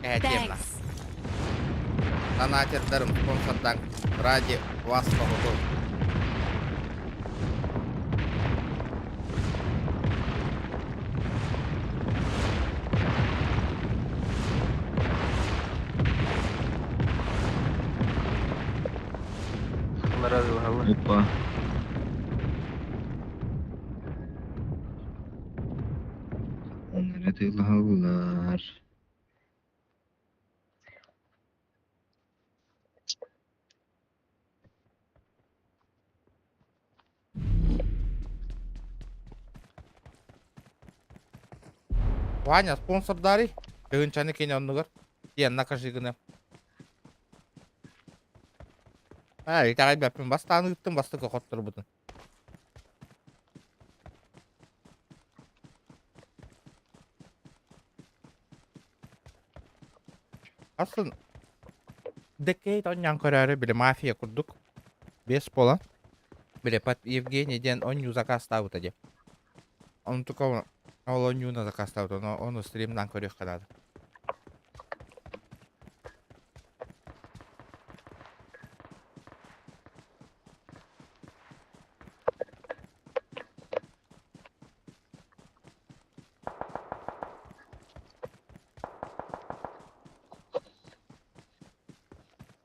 Кэһэтиэм на. Thanks. Донатердарым спонсордан ради вас могу. Опа. Onlara тыылаһаллар. Ваня, спонсордарый. Тыһыынчаны кини оннугар. Диэн накажи гына. Аа, итэҕэйбэппин. Бастаан ыыттым, бастакы хотторбутун. Асын Декейт онньоон көрөөрү били мафия курдук бес буолан били под Евгений диэн онньуу заказтаабыта диэ. Онтука ол онньууна заказтаабыта ону, ону стримнаан көрүөххэ наада.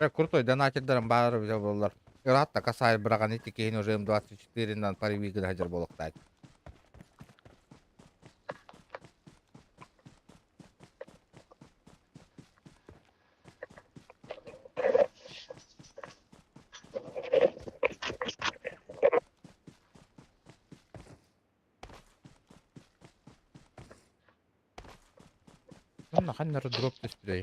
Э, крутой донатердарым баары билэ буоллар. Ыраатта касай быраҕан ити киһини уже М24-нан паривый гына сылдьар буолуохтаах. Манна ханна эрэ дроп түспүтэй.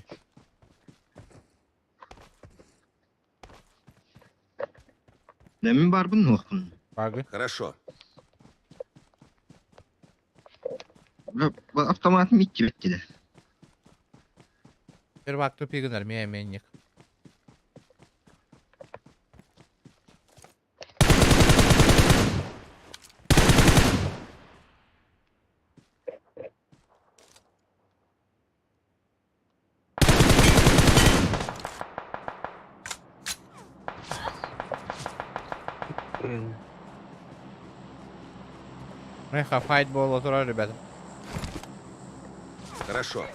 Мин барбын нуохпун. Багы. Хорошо. Автомат митти беттиле. Первак тупигынар миэменник. Меха файт буола турар, ребята. Хорошо.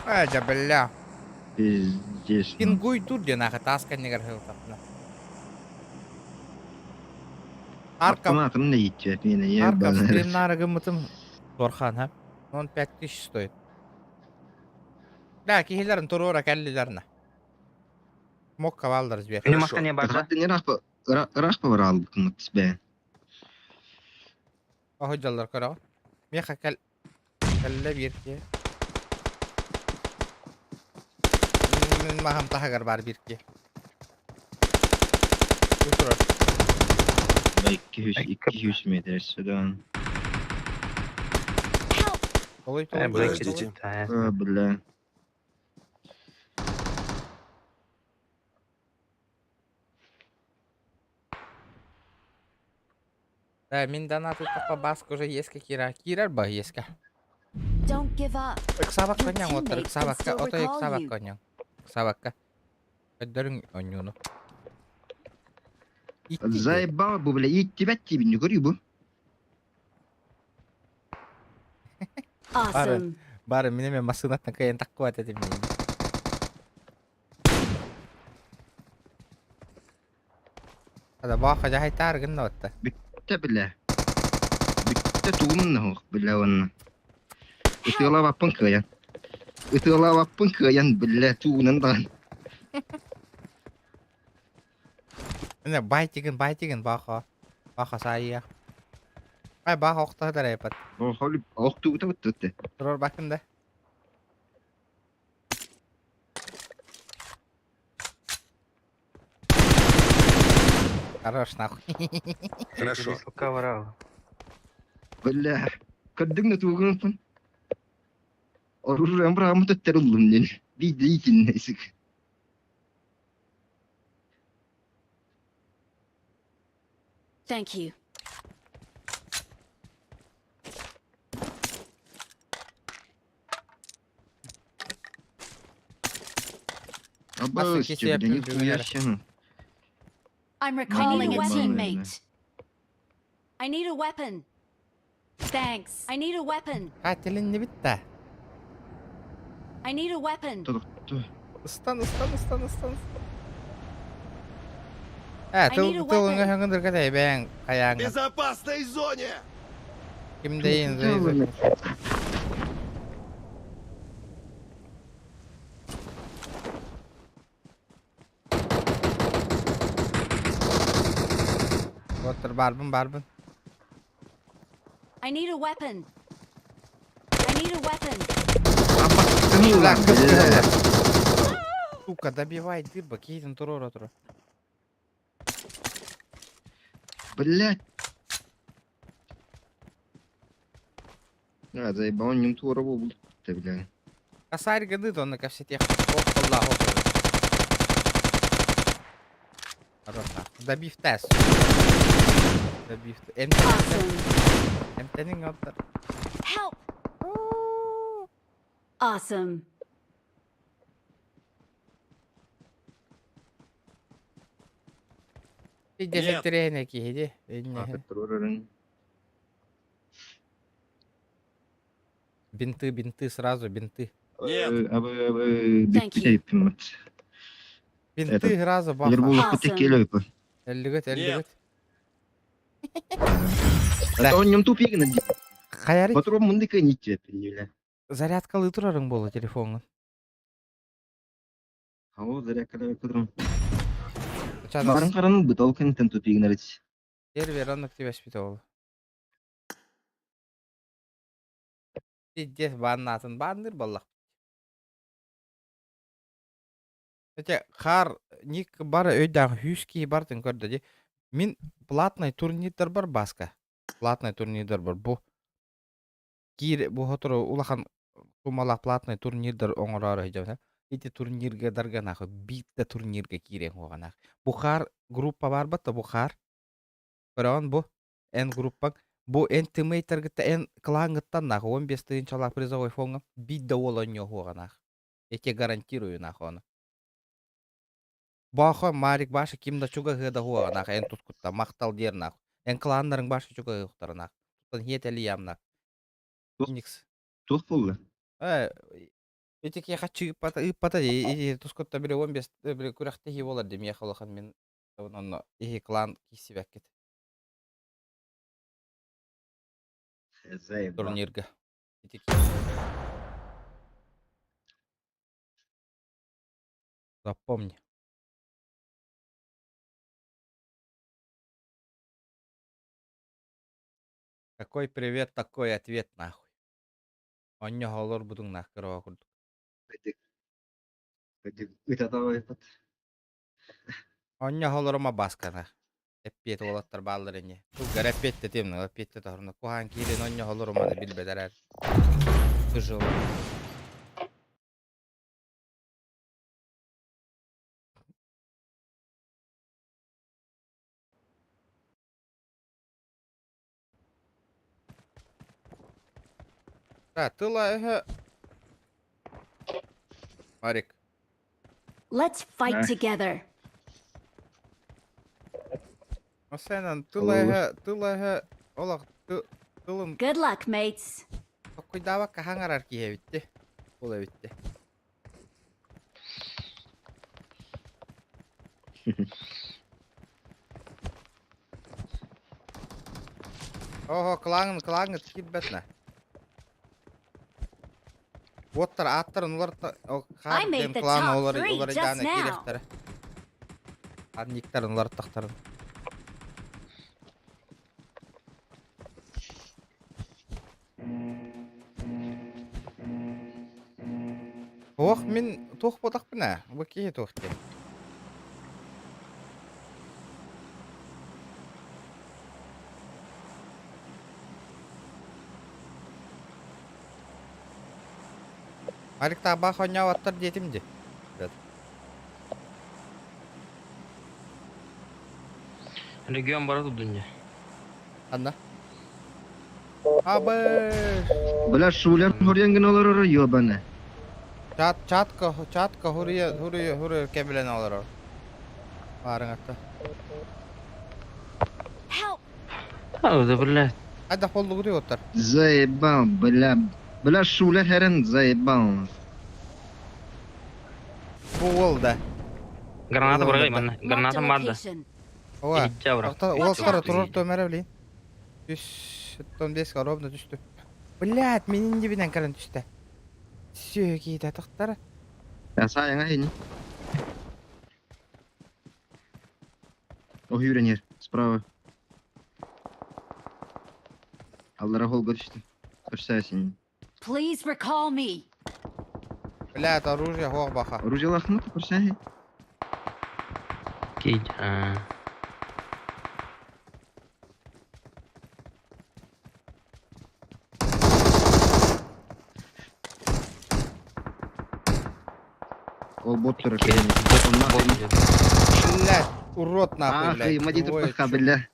Э, дьэ, бля. Пиздец. Пингуй тур диэн аха таас кэннигэр сылтахпына. Арка Автоматым да иитчэт миэнэ Арка ебаный. стримнары гыммытым Торхан, ха? Он 5000 стоит. Да, киһилэрин туруора кэллилэрнэ. Мокка бааллар сбер. Мин маска не бар да? Ыраах бараалбыкмыт бэйэн. Оһо дьаллар көрөҕүн. Миэхэ кэл кэллэ биир киһи. Мин маһым таһыгар баар биир киһи. Бу турар. 200 метр сюда. Толуй, толуй, толуй, Подождите. толуй. А, бля. Да, мин донат ыттахпа баска уже еска кира. Кирер ба еска. Don't give up. Ыксабак Your коньян оттар, teammates can ыксабакка, still отой recall ыксабак you. коньян. Ыксабакка. Өддөрүң онньууну. Заебал бу, бля, и тебя тебе не говорю бу. Бары, Awesome. бары мин эме массыынаттан кыайан таккыбат этим мин. Ада баха жахайтаар гынна отта. Бүттэ, бля. Бүттэ тугум нахуй, бля, онно. Ытыалаабаппын кыайан. Ытыалаабаппын кыайан, бля, тугунан даҕан. Ine байтигин байтигин баха. Баха саайя. Ай баха охтоһо эпат. Охтуута буттутте. Турар бакын да. Хорош нахуй. Хорошо. Бля, көрдүҥ да тугунпун. Оружием быраҕаммыт өттөр ыллым диэн. Биирдэ иитиннэ исик. Thank you. Абы, кесе бля, нихуя себе. I'm recalling a weapon. teammate. I need a weapon. Thanks. I need a weapon. Кателин не битта. I need a weapon. Ыстан, ыстан, ыстан, ыстан. Э, I need a тыл тылыңа weapon. хөңгүндүр кэтэй бэйэҥ хайааҥҥын. Безопасной зоне! Кимдейин зейзэ. Оттор барбын барбын. I need a weapon. I need a weapon. Бля, кыс-кыһыллар. Сука, добивай дыба, кейтин турор отура. Блядь. А, заебал, не тура был, ты, бля. Косарь гады, то на ко все тех. Ох, Аллах, ох. Хорош, нахуй. Добив тест. Добив. Эмтенин оттор. Help! Awesome. Пиздец, терехне киһи Бинты, бинты, сразу бинты. Нет. Thank you. Бинты сразу баха. Эллигет, эллигет. А он тупик на Хайари. Батром мындыка не бля. Зарядкалы турарың болу телефоңун. Ау, зарядкалы турарым. Барын каранын бытал кентен тупик нарыч. Сервер оннук түбэспит ол. Пиздец бааннаатын баанныр баллах. Эте хар ник бар өйдөөн хүүс киһи бартын көрдө ди. Мин платный турнирдар бар баска. Платный турнирдар бар. Бу киир бу хотору улахан суммалаах платный турнирдар оҥороору сылдьабын. Ити турнирга дарга нахуй биир да турнирга киириэҥ уоҕа нахуй. Бу хаар группа баар батта бу хаар. Көрөҕүн бу эн группаҥ бу эн тиммейтаргытта эн клаҥҥыттан нахуй 15 тыһыынчалаах призовой фоҥҥа биир да уол оонньуо суоҕа нахуй. Я тебе гарантирую нахуй ону. Баха Марик баша ким да чугаһыа да суоҕа нахуй эн тускуттан махтал диэр нахуй. Эн кланнарыҥ баша чугаһыахтара нахуй. Туттан хиэтэлийэм нахуй. Феникс. Туох буолла? Э, ити киһиэхэ чыыппата ыыппата дии ити тускутта били 15 били күрэхтэһии буолар дии миэхэ улахан мин онно иһи клан киирсибэккит Заебал. турнирга. Ити Запомни. Такой привет, такой ответ нахуй. Онньоһо олорбутуҥ нах кыраҕа курдук. Онньоһо олорума баскана. Эппиэт уолаттар бааллар ини. Тылгар эппиэттэтиэм, эппиэттэтэ куһаан киирэн онньоһо олоруманы билбэтэрэр. Тяжело. Да, тыла эһэ Марик. Let's fight Да. together. Осенан тыла эһэ, тыла эһэ олох тылын Good luck, mates. токкуйдаабакка хаҥарар киһи эбитти. Ол эбитти. Оһо, кылааҥын, кылааҥҥыт киирбэт нэ. Уоттар ааттарын уларыта I made хаар the клан top улар three just уларыйдаана now. киириэхтэрэ. Анниктарын уларыттахтарын. Туох мин туох буолтахпын ээ, бу киһи туох диэн. Алик таабаах оонньооботтор диэтим дии. Регион бара турдун дьэ. Анна. Абы! Бля, шулер хорьян гына олорор ёбаны. Чат, чатка, чатка хуруя, хуруя, хуруя кэбилэн олорор. Баарыҥатта. Help! Да, блядь. Айда холлугуруй оттар. Заебал, бля. Бля, шулер херен заебал. Бу уол да. Граната Уол бырагай да. манна. Marked a Граната баар да. location. Ова. Иһиччэ бырах. Уол турар төмөрө билин. Түс, 15 ровно түстү. Блядь, мин иннибинэн кэлэн түстэ. Сүө киитэ тахтара. Саайаҥа хини. О, юренер, справа. Аллара холга түстү. Көрсө син. Please recall me. Блядь, оружие хоох баха. Оружие лахмут, көрсө. Киит. Аа. Ол бот турар. Блядь, урод нахуй, Ах, блядь. мадит Двое паха, бля.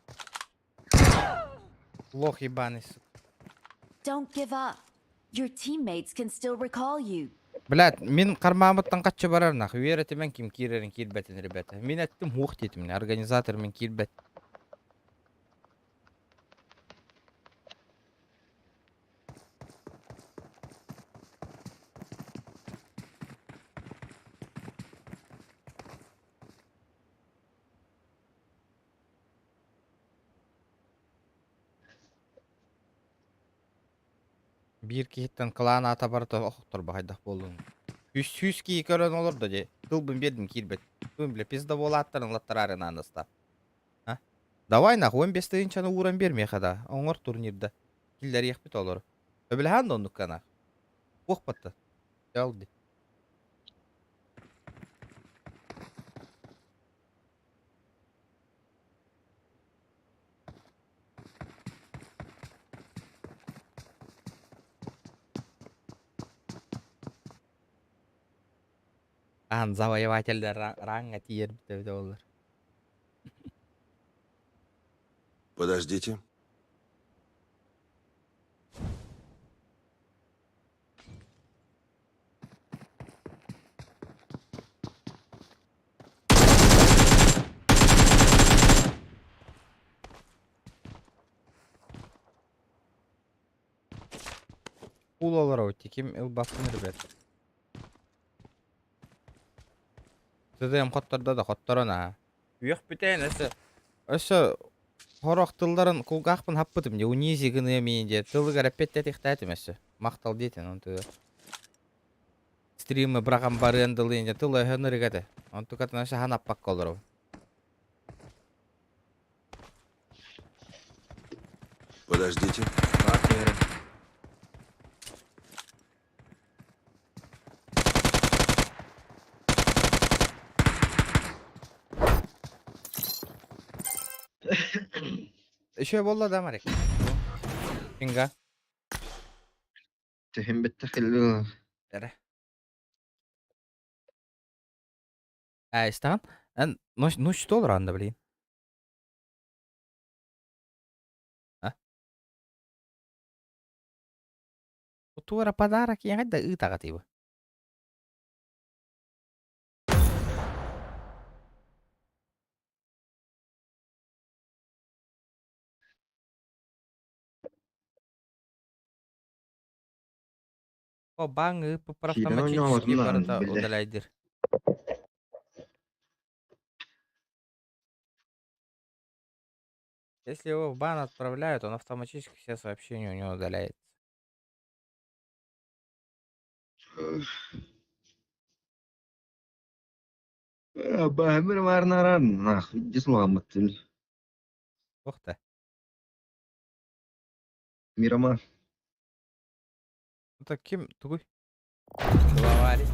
Лох ебаный, сука. Don't give up. Your teammates can still recall you. Блядь, мин кармаамыттан хаччы барар нах. Үөрэтимэн ким киирэрин киирбэтин, ребята. Мин эттим хуох диэтим, организатор мин киирбэт. Биир киһиттэн кылаан аата барыта охторбо хайдах буоллун. Үс сүүс киһи көрөн олордо дии. Тылбын биэрдим киирбэт. Тылбын бile пизда буолааттарын ылаттараары нааныста. А? Давай нахуй 15 тыһыынчаны ууран биэр миэхэ да. Оҥор турнирда. Киллэриэхпит олору. Өбүлэһэн да оннукка нах. Туох батта. Дьалды. Аан завоевателлэр ранга тиийэрбит эбитэ буоллар. Подождите. Кул олорор ким ылбаппын ребят. ТДМ хоттордо да хотторон аа. Үөх бүтээн өссө өссө хорох тылларын кулгаахпын хаппытым дии унизи гыныа миин диэ тылыгар эппиэттэтиэхтээтим өссө махтал диэтин онтугар стримы быраҕан барыан дылы инде тыл өһөн ырыга этэ онтукатын өссө ханаппакка олоробун Подождите. Еще буолла да, Марик? Инга. Түһүн битте хиллу. Эрэ. А, истаҕын? Эн ну что анда, блин? А? Туора подарок я да ыытаҕа О, баҥ ыыппыппар Киирэн автоматически оонньооботум даҕаны, барыта биллэ. удаляйдыр. Если его в бан отправляют, он автоматически все сообщения у него удаляется. Баһымыр варнарар нахуй дисламаттын. Ух ты. Мирама. Это ким тугуй? Главарь.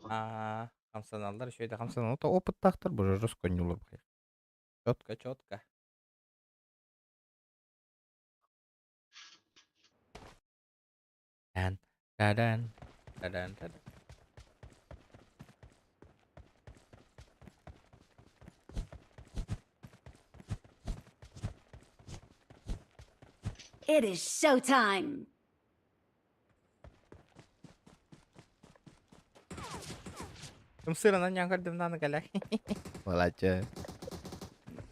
А, хамсаналлар еще это хамсанал. Это опыттаахтар бу жестко не Четко, четко. Дан, тадан, тадан, тадан. It is showtime. Сырынан яңгырдым наны кәлә. Малача.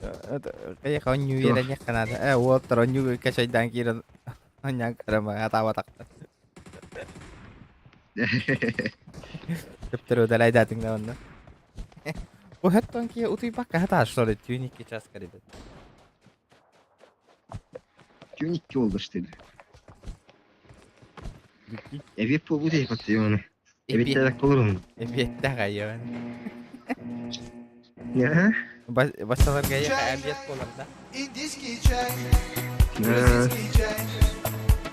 Кая онню ерен канада. Э, уоттар онню качайдан кирен. Оннян карама атаба такта. Көптөр удалайдатың да онна. Бу хэттон ки утуй бакка хата что ли тюники час ребят. Тюники oldu işte. Эбиэт буолбут эйпаттыйоны. Эбиэттээх болурун. Эбиэттээх айыан. Я? Башаларга обед болар да. Индийский чай, грузинский чай,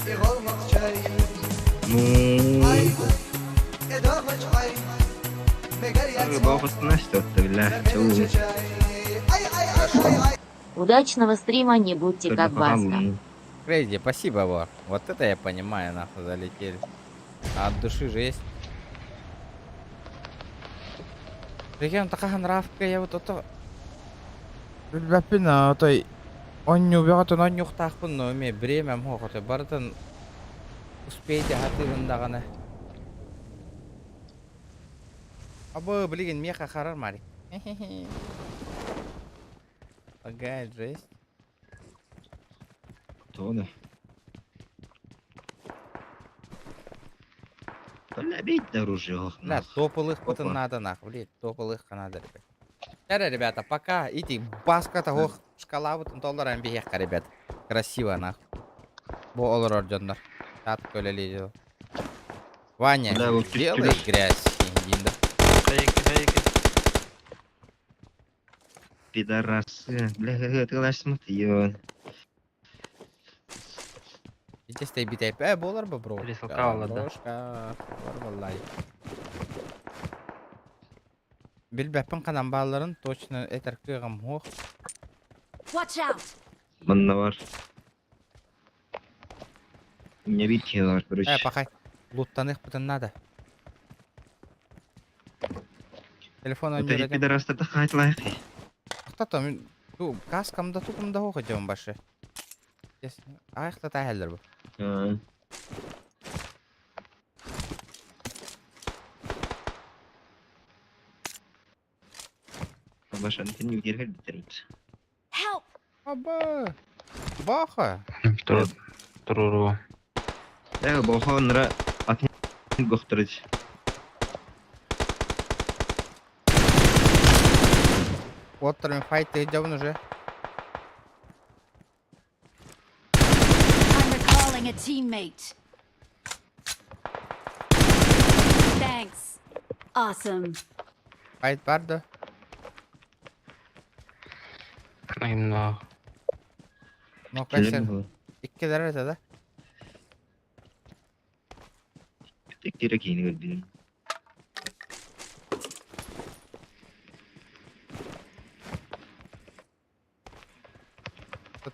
иголмак чай. Ну. Эдормач ай, Бафастына что-то, бля. Чау. Удачного стрима, не будьте как Баста. Крейзи, спасибо, Вор. Вот это я понимаю, нахуй залетели. А от души жесть. Регион такая нравка, я вот это... Билбэппин, той... Онню бөҕөтүн онньуктаахпын, но эми время хоҕото барытын успейте хатыыбын даҕаны. Абы, блин, меха харар Марик. Лагает жесть. Тоны. Бля, бить оружие. Бля, тополых потом надо нахуй, блядь, тополых надо, ребят. Эра, ребята, пока иди, баска того шкала вот доллар бихеха, ребят. Красиво нахуй. Бу олор ордендар. Тат көлелей Ваня, Да, вот делай грязь, индинда. Пидорасы. Бля, ты лашмат, ё. Ите стэй битәйп. Э, болар бы, бро. Пересылка да. Брошка. Бар валлай. Билбәппин канан бааларын точно этер кыгым хох. Watch out! Манна бар. У меня битки бар, короче. Э, пахай. Луттаных потом надо. Телефон Вот эти пидорасы хать лайк. Кто там? Ту каскамда тукумда хох идем башы. Аяқта тәһәлләр бу. Башан сен югер битирмит. Help! Аба. Баха. Туруру. Э, баха нра атын гохтырыч. Вот там файт идем уже. I'm recalling a teammate. Thanks. Awesome. Файт бар да. Именно. Ну, Кэлэр кайсер. быһылы. Иккилэр это да? Иккире киини көрдүм.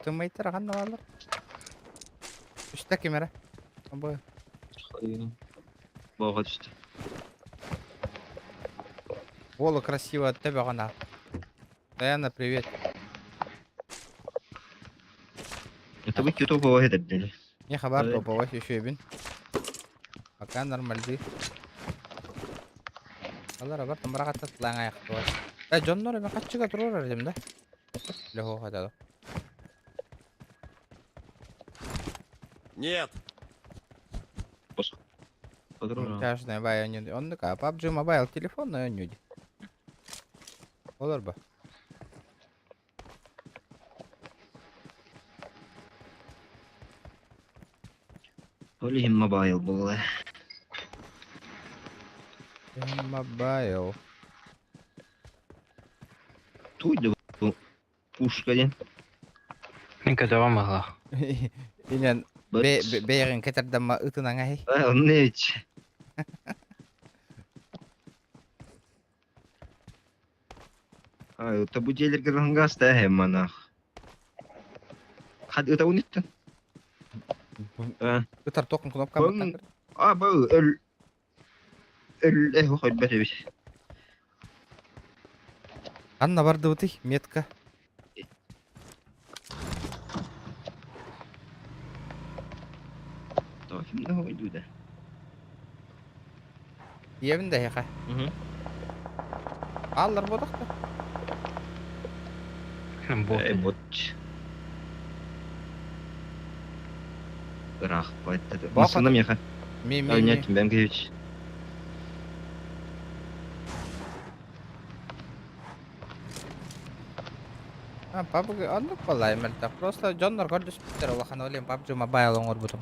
Тыммайтар ханна баалар? Үстэ ким эрэ? Бу Боға түстэ. Вола красиво от тебя она. Даяна, привет. Это вы топовый этот. Не хабар топовый еще ебин. Пока нормальды. Алар бар тымбыра каттат аяқтылар. Да дьоннор эме каччыга турар дем да. Лехо хатады. Нет. Тяжная бай они. Он такая PUBG Mobile телефон на нюди. Олар ба. Ол иһин mobile буолла. Mobile. Туйду бу пушка диэн. Мин көтөҕөм баһылаах. Инен бэйэрин кэтердамма ытынан аһи. Онно ич. Ай, это бу дьиэлэргэ раһангаста эһэм манах. Хад ыта униттен. Ытар тоқын кнопка Бун а бу өл өл э хойбат эбит. Анна барды бутый метка. То ким да хойду да. Иебин да хеха. Аллар бодохта. Бот. Э бот. Ыраах байтты. Масына меха. Ми ми ми. Нет, бэм кевич. А, PUBG оннук балай мэлтэх. Просто дьоннор көрдөспүттэр улахан олем PUBG Mobile оҥорбутум.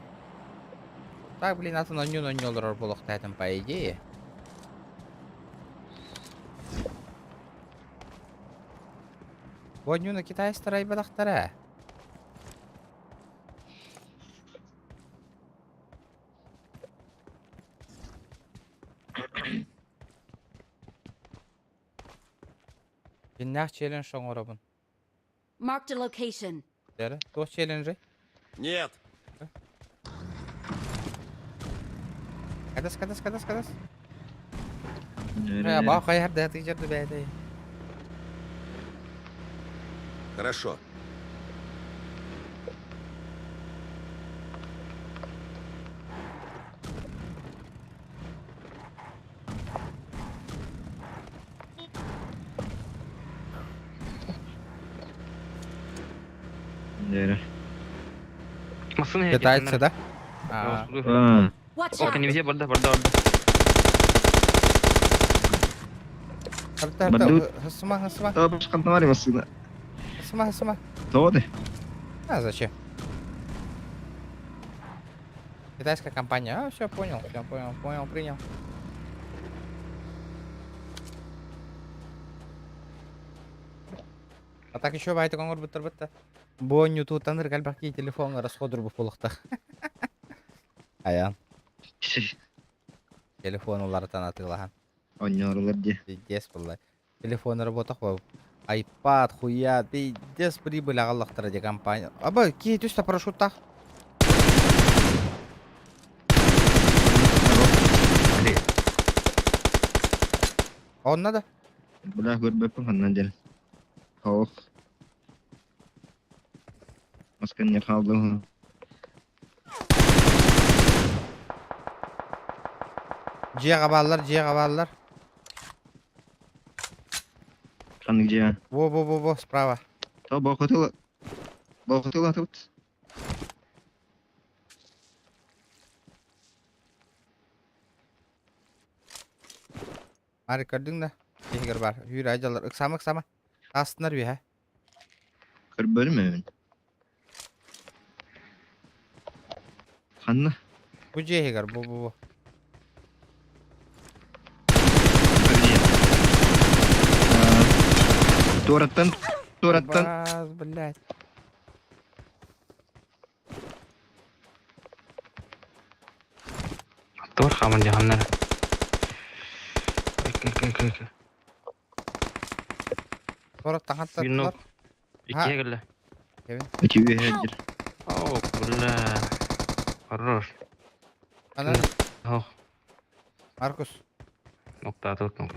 Так, блин, атын онньуун онньу олорор буолуохтаатым по идее. Бу онньууну китайстар айбатахтара. Дьиннээх челлендж оҥоробун. Marked a location. Дэрэ, туох челленджи? Нет. Кадас, кадас, кадас, кадас. Э, баа хайар да тыжарды бэйтэй. Хорошо. Дэрэ. Массыына Китайцы, да? А, А, Watch О, out! не везде, барда, барда, барда. Харта, Баду. хасыма, хасыма, Табыш кантамари масына. хасыма, хасыма. Тоды. А зачем? Китайская компания. А, все понял, все понял, понял, принял. А так еще байды коңор буттар бутта. Бу нюту таныр калбаки телефон расходур бу полукта. Аян. Телефон улар танатылахан. Онньорлар ди. Пиздец булла. Телефон работах бу. iPad, хуя, пиздец прибыль агаллахтара де компания. Аба, ки түстә парашюттах. Он надо? Бля көрбөппүн ханнан ден. Хоох. Маскан не қалды. Жиға баллар, жиға баллар. Ханнык же. Во, во, во, во, справа. То бохотыла. Бохотыла тут. Ары көрдүң да? Егер бар. Юр ажалар. Ыксама, ыксама. Астынар бі, ha? Көрбөрмөмүн. Ханна. Бу жегер, бу, бу, бу. Туораттан Туораттан. Бас, блядь. Туор хаман дьаһаннар. Кэ-кэ-кэ-кэ. Туораттан хаттаттылар. Винок. Иккиэ кэллэ. Кевин. Ити үөһэ О, бля. Хорош. Анан. Ох. Маркус. Ноктаатыбыт нок.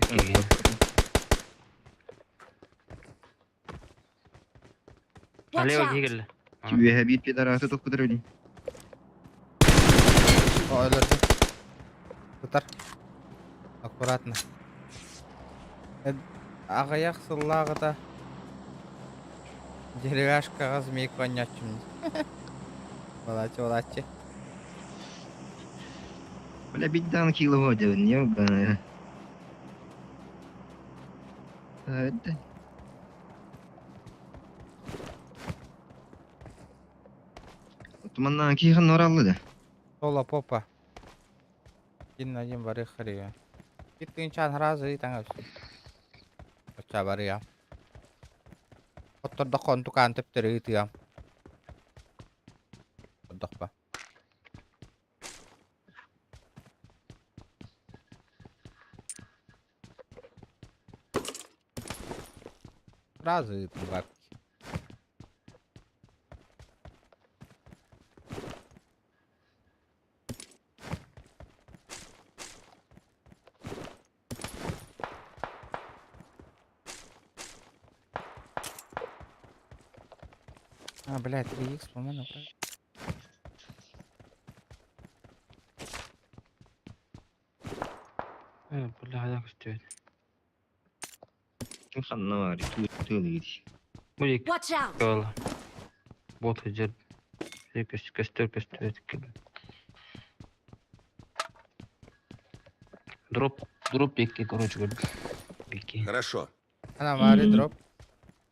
Watch Налево out! киһи кэллэ. Үөһэ биир пидорасы тохпутар өлүн. О, өлөрдүм. Тутар. Аккуратно. Аҕыйах сыллааҕыта деревяшкаҕа змейка оонньооччум. Балаччы, балаччы. Бля, бит даҕаны кило диэн, ёбаная. Это. Туманнаан киһи нораллы да. Соло попа. Один на один бары хария. Киттин чан разы таҥас. Очча барыа. Оттордоххо онтукаан төптөрү ыытыам. Отдохпа. Сразу ыытын бабки. А, блядь, 3х, по-моему, правильно. Э, бля, хайдах көстүбэт. Ким ханна бар, тыыл Бу Watch out! Ол. Бот хыдьар. Көстөр көстүбэт. Дроп, дроп бекки, короче, говорю. Бекки. Хорошо. Она вари дроп.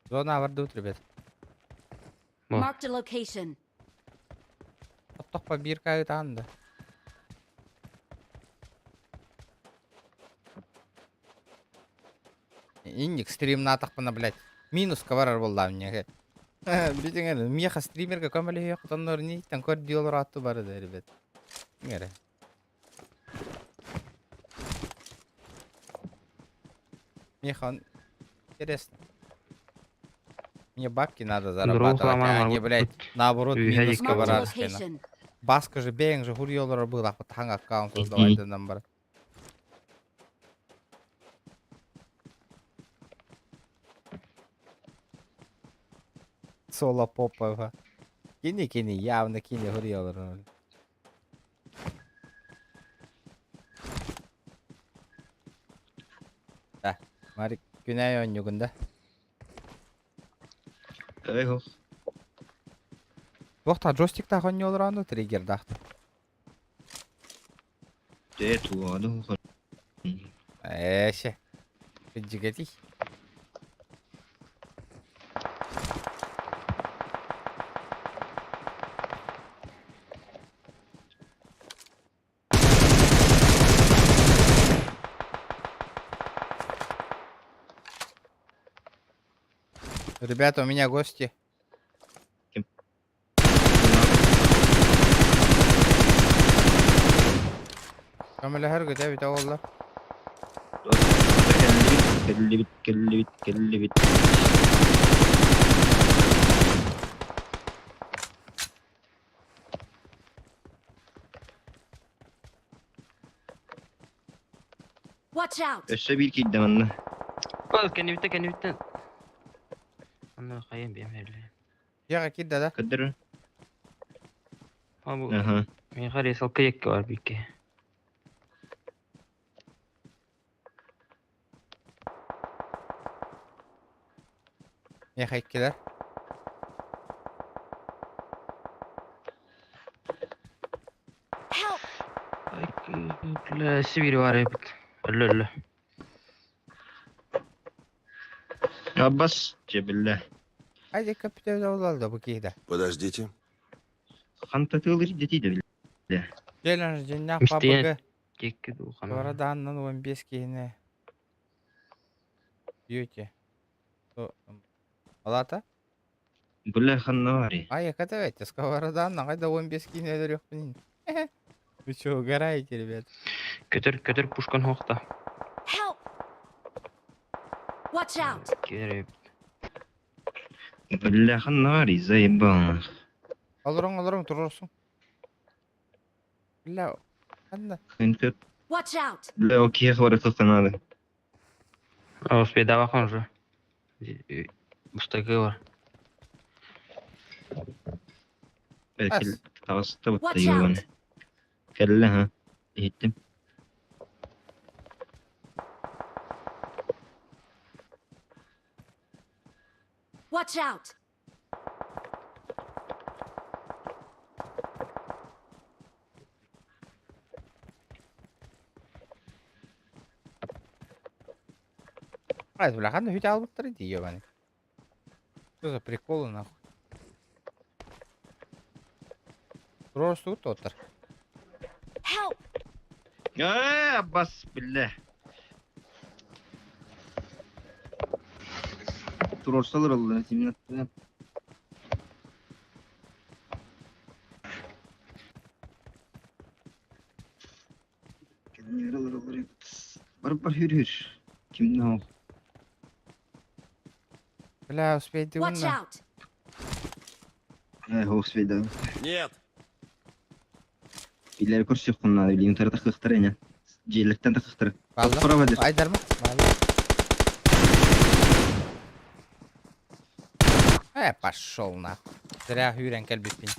Зона вардут, ребят. Marked a location. Оттохпа биир кайытаан да. Инник стримнаатахпына, блядь. Минус каварар буоллаам мне. Билиҥ миэхэ стримерга көмөлөһүөх хотоннор ниттэн көр диолор атту бары да, ребят. Иҥэрэ. Миэхэ интересно. Мне бабки надо зарабатывать, а не, блядь, наоборот, минус Marked a каварар. location. Баска же бэйэҥ же хурьолоро быылаах таҥ аккаунт создавать бар. Соло попа. Кини кини явно кини хурьолоро. Да, Марик күнәй оонньугун да. Эй, хох. Туохта джойстиктаах оонньуолороонну триггердаахта. Дэ туону хох. Эше. Кыдьыгэтий. Ребята, у меня гости. Көмөлөһөр көтө бүтэ олла. Кэллибит, кэллибит, кэллибит. Watch out! Өссө биир киирдэ манна. Ол кэннибиттэн кэннибиттэн. Онно хайан биэм эле. Дьиэҕэ киирдэ да? Кадыр. А бу. Аха. Миэхэ ресалка якка бар бикке. Миэхэ иккилэр. Help! Бля, сибири бар эбит. Өллө өллө. Аббас, че биллэ. Айда көптө олла бу киһи да. Подождите. Ханта тыылыр дэтиде биллэ. Челлендж дьиннээх Мистиэн пабыгы. кекки дуухана. Бородааннан 15 киһини. Бьюти. Алата? Бля, ханна барый? Ай, это сковорода, нагайда 15 киин өлөрүөхпүн. Вы чё, угораете, ребят? Көтөр, көтөр пушкан хохта. Help! Watch out! Кереп. Бля, ханна барый, заебал. Олорон, олорон, турурсуң. Бля, ханна. Хынкыт. Watch out! Бля, окей, хватит надо. Успей давахан уже. Устагы бар. Belki tavası da Watch yoğun. out! Kelle ha. Gittim. Watch out! Ай, бля, ханна хүт албыттар иди, ебаный. Что за приколы, нахуй? Турурсуң тоттар. Help! Эй, Аббас, бля. Турорсалар oldu. Kimin attı? Yaralar olur. Бар бар hür hür. Kim ne o? Бля, успейте Watch умно. out! Э, host vida. Нет. Birileri koşuyor konularda. Bileyim tarafta kıhtır ene. Cilletten de kıhtır. Valla. Para verir. Айдарма? Валла. Пошел нахуй. Зря хүрен кэлбиппин.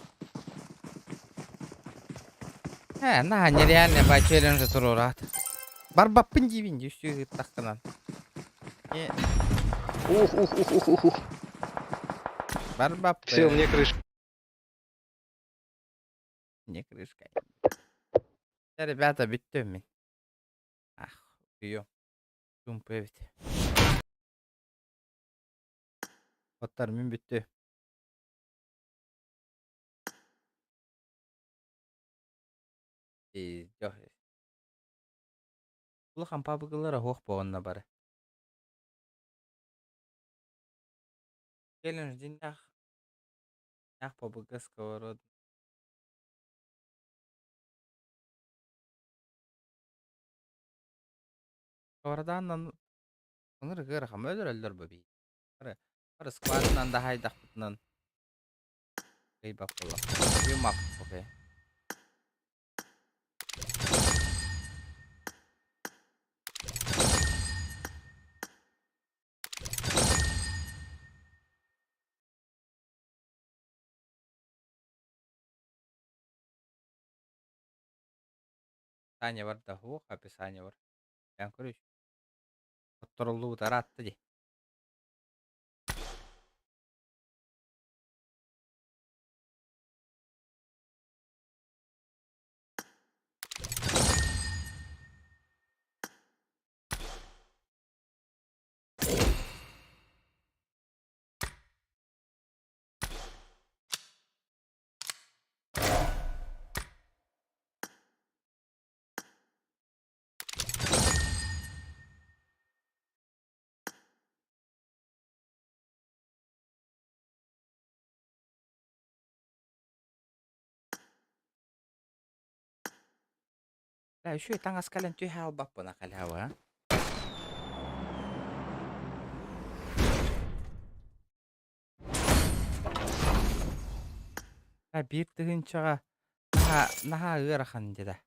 На, нереально ба челлендж турурат. Барбаппын дибин жүстү тахтанан. Ух, ух, ух, ух, ух, ух. Барбаппын. Все, мне крышка. Не крышка. Ребята, бүттүм мин. Ах, уйу. Тумпы бит. Оттар мин бүттү. Жок. Улахан пабыгылара хоох боонна бары. Челлендж диннах. Нах пабыга сковород. Сковороданнан ыңыр гыр хам өлөр өлдөр бу би. Бары бары сквадынан да хайдах бутунан. Кыйбап болла. Юмап окей. Описание бар да хуох описание бар. Ян көрүш. Отторуллуу таратты ди. Бля, еще и таңас кален түйе албаппын акалява, а? Бля, бир тыгынчаға наха наха ыарахан деді.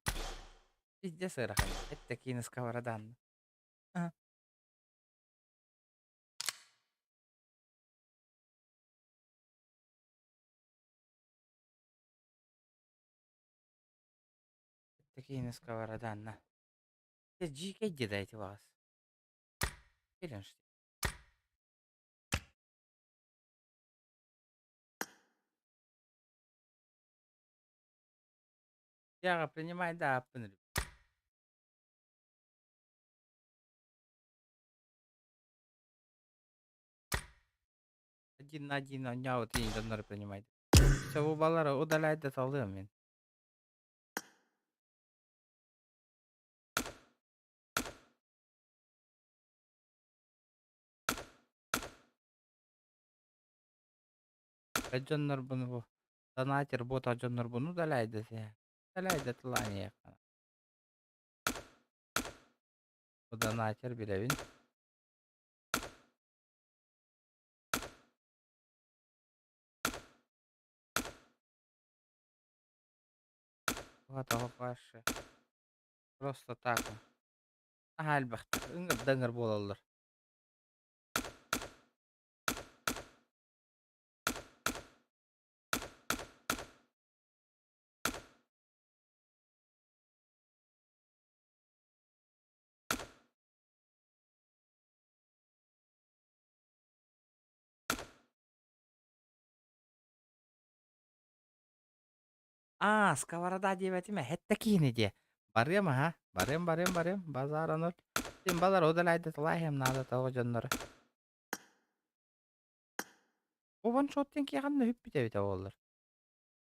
Пиздец ыарахан. Это кино сковородан. Ага. Такие сковородан. Жике дедайте вас. Челлендж. Яга, принимай, да, пын. Один на один, у меня вот и донор принимает. Все, балара удаляет да талдым мен. Дьоннорбун бу донатер буотах дьоннорбун удаляйда сэ. Удаляйда тылааньыаххана. Бу донатер билэбин. Тоҕо вообще. Просто так. Наһаа элбэхтэр. Ыҥыр да ыҥыр буолаллар. Аа, сковорода диэбэтим ээ, һэттэ киһини диэ. Барыам аһа, барыам, барыам, барыам, базар онор. Син балар удаляйда тылаһыам наада тоҕо дьонноро. Бу ваншот диэн киэхэннэ үппүт эбитэ буоллар.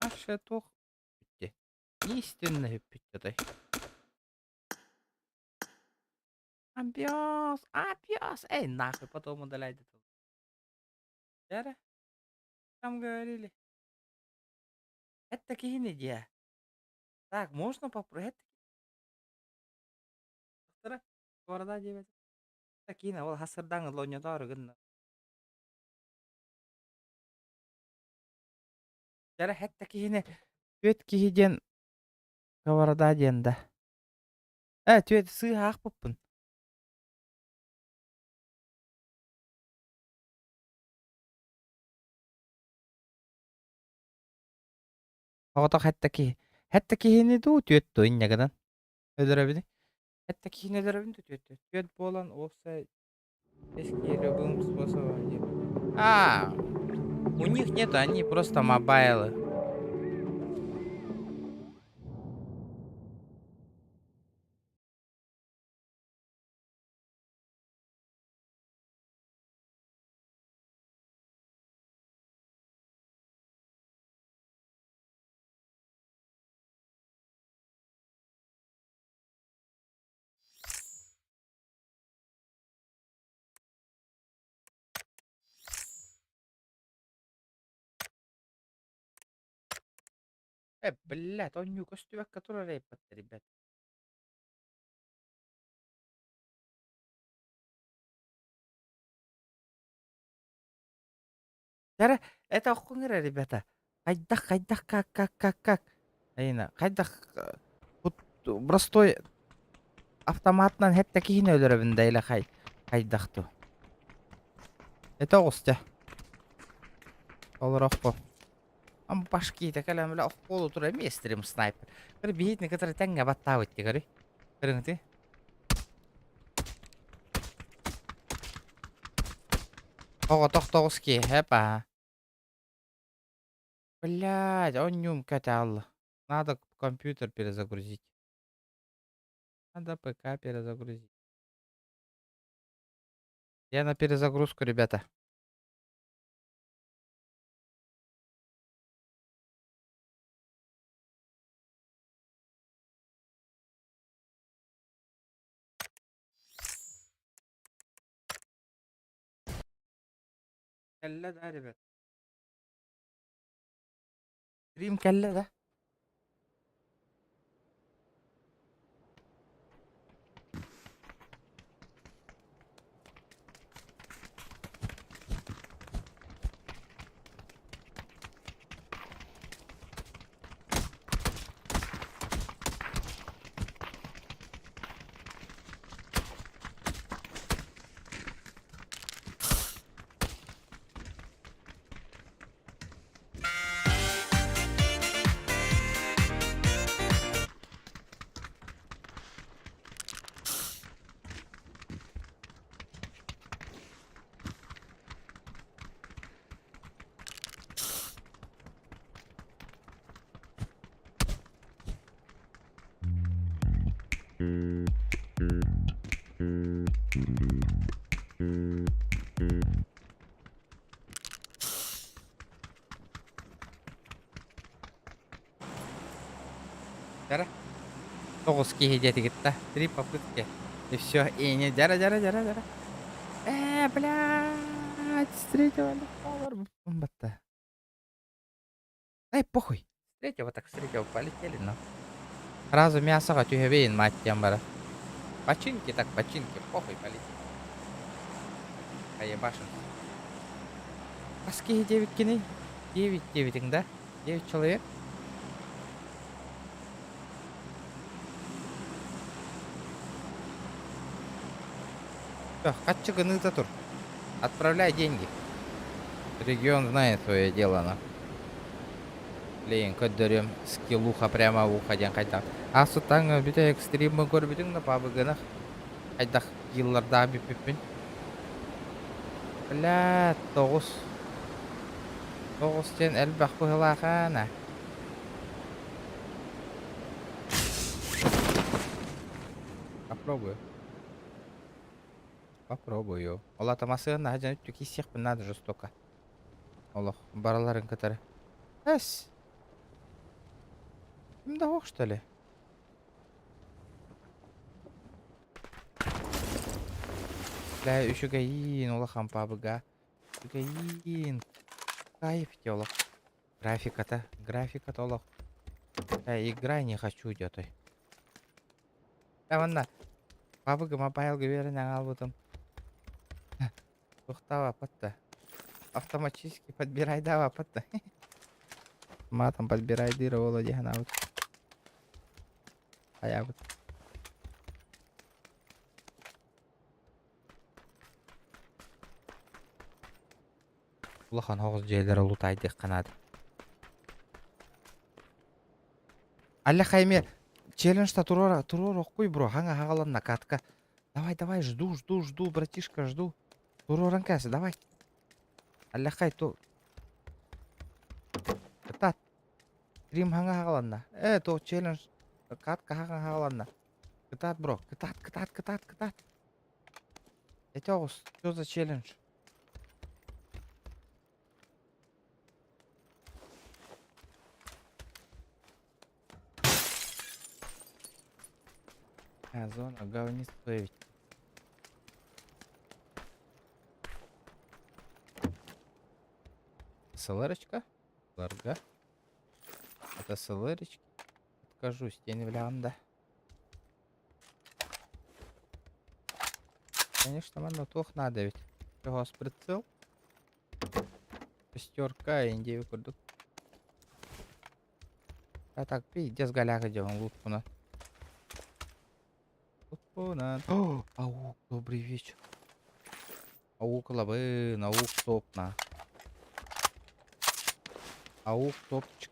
Аше туох бүттэ. Истинно үппүт той. Абиос, абиос. Эй, нахуй потом удаляйда тыл. Дьэ Там говорили. Это киһини диэ. Так, можно попробовать? Сковорода диэбэт. Киинэ ол хасырдаҥ лонньотоору гынна. Дьэ хэттэ киһини түөт киһи диэн сковорода диэн да. Э, түөт сыыһа аахпыппын. Оҕотох хэттэ киһи. Хэттэ киһини дуу, түөт дуу инньэ гынан. Өлөрөбүн. Хэттэ киһини өлөрөбүн дуу, түөт дуу. Түөт буолан уопсай любым способом диэн. А, у них нет, они просто мобайлы. Э, блядь, оонньуу көстүбэккэ турар эбиппэттэр, ребят. Дьэ, это оххуҥ эрэ, ребята. Хайдах, хайдах, как, как, как, как? Айна, хайдах тут простой автоматынан хэттэ киһини өлөрөбүн да или хай хайдах ту. Это оҕус дьэ. Олорохпо. Ам башки кэлэн бile охкуолу тура эмиэ стрим снайпер. Кыры биһитини кытары тэҥҥэ баттаабыт ти көрү. Көрүҥ Оҕотох тоҕус киэһэ баа. Блядь, оонньуум кэтэ Надо компьютер перезагрузить. Надо ПК перезагрузить. Я на перезагрузку, ребята. Кэллэ да, ребят? Стрим кэллэ да? Дьара. Тоҕус киһи диэти кытта. Три попытки. И все. И не дьара дьара дьара дьара. Э, блядь, с третьего легко батта. Ай, похуй. С третьего так с третьего полетели, но. Сразу мясоҕа түһэбин, мать диэн барар. Починки так починки, похуй полетели. Поебашим. Хас киһи диэбиккиний? Девять диэбитиҥ да? Девять человек? Всё, хаччы гыныыта тур. Отправляй деньги. Регион знает свое дело, на. Блин, көрдөрүөм скиллуха прямо в ухо диэн хайдах. Аасыттаҥ бүтэ экстриммын көрбүтүҥ да пабыгынах хайдах киллардаах бүппүппүн. Бля, тоҕус. Тоҕус диэн элбэх быһылаах аана. Попробую. Попробую. Ол ата масыан наһаа дьон үттү кииссиэхпин надо жестоко. Олох бараларын кытары. Эс! Ким да что ли? Бля, үчүгэйиин улахан пабыга. Үчүгэйиин. Кайф олох. Графиката, графиката олох. Бля, играй не хочу диэтэй. Дьэ манна PUBG Mobile үөрэнэн аҕалбытым. Туохтаабаппыт да. Автоматически подбирайдаабаппыт да. Матом подбирайдыыр уола дии санаабыт. Хайаабыт. Улахан оҕус дьиэлэр улутаайдыахха наада. Алла хайме челлендж-та туруора туруороххуй бро хаҥа хаҕалан накатка. Давай давай жду жду жду братишка жду. Туруоран кээс давай. Аллахай ту Кытаат. Стрим хаҥа хаҕаланна. Э то челлендж катка хаҥа хаҕаланна. Кытаат бро кытаат кытаат кытаат кытаат. Эти оҕус что за челлендж? А, зона говнистый. СЛРочка? ЛРГ. Это СЛРочки. Откажусь, я не да. Конечно, манна туох надо ведь. Прицел. Шестерка, индею курдук. А так, пиздец голяга делаем лутпуна. Лутпуна. О, аук, добрый вечер. Аук лабын, аук топна. Аук топчик.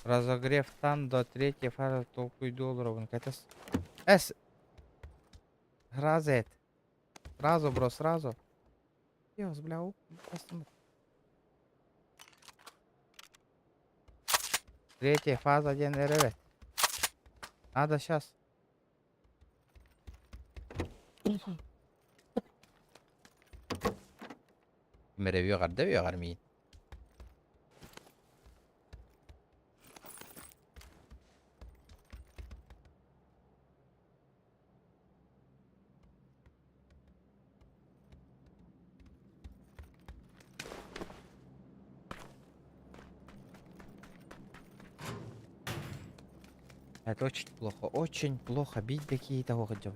Разогрев там до третьей фазы толкуй долларов. Это с... Сразу Сразу, бро, сразу. Ёс, бля, у, Третья фаза один РВ. Надо сейчас. Меревьёгар, да миин. Это очень плохо, очень плохо бить какие-то идем.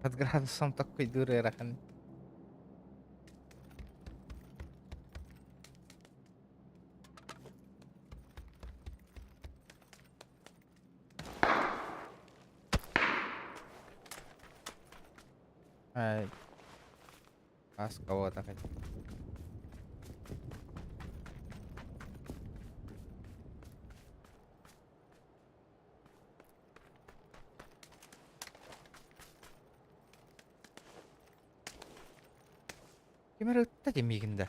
Под градусом такой дуры рахан. Ай. Ас кого-то хоть. Ким эрэ ытта дии миигин да.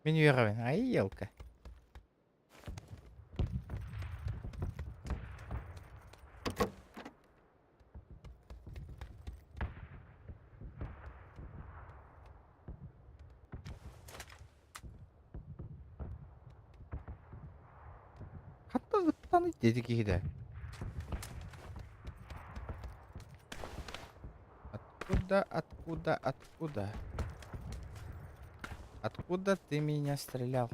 Мин үөҕэбин. Ай, елка. Хатта ыттан диэти киһитэ. Откуда, откуда, откуда? Откуда ты меня стрелял?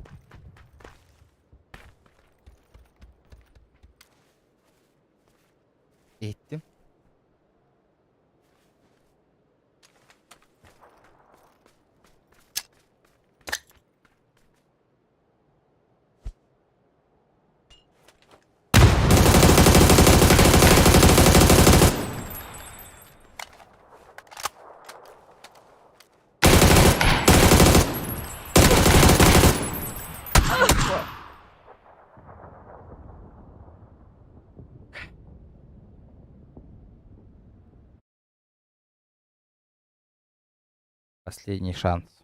Иһиттим. Последний шанс.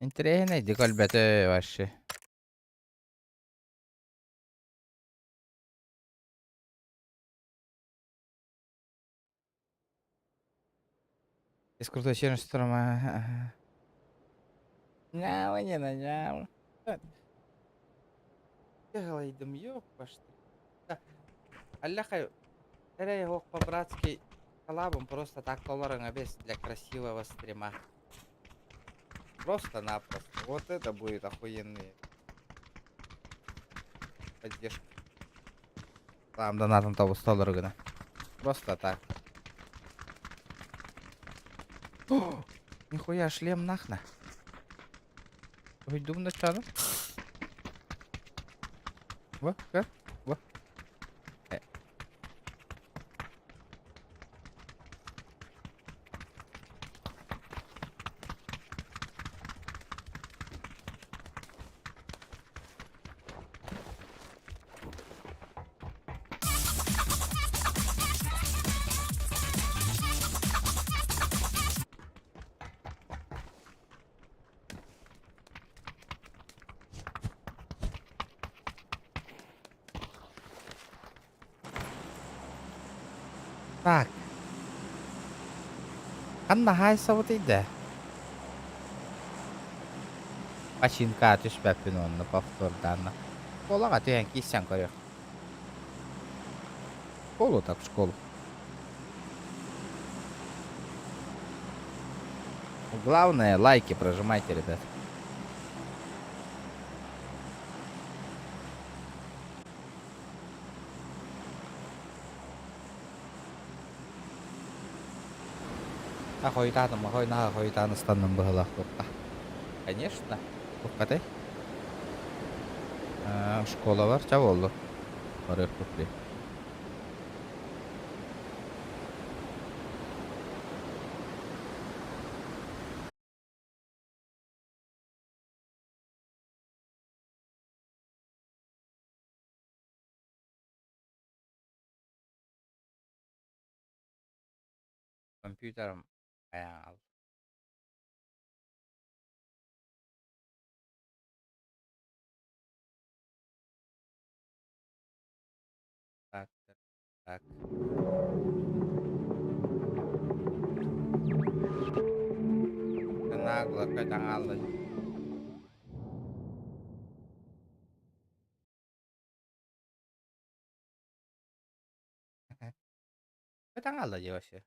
Интэриэһинэйдик өлбөтө вообще. Из крутой челлендж ага. Няу, не на няу. Бегалайдым, ёпаш ты. Аллаха, эрэй ох по-братски коллабом просто так толорың без для красивого стрима. Просто-напросто. Вот это будет охуенный поддержка. Там донатом того столоргана. Просто так. О, нихуя шлем нахна. Ой, думно чану. Во, ка, во. Э. Так. Ханна хайсабытый да? Починка түспэппин уонна повтордаанна. Школаҕа түһэн киирсэн көрүөх. Школу так в школу. Главное, лайки прожимайте, ребят. А хойутаатым, хой наһаа хойутаан ыстанным быһыылаах туохха. Конечно, туоххатай? Школа бар, ча буоллу. Барыахпыт дии. Компьютером айаал. Так, так, так. Нагло көтөн Көтөн хаалла дии вообще.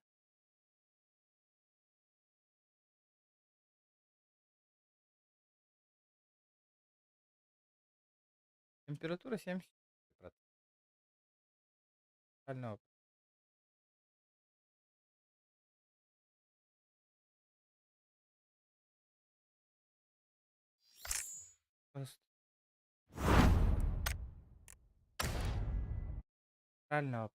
Температура 70 процентов. Просто. Центрального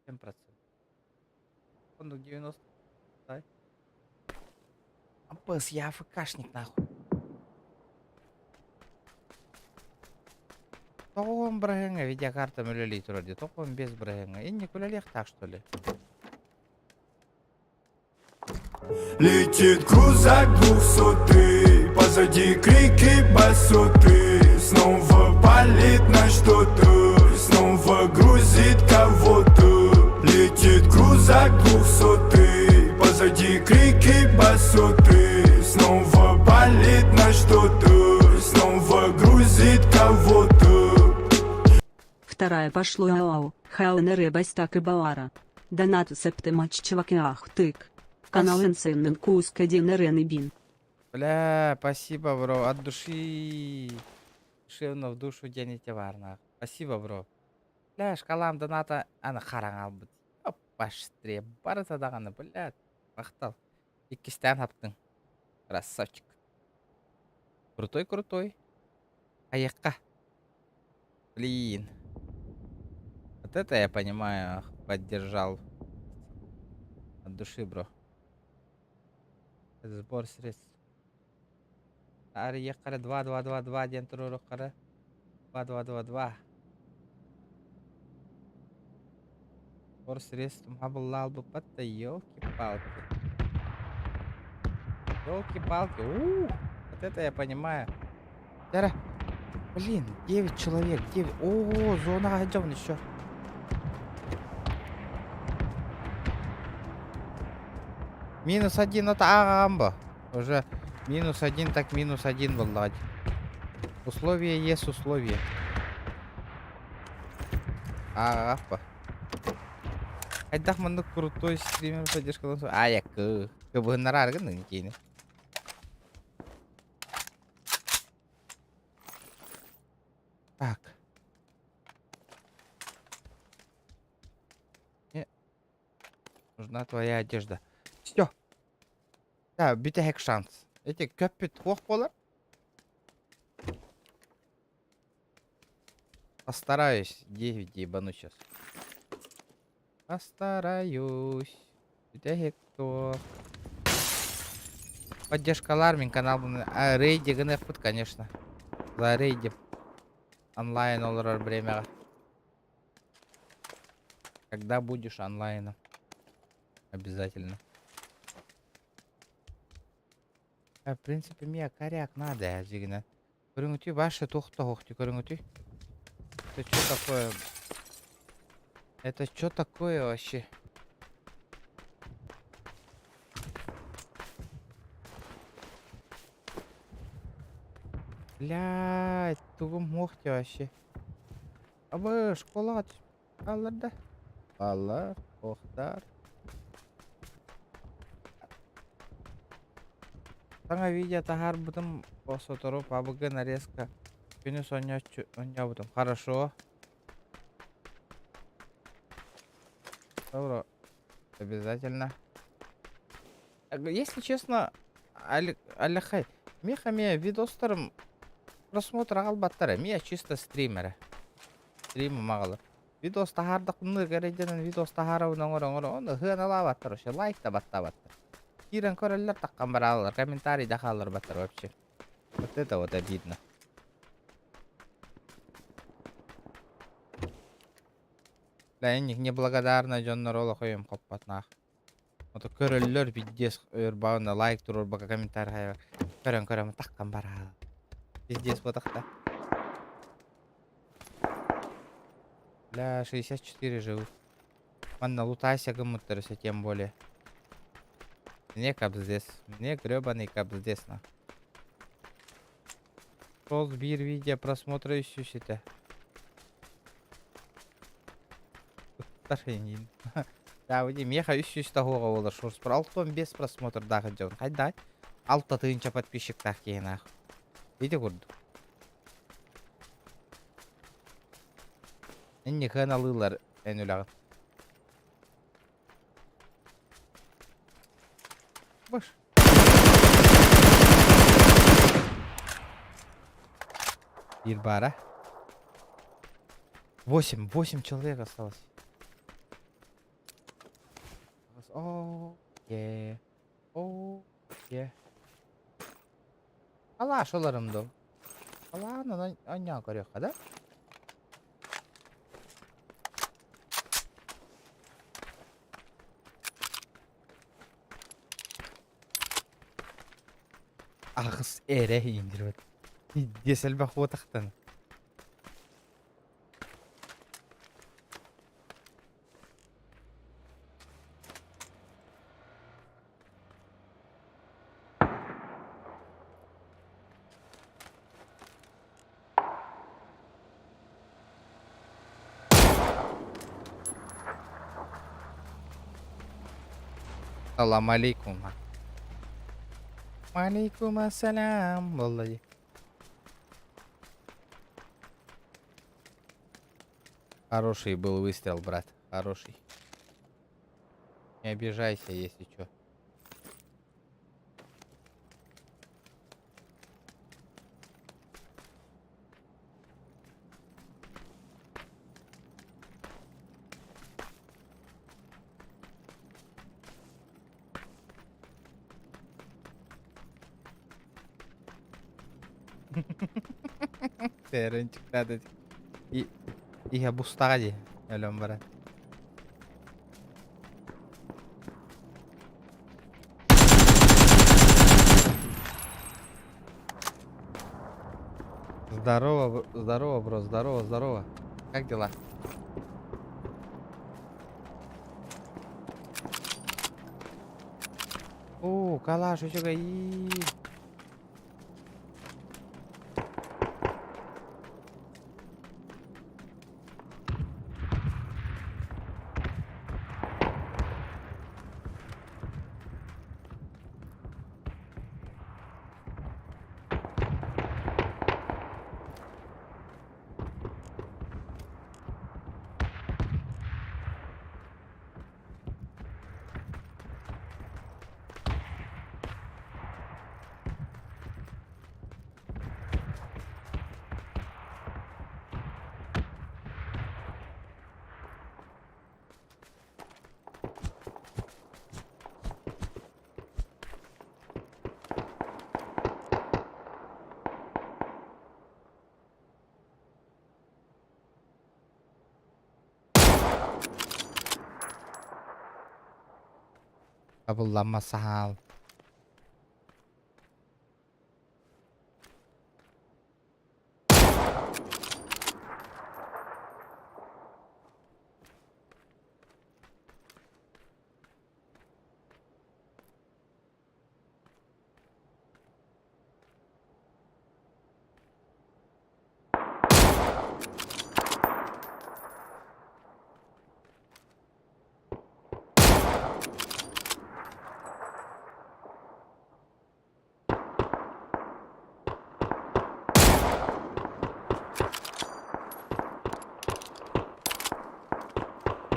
7%. Секунду 90. Дай. Аббас, я АФКшник нахуй. Тоҕон бырыһыаҥҥа видеокарта үлэлии турар дии. Тоҕон без бырыһыаҥҥа. Инник үлэлиэхтээх что ли? Летит крузак двухсотый, позади крики басоты. Снова палит на что-то, снова грузит кого-то. Летит крузак двухсотый Позади крики басоты Снова палит на что-то Снова грузит кого-то Вторая пошло ау, хаунере бастак и баара. Донат септемаччевакиахтык. Канал инсеннен куска динерен бин. Бля, спасибо, бро, от души. Душевно в душу дените варна. Спасибо, бро. Бля, шкалам доната аны хараҥа албыт. Оппаштре, барыта даҕаны, бля, махтал. Иккистээн хаптыҥ. Красавчик. Крутой, крутой. Айыкка. Блин. Вот это я понимаю, поддержал. От души, бро. Это сбор средств. Арыйыахха 2 2 2 2 диэн туруоруоххара. 2 2 2 2. Сбор средств хабыллаалбыппат да елки-палки. Елки-палки. У, вот это я понимаю. Дара. Блин, 9 человек, 9. О, зона он еще. Минус один это амбо. Уже минус один, так минус один был Условия есть условия. Ааҕаппа. Хайдах маннык крутой стример поддержка Аякы. Кыбыһыннара аргын киини. Так. Мне нужна твоя одежда. Все. Да, бүтэһик шанс. Эти көппүт туох буолар? Постараюсь 9 ебану сейчас. Постараюсь. Бүтэһик туох. Поддержкалар мин каналбын а, рейди гыныахпыт, конечно. За рейди онлайн олорор времяҕа. Когда будешь онлайном? Обязательно. А, в принципе, мне коряк надо, дьиҥинэн. Көрүҥүтүй башы туох да суох көрүҥүтүй. Это что такое? Это что такое вообще? Блядь, тугум суох вообще. Абы школаҕа хааллар да? Хааллар, охтар. Саҥа видео таһаарбытым сотору пабг нарезка күнүс оонньообутум. Хорошо. Добро. Обязательно. Если честно, Алехай, миэхэ эмиэ видостарым просмотр аҕалбаттар эмиэ чисто стримерэ. Стрим аҕалар. Видос таһаардахпына эрэйдэнэн видос таһаарабын оҥоро-оҥоро ону сыаналаабаттар вообще лайк да баттаабаттар. Киирэн көрөллөр таххан барааллар, комментарий да хаалларбаттар вообще. Вот это вот обидно. Бля, неблагодарный дьоннор олох өйүм хоппот наах. Ото көрөллөр пиздец өр лайк туруорбакка комментарий көрөн көрөн таххан бараал. Пиздец буотахта. Бля, 64 живых. Манна лутайся гыммыттар өссө тем более. Мне капздец. Мне гребаный капздец на. Сол биир видео просмотра үсүсүтэ. Да, миэхэ үс таһуоҕа буолар шорспор 65 просмотрдаах дьон хайдай алта тыһыынча подписчиктаах киһинаах ити курдук инник алыылар эн үлэҕин Бош. Биир баара. Восемь, восемь человек осталось. О, е, о, е. Алаш оларым доо. Алаанан оонньоон көрүөххэ да? Аҕыс эрэ ииндирбэт. Пиздец элбэх буотахтан. Салам алейкум. Алейкум ассалям. Буолла дии. Хороший был выстрел, брат. Хороший. Не обижайся, если чё. Тэрэнчиктээтэ иһэ бустаҕа дии өлөн баран. Здорово, здорово, бро, здорово, здорово. Как дела? Оо, калаш үчүгэй. Табылламмат саһаал.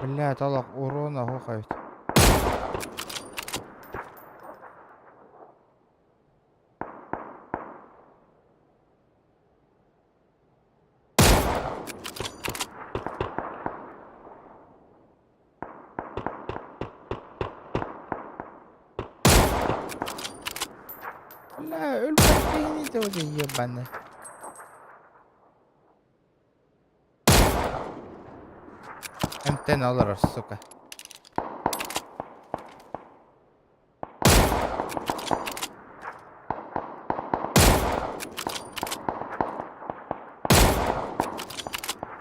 Блядь, олох урона оһох эбит. Бля, өлбөт киһини тоже ебаный. Эмтэн олорор, сука.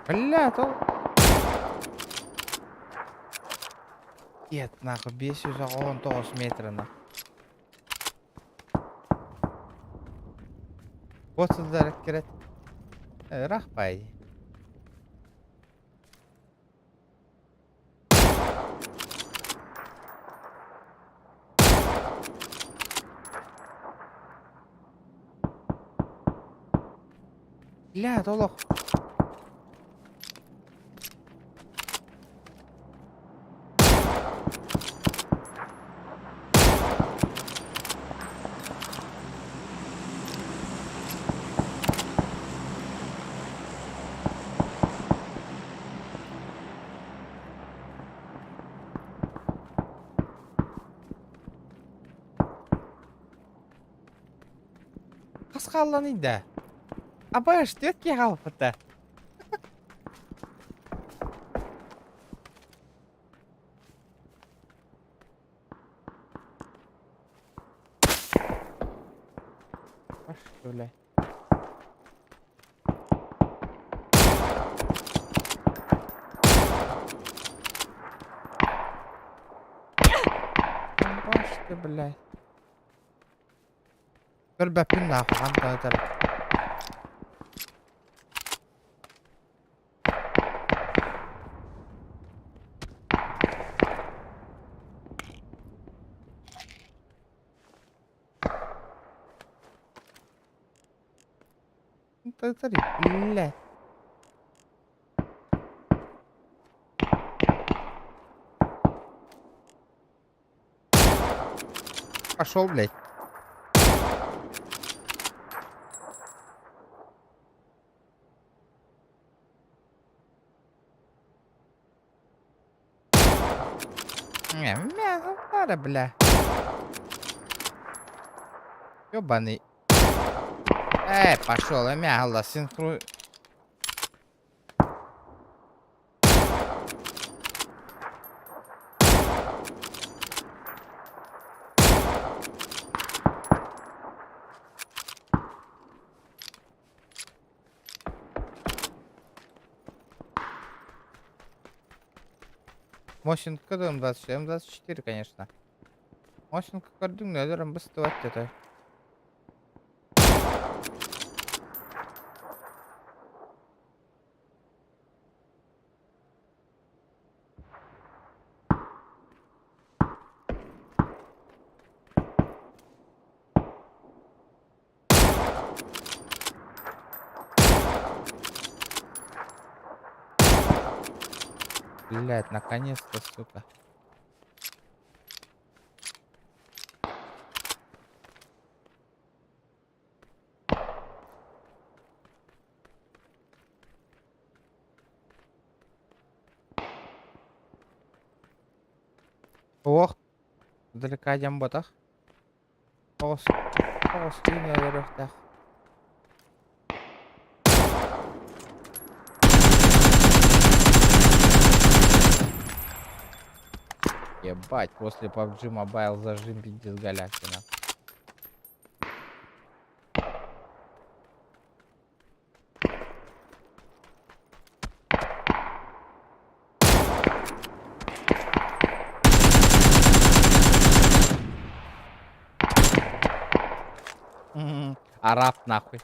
Бля, то... Нет, нахуй, 519 метра, нахуй. Вот сюда кирет. Рахпай. Бля, толох. Хас хаалланый да? Абаш, түөрт киһи хаалбыта. Что ли? Баш ты, блядь. Көрбөппүн нахуй хантан этэр. Смотри, бля. Пошел, блядь. Не, мя, надо, бля. Ёбаный. Эй, пошел, мя, синхру... Мосинка М24, М24, конечно. Мосинка көрдүҥ, өлөрөн быстыбат этэ. Блять, наконец-то, сука. Ох, далека дьон ботах. Оҕус, оҕус киин өлөрүөхтээх. Ебать, после PUBG Mobile зажим пиздец голяк,на. Араб нахуй.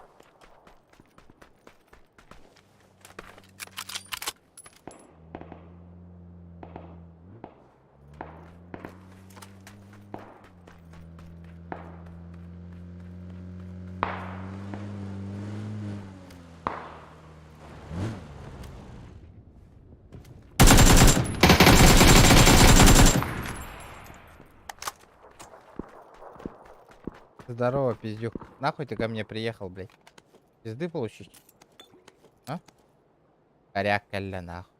Здорово, пиздюк. Нахуй ты ко мне приехал, блядь? Пизды получить? А? Коряк кэллэ нахуй.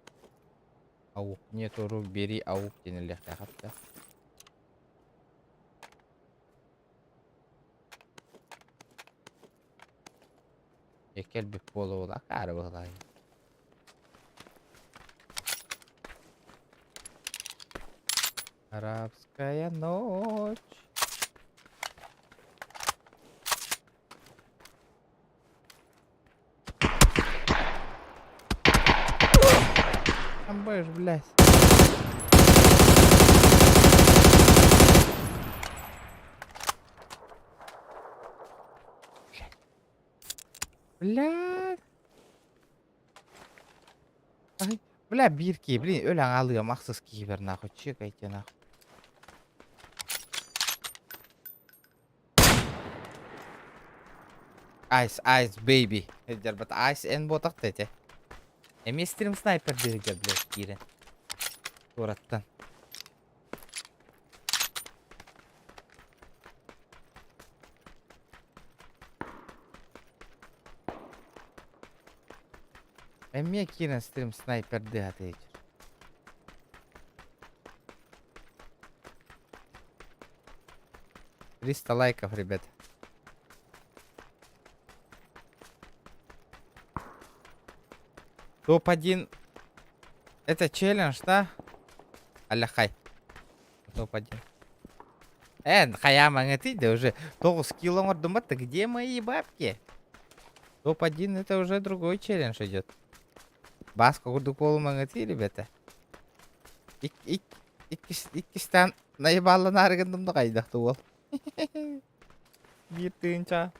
Аук, нету рук, бери аук, диэн Кэлбит буола акаары быһылаай. Арабская ночь. Там будешь, блядь. Блядь. Ай, бля, бирки, блин, өлөн алыам ахсыс кибер нахуй, чекайте нахуй. Ice, Ice, baby. But Ice эн ботах тете. Эмиэ стрим снайпер диһигэр, блядь, киирэн. Туораттан. Эмиэ киирэн стрим снайпер дыһатыйыр. 300 лайков, ребят. Топ-1. Это челлендж, да? Аляхай. Топ-1. Хайа ты да уже тоҕус килл оҥордум где мои бабки? Топ-1 это уже другой челлендж идет. Баска курдук буолумаҥытый, ребята. Ик ик иккис иккистан наебалланаары гынным да хайдах туол. Биир тыынча.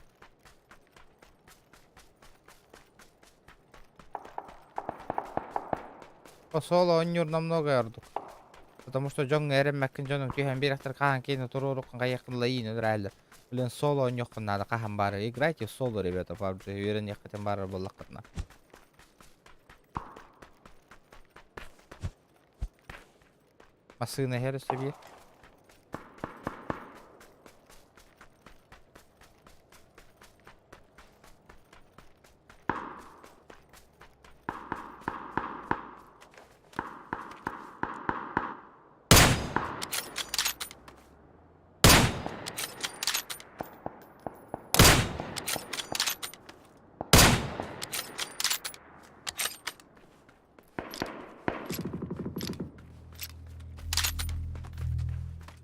По соло оонньуур намного ордук. Потому что дьоҥҥо эрэммэккин дьонуҥ түһэн биэрэхтэр хаһан киинэ туруоруккун хайыаххын лайыын өлөрөөллөр. Блин, соло оонньуоххун наада хаһан баары. Играйте в соло, ребята, PUBG. Үөрэниэххитин баарар буоллаххытына. Массыына иһэр өссө биир.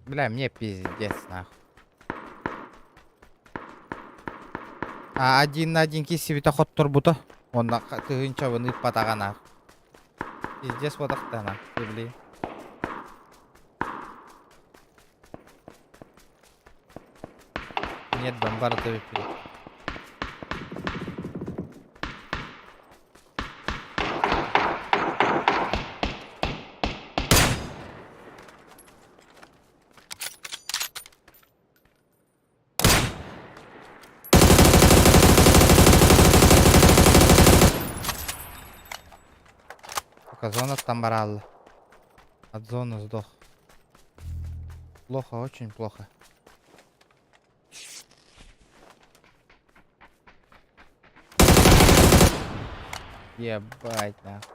Бля, мне пиздец, нахуй. А один на один киссибитэ хотторбута. Онно тыһыынчабын ыыппатаҕа нах. Пиздец бодахтана, блин. Нет, бомбарда выпили. Пока зона там баралла. От зоны сдох. Плохо, очень плохо. Ебать, нахуй.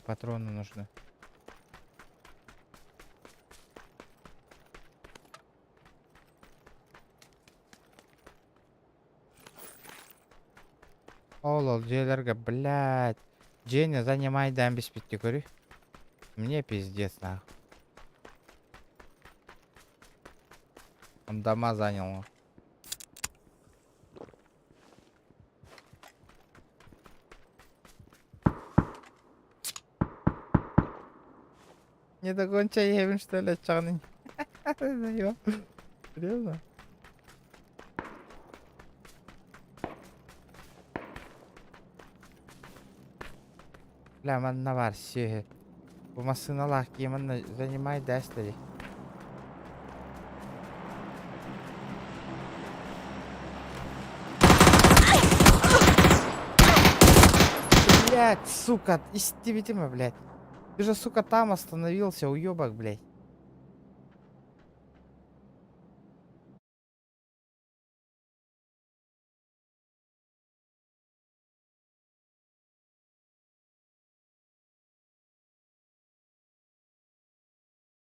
Патроны нужны. Ол ол дьиэлэргэ, блядь. Дьиэни занимайдаан биспитти көрүй. Мне пиздец нахуй. Он дома занял. Не догонча иһэбин что ли аччаҕын Серьезно? Бля, манна бар сүөһү. Бу массыыналаах киһи манна занимай дэстери. Блять, сука, истибитим, блядь. Ты же, сука, там остановился, уебок, блядь.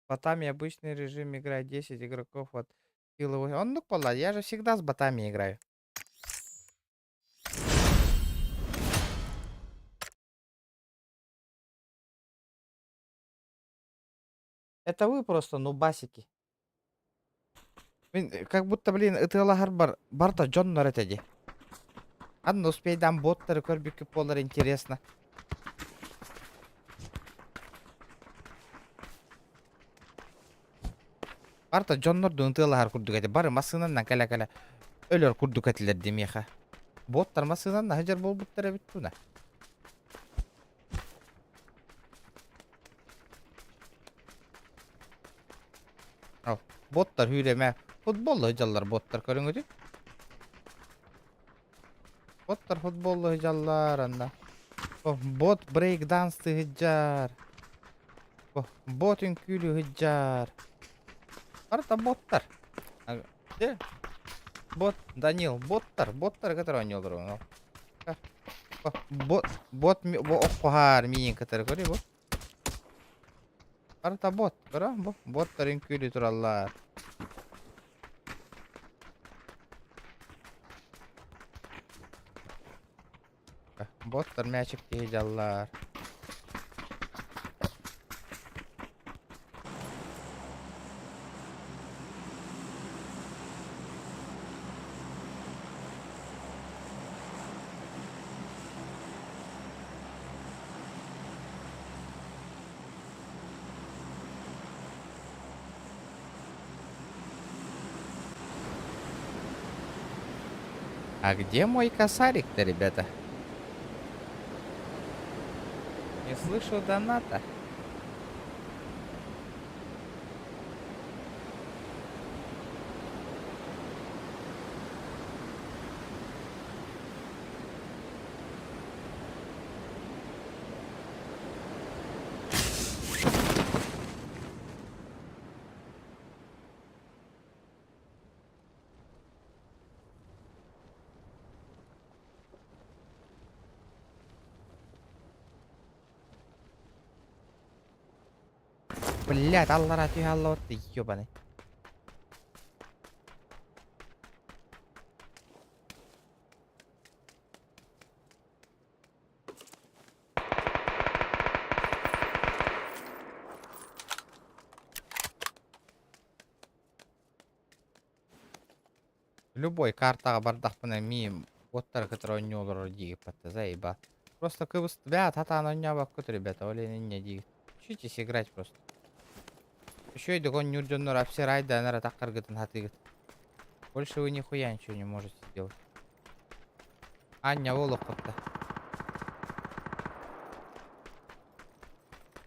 Ботами обычный режим играет 10 игроков от силы. Он ну пола, я же всегда с ботами играю. Это вы просто нубасики. Мин как будто, блин, ытыалаһар бар, барта дьоннор этэ дии. Анна успейдаан боттары көрбүккүт буолар интересно. Барта дьоннордуун ытыалаһар курдук этэ. Бары массыынанан кэлэ-кэлэ өлөр курдук этилэр дии миэхэ. Боттар массыынанан наһыдьар буолбуттар эбит туна. Ал, боттар hүүрэмэ. Футболла сылдьаллар боттар көрүҥүтү. Боттар футболла сылдьаллар анна. О, бот брейк-данс сылдьар. О, бот үҥкүүлүү сылдьар. Барыта боттар. Де? Бот, Данил, боттар, боттар кытары оонньуулар. Бот, бот, бу оххуһаар миин кытары көрүй бу. Барыта бот, көрө, бу боттар үҥкүүлүү тураллар. Боттар мячик тиһидьаллар. А где мой косарик-то, ребята? Не слышу доната. Блядь, аллара түһэ алла ты ебаный. Любой картаҕа бардахпына эмиэ уоттары кытары оонньуу олорор диигиппэт заеба. Просто кыбыс бля сатаан оонньообоккут ребята ол иһин инньэ диигит. Учитесь играть просто. Үчүгэйдик оонньуур дьоннор обсирайдаан эрэ таххаргытын сатыыгыт. Больше вы нихуя ничего не можете сделать. Аня олоххут да.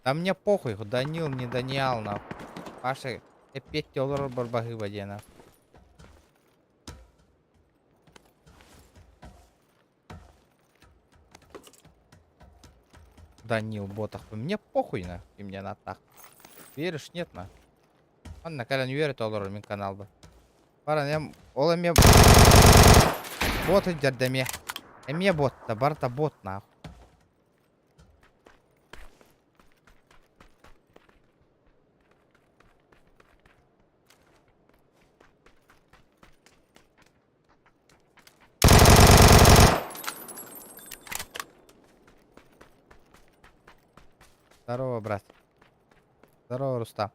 Да мне похуй, Данил, не Даниал, нахуй. Паша, эппиэтти олорор барбаһыыба диэн нахуй. Данил Ботах. Мне похуй на, и мне на так. Веришь, нет на. Анна кэлэн үөрэ олорор мин каналба. Баран эм ол эмиэ бот ыдьарда эмиэ. Эмиэ ботта, барыта бот нахуй. Здорово, брат. Здорово, Рустам.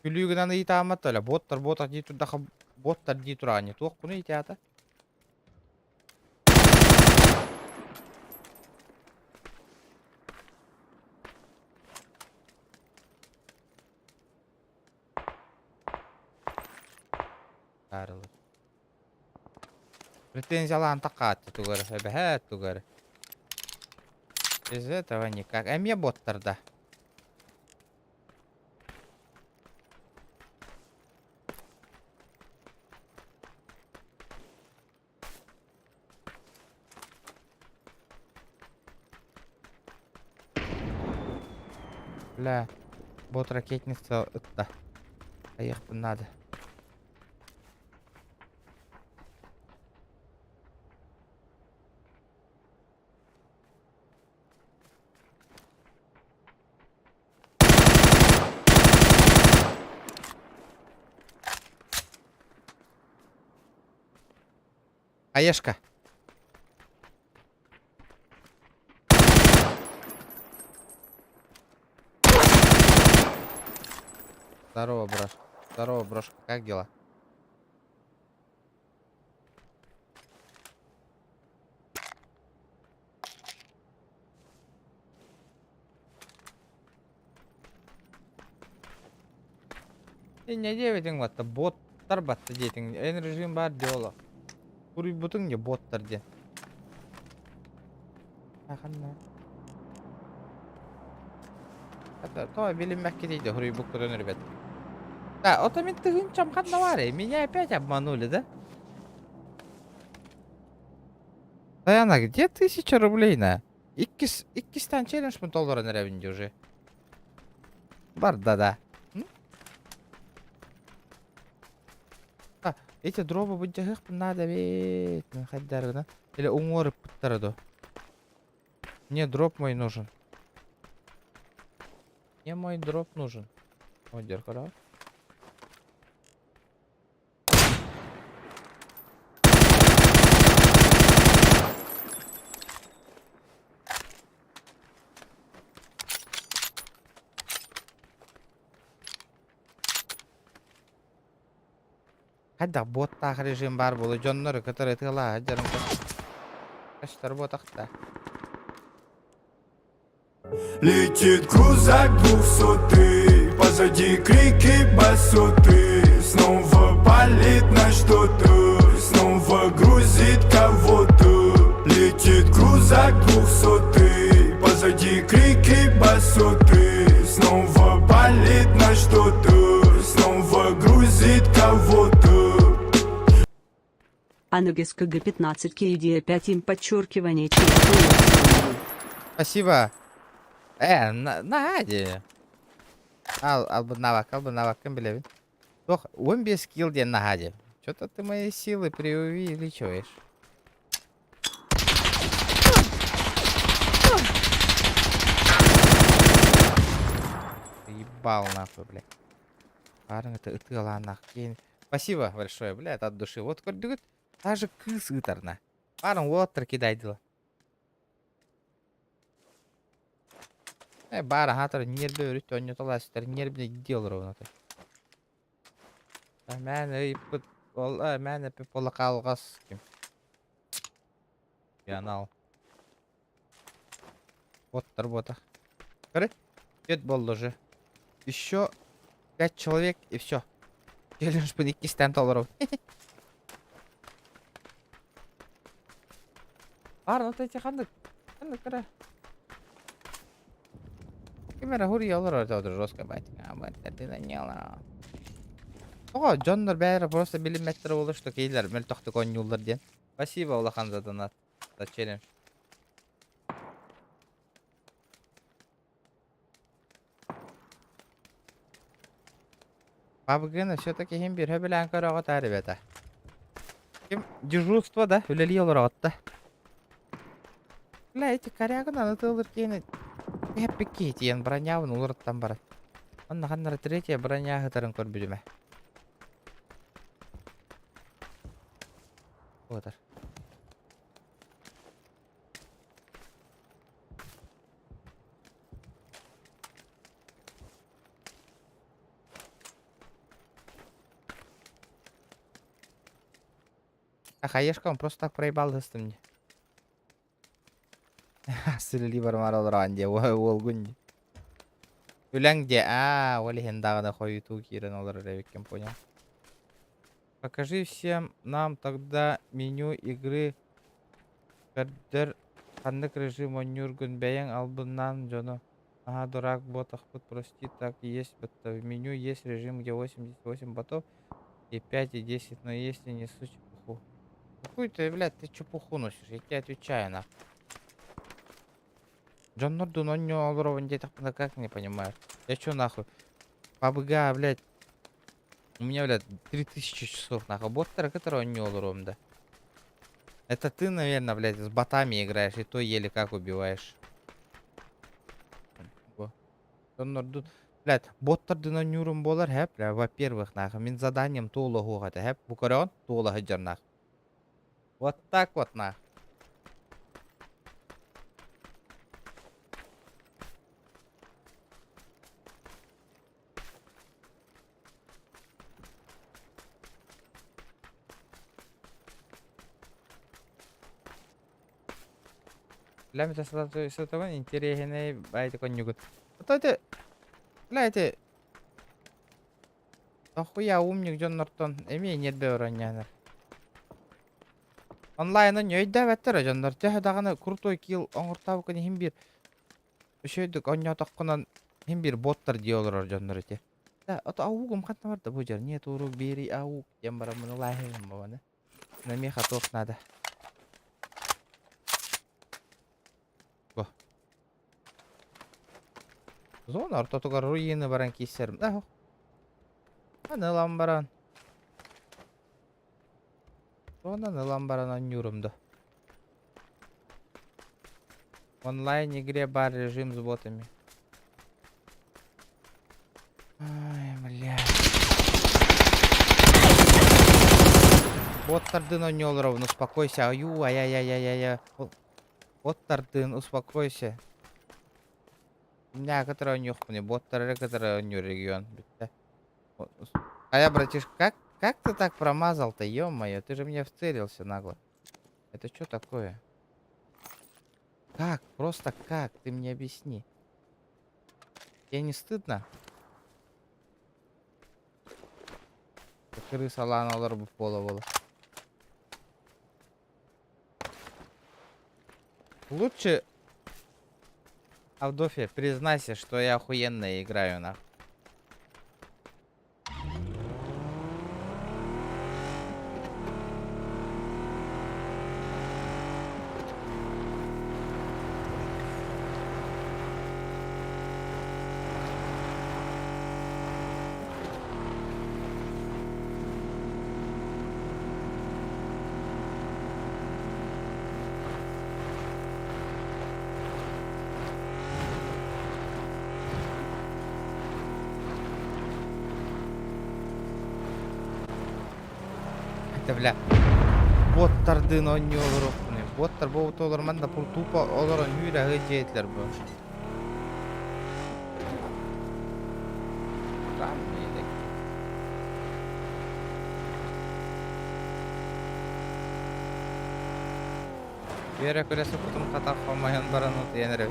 Күлүү гынан ыйытааммат эле боттар ботах дии турдаха боттар дии тураҕын туох куну итаата. Таарылар. Претензиялаан такаатты тугары, эбэһээт тугары. Без этого никак. Эмиэ боттар да. Бля, бот ракетница ытта. Поехать надо. Аешка. Здорово, брош. Здорово, брошка. Как дела? Не диэбитиҥ батта боттар батта диэтиҥ эн режим баар дии олох Суруйбутуҥ дии боттар диэн Ханна То билиммэккитий да суруйбуккутун ребят. Да, ото мин тыһыынчам ханна баарый? Меня опять обманули, да? Даяна, где 1000 рублей на? Иккис, иккистээн челлендж толорон эрэбин дии уже. Барда да. А, эти дробы былдьаһыахпын надо эбит. Хайдарына. Или уҥуор ыппыттара дуо? Мне дроп мой нужен. Мне мой дроп нужен. Ой, деркара. Хайдах буоттаах режим баар буолуо дьоннору кытары ытыалаһа сылдьарым көстөр буотахта. Летит крузак двухсотый, позади крики басоты. Снова палит на что-то, снова грузит кого-то. Летит крузак двухсотый, позади крики басоты. Снова палит на что-то, снова грузит кого-то. Аныгыс КГ-15 KD 5 им подчеркивание через Спасибо. Э, на, Надя. Ал, албыннаабакка, албыннаабаккын билэбин. Туох, 15 килл диэн наһаа диэн. Что-то ты мои силы преувеличиваешь. Ебал нахуй, блядь. Баарыҥ это ытыалааннаах киэн. Спасибо большое, блядь, от души. Вот көрдүгүт, даже кыыс ыытарна. Баарыҥ уолаттар кидайдылар. Э, баар аһаатар ньиэрбэ өрүт оонньотолоостар ньиэрбинэ дии олоробун ото. Мээн ыйыппыт ол мээн эппит буола хаалҕас ким. Янал. Боттар ботах. Көрө. Пет болду уже. Еще пять человек и все. Челленджпын иккистээн толоробун. Баар вот эти ханнык ханнык кыра. Ким эрэ хуруйа олорор это жестко батя. Батя Тоҕо дьоннор бэйэлэрэ просто билиммэттэрэ буолуо что кинилэр мөлтөхтүк оонньууллар диэн. Спасибо улахан за донат. За челлендж. Пабгыны все-таки иһин бииргэ билээн көрөҕүт аа ребята. Ким дежурство да үлэлии олороҕут да. Бля, эти корягын аны тылыр киһини эппик киһитийэн бронябын уларыттан баран. Онно ханнара третья броня ыһытарын көрбүтүм ээ. Отар. А хаешка он просто так проебал даст мне. Силили бармар олорон дии уолгун дии. Үлэҥ дии аа ол иһин даҕаны хойутуу киирэн олорор эбиккин понял. Покажи всем нам тогда меню игры көрдөр ханнык режим оонньуургун бэйэҥ албыннаан дьону Ага, дурак, ботахпыт, прости, так и есть. В меню есть режим, где 88 ботов и 5 и 10, но если несу чепуху. Какую ты, блядь, ты чепуху носишь? Я тебе отвечаю, на. Дьоннор дун онньо олоробун диэтэхпинэ как не понимаешь? Я чё нахуй? ПАБГ, блядь, у меня, блядь, 3000 часов нахуй. Боттары кытары оонньуу олоруом да. Это ты, наверное, блядь, с ботами играешь, и то еле как убиваешь. Дьоннордун, блядь, боттардын оонньуурум буолар, һэп, бля, во-первых, нахуй, мин заданием туолуһуох этэ, һэп, бу көрөҕүн, туола сылдьар нах. Вот так вот нах. Лэм сатабын интэриэһинэй баайдык онньугут. Ото ити, бля ити дохуя умник дьоннортон эмиэ ньиэрбэ оронньоонор. Онлайн онньу өйдөөбөттөр дьоннор төһө даҕаны крутой килл оҥортообуккун иһин биир үчүгэйдик оонньоотоххунан иһин биир боттар дии олорор дьоннор ити. Да, ото аугум ханна барда бу дьон нет урук биэри аук диэн бараммын ылааһыйым бабаны. Миэхэ туох наада? Го. Зона ортотугар руины баран киирсэрим. Да, Аны ылан баран. Зонаны ылан баран оонньуурум да. Онлайн игре бар режим с ботами. Ай, бля. Боттардын оонньуу олоробун, успокойся. Аю, ай-яй-яй-яй-яй. Боттардын, успокойся. Меня кытары оонньуохпунуй, боттары кытары оонньуур регион. Бүттэ. Хайа, братишка, как? Как ты так промазал-то, ё-моё, ты же мне вцелился нагло. Это что такое? Как? Просто как? Ты мне объясни. Тебе не стыдно? Крыса лана олар буола буола. Лучше, Авдофия, признайся, что я охуенно играю, нахуй. Это, бля, боттардыын оонньуу олоруохпунуй. Боттар буолбут олор манна тупо олорон үүрэ дьиэтилэр бу. Странные такие. Вера көрөсө кутум хата хомайан баран утуйан эрэ.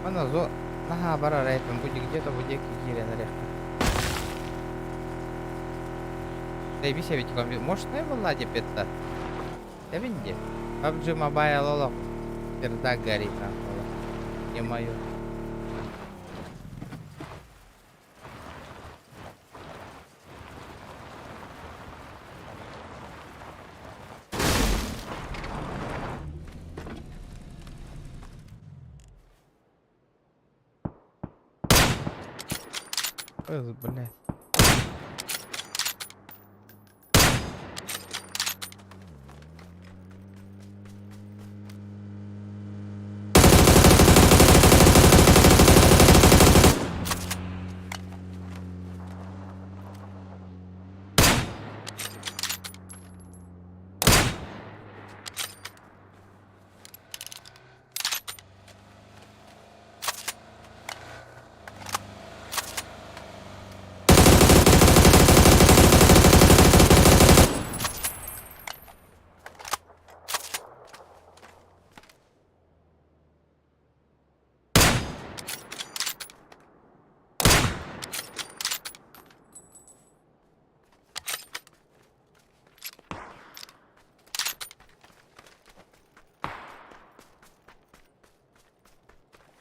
Ана зо наһаа барар этим бу где-то бу диэки киирэн эриэххэ. Заебись ведь компьютер. Мощная была депетта. Эбин дии. PUBG Mobile олох. Пердак горит нахуй. Не мою. Эх, блядь.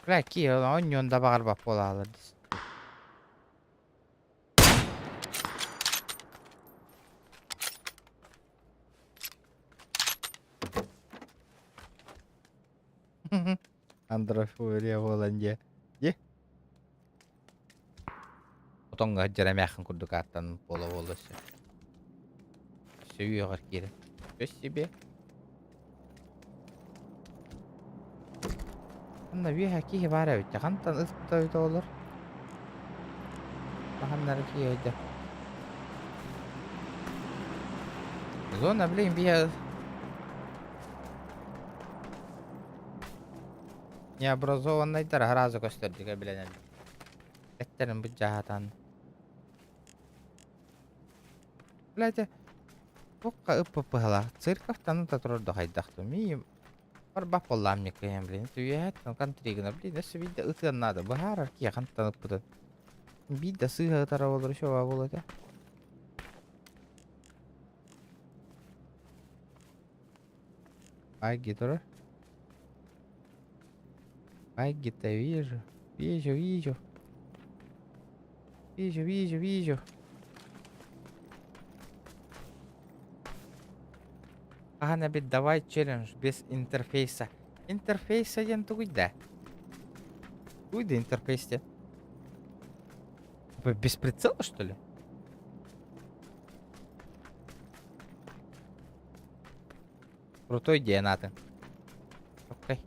Бля, кии оонньуон да баҕарбат буолаалар дии. Андрофурия буолан дьэ. Дьэ. Отоҥҥо сылдьар эмээххин курдук ааттанан буола-буола өссө. Өссө үөҕэр киирэн. Өс себе. Манна үөһэ киһи баар эбит дьэ. Хантан ыспыта эбитэ олор? Ханнары киһи Зона, блин, бия необразованныйдар сразу көстөрдүгэ билэнэн. Эттерин быдьаатан. Блядь, Туохха ыппыппыһалаах церковьтан да турар да хайдах миим барбах буоллаам никыйан блин үөһэттэн контригына блин өссө биирдэ ытыан наада быһаарар киһи хантан ыппытын биирдэ сыыһа ытара буолар еще буолуо этэ Айги турар Айги-то вижу вижу вижу вижу вижу вижу Хаһан эбит давай челлендж без интерфейса. Интерфейса диэн тугуй да? Тугуй да интерфейс диэн? Без прицела, что ли? Крутой диэн аатын. Окей.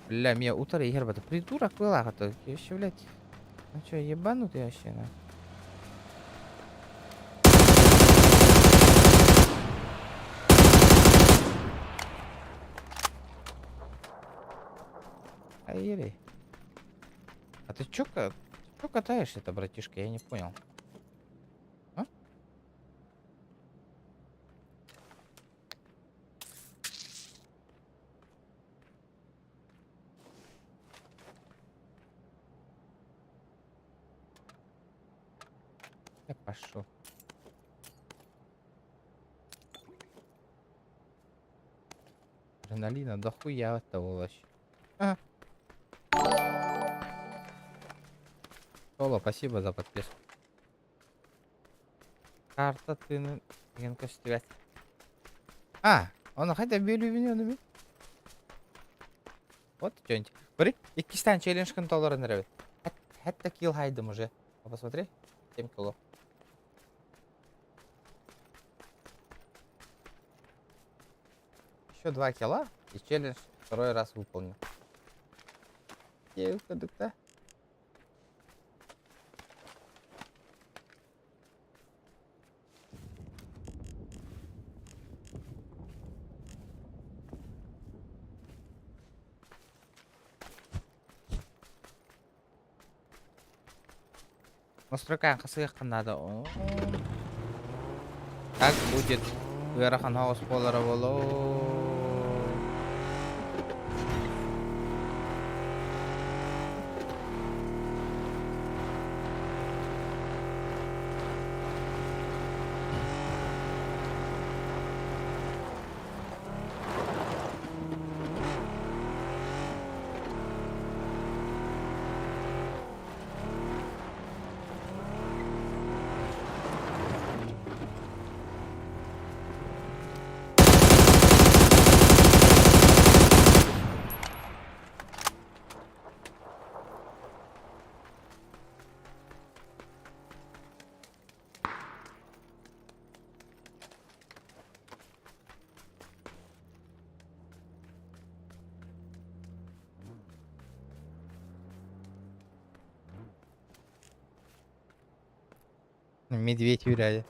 Бля, меня утро игр это придурок был, а то еще, блядь. Ну что, ебанутый вообще, на? Ай, А ты чё, чё катаешься-то, братишка? Я не понял. А? Я пошел. Адреналина дохуя от того вообще. А. Соло, спасибо за подписку. Карта ты көстүбэт. А, оны хайда бөлүбүнү ону мин. Вот что-нибудь. Бери, иккистен челлендж толорон эрэбит. Хэтта килл хайдым уже. Посмотри, 7 кило. Еще 2 килла и челлендж второй раз выполнил. Да? Настройка хасыахха надо. Как будет ыарахан хаос буолара буолуо. Медведь үрээйи.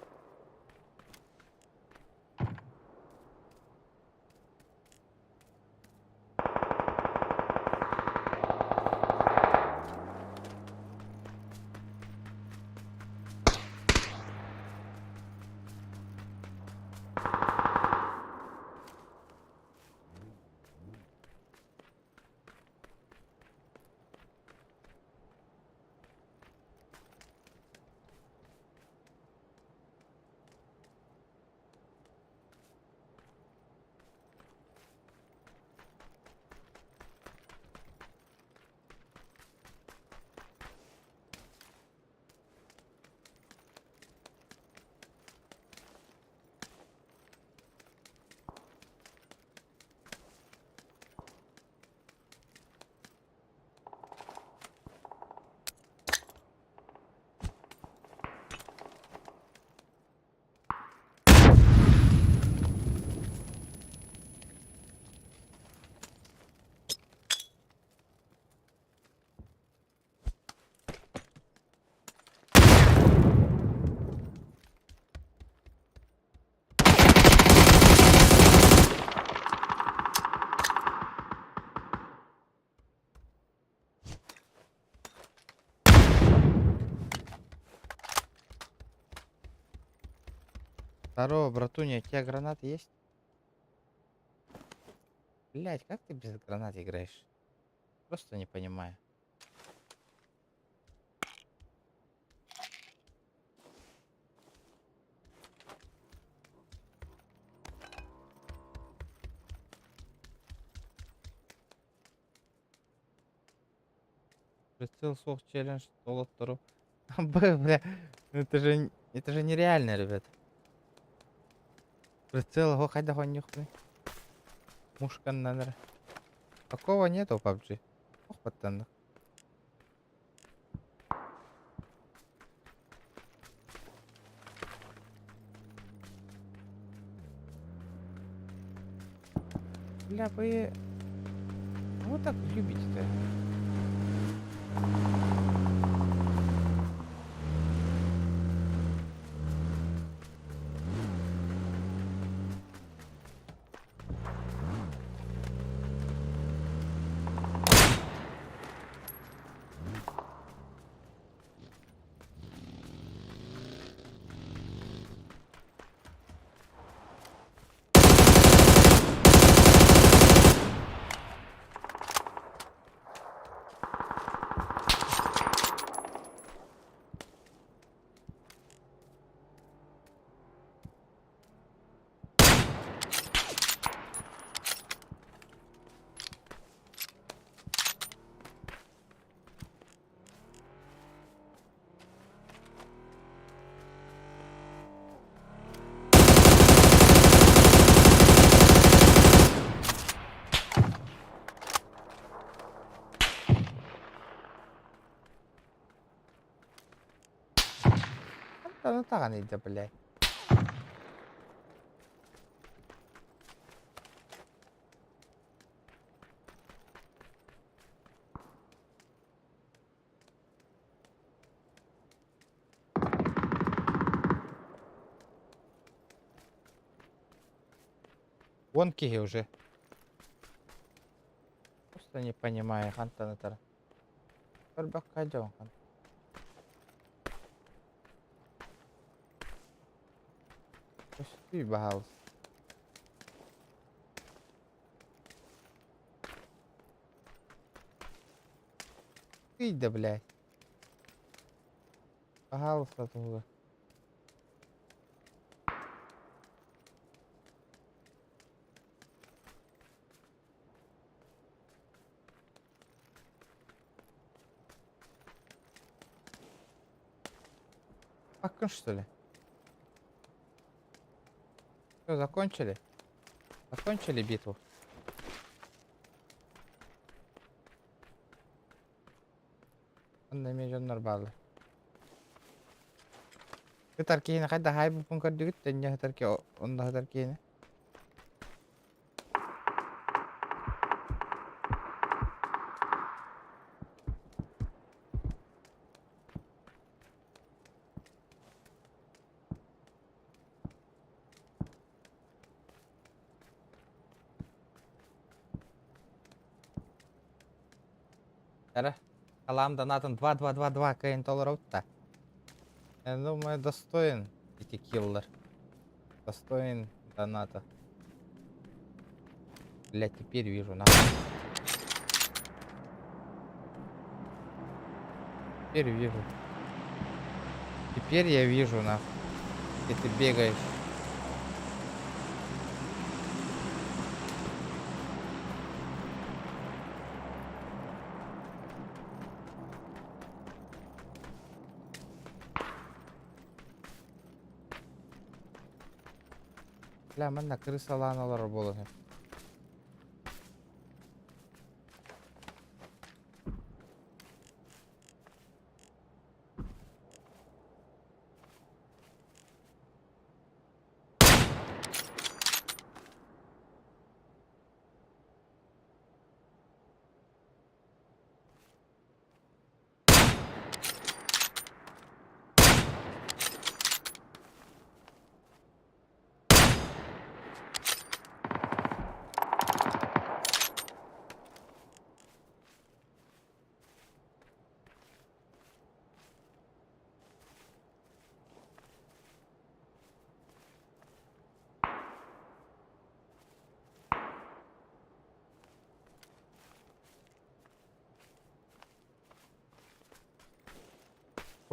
Здорово, братуня, у тебя гранаты есть? Блять, как ты без гранат играешь? Просто не понимаю. Прицел суох челлендж толоттору. Б, бля, ну это же нереально, ребят. Прицел го хайда хонюхны. Мушкан наверное. Такого нету в PUBG. Ох, паттанных. Бля, вы... Вот так любите-то. Хантан ытаҕаный да, блядь? Вон киһи уже. Просто не понимаю, хантан ытар. Көрбөккө дьон хан. Көстүй баһаалыс. Ты да, блядь. Пожалуйста, туга. Аккын, что ли? Все, закончили? Закончили битву? Онно эмиэ дьоннор бааллар. Ытар киһини хайдах хаайбыппын көрдүгүт төннө сытар ки онно сытар киһини. Эрэ, Алам донатын 2-2-2-2 кыайан толоробут да. Я думаю, достоин эти киллер. Достоин доната. Бля, теперь вижу, нахуй. Теперь вижу. Теперь я вижу, нахуй. Где ты бегаешь. Бля, манна крысалаан олорор буолан.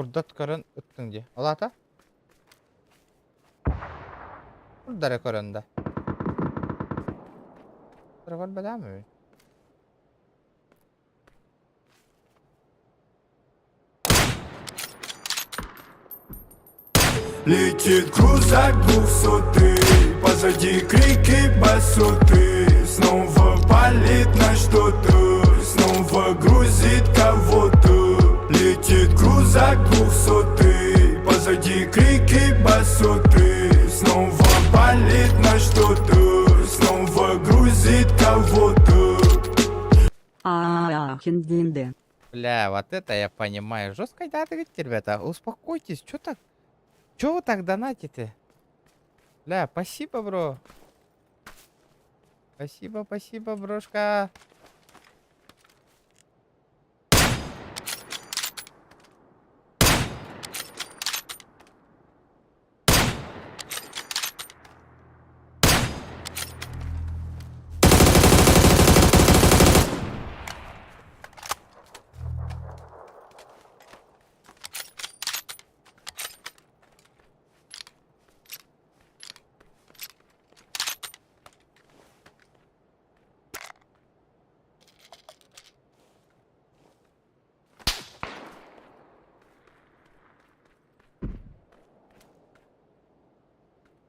Курдат көрөн ыттыҥ дии. Ол аата? Курдары көрөн да. Курдары көрбөтөөмү? Летит крузак двухсотый, позади крики басоты. Снова палит на что-то, снова грузит кого-то. Летит крузак двухсотый, позади крики басоты. Снова палит на что-то, снова грузит кого-то. А хиндинде. Бля, вот это я понимаю. Жестко да, говорите, ребята, успокойтесь, чё так? Чё вы так донатите? Бля, спасибо, бро. Спасибо, спасибо, брошка.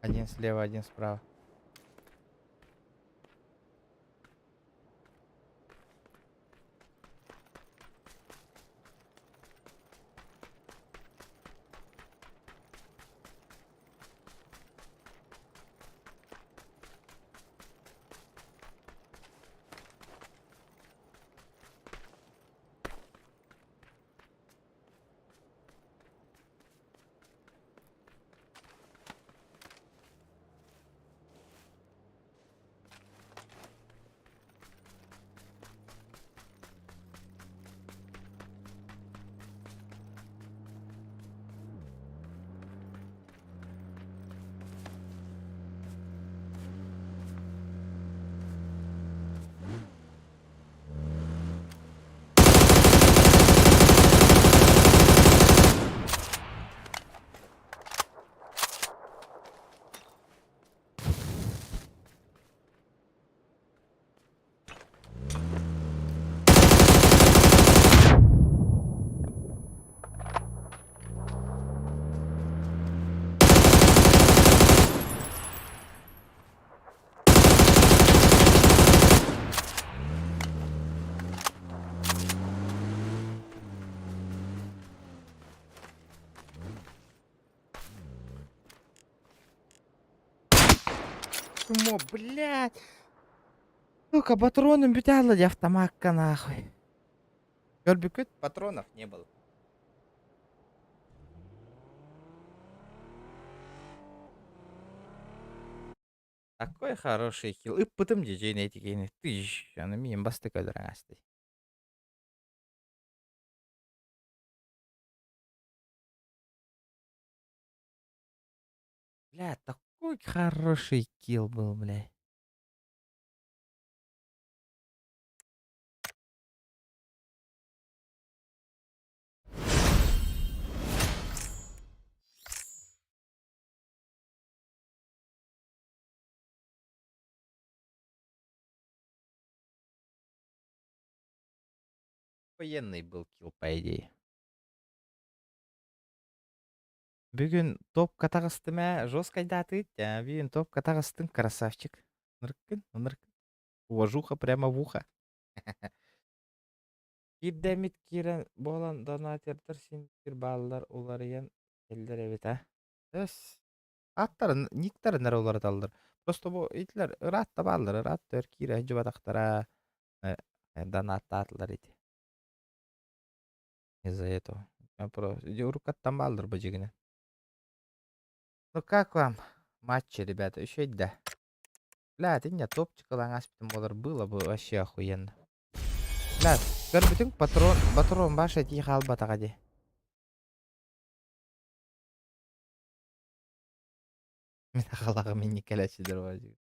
Один слева, один справа. Чмо, блядь. Сука, патроным бүтэ дии автомакка нахуй. Көрбүккүт патронов не было. Такой хороший килл. Ыппытым дьиэни этигини. Тыщ, аны миин бастык өлөрөн асты. Бля, такой хороший килл был, бля. Охуенный был килл, по идее. Бүгүн топка таҕыстым ээ, жесткайдаатыгыт ээ, бүгүн топка таҕыстым, красавчик. Ынырыккын, ынырыккын. Уважуха прямо в ухо. Биирдэ эмит киирэн буолан донатердар син биир бааллар уларыйан кэллэр эбит аа. Эс аттарын, никтарын эрэ уларыталлар. Просто бу итилэр ыраатта бааллар, ыраатта өр киирэ сылдьыбатахтара донаттаатылар ити. Из-за этого. Просто уруккаттан бааллар бу дьигинэ. Ну как вам матчи, ребята? Еще да. Бля, ты не топчик ылаҥаспытым буолар было бы вообще охуенно. Бля, көрбүтүҥ патрон, патрон баша этии хаалбатаҕа дии. Мин аҕалаҕым инник кэлээччилэр бар дии.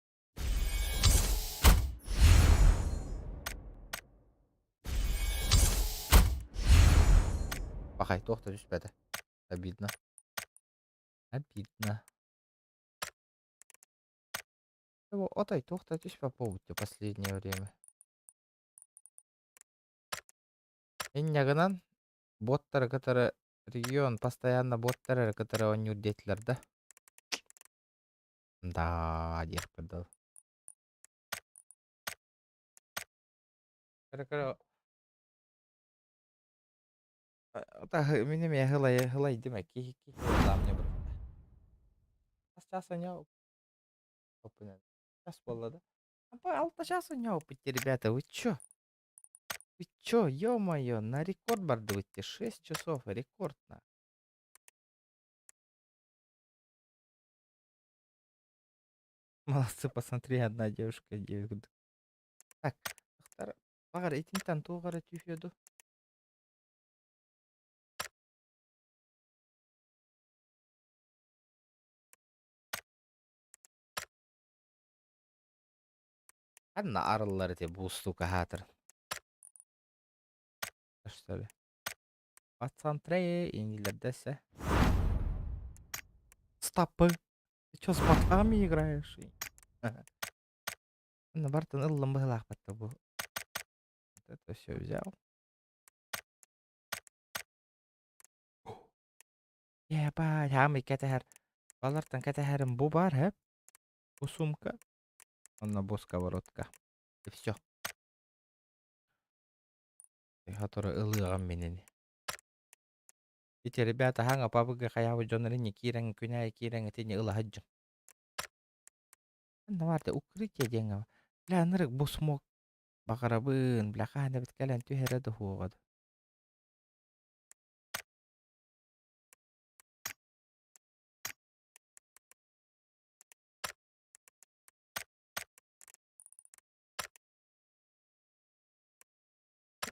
Пахай, туох да түспэтэ. Обидно. Обидно. Отой туох да түспэт буолбут последнее время. Инньэ гынан боттары кытары регион постоянно боттары эрэ кытары оонньуур диэтилэр да. Да диэхпэр дылы. Кыра-кыра мин эмиэ һылайдым киһи киһи мне Хас чаас оонньообуппун? Час буолла да? Алта чаас оонньообуппут ребята, вы чё? Вы чё, ё-моё, на рекорд бардыбыт 6 часов, рекорд на. Молодцы, посмотри, одна девушка, девять. Так, баҕар итинтэн туох эрэ түһүө дуу? Ханна арыллар ити буустук аһаатыр? Что ли? Пацантрей инилердесе. Стопы. Ты чё с ботами играешь? На бартын ыллым быһылаахпатта бу. Вот это все взял. Ебать, хаамый кэтэһэр. Балартан кэтэһэрим бу бар, хэп. Бу сумка. Онно бу сковородка. И все. Который ылыаҕым минини. Ити ребята хаҥа пабыга хайаабыт дьоннору не киирэн күнээйи киирэн итини ылаһыт дьон. Наварда укрытие диэҥҥэ бля ынырык бу смог баҕарабын бля хаһан эбит кэлэн түһэрэ да суоҕа да.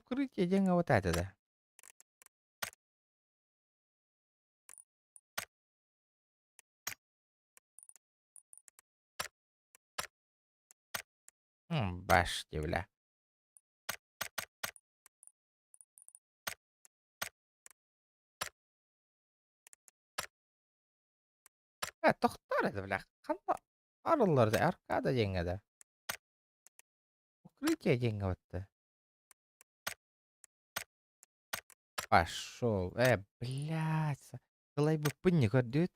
Укрытие диэҥҥэ вот это да. Башти, бля. Э, тохтоор это, бля. Ханна арыллар да, аркада диэҥҥэ да. Укрытие диэҥҥэ батта. Пошел. Блядь. Кылайбыппын не көрдүт.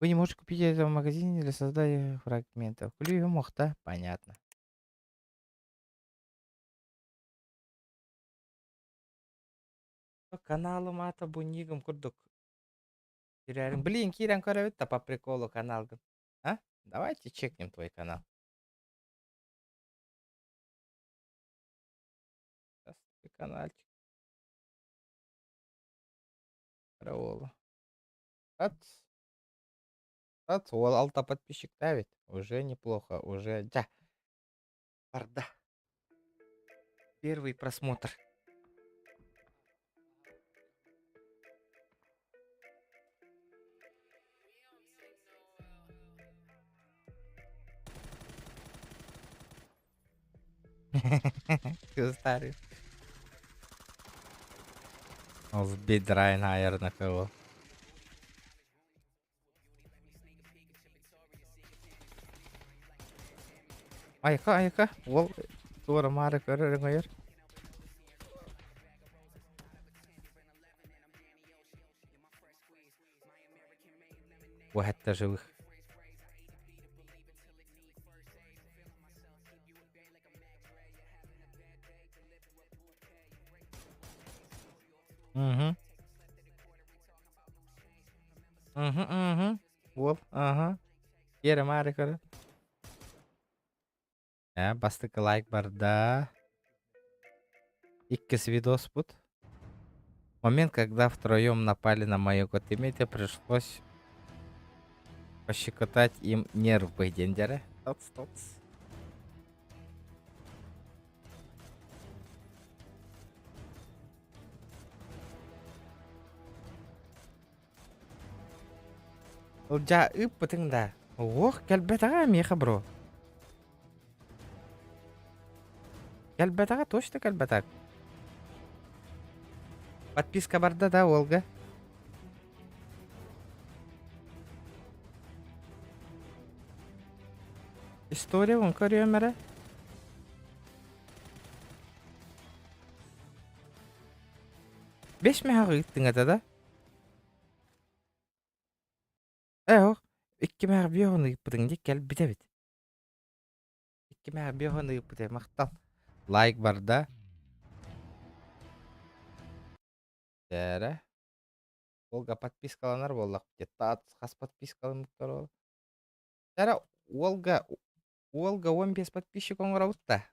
Вы не можете купить это в магазине для создания фрагментов. Ключ мохта. Понятно. Каналым аата бу нигым курдук. Блин, киирэн көрөбүт да по приколу каналгын. А? Давайте чекнем твой канал. Канальчик. Караола. Ац. Ац, уол алта подписчик ставит. Уже неплохо, уже, да. Барда. Первый просмотр. Старый. В бедра, наверное, кого. Айка, айка. Ол туора маары көрөр өҥөйөр. Уһатта живых. Угу. Угу, угу. Уол, ага. Киэрэ маары көрөр. Э, бастакы лайк барда. Иккис видоспут. Момент, когда втроем напали на мою котимете, пришлось пощекотать им нервы диэн. Тоц, тоц. Ылдьаа ыыппытыҥ да. Уох, кэлбэтэҕэ миэхэ бро. Кэлбэтэҕэ, точно кэлбэтэх. Подписка барда да уолга? История вон көрүөм эрэ. Бэс мэһэҕи ыыттыҥ этэ да? Ээ ох, икки мэһэх биэһ ыыппытыҥ дии кэлбит эбит. Икки мэһэх биэһ ыыппыт ээ, махтал. Лайк барда. Дээрэ. Уолга подпискаланар буоллахпыт таат хас подпискаламмыттар ол. Дээрэ уолга уолга 15 подписчик оҥоробут да.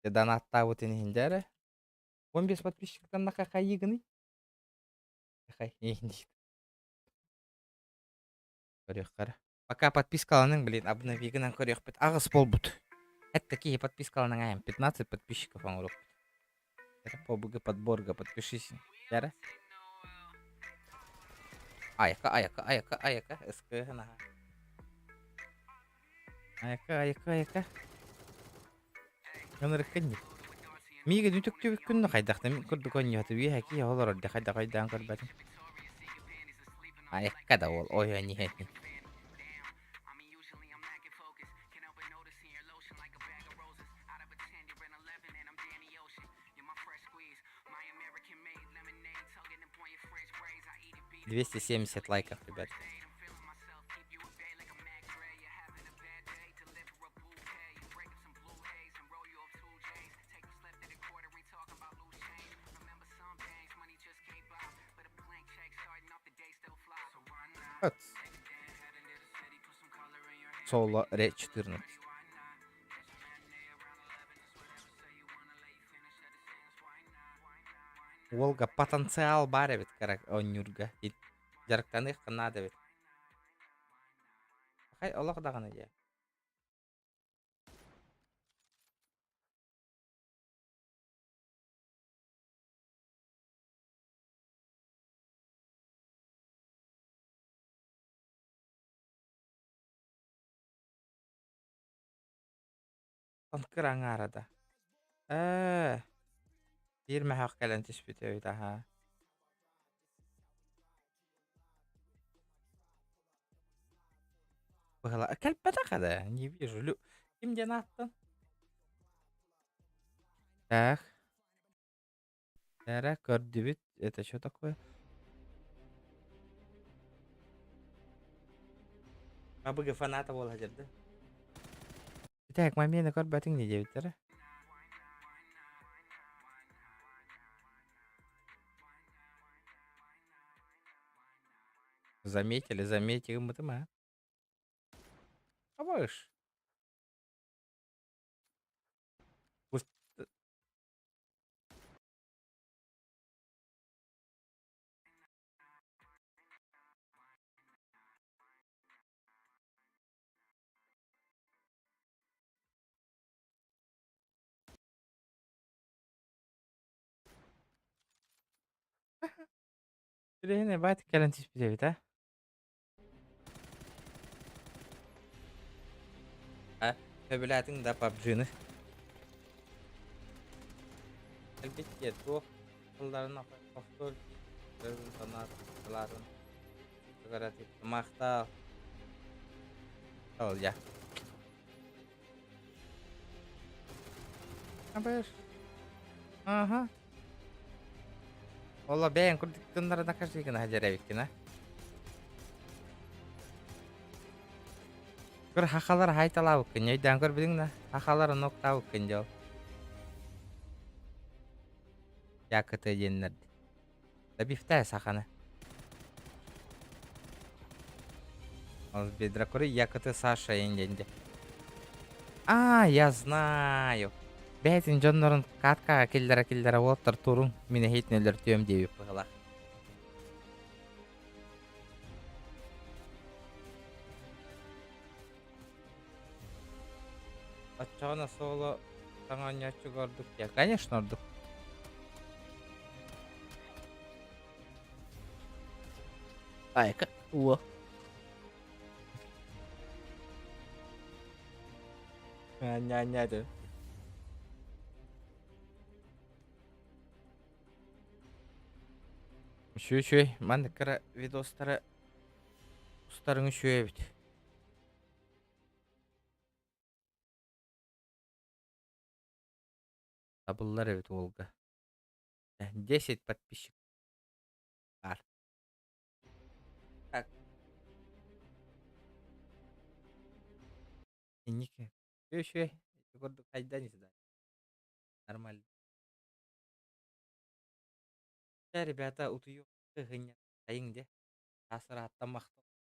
Донаттаабытын иһин дээрэ. 15 подписчиктан хайыгыный? Хай, диит. Көрүөххэ. Пока подпискаланың, блин, обновигынан көрүөхпүт. Аҕыс буолбут. Это такие подпискаланың айым. 15 подписчиков оҥоруохпут. Это ПБГ подборга, подпишись. Дээрэ. Айка, айка, айка, айка, СК, наха. Айка, айка, айка. Ынырыккын дии. Миигин үтүктүбүккүн да хайдахта мин курдук оонньоото үөһэ киһи олорор да хайдах өйдөөн көрбөтүм. Айыкка да уол ойон иһэн. 270 лайков, ребят. Вот. Соло Ре 14. Уолга потенциал баар эбит оонньуурга. Дьарыктаныахха наада эбит. Хай олох даҕаны дьэ. Кыра аҥаара да. Ээ, биир мөһөөх кэлэн түспүт эбит аһаа. Быһыла кэлбэтэх да, не вижу. Лю... Ким диэн ааттан? Так. Эрэ көрдүбүт. Это что такое? АБГ фаната буола сылдьар. Так, момент көрбөтүҥ дии диэбиттэрэ. Заметили, заметили гыммытым аа. Абыш. Билигин баат кэлэн түспүт эбит а? А, сөбүлээтиҥ да PUBG-ны? Кэлбит диэ туох тылларын повтор санааларын Махтал. Ол я. Абыш. Ага. Ола бэйэн курдук тыннара накажи гына хадьар эбиккин а. Көр хахалар хайталаабыккын өйдөөн көрбүтүҥ да хахалар ноктаабыккын дьол. Якыты диэннэр. Добивтай саханы. Ол бедракуры якыты Саша диэн А, я знаю. Бэйэтин дьоннорун каткаҕа киллэрэ-киллэрэ уолаттар туруҥ, мин эһиитин өлөртүөм диэбит быһыылаах. Оччоҕуна соло саҥа оонньооччуга ордук диэ. Конечно ордук. Айка, уо. Ння-ння дэ. Үчүгэй, маннык кыра видостары устарыҥ үчүгэй эбит. Табыллар эбит уолга. 10 подписчик баар. Так. Инники. Үчүгэй. Ити курдук хайдан да. Нормально. Ребята, утуйу кыһынньа айыҥ де. Тасырааттан махтал.